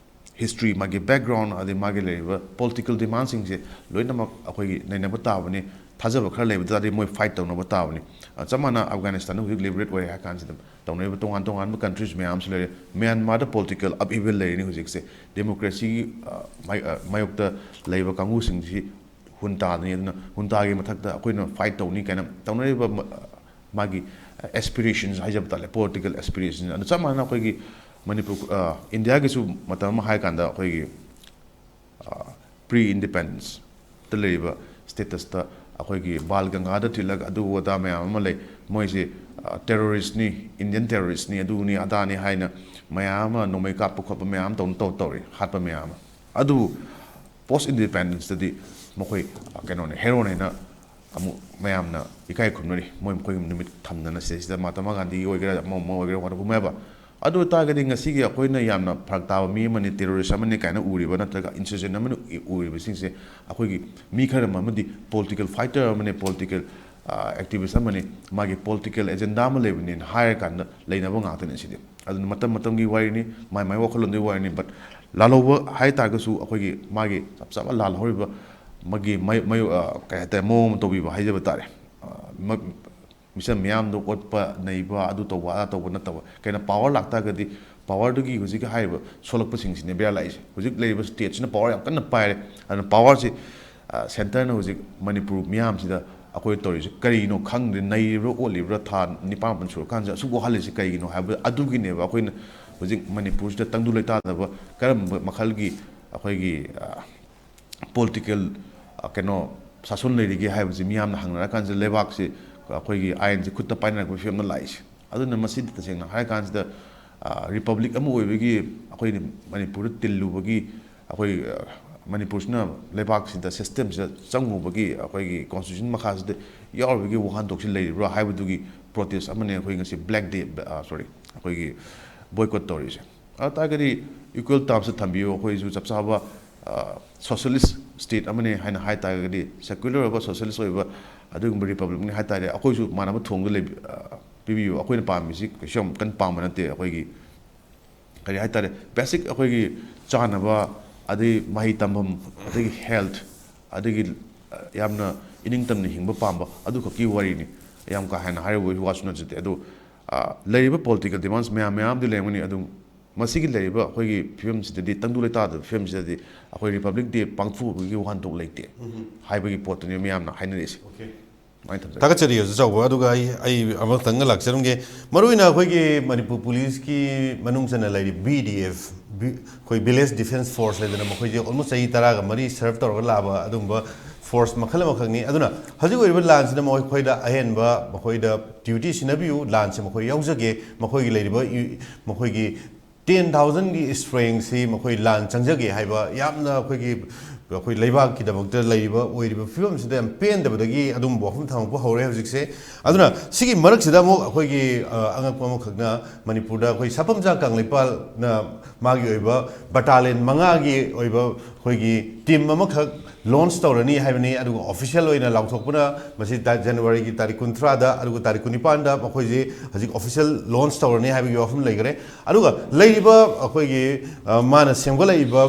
history, ꯃꯥꯒꯤ background, ꯑꯗꯩ ꯃꯥꯒꯤ ꯂꯩꯔꯤꯕ political demandꯁꯤꯡꯁꯦ ꯂꯣꯏꯅꯃꯛ ꯑꯩꯈꯣꯏꯒꯤ ꯅꯩꯅꯕ ꯇꯥꯕꯅꯤ꯫ ꯊꯥꯖꯕ ꯈꯔ ꯂꯩꯕ ꯇꯥꯔꯗꯤ ꯃꯣꯏ fight ꯇꯧꯅꯕ ꯇꯥꯕꯅꯤ꯫ ꯑ, ꯆꯞ ꯃꯥꯟꯅ ꯑꯐꯒꯥꯅꯤꯁꯇꯥꯟꯗ ꯍꯧꯖꯤꯛ liberate ꯑꯣꯏꯔꯦ ꯍꯥꯏ ꯀꯥꯟꯁꯤꯗ ꯇꯧꯅꯔꯤꯕ ꯇꯣꯉꯥꯟ ꯇꯣꯉꯥꯟꯕ countries ꯃꯌꯥꯝꯁꯨ ꯂꯩꯔꯦ꯫ ꯃ꯭ꯌꯥꯟꯃꯥꯔꯗ political upheaval ꯂꯩꯔꯤꯅꯤ ꯍꯧꯖꯤꯛꯁꯦ꯫ Democracyꯒꯤ, ꯑ, ꯃꯥꯏ-, ꯑ, ꯃꯥꯌꯣꯛꯇ ꯂꯩꯕ ꯀꯥꯡꯕꯨꯁꯤꯡꯁꯤ ꯍꯨꯟꯇꯥꯗꯅꯤ꯫ ꯑꯗꯨꯅ ꯍꯨꯟꯇꯥꯒꯤ ꯃꯊꯛꯇ ꯑꯩꯈꯣꯏꯅ fight ꯇꯧꯅꯤ ꯀꯥꯏꯅ ꯇꯧꯅꯔꯤꯕ ꯃ-, ꯃꯥꯒꯤ aspirations ꯍꯥꯏꯖꯕ ꯇꯥꯔꯦ, political aspirations꯫ ꯑꯗꯨ ꯆꯞ ꯃꯥꯟꯅꯅ ꯑꯩꯈꯣꯏꯒꯤ ꯃꯅꯤꯄꯨꯔ, ꯑ, ꯏꯟꯗꯤꯌꯥꯒꯤꯁꯨ ꯃꯇꯝ ꯑꯃ ꯍꯥꯏ ꯀꯥꯟꯗ ꯑꯩꯈꯣꯏꯒꯤ, ꯑ, pre independenceꯇ ꯂꯩꯔꯤꯕ statusꯇ ꯑꯩꯈꯣꯏꯒꯤ ꯕꯥꯜ ꯒꯪꯒꯥꯙꯔ ꯇꯤꯂꯛ ꯑꯗꯨ ꯑꯗꯥ ꯃꯌꯥꯝ ꯑꯃ ꯂꯩ꯫ ꯃꯣꯏꯁꯤ, ꯑ, terroristꯅꯤ, Indian terroristꯅꯤ, ꯑꯗꯨꯅꯤ ꯑꯗꯥꯅꯤ ꯍꯥꯏꯅ ꯃꯌꯥꯝ ꯑꯃ ꯅꯣꯡꯃꯩ ꯀꯥꯞꯄ ꯈꯣꯠꯄ ꯃꯌꯥꯝ ꯇꯧꯅ ꯇꯧ-, ꯇꯧꯔꯤ, ꯍꯥꯠꯄ ꯃꯌꯥꯝ ꯑꯃ꯫ ꯑꯗꯨꯕꯨ post independenceꯇꯗꯤ ꯃꯈꯣꯏ, ꯑ, ꯀꯩꯅꯣꯅꯦ, heroꯅꯦꯅ ꯑꯃꯨꯛ ꯃꯌꯥꯝꯅ ꯏꯀꯥꯏ ꯈꯨꯝꯅꯔꯤ꯫ ꯃꯣꯏ ꯃꯈꯣꯏꯒꯤ ꯅꯨꯃꯤꯠ ꯊꯝꯗꯅ ꯁꯤꯗꯩꯁꯤꯗ ꯃꯍꯥꯇꯃꯥ ꯒꯥꯟꯙꯤ ꯑꯣꯏꯒꯦꯔꯥ, ꯑꯃ ꯑꯃ ꯑꯣꯏꯒꯦꯔꯥ, whatever, whomever꯫ ꯑꯗꯨ ꯑꯣꯏ ꯇꯥꯔꯒꯗꯤ ꯉꯁꯤꯒꯤ ꯑꯩꯈꯣꯏꯅ ꯌꯥꯝꯅ ꯐꯔꯛ ꯇꯥꯕ ꯃꯤ ꯑꯃꯅꯤ, terrorist ꯑꯃꯅꯤ ꯀꯥꯏꯅ ꯎꯔꯤꯕ ꯅꯠꯇ꯭ꯔꯒ insurgent ꯑꯃꯅꯤ ꯎ-, ꯎꯔꯤꯕꯁꯤꯡꯁꯦ ꯑꯩꯈꯣꯏꯒꯤ ꯃꯤ ꯈꯔ ꯑꯃꯗꯤ political fighter ꯑꯃꯅꯤ, political, ꯑꯦꯛꯇꯤꯚꯤꯁ ꯑꯃꯅꯤ, ꯃꯥꯒꯤ ꯄꯣꯂꯤꯇꯤꯀꯦꯜ ꯑꯦꯖꯦꯟꯗꯥ ꯑꯃ ꯂꯩꯕꯅꯤꯅ ꯍꯥꯏꯔꯀꯥꯟꯗ ꯂꯩꯅꯕ ꯉꯥꯛꯇꯅꯤ ꯁꯤꯗꯤ꯫ ꯑꯗꯨꯅ ꯃꯇꯝ ꯃꯇꯝꯒꯤ ꯋꯥꯔꯤꯅꯤ, ꯃꯥꯏ ꯃꯥꯏ ꯋꯥꯈꯜꯂꯣꯟꯗꯨꯒꯤ ꯋꯥꯔꯤꯅꯤ꯫ ꯕꯠ ꯂꯥꯜꯍꯧꯕ ꯍꯥꯏ ꯇꯥꯔꯒꯁꯨ ꯑꯩꯈꯣꯏꯒꯤ ꯃꯥꯒꯤ ꯆꯞ ꯆꯥꯕ ꯂꯥꯜꯍꯧꯔꯤꯕ ꯃꯥꯒꯤ ꯃꯥꯏ-, ꯃꯥꯏ-, ꯑ, ꯀꯩ ꯍꯥꯏꯇꯥꯔꯦ, ꯃꯑꯣꯡ ꯑꯃ ꯇꯧꯕꯤꯕ ꯍꯥꯏꯖꯕ ꯇꯥꯔꯦ꯫ ꯑ, ꯃ-, ꯃꯤꯆꯝ ꯃꯤꯌꯥꯝꯗ ꯑꯣꯠꯄ ꯅꯩꯕ, ꯑꯗꯨ ꯇꯧꯕ ꯑꯗꯥ ꯇꯧꯕ ꯅꯠꯇꯕ, ꯀꯩꯅꯣ, ꯄꯥꯋꯔ ꯂꯥꯛꯇꯥꯔꯒꯗꯤ ꯄꯥꯋꯔꯗꯨꯒꯤ ꯍꯧꯖꯤꯛꯀꯤ ꯍꯥꯏꯔꯤꯕ ꯁꯣꯛꯂꯛꯄꯁꯤꯡꯁꯤꯅꯦ ꯕꯦꯔꯥ ꯂꯥꯛꯏꯁꯦ꯫ ꯍꯧꯖꯤꯛ ꯂꯩꯔꯤꯕ ꯁ꯭ꯇꯦꯠꯁꯤꯅ ꯄꯥꯋꯔ ꯌꯥꯝ ꯀꯟꯅ ꯄꯥꯏꯔꯦ꯫ ꯑꯗꯨꯅ ꯄꯥꯋꯔꯁꯤ, ꯑ, ꯁꯦꯟꯇꯔꯅ ꯍꯧꯖꯤꯛ ꯃꯅꯤꯄꯨꯔ ꯃꯤꯌꯥꯝꯁꯤꯗ ꯑꯩꯈꯣꯏ ꯇꯧꯔꯤꯁꯦ ꯀꯔꯤꯅꯣ ꯈꯪꯗ꯭ꯔꯦ, ꯅꯩꯔꯤꯕ꯭ꯔꯥ ꯑꯣꯠꯂꯤꯕ꯭ꯔꯥ, ꯊꯥ ꯅꯤꯄꯥꯟ ꯃꯥꯄꯟ ꯁꯨꯔꯀꯥꯟꯁꯤꯗ ꯑꯁꯨꯛ ꯋꯥꯍꯜꯂꯤꯁꯦ ꯀꯩꯒꯤꯅꯣ ꯍꯥꯏꯕ ꯑꯗꯨꯒꯤꯅꯦꯕ꯫ ꯑꯩꯈꯣꯏꯅ ꯍꯧꯖꯤꯛ ꯃꯅꯤꯄꯨꯔꯁꯤꯗ ꯇꯪꯗꯨ ꯂꯩꯇꯥꯗꯕ ꯀꯔꯝꯕ ꯃꯈꯜꯒꯤ ꯑꯩꯈꯣꯏꯒꯤ, ꯑ, ꯄꯣꯂꯤꯇꯤꯀꯦꯜ, ꯑ, ꯀꯩꯅꯣ, ꯁꯥꯁꯣꯟ ꯂꯩꯔꯤꯒꯦ ꯍꯥꯏꯕꯁꯤ ꯃꯤꯌꯥꯝꯅ ꯍꯪꯅꯔꯀꯥꯟꯁꯤꯗ ꯂꯩꯕꯥꯛꯁꯤ ꯑꯩꯈꯣꯏꯒꯤ ꯑꯥꯏꯟꯁꯤ ꯈꯨꯠꯇ ꯄꯥꯏꯅꯔꯛꯄꯒꯤ ꯐꯤꯕꯝꯗ ꯂꯥꯛꯏꯁꯦ꯫ ꯑꯗꯨꯅ ꯃꯁꯤꯗꯤ ꯇꯁꯦꯡꯅ ꯍꯥꯏꯔꯀꯥꯟꯁꯤꯗ, ꯑ, ꯔꯤꯄꯕ꯭ꯂꯤꯛ ꯑꯃ ꯑꯣꯏꯕꯒꯤ ꯑꯩꯈꯣꯏꯅ ꯃꯅꯤꯄꯨꯔꯗ ꯇꯤꯜꯂꯨꯕꯒꯤ, ꯑꯩꯈꯣꯏ, ꯑ, ꯃꯅꯤꯄꯨꯔꯁꯤꯅ ꯂꯩꯕꯥꯛꯁꯤꯗ, ꯁꯤꯁꯇꯦꯝꯁꯤꯗ ꯆꯪꯉꯨꯕꯒꯤ, ꯑꯩꯈꯣꯏꯒꯤ ꯀꯣꯟꯁꯇꯤꯇ꯭ꯌꯨꯁꯟ ꯃꯈꯥꯁꯤꯗ ꯌꯥꯎꯔꯤꯕꯒꯤ ꯋꯥꯍꯟꯊꯣꯛꯁꯤ ꯂꯩꯔꯤꯕ꯭ꯔꯥ ꯍꯥꯏꯕꯗꯨꯒꯤ ꯄ꯭ꯔꯣꯇꯦꯁ ꯑꯃꯅꯦ ꯑꯩꯈꯣꯏ ꯉꯁꯤ ꯕ꯭ꯂꯦꯛ ꯗꯦ, ꯑ, ꯁꯣꯔꯤ, ꯑꯩꯈꯣꯏꯒꯤ ꯕꯣꯏꯀꯣꯠ ꯇꯧꯔꯤꯁꯦ꯫ ꯑꯗꯨ ꯇꯥꯔꯒꯗꯤ ꯏꯀ꯭ꯋꯦꯜ ꯇꯥꯔꯝꯁꯇ ꯊꯝꯕꯤꯌꯨ꯫ ꯑꯩꯈꯣꯏꯁꯨ ꯆꯞ ꯆꯥꯕ, ꯑ, ꯁꯣꯁꯤꯌꯦꯂꯤꯁ ꯁ꯭ꯇꯦꯠ ꯑꯃꯅꯦ ꯍꯥꯏꯅ ꯍꯥꯏ ꯇꯥꯔꯒꯗꯤ, ꯁꯦꯀ꯭ꯌꯨꯂꯔ ꯑꯣꯏꯕ ꯁꯣꯁꯤꯌꯦꯂꯤꯁ ꯑꯣꯏꯕ ꯑꯗꯨꯒꯨꯝꯕ ꯔꯤꯄꯕ꯭ꯂꯤꯛꯅꯤ ꯍꯥꯏ ꯇꯥꯔꯦ, ꯑꯩꯈꯣꯏꯁꯨ ꯃꯥꯟꯅꯕ ꯊꯣꯡꯗ ꯂꯩ-, ꯑ, ꯄꯤꯕꯤꯌꯨ꯫ ꯑꯩꯈꯣꯏꯅ ꯄꯥꯝꯃꯤꯁꯤ ꯀꯩꯁꯨ ꯌꯥꯝ ꯀꯟꯅ ꯄꯥꯝꯕ ꯅꯠꯇꯦ꯫ ꯑꯩꯈꯣꯏꯒꯤ ꯀꯔꯤ ꯍꯥꯏ ꯇꯥꯔꯦ, ꯕꯦꯁꯤꯛ ꯑꯩꯈꯣꯏꯒꯤ ꯆꯥꯅꯕ, ꯑꯗꯩ ꯃꯍꯩ ꯇꯝꯐꯝ, ꯑꯗꯒꯤ ꯍꯦꯜꯊ, ꯑꯗꯒꯤ, ꯑ, ꯌꯥꯝꯅ ꯏꯅꯤꯡ ꯇꯝꯅ ꯍꯤꯡꯕ ꯄꯥꯝꯕ ꯑꯗꯨꯈꯛꯀꯤ ꯋꯥꯔꯤꯅꯤ꯫ ꯌꯥꯝ ꯀꯥ ꯍꯦꯟꯅ ꯍꯥꯏꯔꯨꯕꯒꯤ ꯋꯥꯁꯨ ꯅꯠꯆꯗꯦ꯫ ꯑꯗꯣ, ꯑ, ꯂꯩꯔꯤꯕ ꯄꯣꯂꯤꯇꯤꯀꯦꯜ ꯗꯤꯃꯥꯟꯁ ꯃꯌꯥꯝ ꯃꯌꯥꯝꯗꯤ ꯂꯩꯔꯝꯒꯅꯤ꯫ ꯑꯗꯨꯝ ꯃꯁꯤꯒꯤ ꯂꯩꯔꯤꯕ ꯑꯩꯈꯣꯏꯒꯤ ꯐꯤꯕꯝꯁꯤꯗꯗꯤ, ꯇꯪꯗꯨ ꯂꯩꯇꯥꯗꯕ ꯐꯤꯕꯝꯁꯤꯗꯗꯤ ꯑꯩꯈꯣꯏ ꯔꯤꯄꯕ꯭ꯂꯤꯛ ꯗꯦ ꯄꯥꯡꯊꯣꯛꯄꯒꯤ ꯋꯥꯍꯟꯊꯣꯛ ꯂꯩꯇꯦ ꯍꯥꯏꯕꯒꯤ ꯄꯣꯠꯇꯨꯅꯤ ꯃꯌꯥꯝꯅ ꯍꯥꯏꯅꯔꯤꯁꯦ꯫ ꯑꯗꯨꯃꯥꯏꯅ ꯊꯝꯖꯒꯦ꯫ ꯊꯥꯒꯠꯆꯔꯤ ꯑꯣꯖꯥ ꯆꯥꯎꯕ꯫ ꯑꯗꯨꯒ ꯑꯩ, ꯑꯩ ꯑꯃꯈꯛꯇꯪꯒ ꯂꯥꯛꯆꯔꯝꯒꯦ꯫ ꯃꯔꯨꯑꯣꯏꯅ ꯑꯩꯈꯣꯏꯒꯤ ꯃꯅꯤꯄꯨꯔ ꯄꯨꯂꯤꯁꯀꯤ ꯃꯅꯨꯡ ꯆꯟꯅ ꯂꯩꯔꯤꯕ ꯕꯤ ꯗꯤ ꯑꯦꯐ, ꯕꯤ-, ꯑꯩꯈꯣꯏ ꯚꯤꯂꯦꯖ ꯗꯤꯐꯦꯟꯁ ꯐꯣꯔꯁ ꯍꯥꯏꯗꯅ, ꯃꯈꯣꯏꯁꯦ ꯑꯣꯜꯃꯣꯁ ꯆꯍꯤ ꯇꯔꯥꯒ ꯃꯔꯤ ꯁꯔꯚ ꯇꯧꯔꯒ ꯂꯥꯛꯑꯕ ꯑꯗꯨꯒꯨꯝꯕ ꯐꯣꯔꯁ ꯃꯈꯜ ꯑꯃꯈꯛꯅꯤ꯫ ꯑꯗꯨꯅ ꯍꯧꯖꯤꯛ ꯑꯣꯏꯔꯤꯕ ꯂꯥꯟꯁꯤꯅ ꯃꯈꯣꯏꯗ ꯑꯍꯦꯟꯕ, ꯃꯈꯣꯏꯗ ꯗ꯭ꯌꯨꯇꯤ ꯁꯤꯟꯅꯕꯤꯌꯨ, ꯂꯥꯟꯁꯦ ꯃꯈꯣꯏ ꯌꯥꯎꯖꯒꯦ, ꯃꯈꯣꯏꯒꯤ ꯂꯩꯔꯤꯕ ꯏ-, ꯃꯈꯣꯏꯒꯤ ꯇꯦꯟ ꯊꯥꯎꯖꯟꯒꯤ ꯏꯁꯇ꯭ꯔꯦꯡꯁꯤ ꯃꯈꯣꯏ ꯂꯥꯟ ꯆꯪꯖꯒꯦ ꯍꯥꯏꯕ ꯌꯥꯝꯅ ꯑꯩꯈꯣꯏꯒꯤ, ꯑꯩꯈꯣꯏ ꯂꯩꯕꯥꯛꯀꯤꯗꯃꯛꯇ ꯂꯩꯔꯤꯕ, ꯑꯣꯏꯔꯤꯕ ꯐꯤꯕꯝꯁꯤꯗ ꯌꯥꯝ ꯄꯦꯟꯗꯕꯗꯒꯤ ꯑꯗꯨꯒꯨꯝꯕ ꯋꯥꯐꯝ ꯊꯝꯃꯛꯄ ꯍꯧꯔꯦ ꯍꯧꯖꯤꯛꯁꯦ꯫ ꯑꯗꯨꯅ ꯁꯤꯒꯤ ꯃꯔꯛꯁꯤꯗ ꯑꯃꯨꯛ ꯑꯩꯈꯣꯏꯒꯤ, ꯑ, ꯑꯉꯛꯄ ꯑꯃꯈꯛꯅ ꯃꯅꯤꯄꯨꯔꯗ ꯑꯩꯈꯣꯏ ꯁꯥꯐꯝꯆꯥ ꯀꯪꯂꯩꯄꯥꯜꯅ ꯃꯥꯒꯤ ꯑꯣꯏꯕ ꯕꯇꯥꯂꯤꯌꯟ ꯃꯉꯥꯒꯤ ꯑꯣꯏꯕ ꯑꯩꯈꯣꯏꯒꯤ ꯇꯤꯝ ꯑꯃꯈꯛ ꯂꯣꯟꯆ ꯇꯧꯔꯅꯤ ꯍꯥꯏꯕꯅꯤ꯫ ꯑꯗꯨꯒ ꯑꯣꯐꯤꯁꯤꯌꯦꯜ ꯑꯣꯏꯅ ꯂꯥꯎꯊꯣꯛꯄꯅ ꯃꯁꯤ ꯖꯅꯋꯥꯔꯤꯒꯤ ꯇꯥꯔꯤꯛ ꯀꯨꯟꯊ꯭ꯔꯥꯗ, ꯑꯗꯨꯒ ꯇꯥꯔꯤꯛ ꯀꯨꯟꯅꯤꯄꯥꯟꯗ ꯃꯈꯣꯏꯁꯤ ꯍꯧꯖꯤꯛ ꯑꯣꯐꯤꯁꯤꯌꯦꯜ ꯂꯣꯟꯆ ꯇꯧꯔꯅꯤ ꯍꯥꯏꯕꯒꯤ ꯋꯥꯐꯝ ꯂꯩꯈꯔꯦ꯫ ꯑꯗꯨꯒ ꯂꯩꯔꯤꯕ ꯑꯩꯈꯣꯏꯒꯤ, ꯑ, ꯃꯥꯅ ꯁꯦꯝꯒꯠꯂꯛꯏꯕ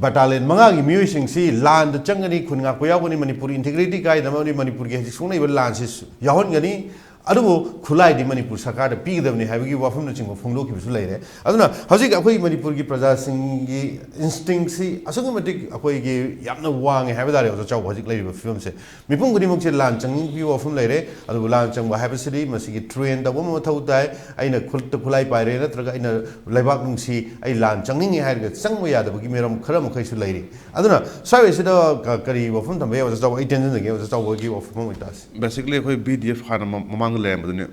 ꯕꯇꯥꯂꯤꯌꯟ ꯃꯉꯥꯒꯤ ꯃꯤꯑꯣꯏꯁꯤꯡꯁꯤ ꯂꯥꯟꯗ ꯆꯪꯒꯅꯤ, ꯈꯨꯟ ꯉꯥꯛꯄ ꯌꯥꯎꯒꯅꯤ, ꯃꯅꯤꯄꯨꯔ ꯏꯟꯇꯤꯒ꯭ꯔꯤꯇꯤ ꯀꯥꯏꯗꯅꯕ ꯃꯅꯤꯄꯨꯔꯒꯤ ꯍꯧꯖꯤꯛ ꯁꯣꯛꯅꯔꯤꯕ ꯂꯥꯟꯁꯤ ꯌꯥꯎꯍꯟꯒꯅꯤ꯫ ꯑꯗꯨꯕꯨ ꯈꯨꯠꯂꯥꯏꯗꯤ ꯃꯅꯤꯄꯨꯔ ꯁꯔꯀꯥꯔꯗ ꯄꯤꯒꯗꯕꯅꯤ ꯍꯥꯏꯕꯒꯤ ꯋꯥꯐꯝꯅꯆꯤꯡꯕ ꯐꯣꯡꯗꯣꯛꯈꯤꯕꯁꯨ ꯂꯩꯔꯦ꯫ ꯑꯗꯨꯅ ꯍꯧꯖꯤꯛ ꯑꯩꯈꯣꯏ ꯃꯅꯤꯄꯨꯔꯒꯤ ꯄ꯭ꯔꯖꯥꯁꯤꯡꯒꯤ ꯏꯟꯁꯇꯤꯡꯁꯤ ꯑꯁꯨꯛꯀꯤ ꯃꯇꯤꯛ ꯑꯩꯈꯣꯏꯒꯤ ꯌꯥꯝꯅ ꯋꯥꯡꯉꯦ ꯍꯥꯏꯕ ꯇꯥꯔꯦ, ꯑꯣꯖꯥ ꯆꯥꯎꯕ, ꯍꯧꯖꯤꯛ ꯂꯩꯔꯤꯕ ꯐꯤꯕꯝꯁꯦ꯫ ꯃꯤꯄꯨꯝ ꯈꯨꯗꯤꯡꯃꯛꯁꯦ ꯂꯥꯟ ꯆꯪꯅꯤꯡꯕꯒꯤ ꯋꯥꯐꯝ ꯂꯩꯔꯦ꯫ ꯑꯗꯨꯕꯨ ꯂꯥꯟ ꯆꯪꯕ ꯍꯥꯏꯕꯁꯤꯗꯤ ꯃꯁꯤꯒꯤ ꯇ꯭ꯔꯦꯟ ꯇꯧꯕ ꯑꯃ ꯃꯊꯧ ꯇꯥꯏ꯫ ꯑꯩꯅ ꯈꯨꯠꯇ ꯈꯨꯠꯂꯥꯏ ꯄꯥꯏꯔꯦ, ꯅꯠꯇ꯭ꯔꯒ ꯑꯩꯅ ꯂꯩꯕꯥꯛ ꯅꯨꯡꯁꯤ, ꯑꯩ ꯂꯥꯟ ꯆꯪꯅꯤꯡꯉꯤ ꯍꯥꯏꯔꯒ ꯆꯪꯕ ꯌꯥꯗꯕꯒꯤ ꯃꯔꯝ ꯈꯔ ꯃꯈꯩꯁꯨ ꯂꯩꯔꯤ꯫ ꯑꯗꯨꯅ ꯁ꯭ꯋꯥꯏꯁꯤꯗ ꯀ-, ꯀꯔꯤ ꯋꯥꯐꯝ ꯊꯝꯕ ꯌꯥꯏ, ꯑꯣꯖꯥ ꯆꯥꯎꯕ? ꯑꯩ ꯇꯦꯟꯁꯤꯟꯖꯒꯦ, ꯑꯣꯖꯥ ꯆꯥꯎꯕꯒꯤ ꯋꯥꯐꯝ ꯑꯣꯏꯇꯥꯔꯁꯤ꯫ Basically, ꯑꯩꯈꯣꯏ B D F ꯍꯥꯟꯅ ꯃ-, ꯃꯃꯥꯡꯗ ꯂꯩꯔꯝꯕꯗꯨꯅꯦ꯫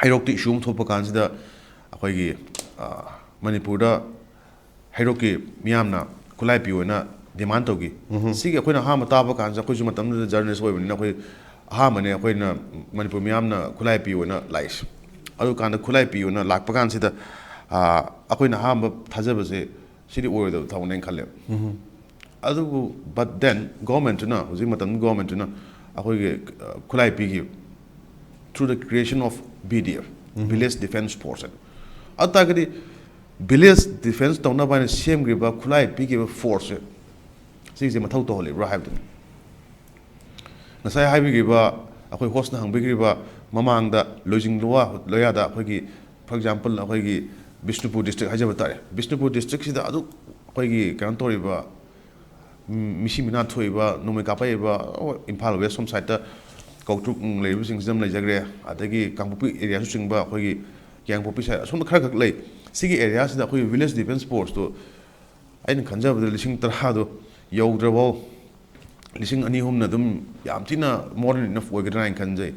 ꯍꯩꯔꯣꯛꯇ ꯏꯁꯨ ꯑꯃ ꯊꯣꯛꯄ ꯀꯥꯟꯁꯤꯗ ꯑꯩꯈꯣꯏꯒꯤ, ꯑ, ꯃꯅꯤꯄꯨꯔꯗ ꯍꯩꯔꯣꯛꯀꯤ ꯃꯤꯌꯥꯝꯅ ꯈꯨꯠꯂꯥꯏ ꯄꯤꯌꯣꯅ ꯗꯤꯃꯥꯟ ꯇꯧꯈꯤ꯫ ꯁꯤꯒꯤ ꯑꯩꯈꯣꯏꯅ ꯑꯍꯥꯟꯕ ꯇꯥꯕ ꯀꯥꯟꯁꯤꯗ, ꯑꯩꯈꯣꯏꯁꯨ ꯃꯇꯝꯗꯨꯗ ꯖꯔꯅꯦꯂꯤꯁ ꯑꯣꯏꯕꯅꯤꯅ, ꯑꯩꯈꯣꯏ ꯑꯍꯥꯟꯕꯅꯦ ꯑꯩꯈꯣꯏꯅ ꯃꯅꯤꯄꯨꯔ ꯃꯤꯌꯥꯝꯅ ꯈꯨꯠꯂꯥꯏ ꯄꯤꯌꯣꯅ ꯂꯥꯛꯏꯁꯦ꯫ ꯑꯗꯨꯀꯥꯟꯗ ꯈꯨꯠꯂꯥꯏ ꯄꯤꯌꯣꯅ ꯂꯥꯛꯄ ꯀꯥꯟꯁꯤꯗ, ꯑ, ꯑꯩꯈꯣꯏꯅ ꯑꯍꯥꯟꯕ ꯊꯥꯖꯕꯁꯦ ꯁꯤꯗꯤ ꯑꯣꯏꯔꯣꯏꯗꯕ ꯊꯕꯛꯅꯦꯅ ꯈꯜꯂꯦꯕ꯫ ꯑꯗꯨꯕꯨ, but then, ꯒꯣꯔꯃꯦꯟꯠꯇꯨꯅ, ꯍꯧꯖꯤꯛ ꯃꯇꯝꯒꯤ ꯒꯣꯔꯃꯦꯟꯠꯇꯨꯅ ꯑꯩꯈꯣꯏꯒꯤ, ꯑ, ꯈꯨꯠꯂꯥꯏ ꯄꯤꯈꯤꯕ, through the creation of B D F, Village Defence Force ꯍꯥꯏꯅ꯫ ꯑꯗꯨ ꯇꯥꯔꯒꯗꯤ, ꯚꯤꯂꯦꯖ ꯗꯤꯐꯦꯟꯁ ꯇꯧꯅꯕ ꯍꯥꯏꯅ ꯁꯦꯝꯈ꯭ꯔꯤꯕ ꯈꯨꯠꯂꯥꯏ ꯄꯤꯈꯤꯕ ꯐꯣꯔꯁꯁꯦ, ꯁꯤꯒꯤꯁꯦ ꯃꯊꯧ ꯇꯧꯍꯜꯂꯤꯕ꯭ꯔꯥ ꯍꯥꯏꯕꯗꯨꯅꯤ꯫ ꯉꯁꯥꯏ ꯍꯥꯏꯕꯤꯈ꯭ꯔꯤꯕ, ꯑꯩꯈꯣꯏ ꯍꯣꯁꯅ ꯍꯪꯕꯤꯈ꯭ꯔꯤꯕ, ꯃꯃꯥꯡꯗ ꯂꯣꯏꯖꯤꯡ ꯂꯣꯌꯥ-, ꯂꯣꯌꯥꯗ ꯑꯩꯈꯣꯏꯒꯤ, for example, ꯑꯩꯈꯣꯏꯒꯤ ꯕꯤꯁꯅꯨꯄꯨꯔ ꯗꯤꯁꯇ꯭ꯔꯤꯛ ꯍꯥꯏꯖꯕ ꯇꯥꯔꯦ, ꯕꯤꯁꯅꯨꯄꯨꯔ ꯗꯤꯁꯇ꯭ꯔꯤꯛꯁꯤꯗ ꯑꯗꯨꯛ ꯑꯩꯈꯣꯏꯒꯤ ꯀꯩꯅꯣ ꯇꯧꯔꯤꯕ, ꯎꯝ, ꯃꯤꯁꯤ ꯃꯤꯅꯥ ꯊꯣꯛꯏꯕ, ꯅꯣꯡꯃꯩ ꯀꯥꯞꯄꯛꯏꯕ, ꯑꯣ, ꯏꯝꯐꯥꯜ ꯋꯦꯁ ꯁꯣꯝ ꯁꯥꯏꯠꯇ ꯀꯧꯇ꯭ꯔꯨꯛ, ꯎꯝ, ꯂꯩꯔꯤꯕꯁꯤꯡꯁꯤꯗ ꯑꯗꯨꯝ ꯂꯩꯖꯈ꯭ꯔꯦ꯫ ꯑꯗꯒꯤ ꯀꯥꯡꯄꯣꯛꯄꯤ ꯑꯦꯔꯤꯌꯥꯁꯨ ꯆꯤꯡꯕ, ꯑꯩꯈꯣꯏꯒꯤ ꯌꯥꯏꯉꯪꯄꯣꯛꯄꯤ ꯁꯥꯏꯠ ꯑꯁꯣꯝꯗ ꯈꯔ ꯈꯛ ꯂꯩ꯫ ꯁꯤꯒꯤ ꯑꯦꯔꯤꯌꯥꯁꯤꯗ ꯑꯩꯈꯣꯏꯒꯤ ꯚꯤꯂꯦꯖ ꯗꯤꯐꯦꯟꯁ ꯐꯣꯔꯁꯇꯨ, ꯑꯩꯅ ꯈꯟꯖꯕꯗ ꯂꯤꯁꯤꯡ ꯇꯔꯥꯗꯣ ꯌꯧꯗ꯭ꯔꯐꯥꯎ, ꯂꯤꯁꯤꯡ ꯑꯅꯤ ꯑꯍꯨꯝꯅ ꯑꯗꯨꯝ ꯌꯥꯝ ꯊꯤꯅ more than enough ꯑꯣꯏꯒꯗ꯭ꯔꯥ ꯍꯥꯏꯅ ꯈꯟꯖꯩ꯫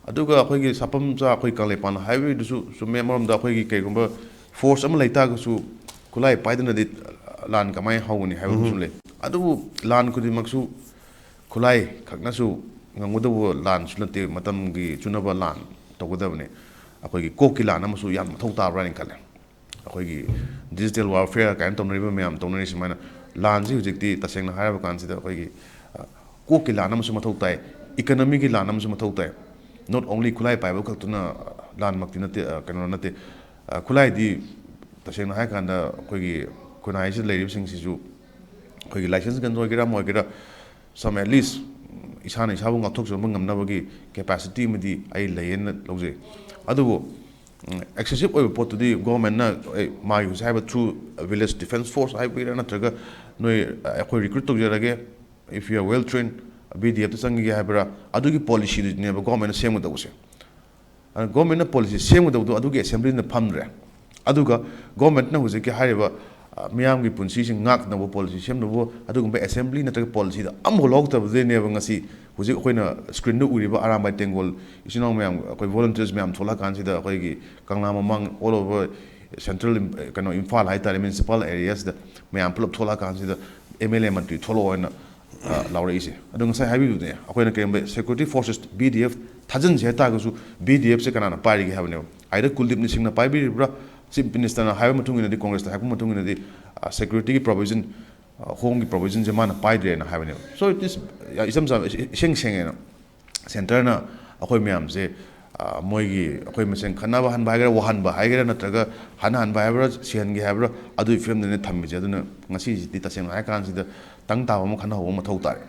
ꯑꯗꯨꯒ ꯑꯩꯈꯣꯏꯒꯤ ꯁꯥꯄꯝꯆꯥ, ꯑꯩꯈꯣꯏ ꯀꯪꯂꯩꯄꯥꯟ ꯍꯥꯏꯕꯒꯤꯗꯨꯁꯨ ꯆꯨꯝꯃꯦ꯫ ꯑꯃꯔꯣꯝꯗ ꯑꯩꯈꯣꯏꯒꯤ ꯀꯩꯒꯨꯝꯕ ꯐꯣꯔꯁ ꯑꯃ ꯂꯩ ꯇꯥꯔꯒꯁꯨ, ꯈꯨꯠꯂꯥꯏ ꯄꯥꯏꯗꯅꯗꯤ ꯂꯥꯟ ꯀꯃꯥꯏꯅ ꯍꯧꯒꯅꯤ ꯍꯥꯏꯕ ꯑꯃꯁꯨ ꯂꯩ꯫ ꯑꯗꯨꯕꯨ ꯂꯥꯟ ꯈꯨꯗꯤꯡꯃꯛꯁꯨ ꯈꯨꯠꯂꯥꯏ ꯈꯛꯅꯁꯨ ꯉꯝꯒꯗꯧꯕ ꯂꯥꯟꯁꯨ ꯅꯠꯇꯦ, ꯃꯇꯝꯒꯤ ꯆꯨꯅꯕ ꯂꯥꯟ ꯇꯧꯒꯗꯕꯅꯤ꯫ ꯑꯩꯈꯣꯏꯒꯤ ꯀꯣꯛꯀꯤ ꯂꯥꯟ ꯑꯃꯁꯨ ꯌꯥꯝ ꯃꯊꯧ ꯇꯥꯕ꯭ꯔꯥ ꯍꯥꯏꯅ ꯈꯜꯂꯦ꯫ ꯑꯩꯈꯣꯏꯒꯤ digital warfare ꯀꯥꯏꯅ ꯇꯧꯅꯔꯤꯕ ꯃꯌꯥꯝ ꯇꯧꯅꯔꯤ ꯁꯨꯃꯥꯏꯅ, ꯂꯥꯟꯁꯤ ꯍꯧꯖꯤꯛꯇꯤ ꯇꯁꯦꯡꯅ ꯍꯥꯏꯔꯕ ꯀꯥꯟꯁꯤꯗ ꯑꯩꯈꯣꯏꯒꯤ, ꯑ, ꯀꯣꯛꯀꯤ ꯂꯥꯟ ꯑꯃꯁꯨ ꯃꯊꯧ ꯇꯥꯏ, economy ꯒꯤ ꯂꯥꯟ ꯑꯃꯁꯨ ꯃꯊꯧ ꯇꯥꯏ꯫ Not only ꯈꯨꯠꯂꯥꯏ ꯄꯥꯏꯕ ꯈꯛꯇꯨꯅ, ꯑ, ꯂꯥꯟꯃꯛꯇꯤ ꯅꯠꯇꯦ, ꯑ, ꯀꯩꯅꯣ ꯅꯠꯇꯦ꯫ ꯑ, ꯈꯨꯠꯂꯥꯏꯗꯤ ꯇꯁꯦꯡꯅ ꯍꯥꯏꯔꯀꯥꯟꯗ ꯑꯩꯈꯣꯏꯒꯤ ꯈꯨꯟꯅꯥꯏꯁꯤꯗ ꯂꯩꯔꯤꯕꯁꯤꯡꯁꯤꯁꯨ ꯑꯩꯈꯣꯏꯒꯤ license gun ꯑꯣꯏꯒꯦꯔꯥ ꯑꯃ ꯑꯣꯏꯒꯦꯔꯥ, some at least ꯏꯁꯥꯅ ꯏꯁꯥꯕꯨ ꯉꯥꯛꯊꯣꯛꯆꯕ ꯉꯝꯅꯕꯒꯤ capacity ꯑꯃꯗꯤ ꯑꯩ ꯂꯩꯌꯦꯅ ꯂꯧꯖꯩ꯫ ꯑꯗꯨꯕꯨ excessive ꯑꯣꯏꯕ ꯄꯣꯠꯇꯨꯗꯤ government ꯅ, ꯑꯦ, ꯃꯥꯒꯤ ꯍꯧꯖꯤꯛ ꯍꯥꯏꯕ through village defence force ꯍꯥꯏꯕꯒꯤꯔꯥ ꯅꯠꯇ꯭ꯔꯒ ꯅꯣꯏ, ꯑꯩꯈꯣꯏ recruit ꯇꯧꯖꯔꯒꯦ, if you are well trained, B D F ꯇ ꯆꯪꯒꯦ ꯍꯥꯏꯕ꯭ꯔꯥ, ꯑꯗꯨꯒꯤ policy ꯗꯨꯅꯦꯕ government ꯅ ꯁꯦꯝꯒꯗꯧꯕꯁꯦ꯫ ꯑꯗꯨꯅ government ꯅ policy ꯁꯦꯝꯒꯗꯧꯕꯗꯣ ꯑꯗꯨꯒꯤ assembly ꯅ ꯐꯝꯗ꯭ꯔꯦ꯫ ꯑꯗꯨꯒ government ꯅ ꯍꯧꯖꯤꯛꯀꯤ ꯍꯥꯏꯔꯤꯕ, ꯑ, ꯃꯤꯌꯥꯝꯒꯤ ꯄꯨꯟꯁꯤꯁꯤꯡ ꯉꯥꯛꯅꯕ policy ꯁꯦꯝꯅꯕ ꯑꯗꯨꯒꯨꯝꯕ assembly ꯅꯠꯇ꯭ꯔꯒ policy ꯗ ꯑꯃꯐꯥꯎ ꯂꯧꯔꯛꯇꯕꯗꯩꯅꯦꯕ ꯉꯁꯤ ꯍꯧꯖꯤꯛ ꯑꯩꯈꯣꯏꯅ screen ꯗ ꯎꯔꯤꯕ ꯑꯔꯥꯝꯕꯥꯏ ꯇꯦꯡꯒꯣꯜ ꯏꯆꯤꯟ ꯏꯅꯥꯎ ꯃꯌꯥꯝ, ꯑꯩꯈꯣꯏ volunteers ꯃꯌꯥꯝ ꯊꯣꯛꯂꯛꯑꯀꯥꯟꯁꯤꯗ ꯑꯩꯈꯣꯏꯒꯤ ꯀꯪꯂꯥ ꯃꯃꯥꯡ all over central, ꯀꯩꯅꯣ, ꯏꯝꯐꯥꯜ ꯍꯥꯏꯇꯥꯔꯦ, municipal areas ꯗ ꯃꯌꯥꯝ ꯄꯨꯂꯞ ꯊꯣꯛꯂꯛꯑꯀꯥꯟꯁꯤꯗ M L A ꯃꯟꯇ꯭ꯔꯤ ꯊꯣꯛꯂꯛꯑꯣ ꯍꯥꯏꯅ, ꯑ, ꯂꯥꯎꯔꯛꯏꯁꯦ꯫ ꯑꯗꯣ ꯉꯁꯥꯏ ꯍꯥꯏꯕꯤꯕꯗꯨꯅꯦ, ꯑꯩꯈꯣꯏꯅ ꯀꯔꯤꯒꯨꯝꯕ security forces B D F ꯊꯥꯖꯤꯟꯁꯦ ꯍꯥꯏꯇꯥꯔꯒꯁꯨ B D F ꯁꯦ ꯀꯅꯥꯅ ꯄꯥꯏꯔꯤꯒꯦ ꯍꯥꯏꯕꯅꯦꯕ꯫ Either ꯀꯨꯜꯗꯤꯞꯅ ꯁꯤꯡꯅ ꯄꯥꯏꯕꯤꯔꯤꯕ꯭ꯔꯥ, Chief Minister ꯅ ꯍꯥꯏꯕ ꯃꯇꯨꯡ ꯏꯟꯅꯗꯤ, Congress ꯅ ꯍꯥꯏꯔꯛꯄ ꯃꯇꯨꯡ ꯏꯟꯅꯗꯤ, ꯑ, security ꯒꯤ provision, ꯑ, home ꯒꯤ provision ꯁꯦ ꯃꯥꯅ ꯄꯥꯏꯗ꯭ꯔꯦꯅ ꯍꯥꯏꯕꯅꯦꯕ꯫ So it is, ꯏꯆꯝ ꯆꯝ, ꯏꯁꯦꯡ ꯁꯦꯡꯉꯦꯅ꯫ Centre ꯅ ꯑꯩꯈꯣꯏ ꯃꯌꯥꯝꯁꯦ, ꯑ, ꯃꯣꯏꯒꯤ, ꯑꯩꯈꯣꯏ ꯃꯁꯦꯟ ꯈꯠꯅꯕ ꯍꯟꯕ ꯍꯥꯏꯒꯦꯔꯥ, ꯋꯥꯍꯟꯕ ꯍꯥꯏꯒꯦꯔꯥ, ꯅꯠꯇ꯭ꯔꯒ ꯍꯥꯠꯅꯍꯟꯕ ꯍꯥꯏꯕ꯭ꯔꯥ, ꯁꯤꯍꯟꯒꯦ ꯍꯥꯏꯕ꯭ꯔꯥ, ꯑꯗꯨꯒꯤ ꯐꯤꯕꯝꯗꯅꯦ ꯊꯝꯃꯤꯁꯦ꯫ ꯑꯗꯨꯅ ꯉꯁꯤꯁꯤꯗꯤ ꯇꯁꯦꯡꯅ ꯍꯥꯏꯔ ꯀꯥꯟꯁꯤꯗ ꯇꯪ ꯇꯥꯕ ꯑꯃ ꯈꯟꯅꯍꯧꯕ ꯃꯊꯧ ꯇꯥꯔꯦ꯫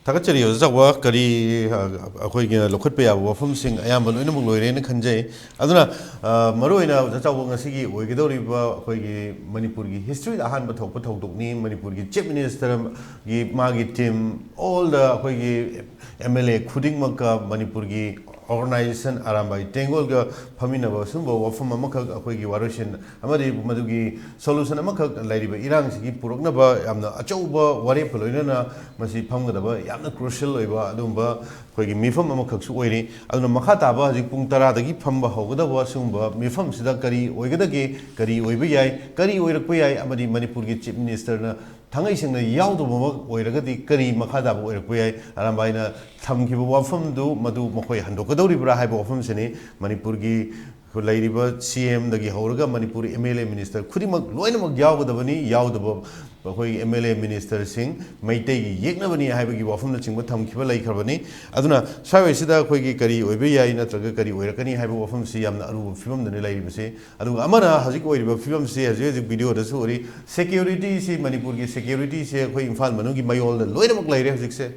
ꯊꯥꯒꯠꯆꯔꯤ ꯑꯣꯖꯥ ꯆꯥꯎꯕ꯫ ꯀꯔꯤ, ꯑ, ꯑꯩꯈꯣꯏꯒꯤ ꯂꯧꯈꯠꯄ ꯌꯥꯕ ꯋꯥꯐꯝꯁꯤꯡ ꯑꯌꯥꯝꯕ ꯂꯣꯏꯅꯃꯛ ꯂꯣꯏꯔꯦꯅ ꯈꯟꯖꯩ꯫ ꯑꯗꯨꯅ, ꯑ, ꯃꯔꯨꯑꯣꯏꯅ ꯑꯣꯖꯥ ꯆꯥꯎꯕ, ꯉꯁꯤꯒꯤ ꯑꯣꯏꯒꯗꯧꯔꯤꯕ ꯑꯩꯈꯣꯏꯒꯤ ꯃꯅꯤꯄꯨꯔꯒꯤ history ꯗ ꯑꯍꯥꯟꯕ ꯊꯣꯛꯄ ꯊꯧꯗꯣꯛꯅꯤ꯫ ꯃꯅꯤꯄꯨꯔꯒꯤ Chief Minister ꯒꯤ ꯃꯥꯒꯤ team, all the ꯑꯩꯈꯣꯏꯒꯤ M L A ꯈꯨꯗꯤꯡꯃꯛꯀ ꯃꯅꯤꯄꯨꯔꯒꯤ organization ꯑꯔꯥꯝꯕꯥꯏ ꯇꯦꯡꯒꯣꯜꯒ ꯐꯝꯃꯤꯟꯅꯕ ꯁꯨꯝꯕ ꯋꯥꯐꯝ ꯑꯃꯈꯛ, ꯑꯩꯈꯣꯏꯒꯤ ꯋꯥꯔꯣꯏꯁꯤꯟ ꯑꯃꯗꯤ ꯃꯗꯨꯒꯤ solution ꯑꯃꯈꯛ ꯂꯩꯔꯤꯕ ꯏꯔꯥꯡꯁꯤꯒꯤ ꯄꯨꯔꯛꯅꯕ ꯌꯥꯝꯅ ꯑꯆꯧꯕ ꯋꯥꯔꯦꯞꯀ ꯂꯣꯏꯅꯅ ꯃꯁꯤ ꯐꯝꯒꯗꯕ ꯌꯥꯝꯅ crucial ꯑꯣꯏꯕ ꯑꯗꯨꯒꯨꯝꯕ ꯑꯩꯈꯣꯏꯒꯤ ꯃꯤꯐꯝ ꯑꯃꯈꯛꯁꯨ ꯑꯣꯏꯔꯤ꯫ ꯑꯗꯨꯅ ꯃꯈꯥ ꯇꯥꯕ ꯍꯧꯖꯤꯛ ꯄꯨꯡ ꯇꯔꯥꯗꯒꯤ ꯐꯝꯕ ꯍꯧꯒꯗꯕ ꯁꯤꯒꯨꯝꯕ ꯃꯤꯐꯝꯁꯤꯗ ꯀꯔꯤ ꯑꯣꯏꯒꯗꯒꯦ, ꯀꯔꯤ ꯑꯣꯏꯕ ꯌꯥꯏ, ꯀꯔꯤ ꯑꯣꯏꯔꯛꯄ ꯌꯥꯏ, ꯑꯃꯗꯤ ꯃꯅꯤꯄꯨꯔꯒꯤ Chief Minister ꯅ ꯊꯥꯡꯉꯩ ꯁꯦꯡꯅ ꯌꯥꯎꯗꯕꯃꯛ ꯑꯣꯏꯔꯒꯗꯤ ꯀꯔꯤ ꯃꯈꯥ ꯇꯥꯕ ꯑꯣꯏꯔꯛꯄ ꯌꯥꯏ? ꯑꯔꯥꯝꯕꯥꯏꯅ ꯊꯝꯈꯤꯕ ꯋꯥꯐꯝꯗꯨ ꯃꯗꯨ ꯃꯈꯣꯏ ꯍꯟꯗꯣꯛꯀꯗꯧꯔꯤꯕ꯭ꯔꯥ ꯍꯥꯏꯕ ꯋꯥꯐꯝꯁꯤꯅꯤ꯫ ꯃꯅꯤꯄꯨꯔꯒꯤ ꯂꯩꯔꯤꯕ ꯁꯤ ꯑꯦꯝꯗꯒꯤ ꯍꯧꯔꯒ Manipur M L A minister ꯈꯨꯗꯤꯡꯃꯛ ꯂꯣꯏꯅꯃꯛ ꯌꯥꯎꯒꯗꯕꯅꯤ꯫ ꯌꯥꯎꯗꯕ ꯑꯩꯈꯣꯏꯒꯤ ꯑꯦꯝ ꯑꯦꯜ ꯑꯦ ꯃꯤꯅꯤꯁꯇꯔꯁꯤꯡ ꯃꯩꯇꯩꯒꯤ ꯌꯦꯛꯅꯕꯅꯤ ꯍꯥꯏꯕꯒꯤ ꯋꯥꯐꯝꯅꯆꯤꯡꯕ ꯊꯝꯈꯤꯕ ꯂꯩꯈ꯭ꯔꯕꯅꯤ꯫ ꯑꯗꯨꯅ ꯁ꯭ꯋꯥꯏꯋꯥꯏꯁꯤꯗ ꯑꯩꯈꯣꯏꯒꯤ ꯀꯔꯤ ꯑꯣꯏꯕ ꯌꯥꯏ ꯅꯠꯇ꯭ꯔꯒ ꯀꯔꯤ ꯑꯣꯏꯔꯛꯀꯅꯤ ꯍꯥꯏꯕ ꯋꯥꯐꯝꯁꯤ ꯌꯥꯝꯅ ꯑꯔꯨꯕ ꯐꯤꯕꯝꯗꯅꯤ ꯂꯩꯔꯤꯕꯁꯤ꯫ ꯑꯗꯨꯒ ꯑꯃꯅ ꯍꯧꯖꯤꯛ ꯑꯣꯏꯔꯤꯕ ꯐꯤꯕꯝꯁꯤ ꯍꯧꯖꯤꯛ ꯍꯧꯖꯤꯛ ꯚꯤꯗꯤꯑꯣꯗꯁꯨ ꯎꯔꯤ, ꯁꯦꯀ꯭ꯌꯨꯔꯤꯇꯤꯁꯤ, ꯃꯅꯤꯄꯨꯔꯒꯤ ꯁꯦꯀ꯭ꯌꯨꯔꯤꯇꯤꯁꯤ ꯑꯩꯈꯣꯏ ꯏꯝꯐꯥꯜ ꯃꯅꯨꯡꯒꯤ ꯃꯌꯣꯜꯗ ꯂꯣꯏꯅꯃꯛ ꯂꯩꯔꯦ ꯍꯧꯖꯤꯛꯁꯦ꯫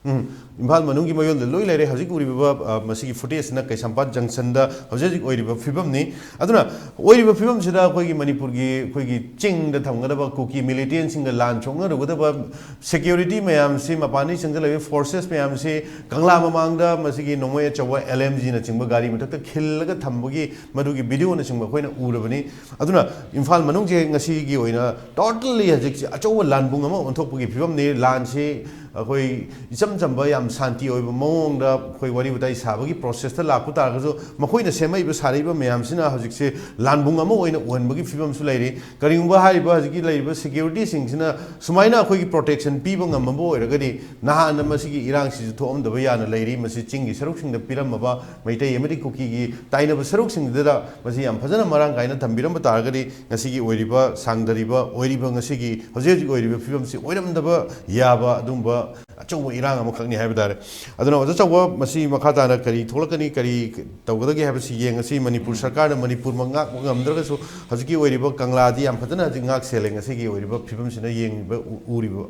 ꯎꯝ, ꯏꯝꯐꯥꯜ ꯃꯅꯨꯡꯒꯤ ꯃꯌꯣꯜꯗ ꯂꯣꯏ ꯂꯩꯔꯦ꯫ ꯍꯧꯖꯤꯛ ꯎꯔꯤꯕ, ꯑ, ꯃꯁꯤꯒꯤ ꯐꯨꯇꯦꯖꯁꯤꯅ ꯀꯩꯁꯥꯝꯄꯥꯠ ꯖꯪꯁꯟꯗ ꯍꯧꯖꯤꯛ ꯍꯧꯖꯤꯛ ꯑꯣꯏꯔꯤꯕ ꯐꯤꯕꯝꯅꯤ꯫ ꯑꯗꯨꯅ ꯑꯣꯏꯔꯤꯕ ꯐꯤꯕꯝꯁꯤꯗ ꯑꯩꯈꯣꯏꯒꯤ ꯃꯅꯤꯄꯨꯔꯒꯤ, ꯑꯩꯈꯣꯏꯒꯤ ꯆꯤꯡꯗ ꯊꯝꯒꯗꯕ ꯀꯨꯀꯤ ꯃꯤꯂꯤꯇꯦꯟꯁꯤꯡꯒ ꯂꯥꯟ ꯁꯣꯛꯅꯔꯨꯒꯗꯕ ꯁꯦꯀ꯭ꯌꯨꯔꯤꯇꯤ ꯃꯌꯥꯝꯁꯤ, ꯃꯄꯥꯟꯗꯒꯤ ꯆꯪꯁꯤꯜꯂꯛꯏꯕ ꯐꯣꯔꯁꯦꯁ ꯃꯌꯥꯝꯁꯤ ꯀꯪꯂꯥ ꯃꯃꯥꯡꯗ ꯃꯁꯤꯒꯤ ꯅꯣꯡꯃꯩ ꯑꯆꯧꯕ, ꯑꯦꯜ ꯑꯦꯝ ꯖꯤꯅꯆꯤꯡꯕ ꯒꯥꯔꯤ ꯃꯊꯛꯇ ꯈꯤꯜꯂꯒ ꯊꯝꯕꯒꯤ ꯃꯗꯨꯒꯤ ꯚꯤꯗꯤꯑꯣꯅꯆꯤꯡꯕ ꯑꯩꯈꯣꯏꯅ ꯎꯔꯕꯅꯤ꯫ ꯑꯗꯨꯅ ꯏꯝꯐꯥꯜ ꯃꯅꯨꯡꯁꯦ ꯉꯁꯤꯒꯤ ꯑꯣꯏꯅ ꯇꯣꯇꯜꯂꯤ ꯍꯧꯖꯤꯛꯁꯦ ꯑꯆꯧꯕ ꯂꯥꯟꯕꯨꯡ ꯑꯃ ꯑꯣꯟꯊꯣꯛꯄꯒꯤ ꯐꯤꯕꯝꯅꯤ꯫ ꯂꯥꯟꯁꯤ ꯑꯩꯈꯣꯏ ꯏꯆꯝ ꯆꯝꯕ, ꯌꯥꯝ ꯁꯥꯟꯇꯤ ꯑꯣꯏꯕ ꯃꯑꯣꯡꯗ ꯑꯩꯈꯣꯏ ꯋꯥꯔꯤ ꯋꯥꯇꯥꯏ ꯁꯥꯕꯒꯤ ꯄ꯭ꯔꯣꯁꯦꯁꯇ ꯂꯥꯛꯄ ꯇꯥꯔꯒꯁꯨ, ꯃꯈꯣꯏꯅ ꯁꯦꯝꯃꯛꯏꯕ, ꯁꯥꯔꯛꯏꯕ ꯃꯌꯥꯝꯁꯤꯅ ꯍꯧꯖꯤꯛꯁꯦ ꯂꯥꯟꯕꯨꯡ ꯑꯃ ꯑꯣꯏꯅ ꯎꯍꯟꯕꯒꯤ ꯐꯤꯕꯝꯁꯨ ꯂꯩꯔꯤ꯫ ꯀꯔꯤꯒꯨꯝꯕ ꯍꯥꯏꯔꯤꯕ ꯍꯧꯖꯤꯛꯀꯤ ꯂꯩꯔꯤꯕ ꯁꯦꯀ꯭ꯌꯨꯔꯤꯇꯤꯁꯤꯡꯁꯤꯅ ꯁꯨꯃꯥꯏꯅ ꯑꯩꯈꯣꯏꯒꯤ ꯄ꯭ꯔꯣꯇꯦꯛꯁꯟ ꯄꯤꯕ ꯉꯝꯃꯕ ꯑꯣꯏꯔꯒꯗꯤ, ꯅꯍꯥꯟꯅ ꯃꯁꯤꯒꯤ ꯏꯔꯥꯡꯁꯤꯁꯨ ꯊꯣꯛꯑꯝꯗꯕ ꯌꯥꯅ ꯂꯩꯔꯤ꯫ ꯃꯁꯤ ꯆꯤꯡꯒꯤ ꯁꯔꯨꯛꯁꯤꯡꯗ ꯄꯤꯔꯝꯃꯕ, ꯃꯩꯇꯩ ꯑꯃꯗꯤ ꯀꯨꯀꯤꯒꯤ ꯇꯥꯏꯅꯕ ꯁꯔꯨꯛꯁꯤꯡꯗꯨꯗ ꯃꯁꯤ ꯌꯥꯝ ꯐꯖꯅ ꯃꯔꯥꯡ ꯀꯥꯏꯅ ꯊꯝꯕꯤꯔꯝꯕ ꯇꯥꯔꯒꯗꯤ, ꯉꯁꯤꯒꯤ ꯑꯣꯏꯔꯤꯕ, ꯁꯥꯡꯗꯔꯤꯕ, ꯑꯣꯏꯔꯤꯕ, ꯉꯁꯤꯒꯤ ꯍꯧꯖꯤꯛ ꯍꯧꯖꯤꯛ ꯑꯣꯏꯔꯤꯕ ꯐꯤꯕꯝꯁꯤ ꯑꯣꯏꯔꯝꯗꯕ ꯌꯥꯕ ꯑꯗꯨꯒꯨꯝꯕ ꯑꯆꯧꯕ ꯏꯔꯥꯡ ꯑꯃꯈꯛꯅꯤ ꯍꯥꯏꯕ ꯇꯥꯔꯦ꯫ ꯑꯗꯨꯅ ꯑꯣꯖꯥ ꯆꯥꯎꯕ, ꯃꯁꯤ ꯃꯈꯥ ꯇꯥꯅ ꯀꯔꯤ ꯊꯣꯛꯂꯛꯀꯅꯤ, ꯀꯔꯤ ꯇꯧꯒꯗꯒꯦ ꯍꯥꯏꯕꯁꯤ ꯌꯦꯡꯉꯁꯤ꯫ ꯃꯅꯤꯄꯨꯔ ꯁꯔꯀꯥꯔꯅ ꯃꯅꯤꯄꯨꯔꯃꯛ ꯉꯥꯛꯄ ꯉꯝꯗ꯭ꯔꯒꯁꯨ, ꯍꯧꯖꯤꯛꯀꯤ ꯑꯣꯏꯔꯤꯕ ꯀꯪꯂꯥꯗꯤ ꯌꯥꯝ ꯐꯖꯅ ꯍꯧꯖꯤꯛ ꯉꯥꯛ ꯁꯦꯜꯂꯦ, ꯉꯁꯤꯒꯤ ꯑꯣꯏꯔꯤꯕ ꯐꯤꯕꯝꯁꯤꯅ ꯌꯦꯡꯉꯤꯕ, ꯎ-, ꯎꯔꯤꯕ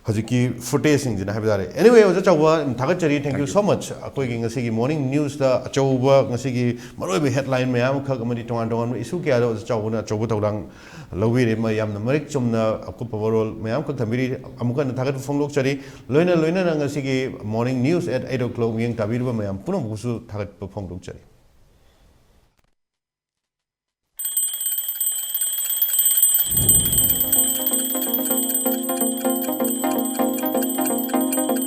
ꯍꯧꯖꯤꯛꯀꯤ ꯐꯨꯇꯦꯖꯁꯤꯡꯁꯤꯅ ꯍꯥꯏꯕ ꯇꯥꯔꯦ꯫ Anyway, ꯑꯣꯖꯥ ꯆꯥꯎꯕ, ꯌꯥꯝ ꯊꯥꯒꯠꯆꯔꯤ꯫ Thank you so much꯫ ꯑꯩꯈꯣꯏꯒꯤ ꯉꯁꯤꯒꯤ morning news ꯇ ꯑꯆꯧꯕ, ꯉꯁꯤꯒꯤ ꯃꯔꯨꯑꯣꯏꯕ headline ꯃꯌꯥꯝ ꯑꯃꯈꯛ ꯑꯃꯗꯤ ꯇꯣꯉꯥꯟ ꯇꯣꯉꯥꯟꯕ issue ꯀꯌꯥꯗ ꯑꯣꯖꯥ ꯆꯥꯎꯕꯅ ꯑꯆꯧꯕ ꯊꯧꯗꯥꯡ ꯂꯧꯕꯤꯔꯦ꯫ ꯃ-, ꯌꯥꯝꯅ ꯃꯔꯤꯛ ꯆꯨꯝꯅ ꯑꯀꯨꯞꯄ ꯃꯔꯣꯜ ꯃꯌꯥꯝ ꯑꯃꯈꯛ ꯊꯝꯕꯤꯔꯤ꯫ ꯑꯃꯨꯛ ꯍꯟꯅ ꯊꯥꯒꯠꯄ ꯐꯣꯡꯗꯣꯛꯆꯔꯤ꯫ ꯂꯣꯏꯅ ꯂꯣꯏꯅꯅ ꯉꯁꯤꯒꯤ morning news at eight o'clock ꯃꯤꯠꯌꯦꯡ ꯇꯥꯕꯤꯔꯤꯕ ꯃꯌꯥꯝ ꯄꯨꯝꯅꯃꯛꯄꯨꯁꯨ ꯊꯥꯒꯠꯄ ꯐꯣꯡꯗꯣꯛꯆꯔꯤ꯫